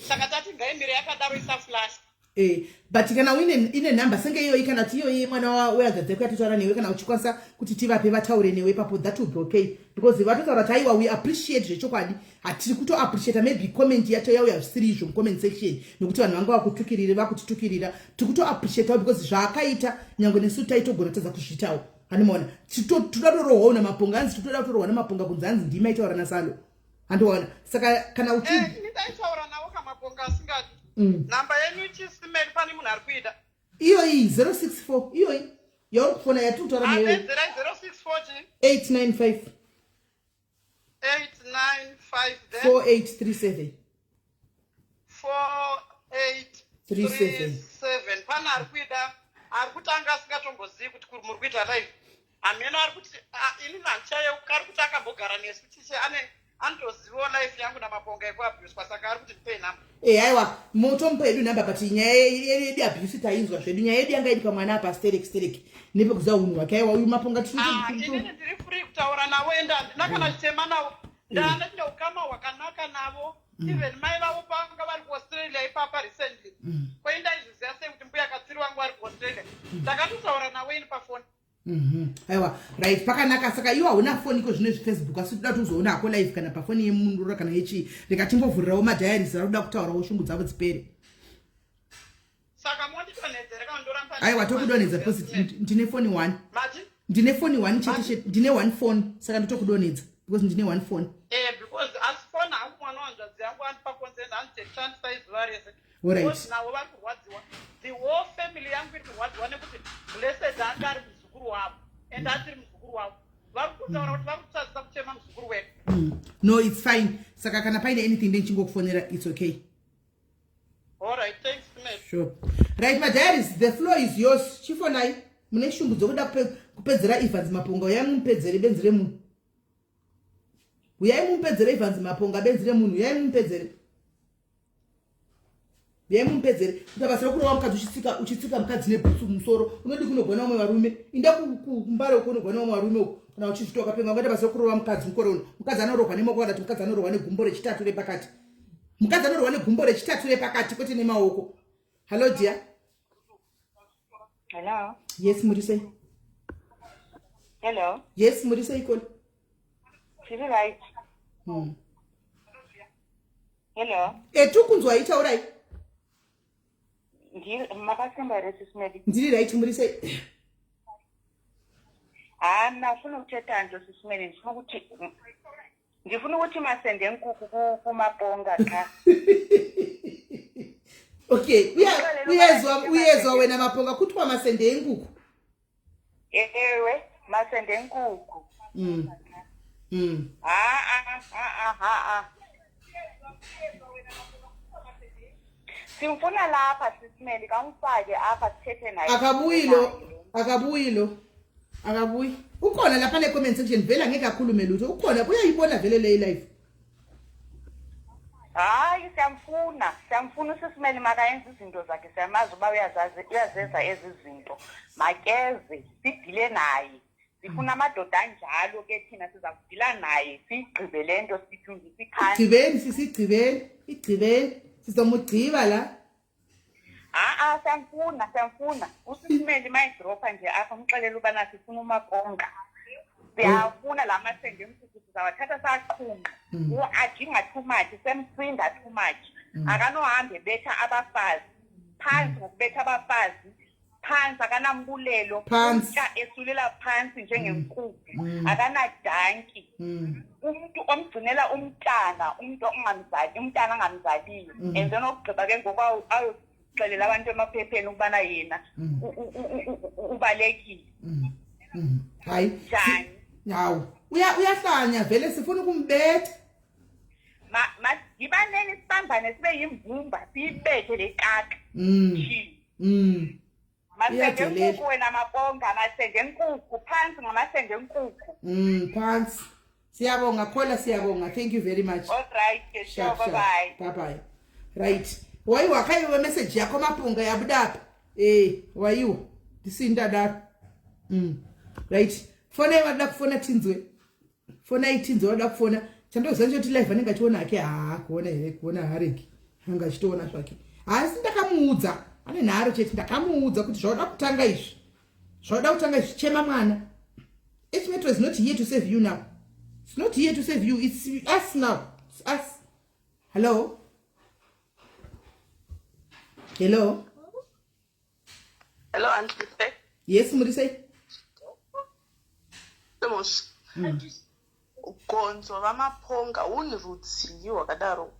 saka tati ngaimire yakadaro isaflashwa Eh, but kana uine ine number senge iyoyi kana kuti iyoyi mwana wehanzvadzi yako yatotaura newe kana uchikwanisa kuti tivape vataure newe ipapo that will be okay because vatotaura kuti aiwa we appreciate zvechokwadi hatiri kutoappreciata maybe comment yacho yauya zvisiri izvo mucomment section nekuti vanhu vanga vakutukirire vakutitukirira tiri kutoappreciatawo because zvaakaita nyange nesu taitogona tadza kuzviitawo handimaona toda torohwawo namaponga hanzi totoda kutorohwa namaponga kunzi hanzi ndima itaura nasalo handiona saka kana uchi eh, ini ndaitaura navo kamaponga asingadi mm. namba yenyu chisimeri pane munhu ari kuida iyoyi 064 iyoyi yauri kufona yatiri kutaura nayo 064 895 895 4837 4837 pane ari kuida ari kutanga asingatombozivi kuti muri kuita live hameno ari kuti ini handichayeuka ari kuti akambogara nesu chiche ane anotozivawo life yangu namaponga ekuabuswa saka ari kuti ndipei namba e eh, aiwa motomupa yedu namba but nyaya yedu abuse tainzwa zvedu nyaya yedu yanga iri pamwana apa sterek sterek nepekuziva unhu hwake aiwa uyu maponga ah, inini ndiri free kutaura navo ende handina kana chitema navo ndanga ndine ukama hwakanaka navo mm. even mai vavo panga vari kuaustralia ipapa recently mm. koindaizviziva sei kuti mbuya katsiri vangu vari kuaustralia mm. ndakatotaura navo ini pafoni Mhm. Aiwa, right pakanaka saka iwe hauna foni iko zvino izvi Facebook asi toda kuti uzoona hako live kana pafoni yemundura kana yechii rega timbovhurirawo madiaries ari kuda kutaurawo shungu dzavo dzipere. Saka mondidonhedzera kana ndoramba Aiwa tokudonhedza because ndine foni one. Mati? Ndine foni one chete chete ndine one phone saka ndotokudonhedza because ndine one phone. Eh because asi phone hangu mwana wanzvadzi yangu andipa consent hanzi techishandisa zuva rese. Alright. Navo vari kurwadziwa. The whole family yangu iri kurwadziwa nekuti Blessed anga ari muzukuru wavo and asiri muzukuru wavo. Vari kutaura kuti vari kutadzisa kuchema muzukuru wedu. Mm. No, it's fine. Saka kana paine anything ndichingokufonera it's okay. All right, thanks, mate. Sure. Right, my diaries, the floor is yours. Chifonai, mune shungu dzokuda kupedzera Evans Maponga, uyai mumupedzere benzi remunhu. Uyai mumupedzere Evans Maponga benzi remunhu, uyai mumupedzere. Uyai mumupedzere. Kuita basa rekurova mukadzi uchitsika uchitsika mukadzi nebhutsu kumusoro. Unodi kunogona vamwe varume. Inda kumbare uko unogona vamwe varume uko. Kana uchizviti wakapenga ungaita basa rekurova mukadzi mukore uno. Mukadzi anorohwa nemaoko kana kuti mukadzi anorohwa negumbo rechitatu repakati. Mukadzi anorohwa negumbo rechitatu repakati kwete nemaoko. Hello dear. Hello. Yes, muri sei? Hello. Yes, muri sei koli? Tiri right. Hello. Eh, tukunzwa itaurai. Ndiri makasimba here sisi Mary? Ndiri right muri sei? Haa mna afuna kuthetha nto sisi Mary ndifuna ukuthi ndifuna ukuthi masende enkukhu kumaponga qha. Okay, uyezwa uyezwa wena maponga kuthiwa masende enkukhu. Ewe, masende enkukhu. Ha ha ha ha ha. Simfuna lapha sisimeli kamfake apha sithethe naye. Akabuyi lo, akabuyi lo. Akabuyi. Ukhona lapha le comment section vele angeke akhulume lutho. Ukhona uyayibona vele le live. Hayi siyamfuna, siyamfuna usisimeli makayenze izinto zakhe siyamazi uba uyazazi uyazenza ezi zinto. Makeze sidile naye. Sifuna amadoda anjalo ke thina siza kudila naye siyigqibe le nto sithungise ikhanda. Igqibeni sisigqibeni, igqibeni sizomugqiba la. Ha-a, siyamfuna, siyamfuna usisimele. Mayidropha nje apha, umxelele ubana sifuna uMaponga, siyafuna la masende emfuku, sizawathatha saqhunqa. Ajinga too much, semsinda too much. Akanohambe ebetha abafazi phansi, ngokubetha abafazi phansi, akanambulelo. Phansi. Utya esulela phansi njengenkukhu. Akanadanki. Umntu omgcinela umntana, umntu ongamzali, umntana angamzaliyo. And then okugqiba ke ngoku ayoxelela abantu emaphepheni ukubana yena ubalekile. Hayi. Njani? Hawu, uyahlanya vele, sifuna ukumbetha. Masidibaneni, sibambane, sibe yimbumba, siyibethe le kaka. Ji. Masende Iyadelela. enkukhu wena Maponga, masende enkukhu phansi, ngamasende enkukhu. Phansi. Siyabonga khola, siyabonga. Thank you very much. All right ke, sure. Sharp, Bye. sharp. Bye. Bye bye. Right. Waiwa kaiwe message yako Mapunga yabuda apa. Waiwa. Ndisinda daro. Right. Fona vada kufona tinzwe. Fona itinzwe vada kufona. Chandoziva ndechekuti live anenge achiona hake. Haa, kuona here, kuona haregi. Anga achitoona zvake. Asi ndakamuudza. Ane nharo chete, ndakamuudza kuti zvauda kutanga izvi. Zvauda kutanga izvi, chema mwana. H Metro is not here to save you now. It's not here to save you. It's us now. It's us. Hello? Hello? Hello, Auntie. Yes, muri sei? Semos. Gonzo vaMaponga huni rudzii hwakadaro?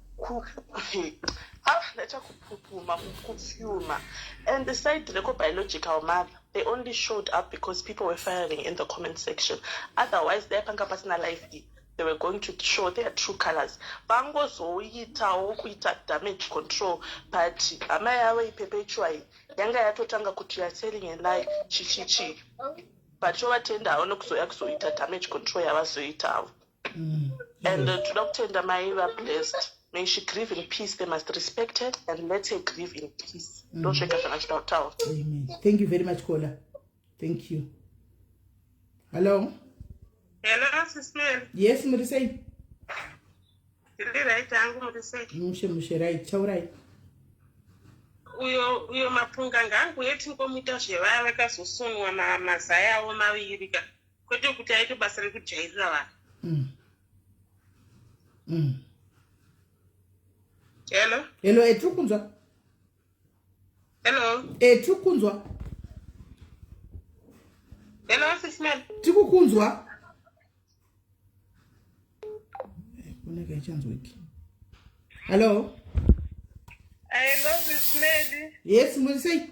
Ah, ndacha kupupuma, kufuma. And the side reko biological mother, they only showed up because people were firing in the comment section. Otherwise, dai panga pasina live, they were going to show their true colors. Vangozoitawo kuita damage control, but hama yavo iPerpetual yanga yatotanga kuti you are telling a lie, chichichi. But tovatenda havo nekuzoya kuzoita damage control yavazoitavo. And toda kutenda mai vaBlessed. May she grieve in peace. They must respect her and let her grieve in peace. Ndozvega zvanga kutaura. Amen. Thank you very much, caller. Thank you. Hello? Hello, Sismel. Yes, muri sei? Ndiri right hangu, muri sei? Mushe mushe, right. Taurai. Uyo Mapunga ngaanguye tingomuita zvevaya vakazosunwa mazai avo maviri ka, kwete kuti aite basa rekujairira vanhu. Hello? Hello, tiri kunzwa. Hello? Tiri kunzwa. Hello, Sismel. Tiri kukunzwa. Kunenge ichanzwiki. Hello? Hello, Sismel. Yes, muri sei?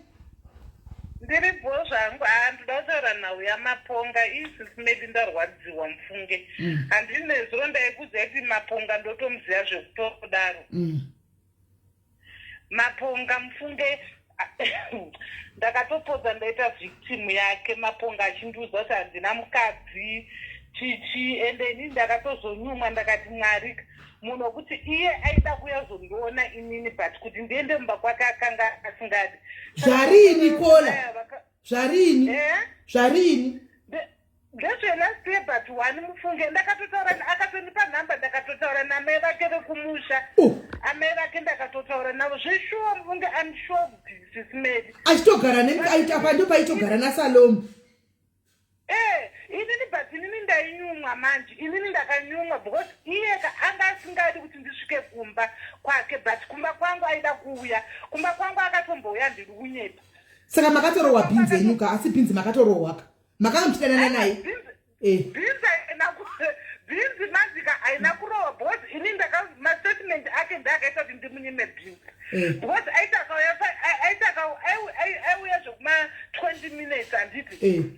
Ndiri bho zvangu. Ha, ndoda kutaura nhau yaMaponga ii, Sismeli. Ndarwadziwa mufunge. Handini nezuro ndaikuziva kuti Maponga ndotomuziva zvekutodaro. Maponga mufunge, ndakatopodza ndaita victim yake. Maponga achindiudza kuti handina mukadzi, chichi, ende inini ndakatozonyumwa. Ndakati Mwari, munhu wekuti iye aida kuyazondiona inini, but kuti ndiende mumba kwake akanga asingadi. Zvarini, caller? Zvarini? Eh? Zvarini? Ndezvelast year, but one mufunge ndakatotaura, akatonipa nhamba, ndakatotaura namai vake vekumusha. Oh. Amai vake ndakatotaura navo zveshuwa mufunge. I'm shocked, Sisimeli. Achitogara apa ndo paitogara naSalomu. Eh, inini, but inini ndainyumwa manje. Inini ndakanyumwa because iye anga asingadi kuti ndisvike kumba kwake, but kumba kwangu aida kuuya. Kumba kwangu akatombouya, ndiri kunyepa. Saka makatorohwa bhinzi yenyu ka? Asi bhinzi makatorohwa ka? Makanga muchidanana naye? Bhinzi manzika haina kurohwa because ini ndaka mastatement ake ndaakaita kuti ndimunyime bhinzi. Because aiti akauya aiti aiuya zvekuma 20 minutes, handiti?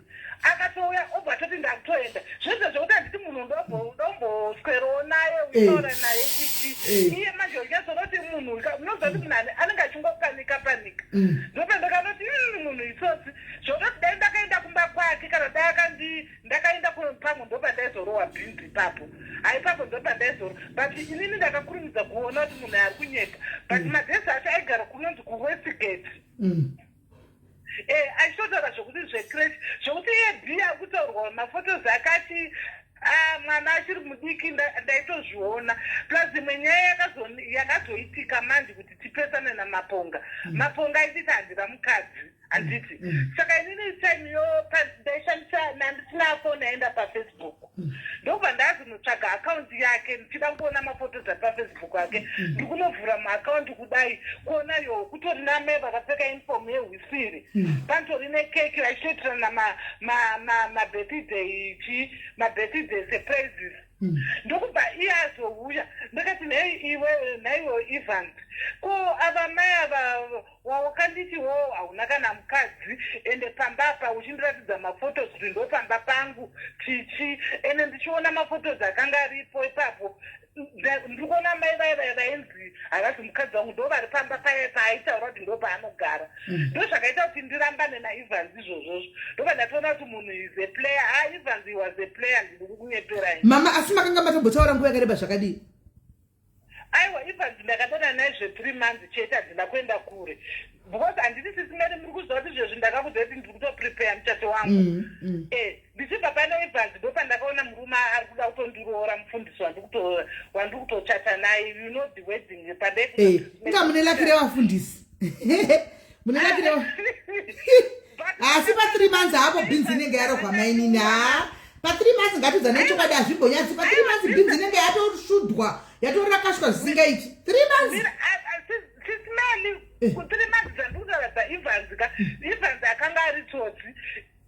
Akatouya obva atoti ndakutoenda, zvezvo zvekuti handiti munhu ndomboswerawo naye, uitaura naye, chichi. Iye manje unyatsoona kuti munhu unoziva kuti munhu anenge achingopanika panika. Ndopandakanoti, munhu itsotsi." Zvototi dai ndakaenda kumba kwake, kana dai akandi ndakaenda pamwe ndopandaizorohwa bhinzi ipapo, haipapo ndopandaizoro. But inini ndakakurumidza kuona kuti munhu ari kunyepa, but madhesi acho aigara kunonzi kuWestgate. Achitotaura zvokuti zvecreche, zvokuti iye b ari kutaurwa maphotos akati, ah, mwana achiri mudiki, ndaitozviona. Plus imwe nyaya yakazoitika manje kuti ndichipesana naMaponga. Maponga aititi handina mukadzi, handiti? Saka inini time yo ndaishandisa, nandisina foni, aenda paFacebook. Ndobva ndazonotsvaga akaunti yake ndichida kuona mafotos ari paFacebook ake. Ndikunovhura maakaunti kudai, kuona yo kutori namai vakapfeka uniform yehwisiri, panitori nekeki, vachitoitirana mabirthday chi mabirthday surprises. Ndokubva iye azouya, ndakati, "Nhai iwe, nhaiwe Evans, ko ava mai ava wawakanditiwo hauna kana mukadzi, ende pamba apa uchindiratidza mafotos kuti ndo pamba pangu chichi?" Ende ndichiona mafotos akanga aripo ipapo, ndiri kuona mai vaya vaya vainzi havazi mukadzi wangu, ndo vari pamba paya paaitaura kuti ndo paanogara. Ndo zvakaita kuti ndirambane naEvans izvozvozvo. Ndobva ndatoona kuti munhu is a player. Ah, Evans, he was a player, ndiri kukunyeperai. Mama, asi makanga matombotaura nguva yakareba zvakadii? Aiwa, Evans ndakadana naye zve3 months chete, handina kuenda kure because handiti, Sisi Mary, muri kuziva kuti izvezvi ndakakuziva kuti ndiri kutoprepare muchato wangu. Ndichibva pane Evans, ndo pandakaona murume ari kuda kutondiroora, mufundisi wandiri kutochata naye, you know the wedding pandai. Inga mune luck revafundisi, mune luck reva. Asi pa3 months hapo bhinzi inenge yarohwa, mainini. Ha, pa3 months, ngatiudzanei chokwadi, hazvimbonyatsi. Pa3 months bhinzi inenge yatoshudwa, yatorakashwa zvisingaiti. 3 months. Sisi Mary, 3 months dzandikutaura dzaEvans ka, Evans akanga ari tsotsi.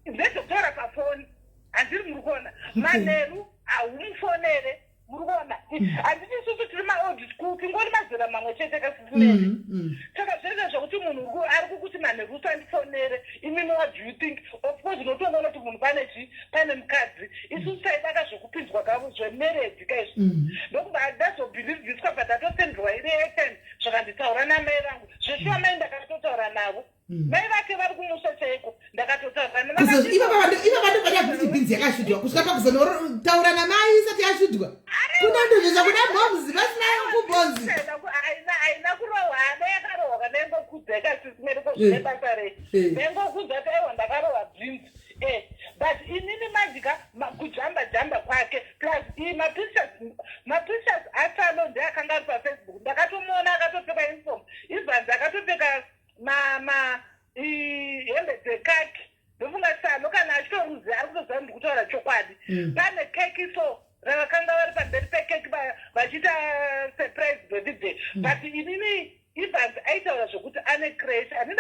Ndezvekutaura pafoni, handiri? Muri kuona, manheru haumufonere, muri kuona? Handiti isusu tiri maold school, tingori mazera mamwe chete kaSisi Mary. Saka zvese zvokuti munhu ari kukuti manheru usandifonere, imini what do you think? Of course unotongoona kuti munhu pane chi pane mukadzi. Isusu taidaka zvekupinzwa kavo zvemarriage kaizvo. Ndokubva ndazobhilivhiswa, but ndatosenderwa iri airtime, zvakanditaura namai vangu zveshuwa. Mai ndakatotaura navo, mai vake vari kumusha chaiko, ndakatotaura. Ivo vanobata kuti bhinzi yakashudwa kusvika pakuzonotaura namai isati yashudwa, kunondozvesa kuda moms vasina kubhonzi. Haina kurohwa, hana yakarohwa kana ingokudzeka, Sisi Mary, ko zvine basa rei? Ndaingokudza kuti aiwa, ndakarohwa bhinzi. But inini mandika kujamba jamba kwake, plus iyi mapictures atsalo ndeakanga ari paFacebook. Ndakatomuona akatopfeka uniform, Evans akatopfeka ma hembe dzekaki. Ndofunga Salo kana achitoruzi ari kutoziva kuti ndikutaura chokwadi. Pane keki, so ravakanga vari pamberi pekeki vachiita surprise birthday. But inini Evans aitaura zvokuti ane creche. Ani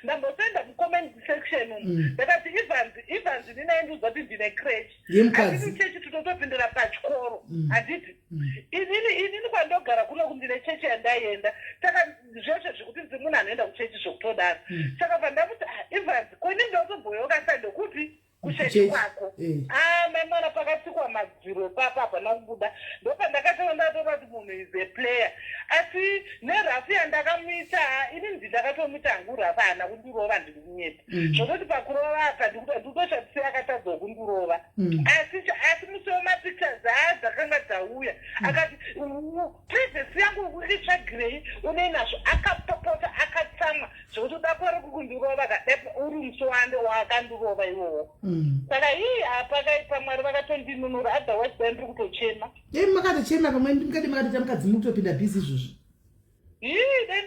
ndambosenda mucomment section umu, ndakati Evans, inini aindiudza kuti ndine creche. Yemukadzi. Handiti chechi tinotopindira pachikoro, handiti? Inini kwandogara kuno ndine chechi yandaienda. Saka zveshe zvekuti ndzi munhu anoenda kuchechi zvekutodaro. Saka bva ndamuti, "Ah, Evans, ko inini ndotomboyoka Sunday kupi kuchechi Kuchechi, kwako?" Eh. Ah, mai mwana, pakatsikwa madziro papa, hapana kubuda. Ndopandakatanga ndatoona kuti munhu is a player. Asi nerafu yandakamuita, ini ndi ndakatomuita hangu rafu, haana kundirova, ndiri kunyepa. Zvototi pakurova apa ndikutoshandisa akatadza kundirova. Asi musi wemapictures aa dzakanga dzauya, akati, "Privacy yangu itsvagirei, unei nazvo?" Akapopota, akatsamwa zvekuti uda kwari kukundirova kadai uri musi wande waakandirova iwowo. Saka ii, hapakaipa, Mwari vakatondinunura, otherwise dai ndiri kutochema. Dai makatochema pamwe mukati makatoita mukadzi mukutopinda bhizi izvozvi. Ii, dai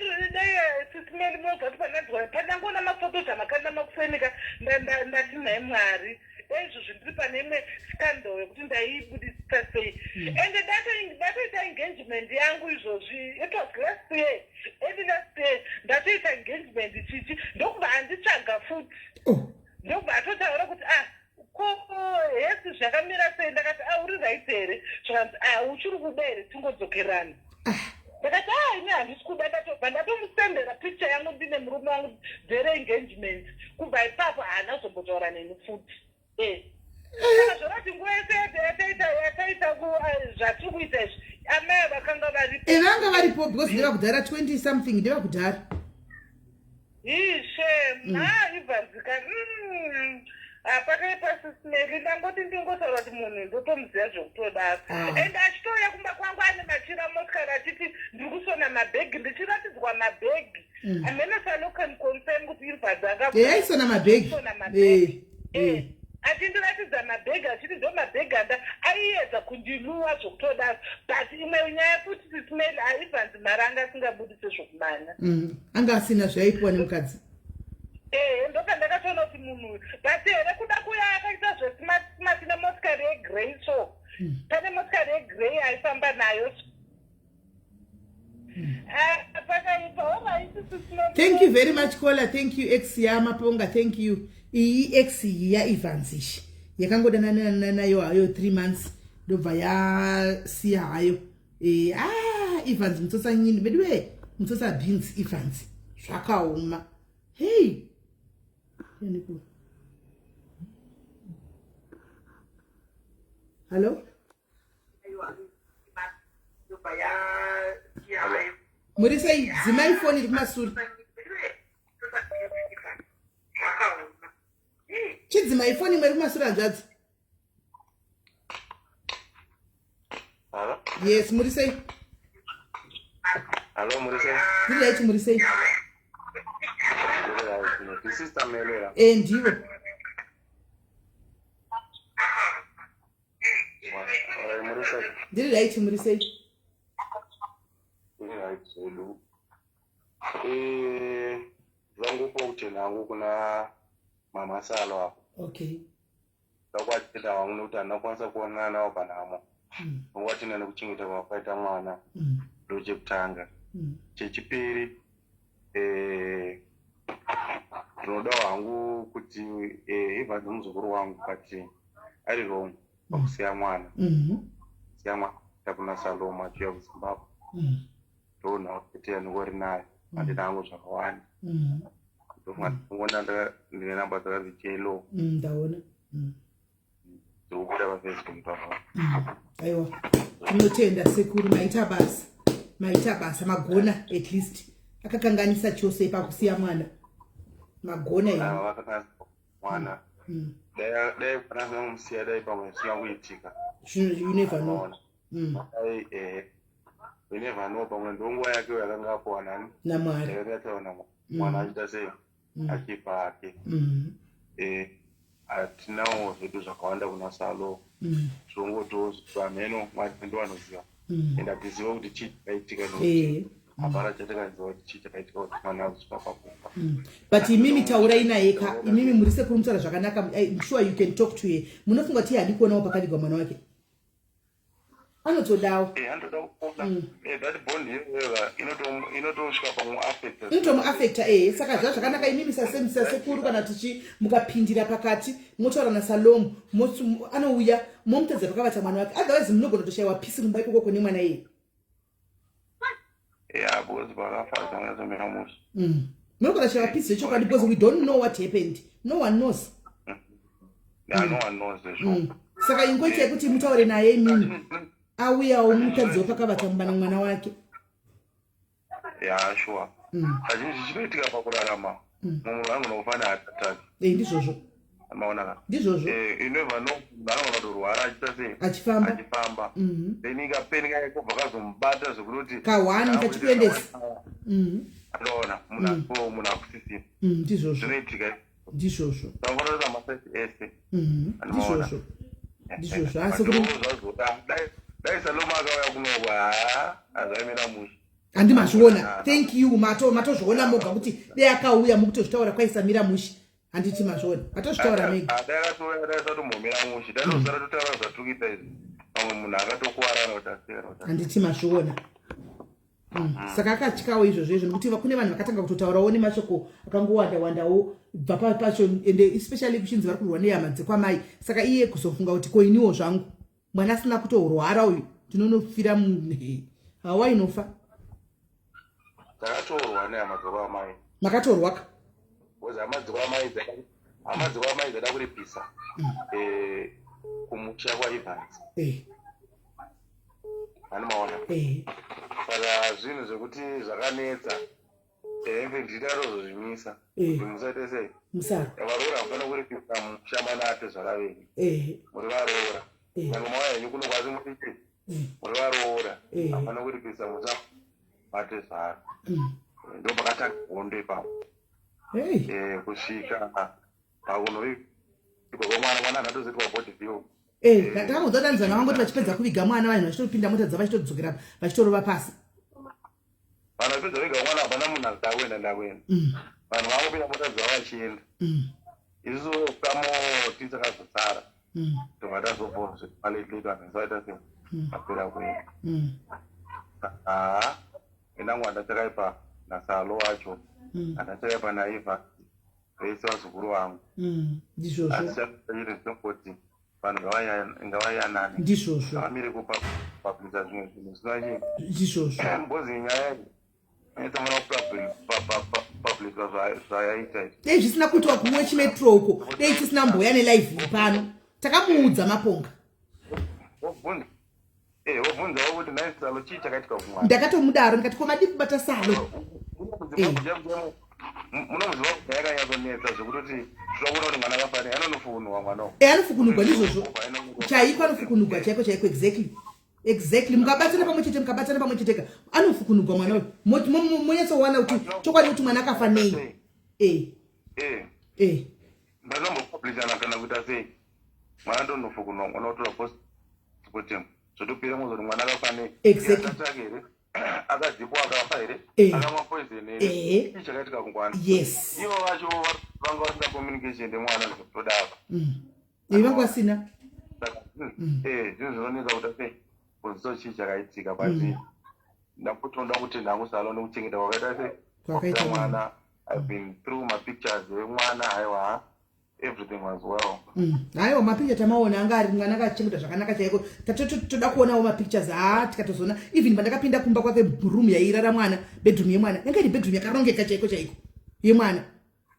Sisi Mary moga kuti pandanzwa, pandangoona mafotos amakanda makusenika, ndati, "Nhai Mwari, dai izvozvi ndiri pane imwe scandal yekuti ndaiibudisisa sei?" Ende ndatoita engagement yangu izvozvi. It was last year, early last year ndatoita engagement chichi. Ndokubva anditsvaga futi. Oh. Ndokubva atotaura kuti, "Ah, ko hesi zvakamira sei?" Ndakati, "A, uri right here?" Zvakanzi, "A, uchiri kuda here tingodzokerana?" Ndakati, "A, ini handisi kuda." Ndatobva ndatomusendera picture yangu ndine murume wangu dzere engagement. Kubva ipapo haana kuzombotaura neni futi. Saka zvorati nguva yese yataita zvatiri kuita izvi, amai vakanga varipo. E, vanga varipo because ndevakudhara, 20 something, ndevakudhara. Ishe, ha, Evansika, pakaipa, Sisi Mary. Ndangoti ndingotaura kuti munhu ndotomuziva zvekutodaro. And achitouya kumba kwangu ane machira motikari, achiti, "Ndiri kusona mabhegi," ndichiratidzwa mabhegi. Amene Salo can confirm kuti Evans aisona mabhegi. Mabhegi. Achindiratidza. Aindiratidza mabhegi achiti ndo mabhegi anda aiedza kundiluwa zvokutodaro but imwe nyaya futi sismail aivhanzi mari anga asingabudise zvokumanya mm. anga asina zvaipiwa nemukadzi ehe ndopandakatoona kuti munhu uyu but here kuda kuya akaita zvesmart smart nemotikari yegrey so mm. pane motikari yegrey aifamba nayo mm. ah, thank you very much cola thank you ex yamaponga thank you iyi ex iyi yaevans ishi yakangodanana nayo hayo three months ndobva yasiya hayo e, ah, evans mutsotsa nyini veduwe mutsotsa beans evans zvakaoma hey hallo muri sei dzimai foni iri kumasure chidzimai foni imwe iri kumasure hanzvadzi yes muri sei Hello, muri sei? Ndiri right, muri sei? Sister Melera. Eh, ndivo. Ndiri right, muri sei? Ndiri right zvedu. Eh, zvangu kutenda hangu kuna mama Salo apo. Okay. Ndakwatenda hangu nekuti handina kukwanisa kuonana navo panhamo. Mm. Ndokwatenda nekuchengeta kwakaita mwana. Mm. Ndochekutanga. Mm. Chechipiri eh, ndinodawo hangu kuti eh, Evans muzukuru wangu but ari wrong pakusiya mwana. Mm-hmm. Siya mwana kuna Saloma achiuya kuZimbabwe. Mm. Ndonhau chete yandingori nayo. Handina hangu zvakawanda. Mm. Ndofunga ndingoona ndine namba dzakanzi Jelo. Ndaona. Dziri kubuda paFacebook papa. Aiwa. Tinotenda sekuru maita basa. Maita basa magona at least. Akakanganisa chose pakusiya mwana. Magona imi. Vakakanganisa mwana. Dai dai pana kumusiya dai pamwe zvisina kuitika. You never know. Dai eh we never know pamwe ndonguva yake yakanga apuwa nani namwari yakanga yataura namwari mwana achiita sei achifa hake eh hatinawo zvedu zvakawanda kuna salo tinongotiwo vamheno mwari ndo vanoziva and hatiziva kuti chii chakaitika nekuti hapana chatakaziva kuti chii chakaitika kuti mwana azosvika pakufa but imimi taurai naye ka imimi muri sekuru mutaura zvakanaka I'm sure you can talk to her munofunga kuti iye hadi kuonawo pakavigwa mwana wake anotodawo eh, anotoda kuona mm. eh, that bond iyoyo inotosvika pamuafecta inotomuafecta ehe eh, saka zva zvakanaka imimi sasekuru kana tichi mukapindira pakati motaura nasalomo anouya momutadza pakavata mwana wake otherwise munogona kutoshaiwa pisi kumba ikoko kune mwana iye yeah because vakafa zvangatomira mushe mm. munogona kushaiwa pisi zvechokwadi because we don't know what happened no one knows mm. yeah, no one knows zvo mm. saka ingoitai kuti mutaure naye imimi auyawo mutadzi wepakavata mumba namwana wake ya sure mm. kazhinji chinoitika pakurarama mm. munhu anogona kufa neheart attack eh, ndizvozvo maona ka ndizvozvo eh, you never know munhu anogona kutorwara achiita sei achifamba achifamba mm-hmm. then kapeni kake kobva kazomubata zvekutoti kahwani kachikuendesa mm-hmm. anoona munhu mm. apo munhu akusisina mm, ndizvozvo zvinoitika ndizvozvo tinofanira masaiti ese mm-hmm. ndizvozvo ndizvozvo asi kuti dai saloma akauya kunoko haa azvaimira mushe handi mazviona thank you matozviona moga kuti dai akauya mukutozvitaura kwaisamira mushe handiti mazviona matozvitaura mega dai akatouya dai asatombomira mushe dai tosara totaura zvatukita izvi pamwe munhu akatokuwara kana kuti asera handiti mazviona Mm. Saka akatyawo izvozvo izvo nekuti kune vanhu vakatanga kutotaurawo nemashoko akangowanda wandawo bva pacho ende especially kuchinzi vari kurwa nehama dzekwamai saka iye kuzofunga kuti koiniwo zvangu mwana asina kutorwara uyu ndinonofira hawa inofa takatorwa nehama dzekwamai makatorwaka hama dzekwamai dzada kuripisa mm. eh, kumusha kwaevans eh. Ani maona eh. Saka zvinhu zvekuti zvakanetsa hembe nditatozozvimisa eh. kuti musaite sei musaro varoora hamufana kuripisa musha manate zvakavenyu eh. muri varoora nyange mauya henyu kuno kwasi muriti muri varoora hamufana kuripisa musha mate zvaro mm. ndo pakatanga hondo ipapo kusvika pakunovi Mwana mwana anatozoitwa body view. Eh, takaudza kuti anzana vangoti vachipedza kuviga mwana vanhu vachitopinda mota dzavo vachitodzokera vachitorova pasi. Vanhu vapedza kuviga mwana hapana munhu akati akuenda ndakuenda. Vanhu vangopinda mota dzavo vachienda. Isusu kamoti takazosara. Tobva tazobva zvepaletleto vanhu vasaita sei vapera kuenda. Haa, endangu handachakaipa naSalo wacho. Handachakaipa naIva. Vese vazukuru vangu. Ndizvozvo. Asi chakanyanya ndinongoti vanhu ngavayanane. Ndizvozvo. Ngavamire kupublisa zvimwe zvinhu zvisina chii. Ndizvozvo. Because nyaya iyi inofanira kupubliswa zvayaita izvi. Dei zvisina kuitwa kumwe chimetro uko, dei tisina mboya nelive pano. Takamuudza Maponga. Wobvunza. Eh, wobvunzawo kuti nhai Salo chii chakaitika kumwana. Ndakatomudaro ndikati ko madii kubata Salo. Munomuziva kuti yakanyatsonetsa zvekutoti tinoda kuona kuti mwana akafa nei anonofukunurwa mwana uyu. Eh, anofukunurwa ndizvozvo. Chaiko anofukunurwa chaiko chaiko exactly. Exactly. Mukabatsana pamwe chete mukabatsana pamwe chete ka anofukunurwa mwana uyu. Monyatsowana kuti chokwadi kuti mwana akafa nei. Eh. Eh. Eh. Ndakambopublishana kana kuita sei. Mwana ndonofukunurwa mwana otora post postmortem zvotopera mozoti mwana akafa nei. Exactly. Akatake here? Akadzipwa akafa here? Eh. Akamwa poison here? Eh. Chii chakaitika kungwana? Yes. Ivo vacho vanga vasina communication nemwana zvotodaro. Eh, vanga vasina. Saka, eh, zvinhu zvinonetsa kuti sei kunzwa chii chakaitika but ndakutoda kuti nhangu Salo nekuchengeta kwakaita sei Kwakaita mwana. I've been through my pictures emwana haiwa everything was well. Haiwa mapicture tamaona anga ari mwana akachengeta zvakanaka chaiko. Tatotoda kuonawo mapictures haa tikatozoona even pandakapinda kumba kwake room yairara mwana bedroom yemwana yanga iri bedroom yakarongeka chaiko chaiko yemwana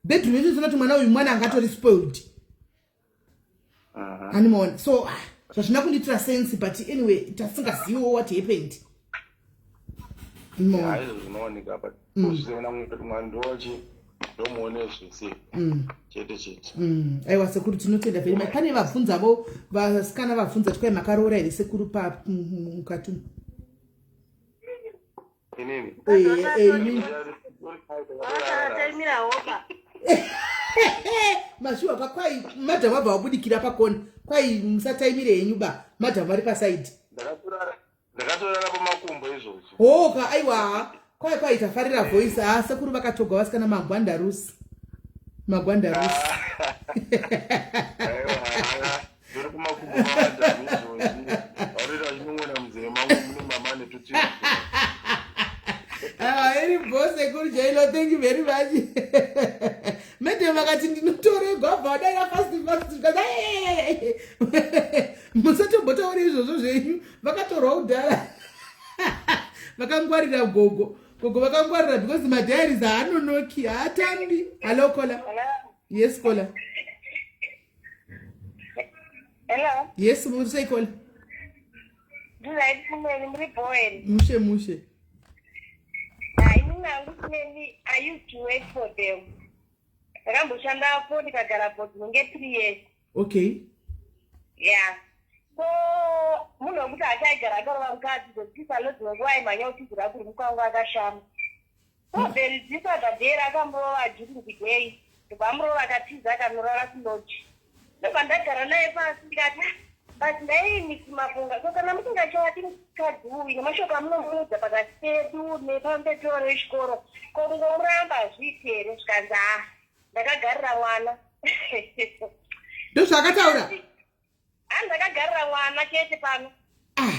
bedroom yetu kuti mwana uyu mwana angatori spoiled. Animaona so zvazvina kundiitira sense but anyway tasingaziviwo what happened. No. Haizvo zvinowanika but kuzviona kuti mwana ndowachi ndomuone zvese chete chete. Aiwa sekuru tinotenda very much. Pane vabvunzavo vasikana vabvunza kuti kwai makaroora here sekuru pa mukati umu? Inini? Inini. Taimira hopa. Mashuwa pa kwai madhamu abva vabudikira pakona kwai musataimire henyu ba madhamu vari pasaidi. Ndakatorara pamakumbo izvozvo. Hoka aiwa kwai kwai tafarira voice haa sekuru vakatogwa vasikana magwandarusi. Magwandarusi. Aiwa ndiri kumakumbo mamadhamu izvozvi. Varikuita vachinon'ona munzeve mangu mune mama netuti. Ah, iri bho sekuru Jailo, thank you very much. Madam vakati ndinotoregwa bva vadaira fast fast zvikanzi musatombotaura izvozvo zvenyu vakatorwa kudhara vakangwarira gogo gogo vakangwarira because madiaries haanonoki haatambi. Hello caller. Yes caller. Hello. Yes, muri sei caller? Ndiright kumweni muri boy. Mushe mushe. Hayi mina kumweni I used to work for them. Ndakamboshandapo ndikagara for dzinenge 3 years. Okay. Yeah. So munhu wekuti achaigara akarova mukadzi zvekuti Salo dzimwe nguva aimhanya kutizira kuri mukwangu akashama. So there is this other day rakamurova during the day. Ndobva amurova akatiza akanorara kulodge. Ndobva ndagara naye pasi ndikati "Ah, but ndaini Maponga so kana musingachadi mukadzi uyu nemashoko amunomuudza pakati pedu nepamberi pevana vechikoro ko kungomuramba hazviiti here?" Zvikanzi, "Ah, ndakagarira mwana." Ndozvaakataura. Ah, ndakagarira mwana chete pano. Ah.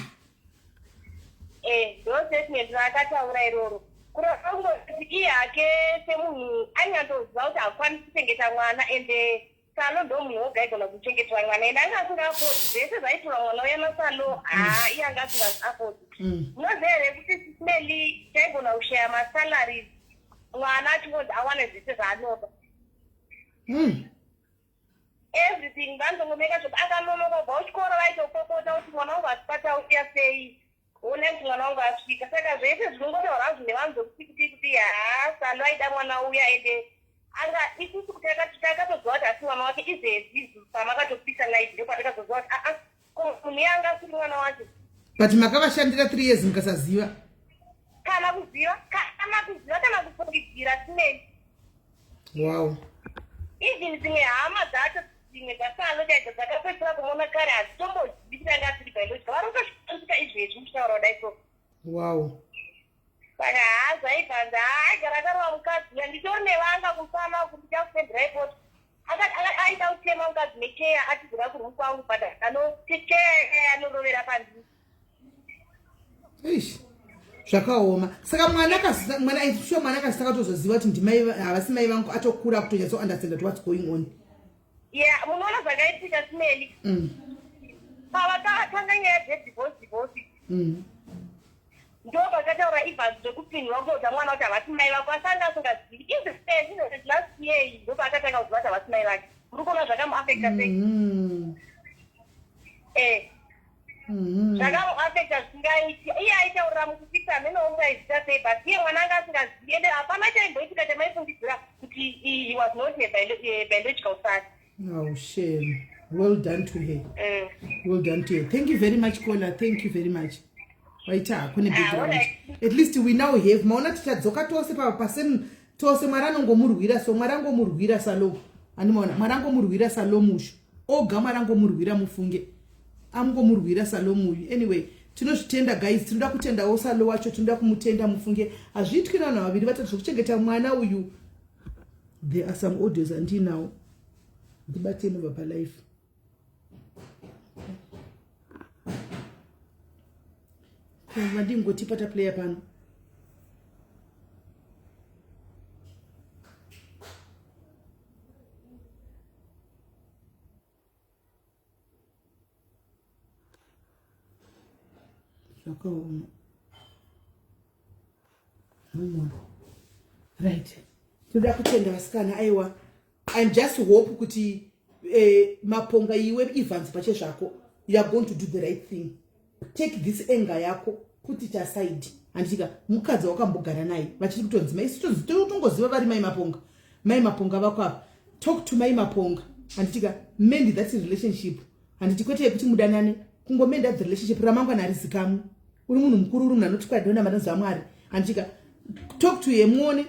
Eh, ndo statement raakataura iroro. Kureva kungoti iye hake semunhu anyatoziva kuti hakwanisi kuchengeta mwana ende Salo ndo munhu woga aigona kuchengetera mwana ende anga asingaafodi zvese zvaitirwa mwana uya naSalo haa iye anga asingaafodi. Munoziva here kuti Smeli taigona kushaya masalaries mwana achingonzi awane zvese zvaanoda. Everything vanozongomeka zvokuti akanonoka kubva kuchikoro vaitopopota kuti mwana wangu asipati auya sei ona kuti mwana wangu asvika saka zvese zvinongotaura hazvo nevanhu zvokuti kuti kuti haa Salo aida mwana uya ende anga isusu kuti takatoziva kuti asi mwana wake izvezvi pamakatopisa live ndopatakatoziva kuti aa ko munhu iye anga asiri mwana wake. But makavashandira 3 years mukasaziva. Kana kuziva kana kuziva kana kufungidzira sinei. Wow. Even dzimwe hama dzacho dzimwe dzasalo chaidzo dzakapedzisira kumuona kare hadzitombozivi kuti anga asiri biological. Vari kutoshandisika izvezvi muchitaura kudai so. Wow. Saka haa zvaibvanza haa aigara akarova mukadzi uya nditori nevanga kumusana uku ndichakusendera ifoto. Aida kutema mukadzi necheya atizira kuroom kwangu but ano cheya anorovera pandiri. Eish. Zvakaoma. Saka mwana akazisa mwana aishuwa mwana akazisa akatozoziva kuti ndimai havasi mai vangu atokura kutonyatso understand what's going on. Yeah, munoona zvakaitika simeli. Pavakatanga nyaya dzedivorce divorce. Ndo vakataura Evans zvekupinwa kutoudza mwana kuti havasi mai vako asi anga asingazivi. Even even last year iyi ndo paakatanga kuziva kuti havasi mai vake. Muri kuona zvakamuafecta sei? Eh. Zvakamuafecta zvisingaiti. Iye aitaurira mukupisa hameno wangu aizviita sei but iye mwana anga asingazivi ende hapana chaimboitika chamaifungidzira kuti he was not a biological son. Oh, shame. Well done to her. Well done to her. Thank you very much, Kola. Thank you very much. Waita hako nebackground. At least we now have maona tichadzoka tose pa pasame tose mwari anongomurwira so mwari angomurwira salo. Animaona mwari angomurwira salo mushu. Oga mwari angomurwira mufunge. Amngomurwira salo muyu. Anyway, tinozvitenda guys, tinoda kutendawo salo wacho, tinoda kumutenda mufunge. Hazviitwi navanhu vaviri vatatu zvekuchengeta mwana uyu. There are some audios andinawo. Ndibate inobva palife. Vandingotipa taplaya pano. Zvakaoma. Right. Tinoda kutenda vasikana aiwa. I'm just hope kuti eh, maponga iwe Evans pache zvako you are going to do the right thing. Take this anger yako put it aside. Handitika mukadzi wakambogara naye vachiri kutonzi mai tongoziva vari mai maponga. Mai maponga vako apa. Talk to mai maponga. Handitika mend that relationship. Handiti kwete yekuti mudanane kungomenda the relationship ramangwana harizikamwi. Uri munhu mukuru uri munhu anoti kwai ndona manoziva Mwari. Handitika talk to him muone.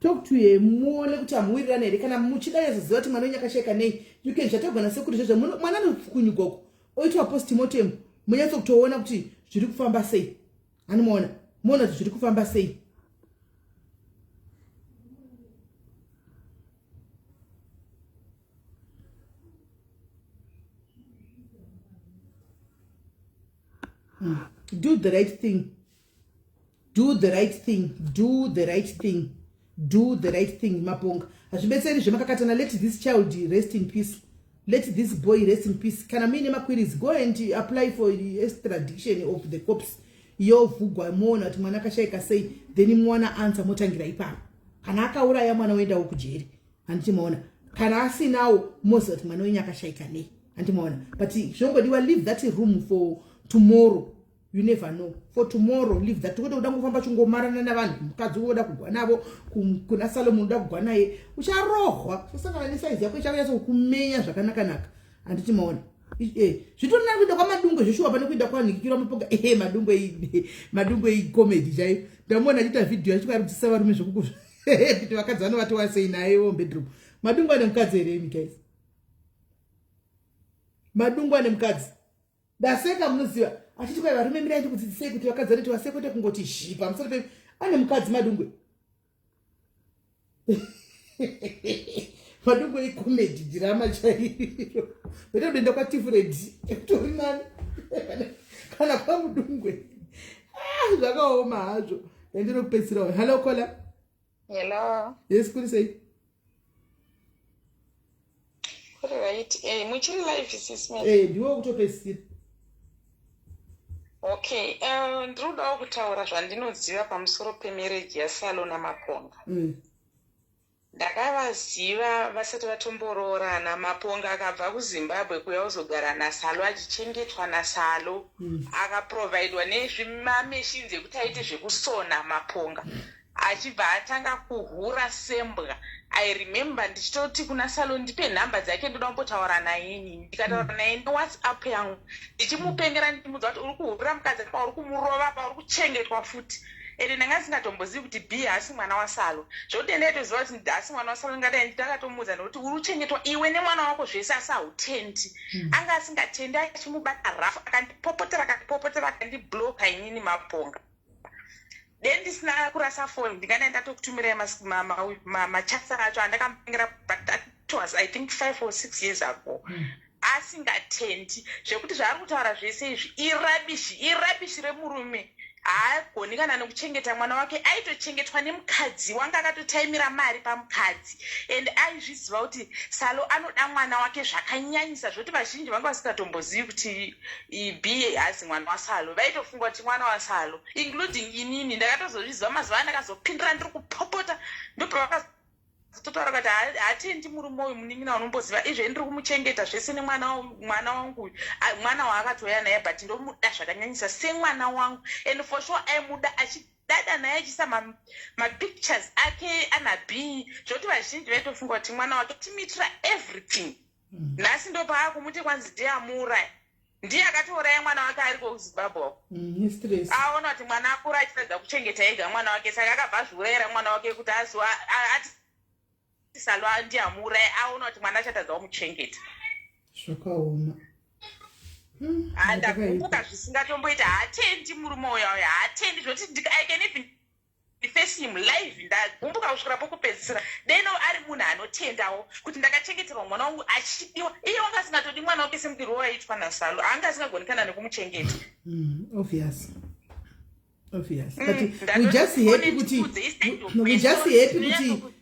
Talk to him muone kuti hamuwirirane here kana muchida yazoziva kuti mwana wenyu akashaika nei. You can zvatogona sekuru zvezvo mwana anopfukunyugwa uko oitwa postmortem munyatso kutoona kuti zviri kufamba sei. Anomuona muona kuti zviri kufamba sei. Do the right thing. Do the right thing. Do the right thing. Do the right thing, Maponga. Hazvibetseri zvemakakatana. Let this child rest in peace. Let this boy rest in peace. Kana muine maqueries, go and apply for the extradition of the corpse. Yovhugwa muona kuti mwana akashaika sei, then muwana answer motangira ipapo. Kana akauraya mwana oendawo kujeri. Handiti maona. Kana asinawo moziva kuti mwana wenyu akashaika nei. Handiti maona. But zvongodiwa leave that room for tomorrow. You never know. For tomorrow leave that. Kwete kuda kufamba chingomarana navanhu. Mukadzi unoda kugwa navo, kuna Salomon unoda kugwa naye. Ucharohwa. Usasangana nesaizi yako ichanyatso kukumenya zvakanaka naka. Handiti maona. Zvitori nani kuenda kwaMadungwe zveshuwa pane kuenda kwanhikikirwa mapoka. Madungwe iyi, Madungwe iyi comedy chaiyo. Ndamuona achiita video achiita kudzidzisa varume zvekuku kuti vakadzi vanovatiwa sei naye wo bedroom. Madungwe ane mukadzi here imi guys? Madungwe ane mukadzi. Ndaseka munoziva achiti kwai varume mirai ndikudzidzisei kuti vakadzi vanoitiwa sei kwete kungoti zhii pamusoro pe ane mukadzi Madungwe. Madungwe icomedy drama chairo. Kwete kuenda kwaTifred tori nani kana kwaMudungwe. Ah, zvakaoma hazvo. Ndinokupedzisira. Hello caller. Hello. Yes, kuri sei? Kuri right. Eh, muchiri live sis me. Eh, ndiwe kutopedzisira. Okay, ndiri kudawo kutaura zvandinoziva pamusoro pemarriage yaSalo naMaponga. Ndakavaziva vasati vatomboroorana. Maponga akabva kuZimbabwe kuuya kuzogara naSalo achichengetwa naSalo. Akaprovidwa nezvimamachines ekuti aite zvekusona Maponga. Achibva atanga kuhura sembwa. I remember ndichitoti kuna Salo ndipe nhamba dzake ndoda kumbotaura naye inini. Ndikataura naye neWhatsApp yangu ndichimupengera ndichimuudza kuti uri kuhurira mukadzi apa uri kumurova apa uri kuchengetwa futi. Ende ndanga ndisingatombozivi kuti B haasi mwana waSalo. Zvekuti dai ndaitoziva kuti haasi mwana waSalo ndingadai ndakatomuudza nekuti uri kuchengetwa iwe nemwana wako zvese asi hautendi. Anga asingatendi achimubata rough akandipopotera akandipopotera akandibloka inini Maponga. Dai ndisina kurasa phone ndingadai ndatokutumirai machats acho andakamupengera but that was I think 5 or 6 years ago. Asingatendi zvekuti zvaari kutaura zvese izvi irabishi irabishi remurume haagoni kana nekuchengeta mwana wake aitochengetwa nemukadzi wanga akatotaimira mari pamukadzi and aizviziva kuti Salo anoda mwana wake zvakanyanyisa zvekuti vazhinji vanga vasingatombozivi kuti B hazi mwana waSalo vaitofunga kuti mwana waSalo including inini ndakatozozviziva mazuva andakazopindira ndiri kupopota ndopavaka Totaura kati haatendi murume uyu munin'ina unomboziva izve ndiri kumuchengeta zvese nemwana mwana wangu uyu mwana waakatouya naye but ndomuda zvakanyanyisa semwana wangu and for sure aimuda achidada naye achiisa mapictures ake ana b zvekuti vazhinji vaitofunga kuti mwana wake timuitira everything nhasi ndopaakumuti kwanzi ndiye amuuraya ndiye akatouraya mwana wake ariko kuzimbabwe uko aona kuti mwana akura achitadza kuchengeta ega mwana wake saka akabva azviurayira mwana wake kuti azo ati salo ndiye amuuraya aona kuti mwana achatadza kumuchengeta zvakaoma Ndagumbuka zvisingatomboita haatendi murume uya uya haatendi zvekuti I can even face him live ndagumbuka kusvikira pokupedzisira deno ari munhu anotendawo kuti ndakachengeterwa mwana wangu achidiwa iye wanga asingatodi mwana wake semudirwo waiitwa nasalo anga asingagoni kana nekumuchengeta obvious obvious but we just happy kuti we just happy kuti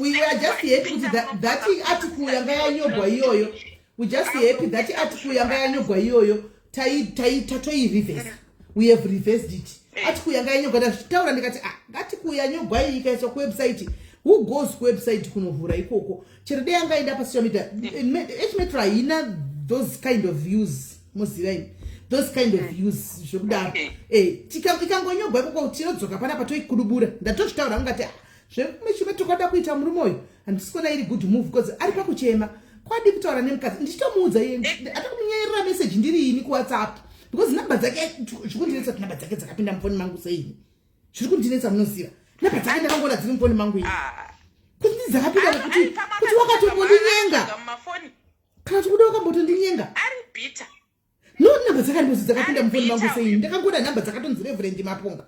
we are just happy kuti that article yanga yanyogwa iyoyo we just happy that article yanga yanyogwa iyoyo tatoireverse we have reversed it eh. Article yanga yanyogwa ndazvitaura ndikati ah, article yanyogwa iyi ikaiswa kuwebsite who goes kuwebsite kunovhura ikoko chero dei yanga enda pasocial media hmetro haina those kind of views moziva ini those kind of views zvekudaro eh, ikangonyogwa ikoko tinodzoka panapa toikudubura ndatozvitaura ungati ah, zvemechime tokwada kuita murume uyu handisi kuona iri good move because ari pakuchema kwadi kutaura nemukadzi ndichitomuudza iye atokumunyayirira message ndiri ini kuwhatsapp because namba dzake zviri kundinetsa kuti namba dzake dzakapinda mufoni mangu seini zviri kundinetsa munoziva namba dzake ndakangoona dziri mufoni mangu ini ah. kuti ndidzakapinda kuti kuti wakatombondinyenga kana kuti kuda wakambotondinyenga no namba dzake andinozi dzakapinda mufoni mangu seini ndakangoona namba dzakatonzi Reverend Maponga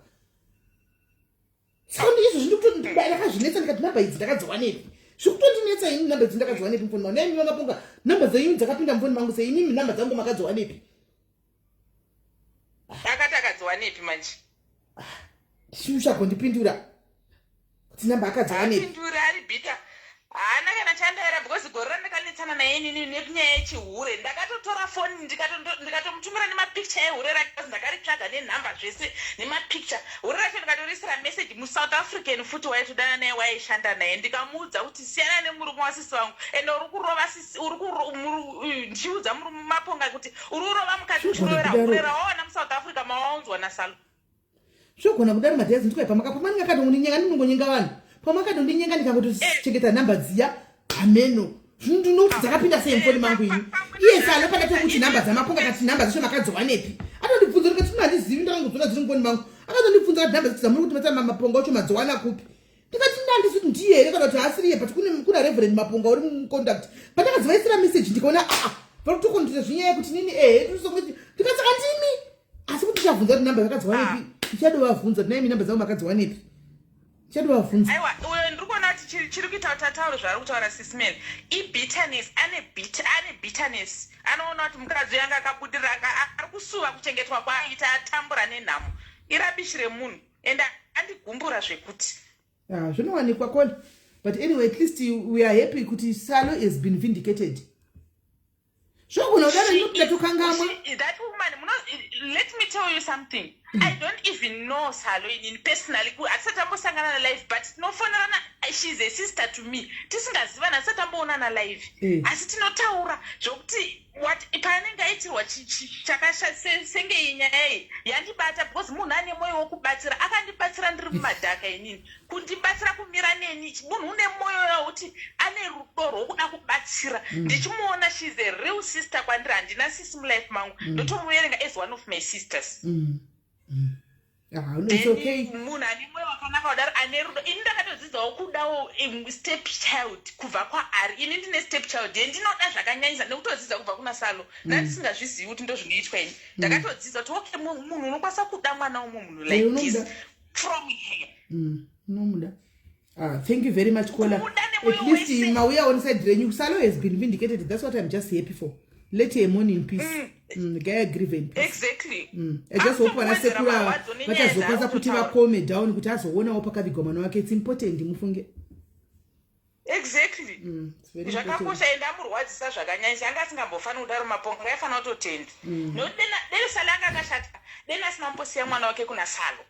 saka izvo zvindakazvinetsa ndikati namba idzi ndakadziwanepi zvikutondinetsa ini namba idzi ndakadziwanepi mufoni mangu naimi vamaponga namba dzenyu dzakapinda mufoni mangu sei imimi namba dzangu makadziwanepi akati akadziwanepi manje chiuchagondipindura kuti namba akadziwanepi apindura ari bitter haana kana chandaira because gore randakanetsana naye inini nenyaya yechihure ndakatotora foni ndikatomutumira nemapicture ehure rake because ndakaritsvaga nenhamba zvese nemapicture hure racho ndikatorisira message musouth african futi waitodana naye waishanda naye ndikamuudza kuti siyana nemurume wasisi vangu ende uri kurova sisi uri ndichiudza murume Maponga kuti uri kurova mukadzi uchirovera hure rawawana musouth africa mawaunzwa nasalo Zvogona kudaro madhezi ndikoi pamaka pamanenge akadongonyenga ndinongonyenga vanhu pamakadondinyenga ndikangotochengeta eh. nhamba dziya hameno ndinokuti dzakapinda sei mufoni mangu ini iye salo pandatokuti nhamba dzamaponga kati nhamba dzacho makadziwanepi atondibvunza ndikati handizivi ndakangodziona dziri mufoni mangu akatondibvunza kati nhamba dzacho dzamuri kuti matama maponga acho madziwana kupi ndikati ndandisi kuti ndiye here kana kuti haasiriye but kuna Reverend Maponga uri mucontact pandakadzivaisira message ndikaona aa ah, vari kutokondiita zvinyaya yekuti nini ehe ndikati saka ndimi asi kuti ndichavhunza kuti namba vakadziwanepi ah. ndichadovavhunza kuti naimi namba dzavo makadziwanepi ndichadovavhunza aiwa uyo ndiri kuona kuti chiri kuita kuti ataure zvaari kutaura sisman ibitterness ane ane bitterness anoona kuti mukadzi uyo anga akabudirira ari kusuva kuchengetwa kwaaita atambura nenhamo irabishi remunhu and andigumbura zvekuti ah, zvinowanikwa kole but anyway at least we are happy kuti Salo has been vindicated zvogona kudaro inokuda tokangamwa that woman muno let me tell you something I don't even know Salo inini personally hatisati tambosangana nalive but tinofonerana she's a sister to me tisingazivana hatisati tamboonana live asi tinotaura zvokuti what paanenge aitirwa senge iyi nyaya iyi yandibata because munhu ane mwoyo wokubatsira akandibatsira ndiri mumadhaka inini kundibatsira kumira neni munhu une mwoyo wekuti ane rudo rwokuda kubatsira ndichimuona she's a real sister kwandiri handina sisi mulife mangu ndotomuverenga as one of my sisters Ah, it's okay. Munhu ane mwoyo wakanaka kudaro, ane rudo. Ini ndakatodzidzawo kudawo step child kubva kwaari. Ini ndine step child yendinoda zvakanyanyisa nekutodzidza kubva kuna Salo. Ndandisingazvizivi kuti ndozvinoitwa ini. Ndakatodzidza kuti okay, munhu unokwanisa kuda mwana womwe munhu like Eh, this unomuda. from her. Unomuda. Ah, thank you very much, Kola. Kumuda nemwoyo At least wese. mauya on side renyu. Salo has been vindicated. That's what I'm just happy for. Let her mourn in peace. Guy grieve in peace. Exactly. I just hope vana Akutokuwedzera sekuru ava marwadzo nenyaya vachazokwanisa kuti dzaari vacalme down kuti azoonawo pakavigwa mwana wake. It's important, mufunge. Exactly. It's very important. Zvakakosha, ende amurwadzisa zvakanyanyisa. Anga asingambofaniri kudaro. Maponga aifanira kutotenda nokuti dena Salo anga akashata, dena asina kumbosiya mwana wake kuna Salo.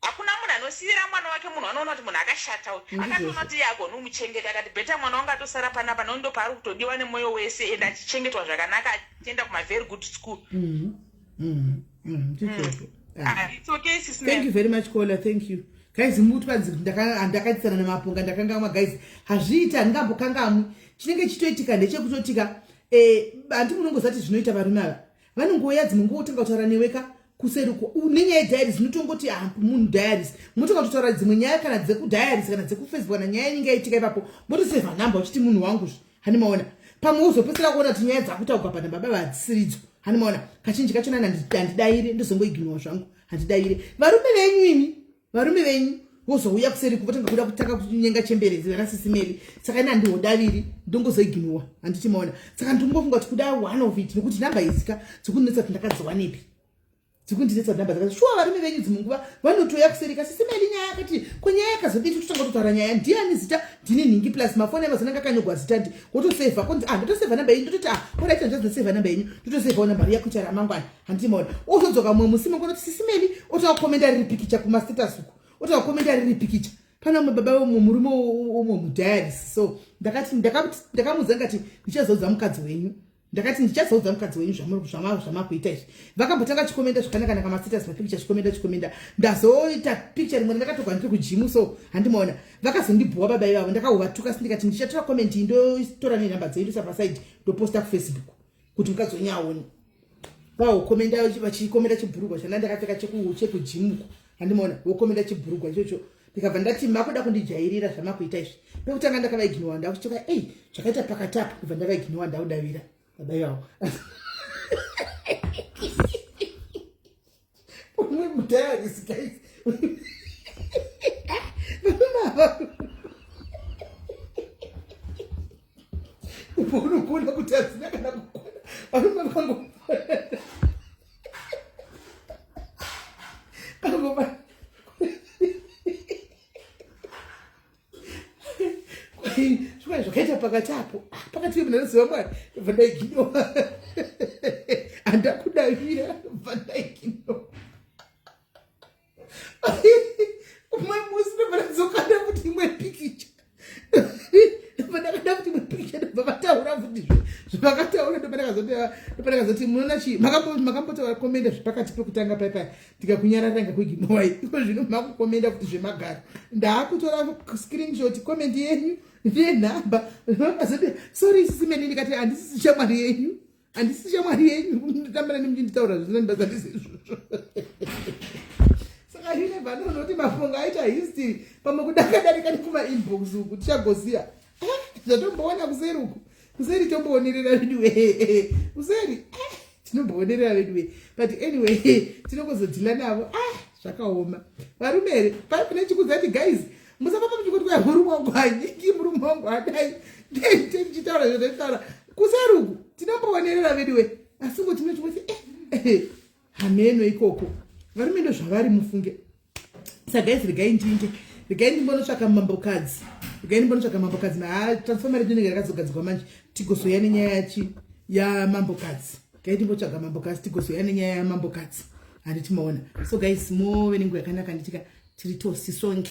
Hakuna munhu anosiyira mwana wake munhu anoona kuti munhu akashata uyu. Akatoona kuti iye agoni kumuchengeta, akati better mwana wangu atosara panapa, nokuti ndo paari kutodiwa nemwoyo wese, ende achichengetwa zvakanaka, achienda kumavery good school. Ndizvozvo. Ah. Ah, it's okay, sis. Thank you very much, Kola. Thank you. Guys, mutwanzi ndakatisana nemaponga, ndakangamwa. Guys, hazviiti, handingambokangamwi. Chinenge chitoitika ndechekutotika, handi munongozati zvinoita varume ava, vanongouya dzimwe nguva kutanga kutaura neweka kuseri uko nenyaya yediaries. Munotongoti, ah, munhu diaries, motanga kutotaura dzimwe nyaya, kana dzekudiaries kana dzekufacebook, kana nyaya inenge yaitika ipapo, motosevha nhamba uchiti munhu wangu zve. Hani maona, pamwe uzopedzisira kuona kuti nyaya dzakutaurwa pana baba vadzisiridzo. Hani maona, kazhinji kachona handidayire, ndozongoignowa zvangu, handidayire. Varume venyu imi, varume venyu vozouya kuseri kuvotanga kuda kutanga kunyenga chemberezi vana sisimeli. Saka ina handihodaviri, ndongozoignowa. Handiti maona? Saka ndingofunga kuti kuda one of it, nekuti nhamba idzika dzikundinetsa kuti ndakadziwanepi, dzikundinetsa nhamba dzakati. Shuwa, varume venyu dzimwe nguva vanotoya kusereka, sisimeli nyaya yakati ko, nyaya yakazodii? Totanga kutotaura nyaya, ndiani zita, ndini nhingi, plus mafoni amazananga akanyogwa zita, ndi wotosevha konzi, ah, ndotosevha namba yenyu, ndototi, ah, alright, ndozosevha namba yenyu, ndotosevhawo namba yakuita ramangwana. Handiti maona? Ozodzoka mumwe musi mangwana kuti sisimeli, otanga kukomenda riri pikicha kumastatus uku, otanga kukomenda riri pikicha pana umwe baba umwe murume umwe mudiaries. So ndakati ndakamuudza, ndikati ndichazoudza mukadzi wenyu, ndakati ndichazoudza mukadzi wenyu zvamakuita izvi. Vakambotanga chikomenda zvakanaka mastatus, mapikicha, chikomenda, chikomenda. Ndazoita picture rimwe randakatorwa ndiri kujimu. So handimaona, vakazondibhuwa baba ivavo, ndakauvatuka ndikati ndichatora comment iyi, ndotora nenhamba dzenyu, ndoisa pasaidi, ndoposta kufacebook kuti mukadzi wenyu aone. Vaokomenda, vachikomenda chibhurugwa chana ndakapfeka chekujimuko. Handimaona, vokomenda chibhurugwa ichocho. Ndikabva ndati makuda kundijairira zvamakuita izvi. Pekutanga ndakavaignowa, ndakuchitoka, ei, zvakaita pakati apo, ndibva ndavaignowa, ndaudavira baba ivavo. Umwe mudiaries, guys, varume ava unogona kuti hadzina kana kukwana. Varume vangu vangoma zvikwai zvakaita pakati apo. Ah, pakati pemunhu anoziva Mwari, ndobva ndaiginowa, handakudavira, ndobva ndaiginowa. Umwe musi ndobva ndadzoka ndafuti imwe pikicha, ndobva ndakada futi imwe pikicha, ndobva vataura futi zvavakataura. Ndobva ndakazoti munoona chii, makambotaura komenda zvepakati pekutanga paipai, ndikakunyarara, ngakuiginowai. Iko zvino makukomenda futi zvemagaro, ndaakutora screenshot comment yenyu nenhamba. Vakazoti sorry sisimeni, ndikati handisisi shamwari yenyu, handisi shamwari yenyu, nditambira nemuchinditaura zvisina basa ndizizvozvo. Saka you never know, nokuti mafunga aita history, pamwe kudakadarika nekumainbox uku, tichagoziya. Zvatomboona kuseri uku, kuseri tomboonerera vedu, kuseri tinomboonerera vedu. But anyway, tinongozodhila navo. Ah, zvakaoma, varume here? Pane chikudza kuti guys, musafamba muchikuti kwai murume wangu hanyiki, murume wangu adai, ndichitaura zvatachitaura kuseri uku, tinomboonerera veduwe. Asi ngo tinochingoti eh, hameno ikoko, varume ndo zvavari, mufunge. Saka guys, regai ndinde, regai ndimbonotsvaka mambokadzi, regai ndimbonotsvaka mambokadzi. Maa transformer redu inenge rakazogadzirwa manje, tigozoya nenyaya yachi yamambokadzi. Gai ndimbotsvaga mambokadzi, tigozoya nenyaya yamambokadzi. Handiti maona? So guys, move nenguva yakanaka. Nditika tiri tosisonge.